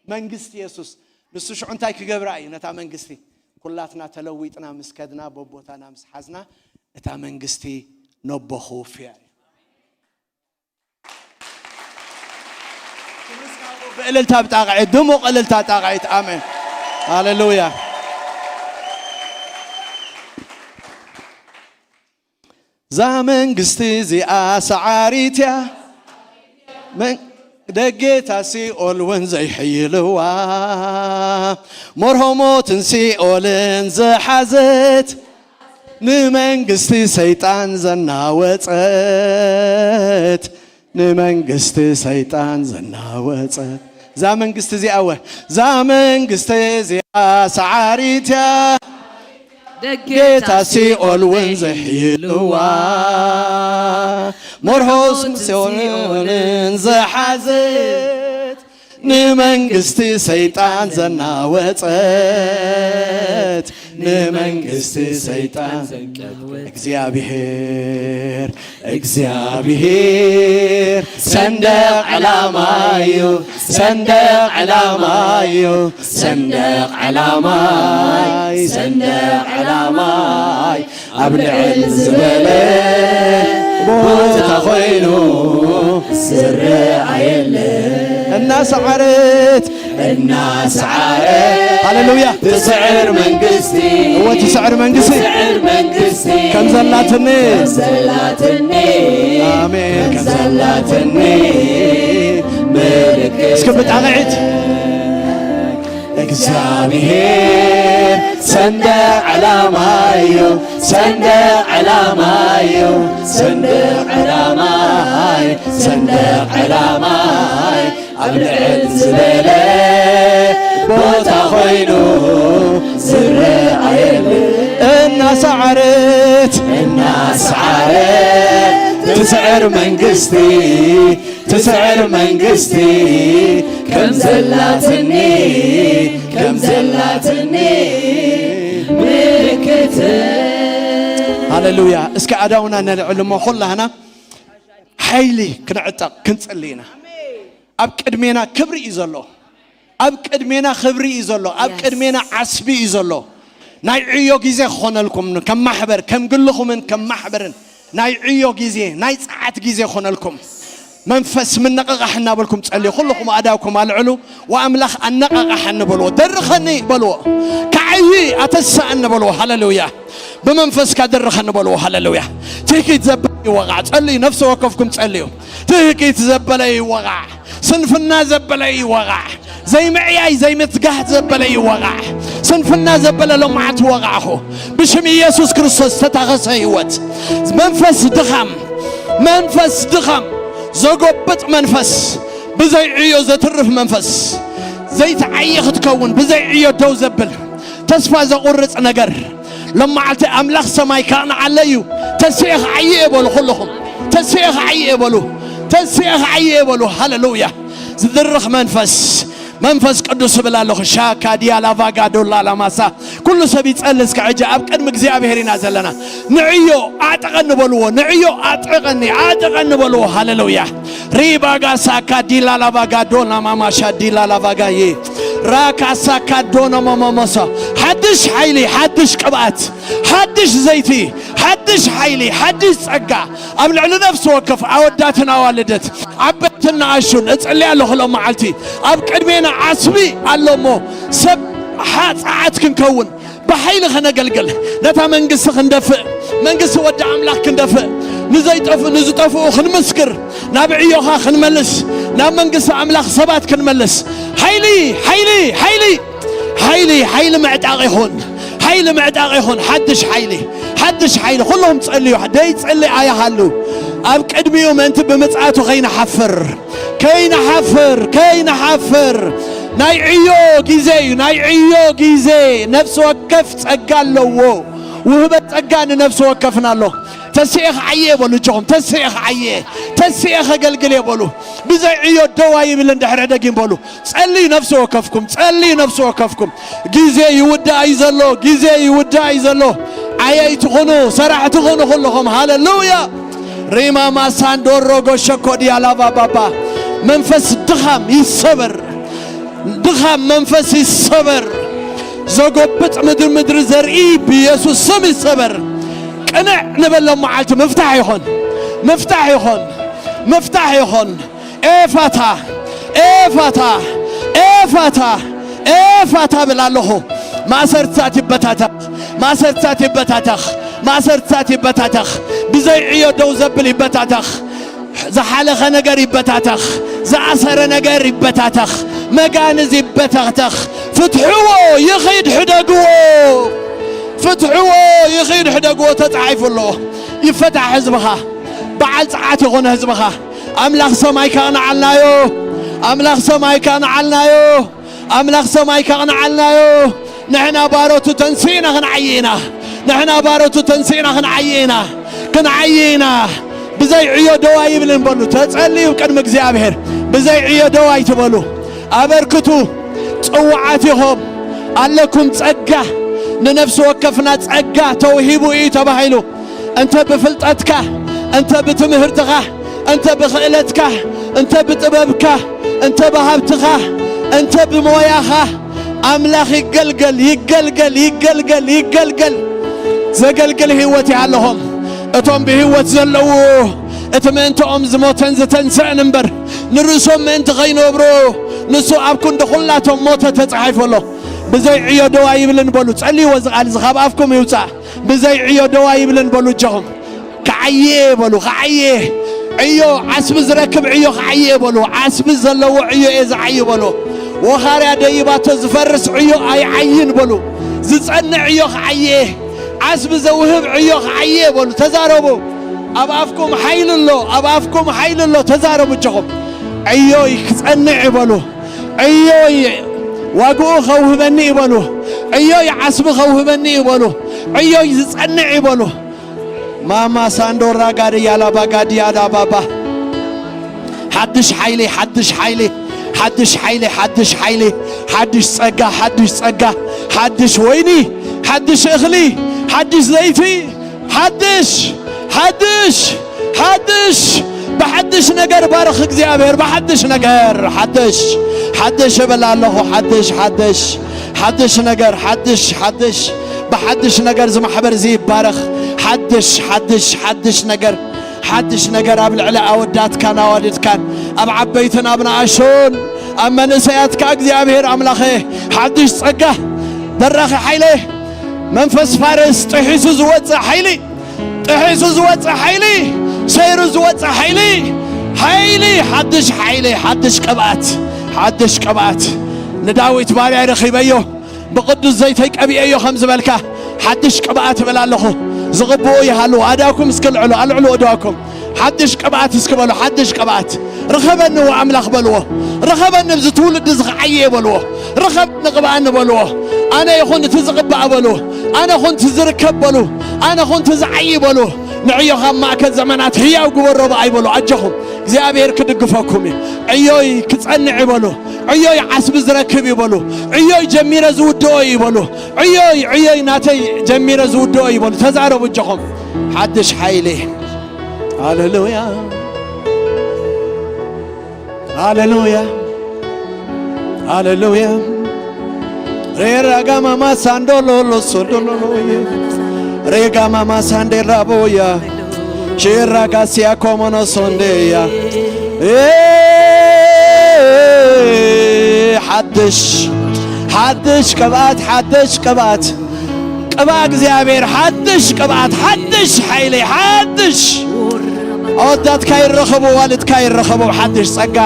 መንግስቲ የሱስ። ንሱ ሽዑ እንታይ ክገብራ እዩ? ነታ መንግስቲ ኩላትና ተለዊጥና ምስ ከድና፣ በቦታና ምስ ሓዝና፣ እታ መንግስቲ ነቦ ክውፍያ እዩ። ብእልልታ ብጣቕዒት፣ ድሙቕ እልልታ ጣቕዒት። ኣሜን። ሃሌሉያ። እዛ መንግስቲ እዚኣ ሰዓሪት እያ። መን-፣ ደጌታ ሲኦል እውን ዘይሕይልዋ፣ መርሆ ሞትን ሲኦልን ዝሓዘት፣ ንመንግስቲ ሰይጣን ዘናወጸት፣ ንመንግስቲ ሰይጣን ዘናወጸት። እዛ መንግስቲ እዚኣ ወ-፣ እዛ መንግስቲ እዚኣ ሰዓሪት እያ። ደጌታ ሲኦል እውን ዘይሕይልዋ፣ መርሆ ሲኦልን ዝሓዘት፣ ንመንግስቲ ሰይጣን ዘናወጸት፣ ንመንግስቲ ሰይጣን ዘንቀልወት። እግዚኣብሔር፣ እግዚኣብሔር ሰንደቕ ዕላማዩ፣ ሰንደቕ ዕላማዩ፣ ሰንደቕ ዕላማይ፣ ሰንደቕ ዕላማይ ኣብ ልዕል ዝበለ ቦታ ኮይኑ ዝረኣየለ። እናሰዓረት እናሰዓረት ሃሌሉያ። ትስዕር መንግስቲ እወ ትስዕር መንግስቲ ትስዕር መንግስቲ ከም ዘላትኒ ከም ዘላትኒ ኣሜን። ከም ዘላትኒ ምልክት እስኪ ብጣቕዒት እግዚኣብሔር ሰንደቕ ዕላማዩ ሰንደቕ ዕላማዩ ሰንደቕ ዕላማይ ሰንደቕ ዕላማይ ኣብ ልዕል ዝበለ ቦታ ኮይኑ ዝረኣየሉ እናሰዓረት እናሰዓረት ትስዕር መንግስቲ ትስዕር መንግስቲ ከም ዘላትኒ ከም ዘላትኒ ምልክት ሃሌሉያ። እስኪ ኣዳውና ነልዕል እሞ ኩላህና ሓይሊ ክንዕጠቕ ክንጽሊ ኢና። ኣብ ቅድሜና ክብሪ እዩ ዘሎ። ኣብ ቅድሜና ክብሪ እዩ ዘሎ። ኣብ ቅድሜና ዓስቢ እዩ ዘሎ። ናይ ዕዮ ግዜ ክኾነልኩም ከም ማሕበር ከም ግልኹምን ከም ማሕበርን ናይ ዕዮ ግዜ ናይ ጸዓት ግዜ ክኾነልኩም መንፈስ ምነቐቓሕ እናበልኩም ጸልዩ። ኩልኹም ኣእዳውኩም ኣልዕሉ። ወኣምላኽ ኣነቓቓሓኒ በልዎ። ደርኸኒ በልዎ። ክዓዪ ኣተስኣኒ በልዎ። ሃሌሉያ። ብመንፈስካ ደርኸኒ በልዎ። ሃሌሉያ። ትህኪት ዘበለ ይወቓዕ። ጸልዩ። ነፍሲ ወከፍኩም ጸልዩ። ትህኪት ዘበለ ይወቓዕ። ስንፍና ዘበለ ይወቓዕ። ዘይምዕያይ ዘይምትጋህ ዘበለ ይወቓዕ። ስንፍና ዘበለ ሎማዓት ወቓዕኹ። ብሽም ኢየሱስ ክርስቶስ ተታኸሰ ህይወት። መንፈስ ድኻም መንፈስ ድኻም ዘጎብጥ መንፈስ ብዘይ ዕዮ ዘትርፍ መንፈስ ዘይትዓየ ክትከውን ብዘይ ዕዮ ደው ዘብል ተስፋ ዘቑርጽ ነገር ሎመዓልቲ ኣምላኽ ሰማይ ከቕንዓለይ እዩ። ተስኤ ክዓየ እየ በሉ። ኩልኹም ተስኤ ክዓየ እየ በሉ። ተስኤ ክዓየ እየ በሉ። ሃሌሉያ። ዝድርኽ መንፈስ መንፈስ ቅዱስ እብል ኣለኹ። ሻካ ዲያላ ቫጋ ዶላ ላማሳ ኩሉ ሰብ ይጸሊ እስከ ሕጂ ኣብ ቅድሚ እግዚኣብሔር ኢና ዘለና። ንዕዮ ኣዕጥቐኒ በልዎ። ንዕዮ ኣጥዕቐኒ ኣጥቐኒ በልዎ። ሃሌሉያ። ሪባጋ ሳካ ዲላላ ቫጋ ዶና ማማሻ ዲላላ ቫጋ ራካ ሳካ ዶኖ ሞሞሞሶ ሓድሽ ሓይሊ ሓድሽ ቅብኣት ሓድሽ ዘይቲ ሓድሽ ሓይሊ ሓድሽ ጸጋ ኣብ ልዕሊ ነፍሲ ወከፍ ኣወዳትን ኣዋልድት ዓበይትን ንኣሹን እጽሊ ኣለኹ። ሎም መዓልቲ ኣብ ቅድሜና ዓስቢ ኣሎ እሞ ሰብ ሓ- ጸዓት ክንከውን ብሓይሊ ከነገልግል ነታ መንግስቲ ክንደፍእ መንግስቲ ወዲ ኣምላኽ ክንደፍእ ንዘይጠፍ ንዝጠፍኡ ክንምስክር ናብ ዕዮኻ ክንመልስ ናብ መንግስቲ ኣምላኽ ሰባት ክንመልስ ሓይሊ ሓይሊ ሓይሊ ሓይሊ ሓይሊ ምዕጣቕ ይኹን። ሓይሊ ምዕጣቕ ይኹን። ሓድሽ ሓይሊ ሓድሽ ሓይሊ። ኩሎም ጸልዩ። ደይ ጸሊ ኣይሃሉ ኣብ ቅድሚኡ ምእንቲ ብምጽኣቱ ከይንሓፍር ከይንሓፍር ከይንሓፍር። ናይ ዕዮ ግዜ እዩ። ናይ ዕዮ ግዜ ነፍሲ ወከፍ ጸጋ ኣለዎ። ውህበት ጸጋ ንነፍሲ ወከፍና ኣሎ። ተስኤ ክዓየ በሉ እጆኹም ተስኤ ክዓየ ተስኤ ከገልግል እየ በሉ። ብዘይ ዕዮ ደው ኣይብልን ድሕሪ ደጊም በሉ። ጸልዩ ነፍሲ ወከፍኩም ጸልዩ ነፍሲ ወከፍኩም። ግዜ ይውዳእ እዩ ዘሎ ግዜ ይውዳእ እዩ ዘሎ። ዓየይቲ ኩኑ ሰራሕቲ ኩኑ ኩልኹም ሃሌሉያ። ሪማ ማሳንዶሮ ጎሸኮ ዲያላባ ባባ መንፈስ ድኻም ይሰበር። ድኻም መንፈስ ይሰበር። ዘጎብጥ ምድሪ ምድሪ ዘርኢ ብኢየሱስ ስም ይሰበር። ቅንዕ ንበሎም መዓልቲ ምፍታሕ ይኾን ምፍታሕ ይኾን ምፍታሕ ይኾን። ኤፋታ ኤፋታ ኤፋታ ኤፋታ ብል ኣለኹ። ማሰርትታት ይበታተኽ ማሰርትታት ይበታተኽ ማሰርትታት ይበታተኽ። ብዘይ ዕዮ ደው ዘብል ይበታተኽ። ዝሓለኸ ነገር ይበታተኽ። ዝኣሰረ ነገር ይበታተኽ። መጋንዝ ይበታተኽ። ፍትሕዎ ይኺድ ሕደግዎ። ፍትሕዎ ይኺድ ሕደግዎ ተጻሒፉ ኣሎ። ይፈታሕ ህዝብኻ። በዓል ጸዓት ይኾነ ህዝብኻ። ኣምላኽ ሰማይ ከቕንዓልናዮ። ኣምላኽ ሰማይ ከቕንዓልናዮ። ኣምላኽ ሰማይ ከቕንዓልናዮ። ንሕና ባሮቱ ተንሲእና ክንዓይ ኢና። ንሕና ባሮቱ ተንሲእና ክንዓይ ኢና። ክንዓይ ኢና። ብዘይ ዕዮ ደው ኣይብልን በሉ። ተጸልዩ ቅድሚ እግዚኣብሔር። ብዘይ ዕዮ ደው ኣይትበሉ። ኣበርክቱ። ጽውዓት ኢኹም። ኣለኩም ጸጋ። ንነፍሲ ወከፍና ጸጋ ተውሂቡ እዩ ተባሂሉ። እንተ ብፍልጠትካ፣ እንተ ብትምህርትኻ፣ እንተ ብኽእለትካ፣ እንተ ብጥበብካ፣ እንተ ብሃብትኻ፣ እንተ ብሞያኻ፣ ኣምላኽ ይገልገል፣ ይገልገል፣ ይገልገል፣ ይገልገል። ዘገልግል ህይወት ይሃለኹም። እቶም ብህይወት ዘለዉ፣ እቲ ምእንትኦም ዝሞተን ዝተንስአን እምበር፣ ንርእሶም ምእንቲ ኸይነብሩ፣ ንሱ ኣብ ክንዲ ኹላቶም ሞተ ተጻሒፉ ኣሎ። ብዘይ ዕዮ ደው ኣይብልን በሉ። ጸልይዎ፣ እዚ ቃል እዚ ካብ ኣፍኩም ይውጻእ። ብዘይ ዕዮ ደው ኣይብልን በሉ። እጆኹም ክዓየ በሉ፣ ክዓየ። ዕዮ፣ ዓስቢ ዝረክብ ዕዮ ክዓየ በሉ። ዓስቢ ዘለዎ ዕዮ እየ ዝዓዩ በሉ። ወኻርያ ደይባቶ ዝፈርስ ዕዮ ኣይዓይን በሉ። ዝጸንዕ ዕዮ ክዓየ፣ ዓስቢ ዘውህብ ዕዮ ክዓየ በሉ። ተዛረቡ። ኣብ ኣፍኩም ሓይሊ ኣሎ፣ ኣብ ኣፍኩም ሓይሊ ኣሎ። ተዛረቡ እጆኹም። ዕዮይ ክጸንዕ ይበሉ። ዕዮይ ዋግኡ ከውህበኒ ይበሉ። ዕዮይ ዓስቢ ከውህበኒ ይበሉ። ዕዮይ ዝጸንዕ ይበሉ። ማማ ሳንዶራ ጋድያ ላባ ጋድያ ዳባባ። ሓድሽ ሓይሊ፣ ሓድሽ ሓይሊ፣ ሓድሽ ሓይሊ፣ ሓድሽ ሓይሊ፣ ሓድሽ ጸጋ፣ ሓድሽ ጸጋ፣ ሓድሽ ወይኒ፣ ሓድሽ እኽሊ፣ ሓድሽ ዘይቲ፣ ሓድሽ፣ ሓድሽ፣ ሓድሽ፣ ብሓድሽ ነገር ባርኽ እግዚኣብሔር፣ ብሓድሽ ነገር፣ ሓድሽ፣ ሓድሽ እብል ኣለኹ፣ ሓድሽ፣ ሓድሽ፣ ሓድሽ ነገር፣ ሓድሽ፣ ሓድሽ፣ ብሓድሽ ነገር እዚ ማሕበር እዚ ይባረኽ። ሓድሽ፣ ሓድሽ፣ ሓድሽ ነገር፣ ሓድሽ ነገር ኣብ ልዕሊ ኣወዳትካን ኣዋልድካን፣ ኣብ ዓበይትን ኣብ ንኣሽቱን፣ ኣብ መንእሰያትካ እግዚኣብሔር ኣምላኸ፣ ሓድሽ ጸጋ፣ በራኺ ሓይለ፣ መንፈስ ፋርስ ጥሒሱ ዝወጽእ ሓይሊ፣ ጥሒሱ ዝወጽእ ሓይሊ፣ ሰይሩ ዝወጽእ ሓይሊ፣ ሓይሊ፣ ሓድሽ ሓይሊ፣ ሓድሽ ቅብኣት፣ ሓድሽ ቅብኣት። ንዳዊት ባርያይ ረኺበዮ፣ ብቕዱስ ዘይተይ ቀቢኤዮ ከም ዝበልካ፣ ሓድሽ ቅብኣት እብል ኣለኹ። ዝቕብኡ ይሃልዉ። ኣእዳውኩም እስኪ ልዕሉ፣ ኣልዕሉ እእዳውኩም። ሓድሽ ቅብኣት እስኪ በሉ፣ ሓድሽ ቅብኣት። ርኸበኒ ወኣምላኽ በልዎ። ርኸበኒ፣ ኣብዚ ትውልዲ እዚ ክዓየ በልዎ። ርኸበኒ፣ ቅብኣኒ በልዎ። ኣነ ይኹን እቲ ዝቕባእ በሉ። ኣነ ኹን እቲ ዝርከብ በሉ። ኣነ ኹን እቲ ዝዓዪ በሉ። ንዕዮ ካብ ማእከል ዘመናት ህያው ግበሮ ብኣይ በሉ። ኣጆኹም፣ እግዚኣብሔር ክድግፈኩም እዩ። ዕዮይ ክጸንዕ እዩ በሉ። ዕዮይ ዓስቢ ዝረክብ እዩ በሉ። ዕዮይ ጀሚረ ዝውድኦ እዩ በሉ። ዕዮይ፣ ዕዮይ ናተይ ጀሚረ ዝውድኦ እዩ በሉ። ተዛረቡ ኣጆኹም። ሓድሽ ሓይሊ። ሃሌሉያ። ሃሌሉያ፣ ሃሌሉያ። ሬራ ጋማማ ሳንዶሎሎ ሶንዶሎሎየ። ሬጋማማ ሳንዴራ ቦያ። ሼራ ጋሲያ ኮሞኖ ሶንዴያ። ኤ፣ ሓድሽ፣ ሓድሽ ቅብኣት፣ ሓድሽ ቅብኣት። ቅብኣ እግዚኣብሔር፣ ሓድሽ ቅብኣት፣ ሓድሽ ሓይሊ፣ ሓድሽ ኣወዳትካ ይረኸቡ፣ ኣዋልድካ ይረኸቡ፣ ሓድሽ ጸጋ።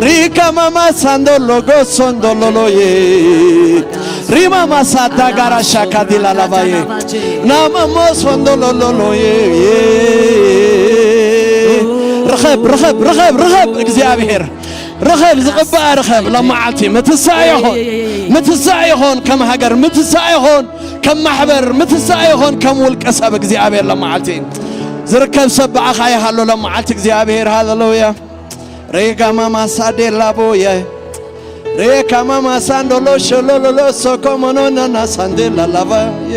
ሪካ ማማ ሳንዶሎ ጎሶ እንዶሎሎዬ። ሪማ ማሳዳ ጋራ ሻካ ዲላ ላባዬ። ናመሞ ሶንዶሎሎሎዬ። ርኸብ፣ ርኸብ፣ ርኸብ፣ ርኸብ እግዚኣብሔር። ርኸብ፣ ዝቕባእ ርኸብ። ሎመዓልቲ ምትሳእ ይኹን፣ ምትሳእ ይኹን፣ ከም ሃገር ምትሳእ ይኹን፣ ከም ማሕበር ምትሳእ ይኹን፣ ከም ውልቀ ሰብ እግዚኣብሔር ሎመዓልቲ ዝርከብ ሰብ ብኣኻ ይሃሎ ሎመዓልቲ እግዚኣብሔር። ሃሌሉያ። ሬጋ ማማ ሳዴላ ቦየ። ሬካ ማማ ሳንዶሎ ሸሎሎሎ ሶኮ ሞኖናና ሳንዴላ ላባዬ።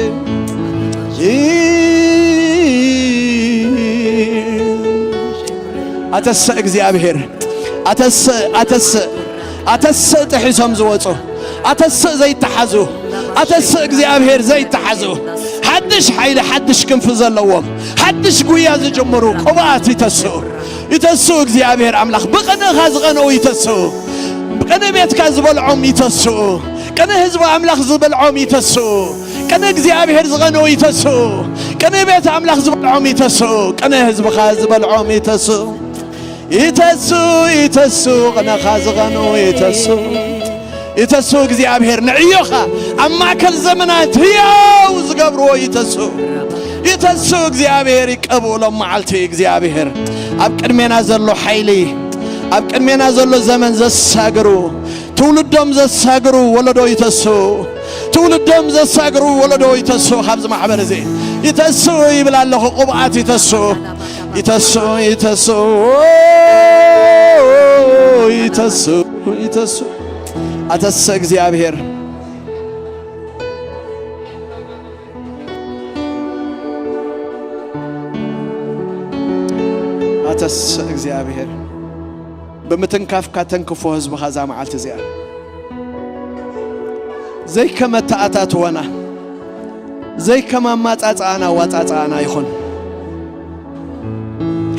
ኣተሰ እግዚኣብሔር፣ ኣተስእ፣ ኣተስእ፣ ኣተስእ ጥሒሶም ዝወፁ፣ ኣተስእ ዘይተሓዙ፣ ኣተስእ እግዚኣብሔር ዘይተሓዙ፣ ሓድሽ ሓይሊ፣ ሓድሽ ክንፊ ዘለዎም፣ ሓድሽ ጉያ ዝጅምሩ ቅብኣት ይተስኡ፣ ይተስኡ። እግዚኣብሔር ኣምላኽ ብቅንእኻ ዝቐንኡ ይተስኡ፣ ብቅንእ ቤትካ ዝበልዖም ይተስኡ፣ ቅንእ ህዝቢ ኣምላኽ ዝበልዖም ይተስኡ፣ ቅንእ እግዚኣብሔር ዝቐንኡ ይተስኡ፣ ቅንእ ቤት ኣምላኽ ዝበልዖም ይተስኡ፣ ቅንእ ህዝብኻ ዝበልዖም ይተስኡ። ይተሱ፣ ይተሱ፣ ቅነኻ ዝቐኑ ይተሱ። ይተሱ እግዚኣብሔር ንዕዮኻ ኣብ ማእከል ዘመናት ህያው ዝገብርዎ ይተሱ። ይተሱ እግዚኣብሔር ይቀብኡ ሎም መዓልቲ እግዚኣብሔር ኣብ ቅድሜና ዘሎ ሓይሊ፣ ኣብ ቅድሜና ዘሎ ዘመን ዘሳግሩ፣ ትውልዶም ዘሳግሩ ወለዶ ይተሱ። ትውልዶም ዘሳግሩ ወለዶ ይተሱ። ካብዚ ማሕበር እዚ ይተሱ ይብል ኣለኹ። ቅብኣት ይተሱ። ይተስኡ፣ ይተስኡ፣ ይተስኡ፣ ይተስኡ። ኣተሰ እግዚኣብሔር። ኣተሰ እግዚኣብሔር። ብምትንካፍካ ተንክፎ ህዝብኻ እዛ መዓልቲ እዚኣ። ዘይከመ ኣተኣታትወና፣ ዘይከመ ኣማጻጽኣና ኣዋጻጽኣና ይኹን።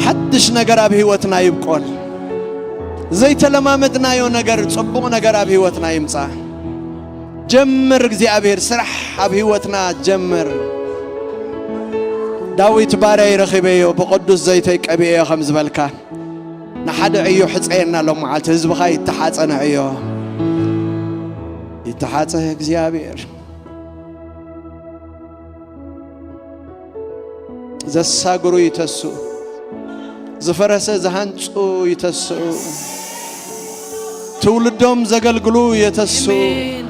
ሓድሽ ነገር ኣብ ህይወትና ይብቆል። ዘይተለማመድናዮ ነገር፣ ጽቡቕ ነገር ኣብ ህይወትና ይምጻእ። ጀምር፣ እግዚኣብሔር ስራሕ ኣብ ህይወትና ጀምር። ዳዊት ባርያይ ረኺበዮ፣ ብቕዱስ ዘይተይ ቀቢኤዮ ከም ዝበልካ፣ ንሓደ ዕዮ ሕጸየና ሎም መዓልቲ፣ ህዝብኻ ይተሓጸ ንዕዮ። ይተሓጸ እግዚኣብሔር። ዘሳግሩ ይተስኡ፣ ዝፈረሰ ዝሃንጹ ይተስኡ፣ ትውልዶም ዘገልግሉ ይተስኡ፣ ኣሜን።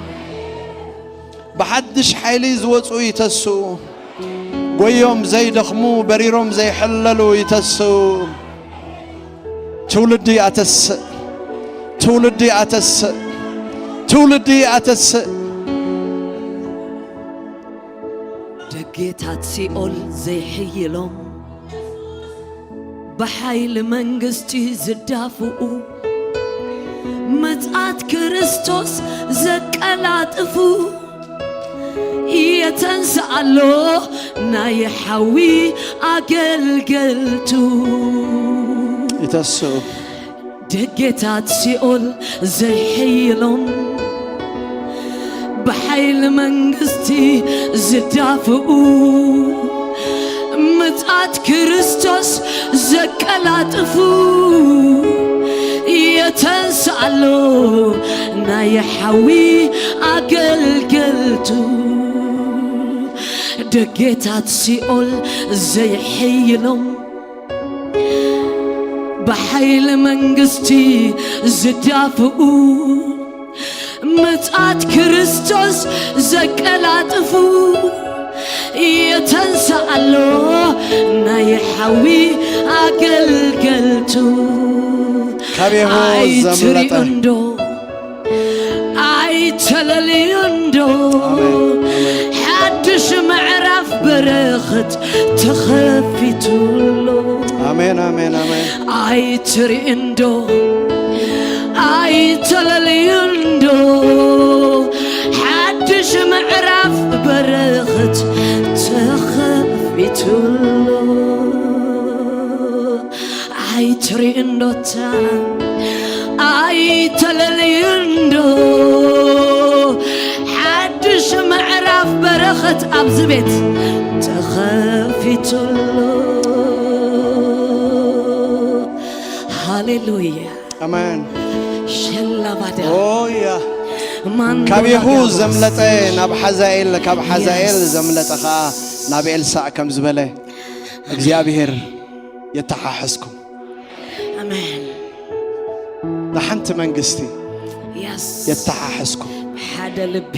ብሓድሽ ሓይሊ ዝወጹ ይተስኡ፣ ጎዮም ዘይደኽሙ፣ በሪሮም ዘይሕለሉ ይተስኡ። ትውልዲ ኣተስእ፣ ትውልዲ ኣተስእ፣ ትውልዲ ኣተስእ። ደጌታት ሲኦል ዘይሕይሎም፣ ብሓይሊ መንግስቲ ዝዳፍኡ፣ ምጽኣት ክርስቶስ ዘቀላጥፉ፣ የተንስኣሎ ናይ ሓዊ ኣገልገልቱ። ይተስኡ። ደጌታት ሲኦል ዘይሕይሎም፣ ብሓይሊ መንግስቲ ዝዳፍኡ፣ ምጽኣት ክርስቶስ ዘቀላጥፉ፣ የተንስኣሎ ናይ ሓዊ ኣገልገልቱ። ደጌታት ሲኦል ዘይሕይሎም፣ ብሓይሊ መንግስቲ ዝዳፍኡ፣ ምጽኣት ክርስቶስ ዘቀላጥፉ፣ የተንስኣሎ ናይ ሓዊ ኣገልገልቱ። ካብ የሆ ኣይትሪኡ ዘምለጠ። እንዶ፣ ኣይተለልዩ እንዶ፣ ኣሜን፣ ኣሜን። ሓድሽ ምዕራፍ በረኸት ተኸፊቱሎ። ኣሜን፣ ኣሜን፣ ኣሜን። ኣይትሪኡ እንዶ፣ ኣይተለልዩ እንዶ፣ ሓድሽ ምዕራፍ በረኸት ተኸፊቱሎ። ኣይትሪኡ እንዶታ፣ ኣይተለልዩ እንዶ፣ ሓድሽ ምዕራፍ በረኸት ኣብዚ ቤት ተኸፊቱሎ። ሃሌሉያ። ኣሜን። ሸላባዳ። ኦያ። ማንዶ ካብ የሁ ላጋቦስ። ዘምለጠ ናብ ሓዛኤል፣ ካብ ሓዛኤል የስ። ዘምለጠ ኸኣ ናብ ኤልሳዕ ከም ዝበለ፣ እግዚኣብሔር የተሓሕዝኩም። ኣሜን። ንሓንቲ መንግስቲ የስ። የተሓሕዝኩም። ሓደ ልቢ።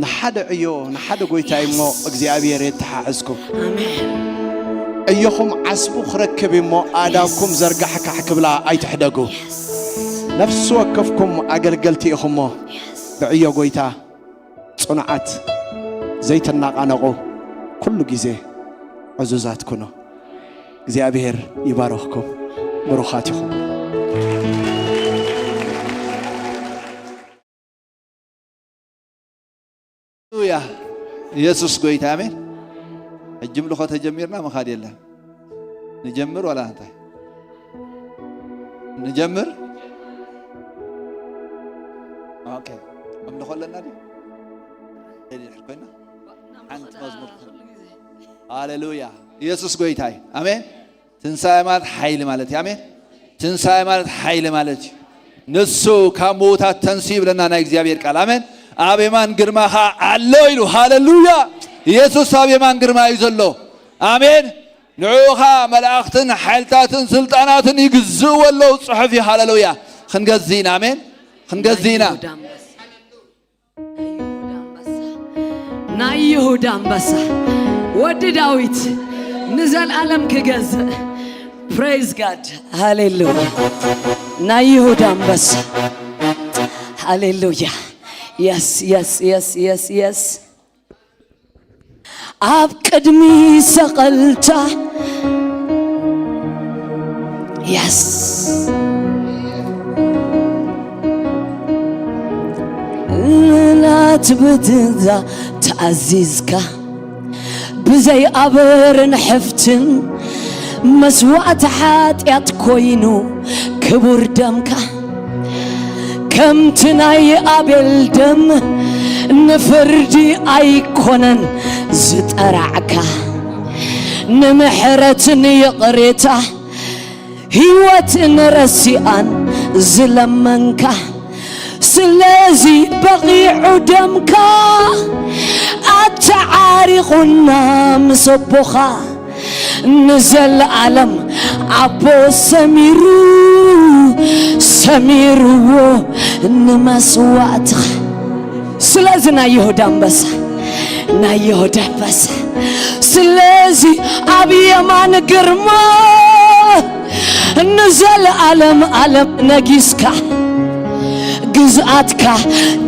ንሓደ ዕዮ፣ ንሓደ ጎይታ እሞ የስ። እግዚኣብሔር የተሓሕዝኩም። ኣሜን። ዕዮኹም ዓስቡ ክረክብ እሞ ኣእዳውኩም የስ። ዘርጋሕካሕ ክብላ ኣይትሕደጉ። የስ። ነፍሲ ወከፍኩም ኣገልገልቲ ኢኹሞ። የስ። ብዕዮ ጎይታ ጽኑዓት፣ ዘይትናቓነቑ፣ ኩሉ ግዜ ዕዙዛት ኩኑ። እግዚኣብሔር ይባርኽኩም። ብሩኻት ኢኹም። ሃሌሉያ። ኢየሱስ ጎይታ፣ ኣሜን። ሕጂ ምልኾ ተጀሚርና ምኻድ የለን። ንጀምር ዋላ እንታይ? ንጀምር? ኦኬ። ኣምልኾ ኣለና ድዩ? ድሕር ኮይና? ሓንቲ መዝሙር። ሃሌሉያ። ኢየሱስ ጎይታ እዩ። ኣሜን። ትንሳኤ ማለት ሓይሊ ማለት እዩ። ኣሜን። ትንሳኤ ማለት ሓይሊ ማለት እዩ። ንሱ ካብ ምዉታት ተንስኡ ይብለና ናይ እግዚኣብሔር ቃል። ኣሜን። ኣብ የማን ግርማኻ ኣሎ ኢሉ። ሃሌሉያ። ኢየሱስ ኣብ የማን ግርማ እዩ ዘሎ። ኣሜን። ንዕኡ ኸኣ መላእኽትን ሓይልታትን ስልጣናትን ይግዝእዎ ኣለዉ ጽሑፍ እዩ። ሃሌሉያ። ክንገዝእ ኢና። ኣሜን። ክንገዝእ ኢና። ናይ ይሁዳ ኣንበሳ። ናይ ይሁዳ ኣንበሳ። ናይ ይሁዳ ኣንበሳ። ወዲ ዳዊት ንዘለኣለም ክገዝእ። ፕሬዝ ጋድ። ሃሌሉያ። ናይ ይሁዳ ኣንበሳ። ሃሌሉያ። የስ፣ የስ፣ የስ፣ የስ፣ የስ። ኣብ ቅድሚ ሰቐልታ የስ ናትብትዛ ተኣዚዝካ ብዘይ ኣበርን ሕፍትን መስዋእቲ ሓጢኣት ኮይኑ ከ ክቡር ደምካ ከምቲ ናይ ኣቤል ደም ንፍርዲ ኣይኮነን ዝጠራዕካ፣ ንምሕረትን ይቕሬታ ህይወት ንረሲኣን ዝለመንካ። ስለዚ በቒዑ ደምካ ኣተዓሪቑና ምስ ኣቦኻ፣ ንዘለኣለም ኣቦ ሰሚሩ፣ ሰሚርዎ ንመስዋእትኻ። ስለዚ ናይ ይሁዳ ኣንበሳ፣ ናይ ይሁዳ ኣንበሳ፣ ስለዚ ኣብ የማን ግርማ ንዘለኣለም ኣለም ነጊስካ፣ ግዝኣትካ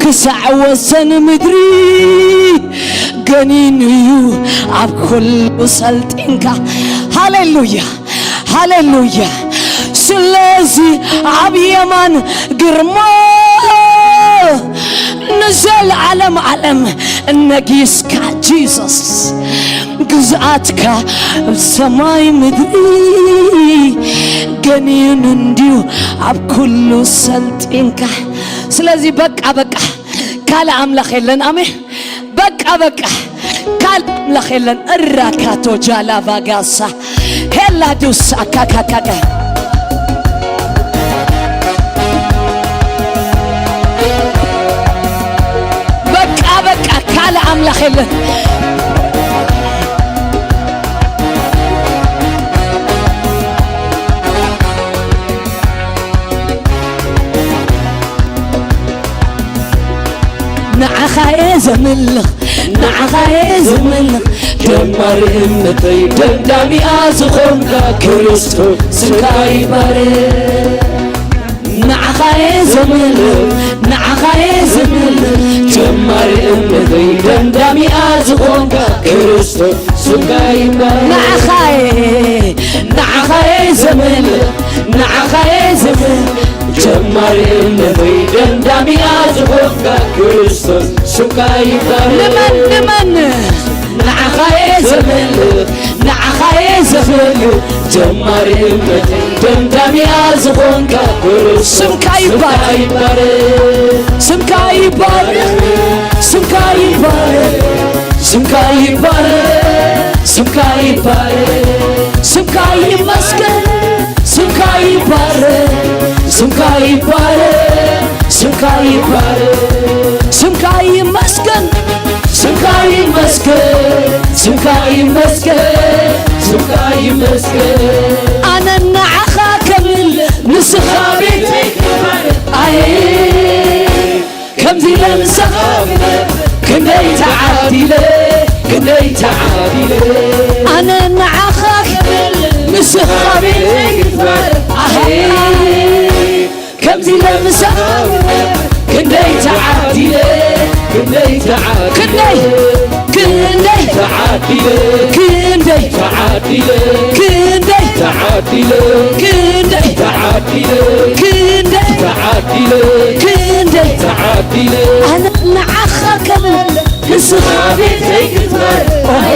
ክሳዕ ወሰን ምድሪ ገኒኑ እዩ ኣብ ኩሉ ሰልጢንካ። ሃሌሉያ፣ ሃሌሉያ። ስለዚ ኣብ የማን ግርማ ንዘለዓለም ዓለም እነጊስካ ጂሰስ፣ ግዝኣትካ ኣብ ሰማይ ምድሪ ገኒኑ እንድዩ ኣብ ኩሉ ሰልጢንካ። ስለዚ በቃ በቃ፣ ካልእ ኣምላኽ የለን። ኣሜን። በቃ በቃ፣ ካልእ ኣምላኽ የለን። እራካቶ ጃላ ቫጋሳ ሄላ ዱሳ ካካካካ። በቃ በቃ፣ ካልእ ኣምላኽ የለን። ንዓኻ እየ ዘምልኽ፣ ንዓኻ እየ ዘምልኽ፣ ጀማሪ እምነተይ ደምዳሚኣ ዝኾንካ ክርስቶስ ስምካ ይባረክ። ንዓኻ እየ ዘምልኽ፣ ንዓኻ እየ ዘምልኽ፣ ጀማሪ እምነተይ ደምዳሚኣ ዝኾንካ ክርስቶስ ስምካ ይባረክ። ንዓኻ እየ፣ ንዓኻ እየ ዘምልኽ፣ ንዓኻ እየ ዘምልኽ፣ ጀማሪ እምነተይ ደምዳሚኣ ዝኾንካ ክርስቶስ ስምካ ይባረክ። ንመን፣ ንመን? ንዓኻ እየ ዘምልኽ፣ ንዓኻ እየ ዘምልኽ፣ ጀማሪ እምነተይ ደምዳሚኣ ዝኾንካ ክርስቶስ ስምካ ይባረክ። ስምካ ይባረክ። ስምካ ይባረክ፣ ስምካ ይባረክ፣ ስምካ ይባረክ፣ ስምካ ይባረክ፣ ስምካ ይመስገን፣ ስምካ ይባረክ፣ ስምካ ይባረክ፣ ስምካ ይባረክ፣ ስምካ ይመስገን፣ ስምካ ይመስገን፣ ስምካ ይመስገን፣ ስምካ ይመስገን። ኣነ ንዓኻ ከብል ንስኻ ቤተይ ክባረክ። ኣየ ከምዚ ለምሳኻ ክንደይ ተዓዲለ፣ ክንደይ ተዓዲለ። ኣነ ንዓኻ ክብል ንስኻ ቤተይ ክትባር። ኣሄ ከምዚ ለምሳኻ ክንደይ ተዓዲለ፣ ክንደይ ተዓዲለ። ክንደይ ክንደይ ተዓዲለ፣ ክንደይ ተዓዲለ፣ ክንደይ ተዓዲለ፣ ክንደይ ተዓዲለ፣ ክንደይ ተዓዲለ፣ ክንደይ ተዓዲለ። ኣነ ንዓኻ ከብል ንስኻ ቤተይ ክትበር። ኦሄ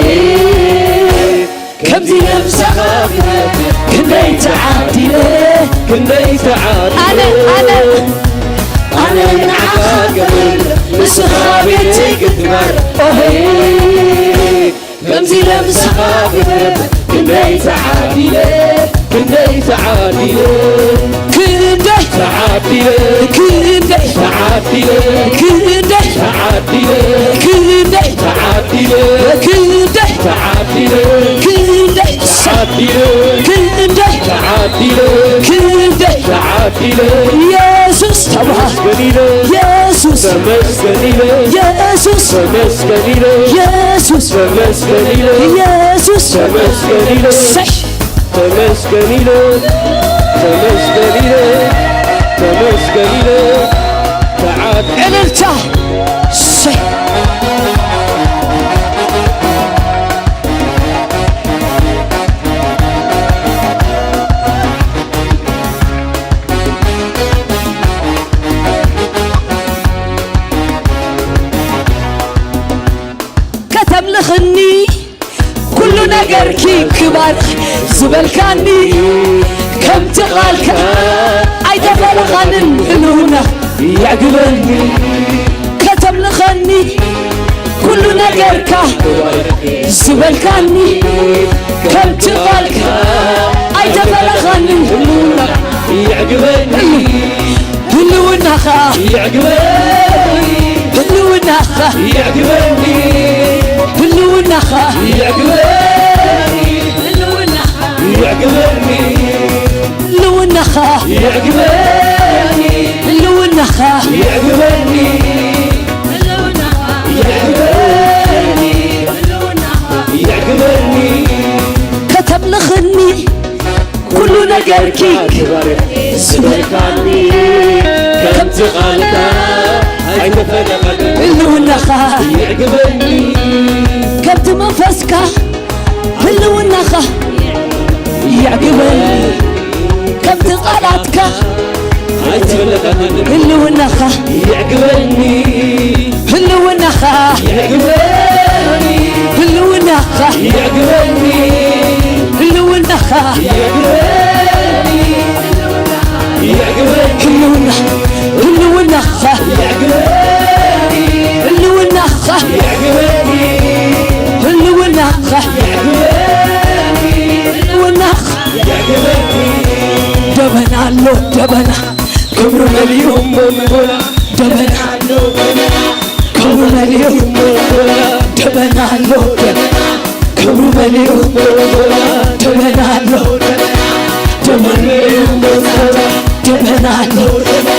ከምዚ ለምሳኻ ክንደይ ተዓዲለ፣ ክንደይ ተዓዲለ። ኣነ፣ ኣነ፣ ኣነ ንዓኻ ክብል ንስኻ ቤተይ ክትበር። ኦሄ ከምዚ ለምሳኻ ክብል ክንደይ ተዓዲለ፣ ክንደይ ተዓዲለ። ክንደይ ተዓዲለ፣ ክንደይ ተዓዲለ፣ ክንደይ ተዓዲለ፣ ክንደይ ተዓዲለ፣ ክንደይ ተዓዲለ፣ ክንደይ ተዓዲለ፣ ክንደይ ተዓዲለ፣ ክንደይ ተዓዲለ። ኢየሱስ ተባረክ። ተመስገን ኢለ፣ ኢየሱስ ተመስገን ኢለ፣ ኢየሱስ ተመስገን ኢለ፣ ኢየሱስ ተመስገን ኢለ፣ ኢየሱስ ተመስገን ኢለ። ሰይ ተመስገን ኢለ፣ ተመስገን ኢለ፣ ተመስገን ኢለ። ተዓድ እልልታ። ሰይ ከተምልኽኒ ኩሉ ነገርኪ ክባርኽ ዝበልካኒ ከምቲ ቓልካ ኣይተፈለኻንን ህልውና የዕግበኒ። ከተምልኸኒ ኩሉ ነገርካ ዝበልካኒ ከምቲ ቃልካ ኣይተፈለኻንን። የዕግበኒ። ህልውናኻ የዕግበኒ። ህልውናኻ የዕግበኒ። ህልውናኻ የዕግበኒ። ህልውናኻ የዕግበኒ። ህልውናኻ የዕግበኒ። ህልውናኻ የዕግበኒ። የዕግበኒ። ከተምልኽኒ ኩሉ ነገርኪ ዝበልካኒ ከምቲ ቃልካ ኣይተፈለቐኒ። ህልውናኻ የዕግበኒ። ከምቲ መንፈስካ ህልውናኻ የዕግበኒ። ከምቲ ቃላትካ ኣይተፈለቐኒ። ህልውናኻ የዕግበኒ። ህልውናኻ የዕግበኒ። ህልውናኻ የዕግበኒ። ህልውናኻ የዕግበኒ። የዕግበኒ። ህልውና ህልውናኻ የዕግበኒ። ህልውናኻ የዕግበኒ። ህልውናኻ የዕግበኒ። ህልውናኻ የዕግበኒ። ደበና ኣሎ ደበና ክብሩ መሊኡ ደበና ክብሩ መሊኡ ደበና ኣሎ ደበና ክብሩ መሊኡ ደበና ኣሎ ደበና ደበና ኣሎ።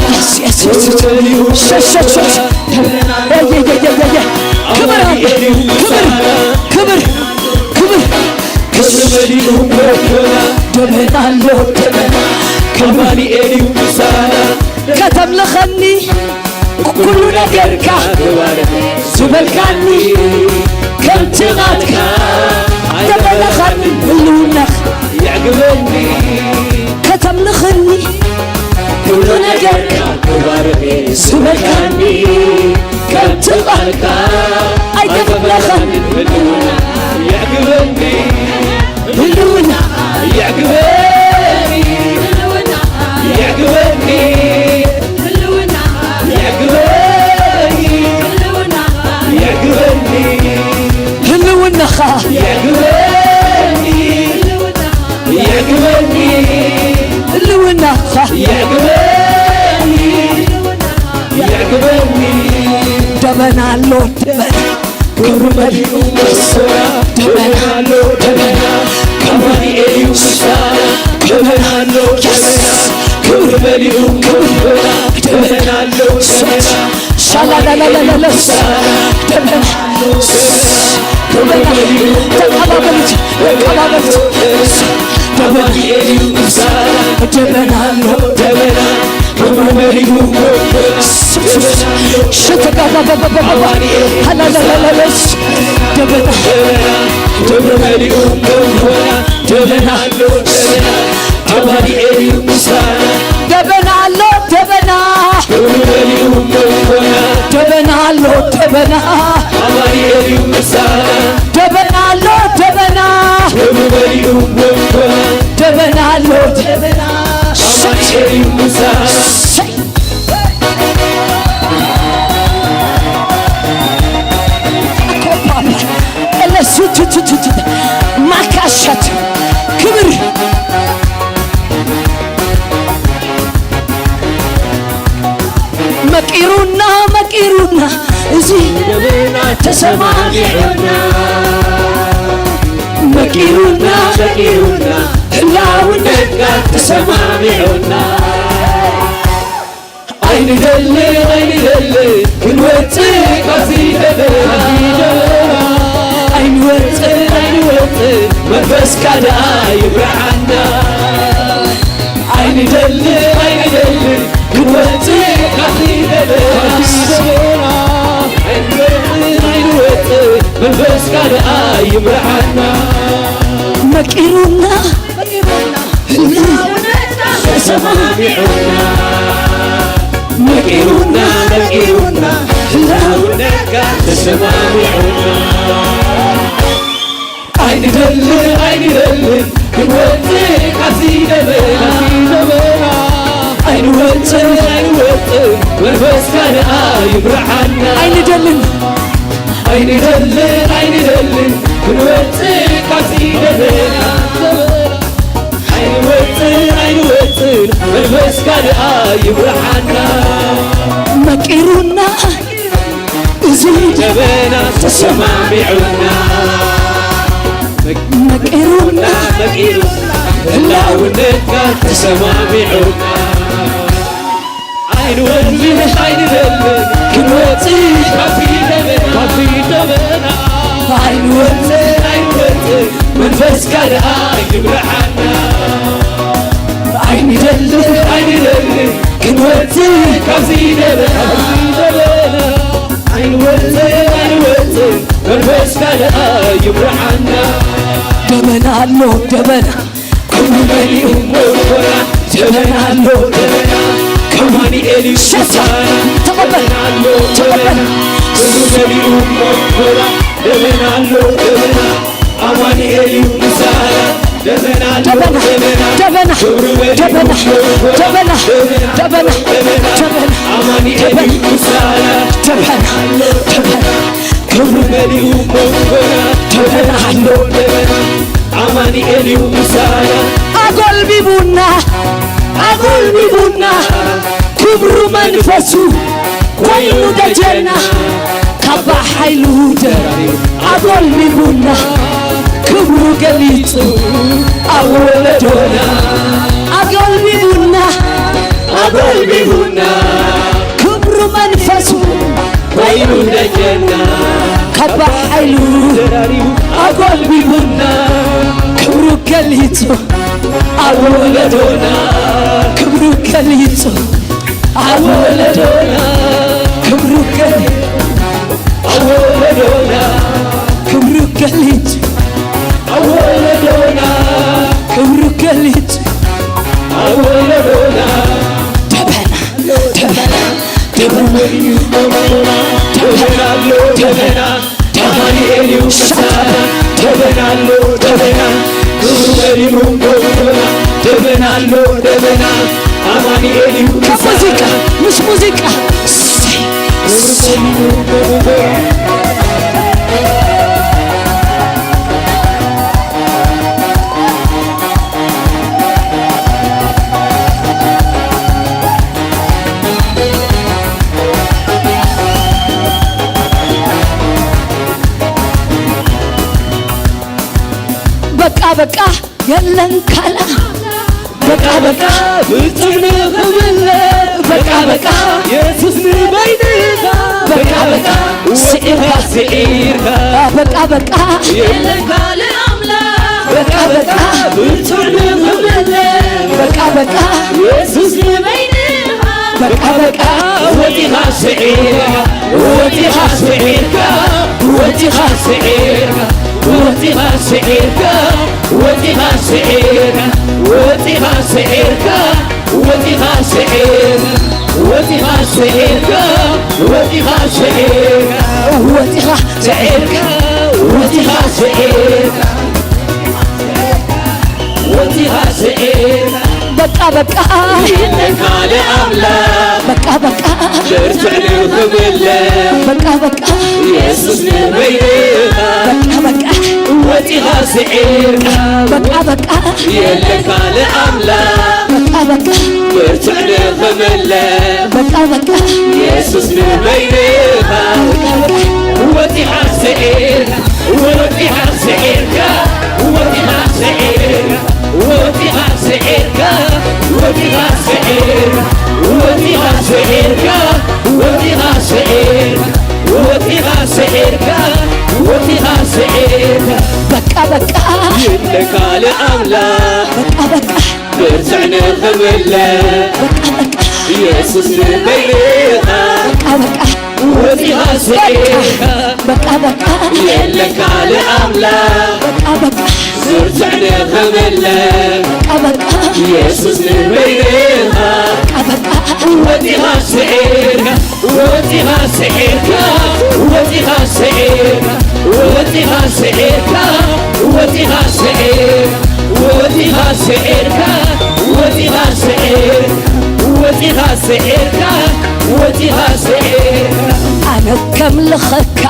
የስ፣ የስ፣ የስ፣ የስ። ሸሽ፣ ሸሽ፣ ሸሽ። ክብር አለ። ክብር፣ ክብር፣ ክብር። ደበና ኣሎ ደበና ከተምልኸኒ ኩሉ ነገርካ ዝበልካኒ ከምቲ ቃልካ ተበለኻኒ ህልውናኻ የዕግበኒ። ከተምልኸኒ ኩሉ ነገርካ ዝበልካኒ ከምቲ ቃልካ ኣይተበለኻኒ የዕግበኒ። ህልውና የዕግበኒ። የዕግበኒ። የዕግበኒ። ህልውናኻ የዕግበኒ። የዕግበኒ። ህልውናኻ የዕግበኒ። የዕግበኒ። ደበና ኣሎ ደበና ክብሪ መሊኡ ደበና ደበና ኣማኑኤል እዩ ምስጋና ደበና ኣሎ ደበና ክብሪ መሊኡ ክብሪ ደበና ኣሎ ደበና ሻላላላላላስ ደበና ደበና ተቀባበሉት ተቀባበሉት ደበና ደበና ኣሎ ደበና ደበና ኣሎ ደበና ደበና ኣሎ ደበና ደበና ኣሎ ደበና ደበና ኣሎ ደበና ማካሸት ክብር መቂሩና መቂሩና እዚ ተሰማሚዑና መቂሩና መቂሩና ህላውነትካ ተሰማሚዑና ኣይንደሊ ኣይንደሊ ክንወፅእ ካብዚ ደበና ኣይንወፅእ ኣይንወፅእ መንፈስካ ደኣ ይብርዓና ኣይንደሊ ኣይንደሊ ክንወፅእ ካብዚ ደበና ኣይንወፅእ ኣይንወፅእ መንፈስካ ደኣ ይብርዓና መቂሩና ተሰማሚዑና መቂሩና መቂሩና ህላውነትካ ተሰማሚዑና ኣይንደሊ ኣይንደሊ ክንወፅእ ካብዚ ደበና ኣይንወፅን ኣይንወፅን መንፈስካ ደኣ ይምርሓና። ኣይንደልን ኣይንደልን ኣይንደልን ክንወፅእ ካብዚ ደበና። ኣይንወፅን ኣይንወፅን መንፈስካ ደኣ ይምርሓና። መቂሩና እዚ ደበና ተሰማሚዑና። መቂሩና መቂሩና ህላውነትካ ተሰማሚዑና። ኣይንወልድ ኣይንደልን ክንወፅእ ካብዚ ደበና። ካብዚ ደበና ኣይንወፅእ ኣይንወፅእ መንፈስካ ደኣ ይምርሓና። ኣይንደልን ኣይንደልን ክንወፅእ ካብዚ ደበና። ካብዚ ደበና ኣይንወፅእ ኣይንወፅእ መንፈስካ ደኣ ይምርሓና። ደበና ኣሎ ደበና ክብሩ መሊኡ ሞልቶና። ደበና ኣሎ ደበና ኣማኑኤል እዩ ምሳና። ተቐበል፣ ደበና ኣሎ ተቐበል። ደበና ክብሩ መሊኡ ሞልቶና። ደበና ኣሎ ደበና ኣማኑኤል እዩ ምሳና። ደበና ኣሎ ደበና ደበና ደበና ክብሩ መሊኡ ደበና ሞልቶና። ደበና ደበና ደበና ደበና ደበና ኣማኑኤል እዩ ምሳና። ደበና ደበና ክብሩ መሊኡ ሞልቶና። ደበና ኣሎ ደበና ኣማኑኤል እዩ ምሳና። ኣጎልቢቡና ኣጎልቢቡና ክብሩ መንፈሱ ኮይኑ ደጀና። ካባ ሓይሉ ደራሪቡ ኣጎልቢቡና ክብሩ ገሊጹ ኣብ ወለዶና። ኣጎልቢቡና ኣጎልቢቡና ክብሩ መንፈሱ ኮይኑ ደጀና። ካባ ሓይሉ ደራሪቡ ኣጎልቢቡና ክብሩ ገሊጹ ኣብ ወለዶና። ክብሩ ገሊጹ ኣብ ወለዶና። ክብሩ ገሊጹ ኣብ ወለዶና። ክብሩ ገሊጹ ኣብ ወለዶና። ክብሩ ገሊጹ ኣብ ወለዶና። ደበና ደበና ደበና ደበና ኣሎ ደበና ኣማኑኤል እዩ ምሳና። ደበና ኣሎ ደበና ክብሩ መሊኡ ሞልቶና። ደበና ኣሎ ደበና ኣማኑኤል እዩ ምስ ሙዚቃ ምሳና። ምስ ሙዚቃ እሰይ፣ እሰይ። በቃ በቃ የለን ካልእ። በቃ በቃ ፍጹም ንኽብለ። በቃ በቃ የሱስ ንበይንኻ። በቃ በቃ ስዒርካ ስዒርካ። በቃ በቃ የለን ካልእ ኣምላኽ። በቃ በቃ ፍጹም ንኽብለ። በቃ በቃ የሱስ ንበይንኻ። በቃ በቃ ወጺኻ ስዒርካ። ወጺኻ ስዒርካ። ወጺኻ ስዒርካ። ወጺኻ ስዒርካ። ወጺኻ ስዒርካ። ወጺኻ ስዒርካ። ወጺኻ ስዒርካ። ወጺኻ ስዒርካ። ወጺኻ ስዒርካ። ወጺኻ ስዒርካ። ወጺኻ ስዒርካ። ወጺኻ ስዒርካ። በቃ በቃ የለን ካልእ ኣምላኽ። በቃ በቃ ብርቱዕ ንኽብለ። በቃ በቃ የሱስ ንበይንኻ። በቃ በቃ ወጺኻ ስዒርካ። በቃ በቃ የለን ካልእ ኣምላኽ። በቃ በቃ ብርቱዕ ንኽብለ። በቃ በቃ የሱስ ንበይንኻ። በቃ በቃ ወጺኻ ስዒርካ። ወጺኻ ስዒርካ። ወጺኻ ስዒርካ። ወጺኻ ስዒርካ። ወጺኻ ስዒርካ። ወጺኻ ስዒርካ። ወጺኻ ስዒርካ። ወጺኻ ስዒርካ። ወጺኻ ስዒርካ። በቃ በቃ የለን ካልእ ኣምላኽ። በቃ በቃ ብርቱዕ ንኽብለ። በቃ በቃ የሱስ ንበይንኻ። በቃ በቃ ወጺኻ ስዒርካ። በቃ በቃ የለን ካልእ ኣምላኽ። በቃ በቃ ብርቱዕ ንኽብለ። በቃ በቃ የሱስ ንበይንኻ። በቃ በቃ ወጺኻ ስዒርካ። ወጺኻ ስዒርካ። ወጺኻ ስዒርካ። ወጺኻ ስዒርካ። ወጺኻ ስዒርካ። ወጺኻ ስዒርካ። ወጺኻ ስዒርካ። ወፂኻ ስዒርካ፣ ወፂኻ ስዒርካ። ኣነ ከምልኸካ፣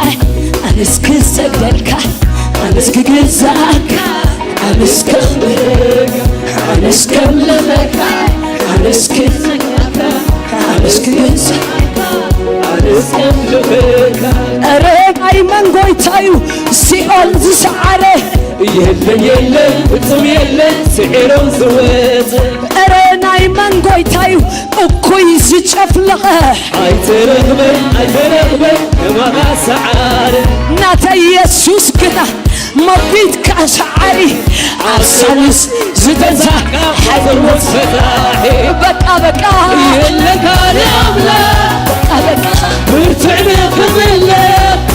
ኣነስ ክሰግደልካ፣ ኣነስ ክግዛእካ፣ ኣነስ ከኽብረካ፣ ኣነስ ከምልኸካ፣ ኣነስ ክሰግደልካ፣ ኣነስ ክግዛእካ፣ ኣነስ ከምልኸካ። ኧረ ናይ መን ጎይታ እዩ ሲኦል ዝሰዓረ? የለን የለን ፍጹም የለን ስዒሮም ዝወፀ። ኧረ ናይ መን ጎይታ እዩ እኩይ ዝጨፍለቐ? ኣይተረኽበን ኣይተረኽበን ከማኻ ሰዓረ። ናተይ የሱስ ግና መጒትካ ሰዓሪ። ኣሳንስ ዝተንሳሕካ ሓዘን ወስፈታሒ። በቃ በቃ የለካ ንኣምላኽ በቃ በቃ ብርትዕ ንኽምለኽ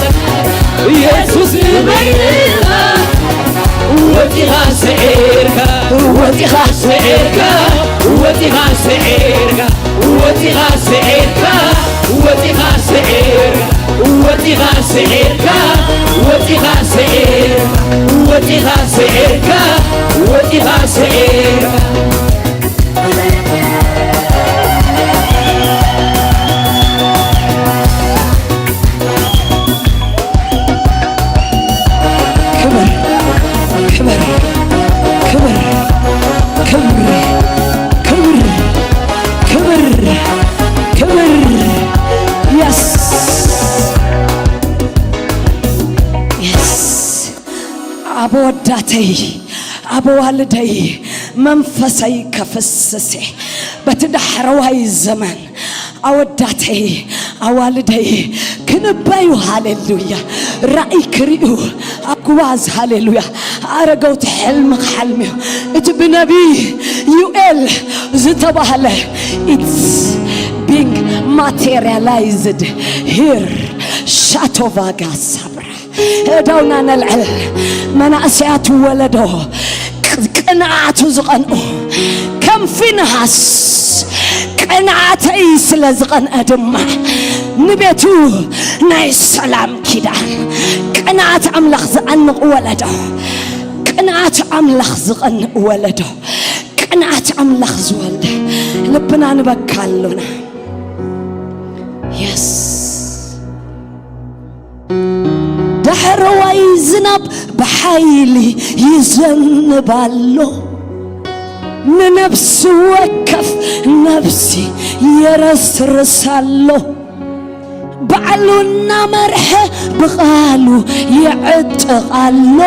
የሱስ ንበይንኻ። ወፂኻ ስዒርካ፣ ወፂኻ ስዒርካ፣ ወፂኻ ስዒርካ፣ ወፂኻ ስዒርካ፣ ወፂኻ ስዒርካ፣ ወፂኻ ስዒርካ፣ ወፂኻ ስዒርካ፣ ወፂኻ ስዒርካ፣ ወፂኻ ስዒርካ። ክብር፣ ክብር፣ ክብር፣ ክብር፣ ክብር፣ ክብር፣ ክብር። የስ፣ የስ። ኣወዳተይ፣ ኣዋልደይ መንፈሰይ ከፍስስ እየ። በቲ ዳሕረዋይ ዘመን ኣወዳተይ፣ ኣዋልደይ ክንበዩ፣ ሃሌሉያ፣ ራእይ ክርእዩ፣ ኣጉባዝ፣ ሃሌሉያ፣ ኣረገውቲ ሕልሚ ክሓልምዩ። እቲ ብነቢይ ዩኤል ዝተባህለ it's being materialized here። ሻቶቫጋ ሳብራ እዳውና ነልዕል። መናእሰያት ወለዶ ቅ-፣ ቅንዓቱ ዝቐንኡ ከም ፊንሃስ ቅንዓተይ ስለ ዝቐንአ ድማ ንቤቱ ናይ ሰላም ኪዳን። ቅንዓት ኣምላኽ ዝቐንቕ ወለዶ፣ ቅንዓት ኣምላኽ ዝቐንእ ወለዶ፣ ቅንዓት ኣምላኽ ዝወልደ ልብና ንበካ ኣሎና። የስ። ዳሕረዋይ ዝናብ ብሓይሊ ይዘንብ ኣሎ። ንነፍሲ ወከፍ ነፍሲ የረስርስ ኣሎ። ባዕሉ እናመርሐ ብቓሉ ይዕጥቕ ኣሎ።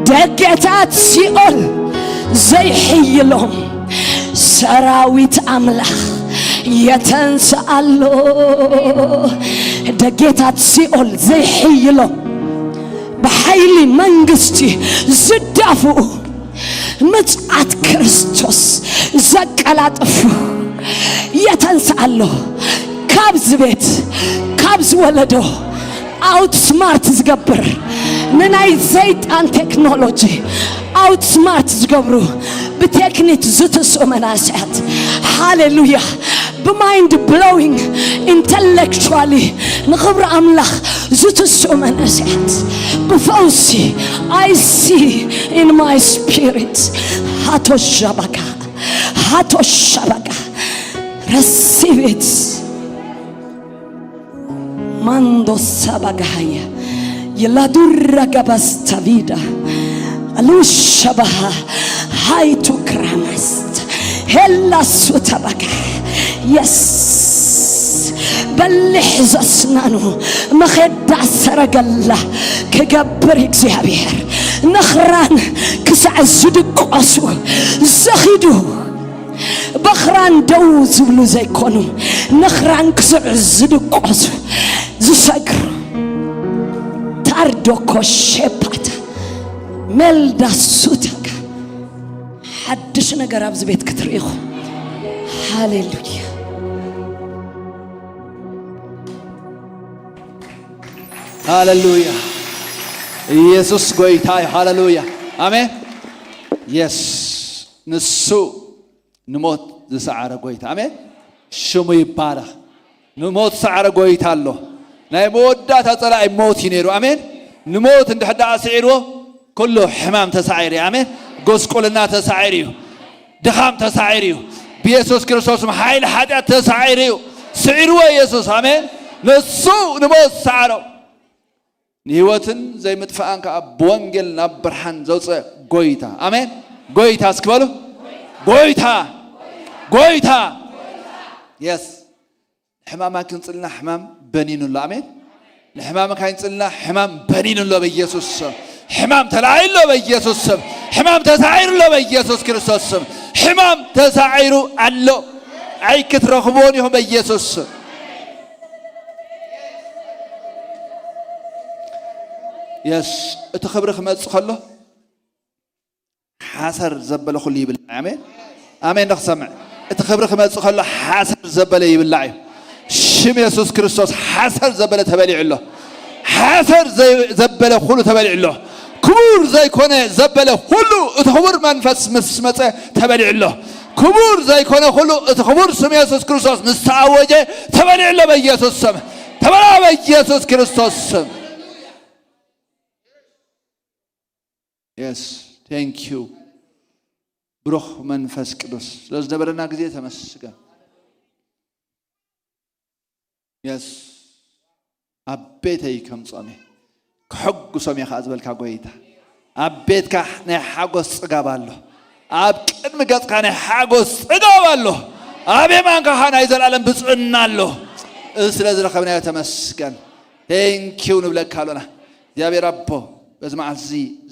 ደገታት ሲኦል ዘይሕይሎም ሰራዊት ኣምላኽ የተንስኣሎ። ደጌታት ሲኦል ዘይሕይሎም ብሓይሊ መንግስቲ ዝዳፍኡ ምጽኣት ክርስቶስ ዘቀላጥፉ የተንስኣሎ። ካብዚ ቤት ካብዚ ወለዶ ኣውት ስማርት ዝገብር ንናይ ሰይጣን ቴክኖሎጂ ኣውት ስማርት ዝገብሩ ብቴክኒክ ዝትስኡ መናእሰያት። ሃሌሉያ። ብማይንድ ብሎዊንግ ኢንተሌክቹዋሊ ንኽብሪ ኣምላኽ ዝትስኡ መናእሰያት ብፈውሲ I see in my spirit ሃቶ ሻባካ ሃቶ ሻባካ receive it ማንዶ ሳባጋሃያ የላዱራ ጋባስታቪዳ ኣሉሻባሃ ሃይቱ ክራማስት ሄላሱ ተባጋ የስ በሊሕ ዘስናኑ መኼዳ ሰረገላ ክገብር እግዚኣብሔር ነኽራን ክሳዕ ዝድቆሱ ዘኺዱ በኽራን ደው ዝብሉ ዘይኮኑ ነኽራን ክስዕ ዝድቆሱ ዝሰግሩ ታርዶ ኮሼፓታ ሜልዳ ሱታጋ ሓድሽ ነገር ኣብዚ ቤት ክትርኢ ኢኹም። ሃሌሉያ። ሃሌሉያ። ኢየሱስ ጎይታ እዩ። ሃሌሉያ። ኣሜን። የስ ንሱ ንሞት ዝሰዓረ ጎይታ። ኣሜን። ሽሙ ይባረኽ። ንሞት ሰዓረ ጎይታ ኣሎ። ናይ መወዳእታ ጸላኢ ሞት እዩ ነይሩ። ኣሜን። ንሞት እንድሕር ደኣ ስዒርዎ ኩሉ ሕማም ተሳዒሩ እዩ። ኣሜን። ጎስቁልና ተሳዒሩ እዩ። ድኻም ተሳዒሩ እዩ። ብየሱስ ክርስቶስ ስም ሓይሊ ሓጢኣት ተሳዒሩ እዩ። ስዒርዎ የሱስ። ኣሜን። ንሱ ንሞት ሰዓሮ። ንህይወትን ዘይምጥፋኣን ከኣ ብወንጌል ናብ ብርሃን ዘውፅእ ጎይታ። ኣሜን። ጎይታ እስኪ በሉ። ጎይታ። ጎይታ። የስ። ንሕማም ኣይክንጽልና፣ ሕማም በኒኑ ኣሎ። ኣሜን። ንሕማም ካይንጽልና፣ ሕማም በኒኑ ኣሎ በኢየሱስ ስም። ሕማም ተላዒሉ ኣሎ በኢየሱስ ስም። ሕማም ተሳዒሩ ኣሎ በኢየሱስ ክርስቶስ ስም። ሕማም ተሳዒሩ ኣሎ። ኣይክትረኽብዎን ኢኹም በኢየሱስ ስም። የስ። እቲ ክብሪ ክመጽእ ከሎ ሓሰር ዘበለ ኩሉ ይብላዕ። ኣሜን። ኣሜን። ንክሰምዕ። እቲ ክብሪ ክመጽእ ከሎ ሓሰር ዘበለ ይብላዕ እዩ። ሽም የሱስ ክርስቶስ ሓሰር ዘበለ ተበሊዑ ኣሎ። ሓሰር ዘይ-፣ ዘበለ ኩሉ ተበሊዑ ኣሎ። ክቡር ዘይኮነ ዘበለ ኩሉ እቲ ክቡር መንፈስ ምስ መጸ ተበሊዑ ኣሎ። ክቡር ዘይኮነ ኩሉ እቲ ክቡር ስም የሱስ ክርስቶስ ምስ ተኣወጀ ተበሊዑ ኣሎ። በኢየሱስ ስም ተበላ። በኢየሱስ ክርስቶስ ስም። የስ። ቴንክ ዩ ብሩኽ መንፈስ ቅዱስ ስለ ዝነበረና ግዜ ተመስገን። የስ። ኣብ ቤተይ ከምጾም እየ፣ ከሐጉሶም እየ ከዓ ዝበልካ ጎይታ፣ ኣብ ቤትካ ናይ ሓጎስ ጽጋብ ኣሎ። ኣብ ቅድሚ ገጽካ ናይ ሓጎስ ጽጋብ ኣሎ። ኣብ የማንካ ከዓ ናይ ዘላለም ብፅዕና ኣሎ። እዚ ስለ ዝረኸብናዮ ተመስገን። ቴንኪው ንብለካ ኣሎና። እግዚኣብሔር ኣቦ፣ በዚ መዓልቲ እዚ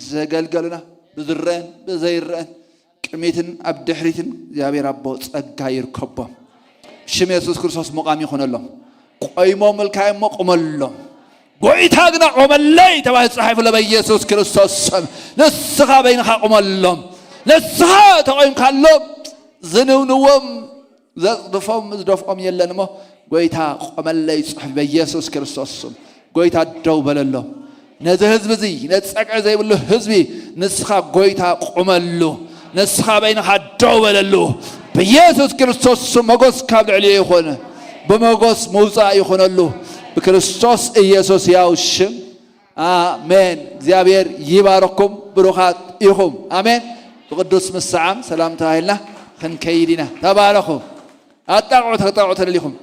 ዘገልገሉና ብዝረአን ብዘይረአን ቅድሚትን ኣብ ድሕሪትን እግዚኣብሔር ኣቦ ጸጋ ይርከቦም። ሽም የሱስ ክርስቶስ ምቓም ይኹነሎም። ቆይሞም እልካዮ እሞ ቁመሎም። ጎይታ ግና ቆመለይ ተባሂሉ ተጻሒፉ ኣሎ በኢየሱስ ክርስቶስ ስም። ንስኻ በይንኻ ቁመሎም። ንስኻ ተቆይምካሎም ዝንውንዎም ዘጽድፎም ዝደፍኦም የለን እሞ ጎይታ ቆመለይ ጽሑፍ በኢየሱስ ክርስቶስ ስም። ጎይታ ደው በለሎም። ነዚ ህዝቢ እዚ ነዚ ጸግዒ ዘይብሉ ህዝቢ ንስኻ ጎይታ ቁመሉ። ንስኻ በይንኻ ደው በለሉ። ብኢየሱስ ክርስቶስ ስም ሞገስ ካብ ልዕሊኡ ይኹን። ብሞገስ ምውጻእ ይኹነሉ። ብክርስቶስ ኢየሱስ ያው ሽም ኣሜን። እግዚኣብሔር ይባርኩም። ብሩኻት ኢኹም። ኣሜን። ብቅዱስ ምስዓም ሰላም ተባሂልና ክንከይድ ኢና። ተባረኹ። ኣጣቕዑ ተጣቕዑ ተደሊኹም።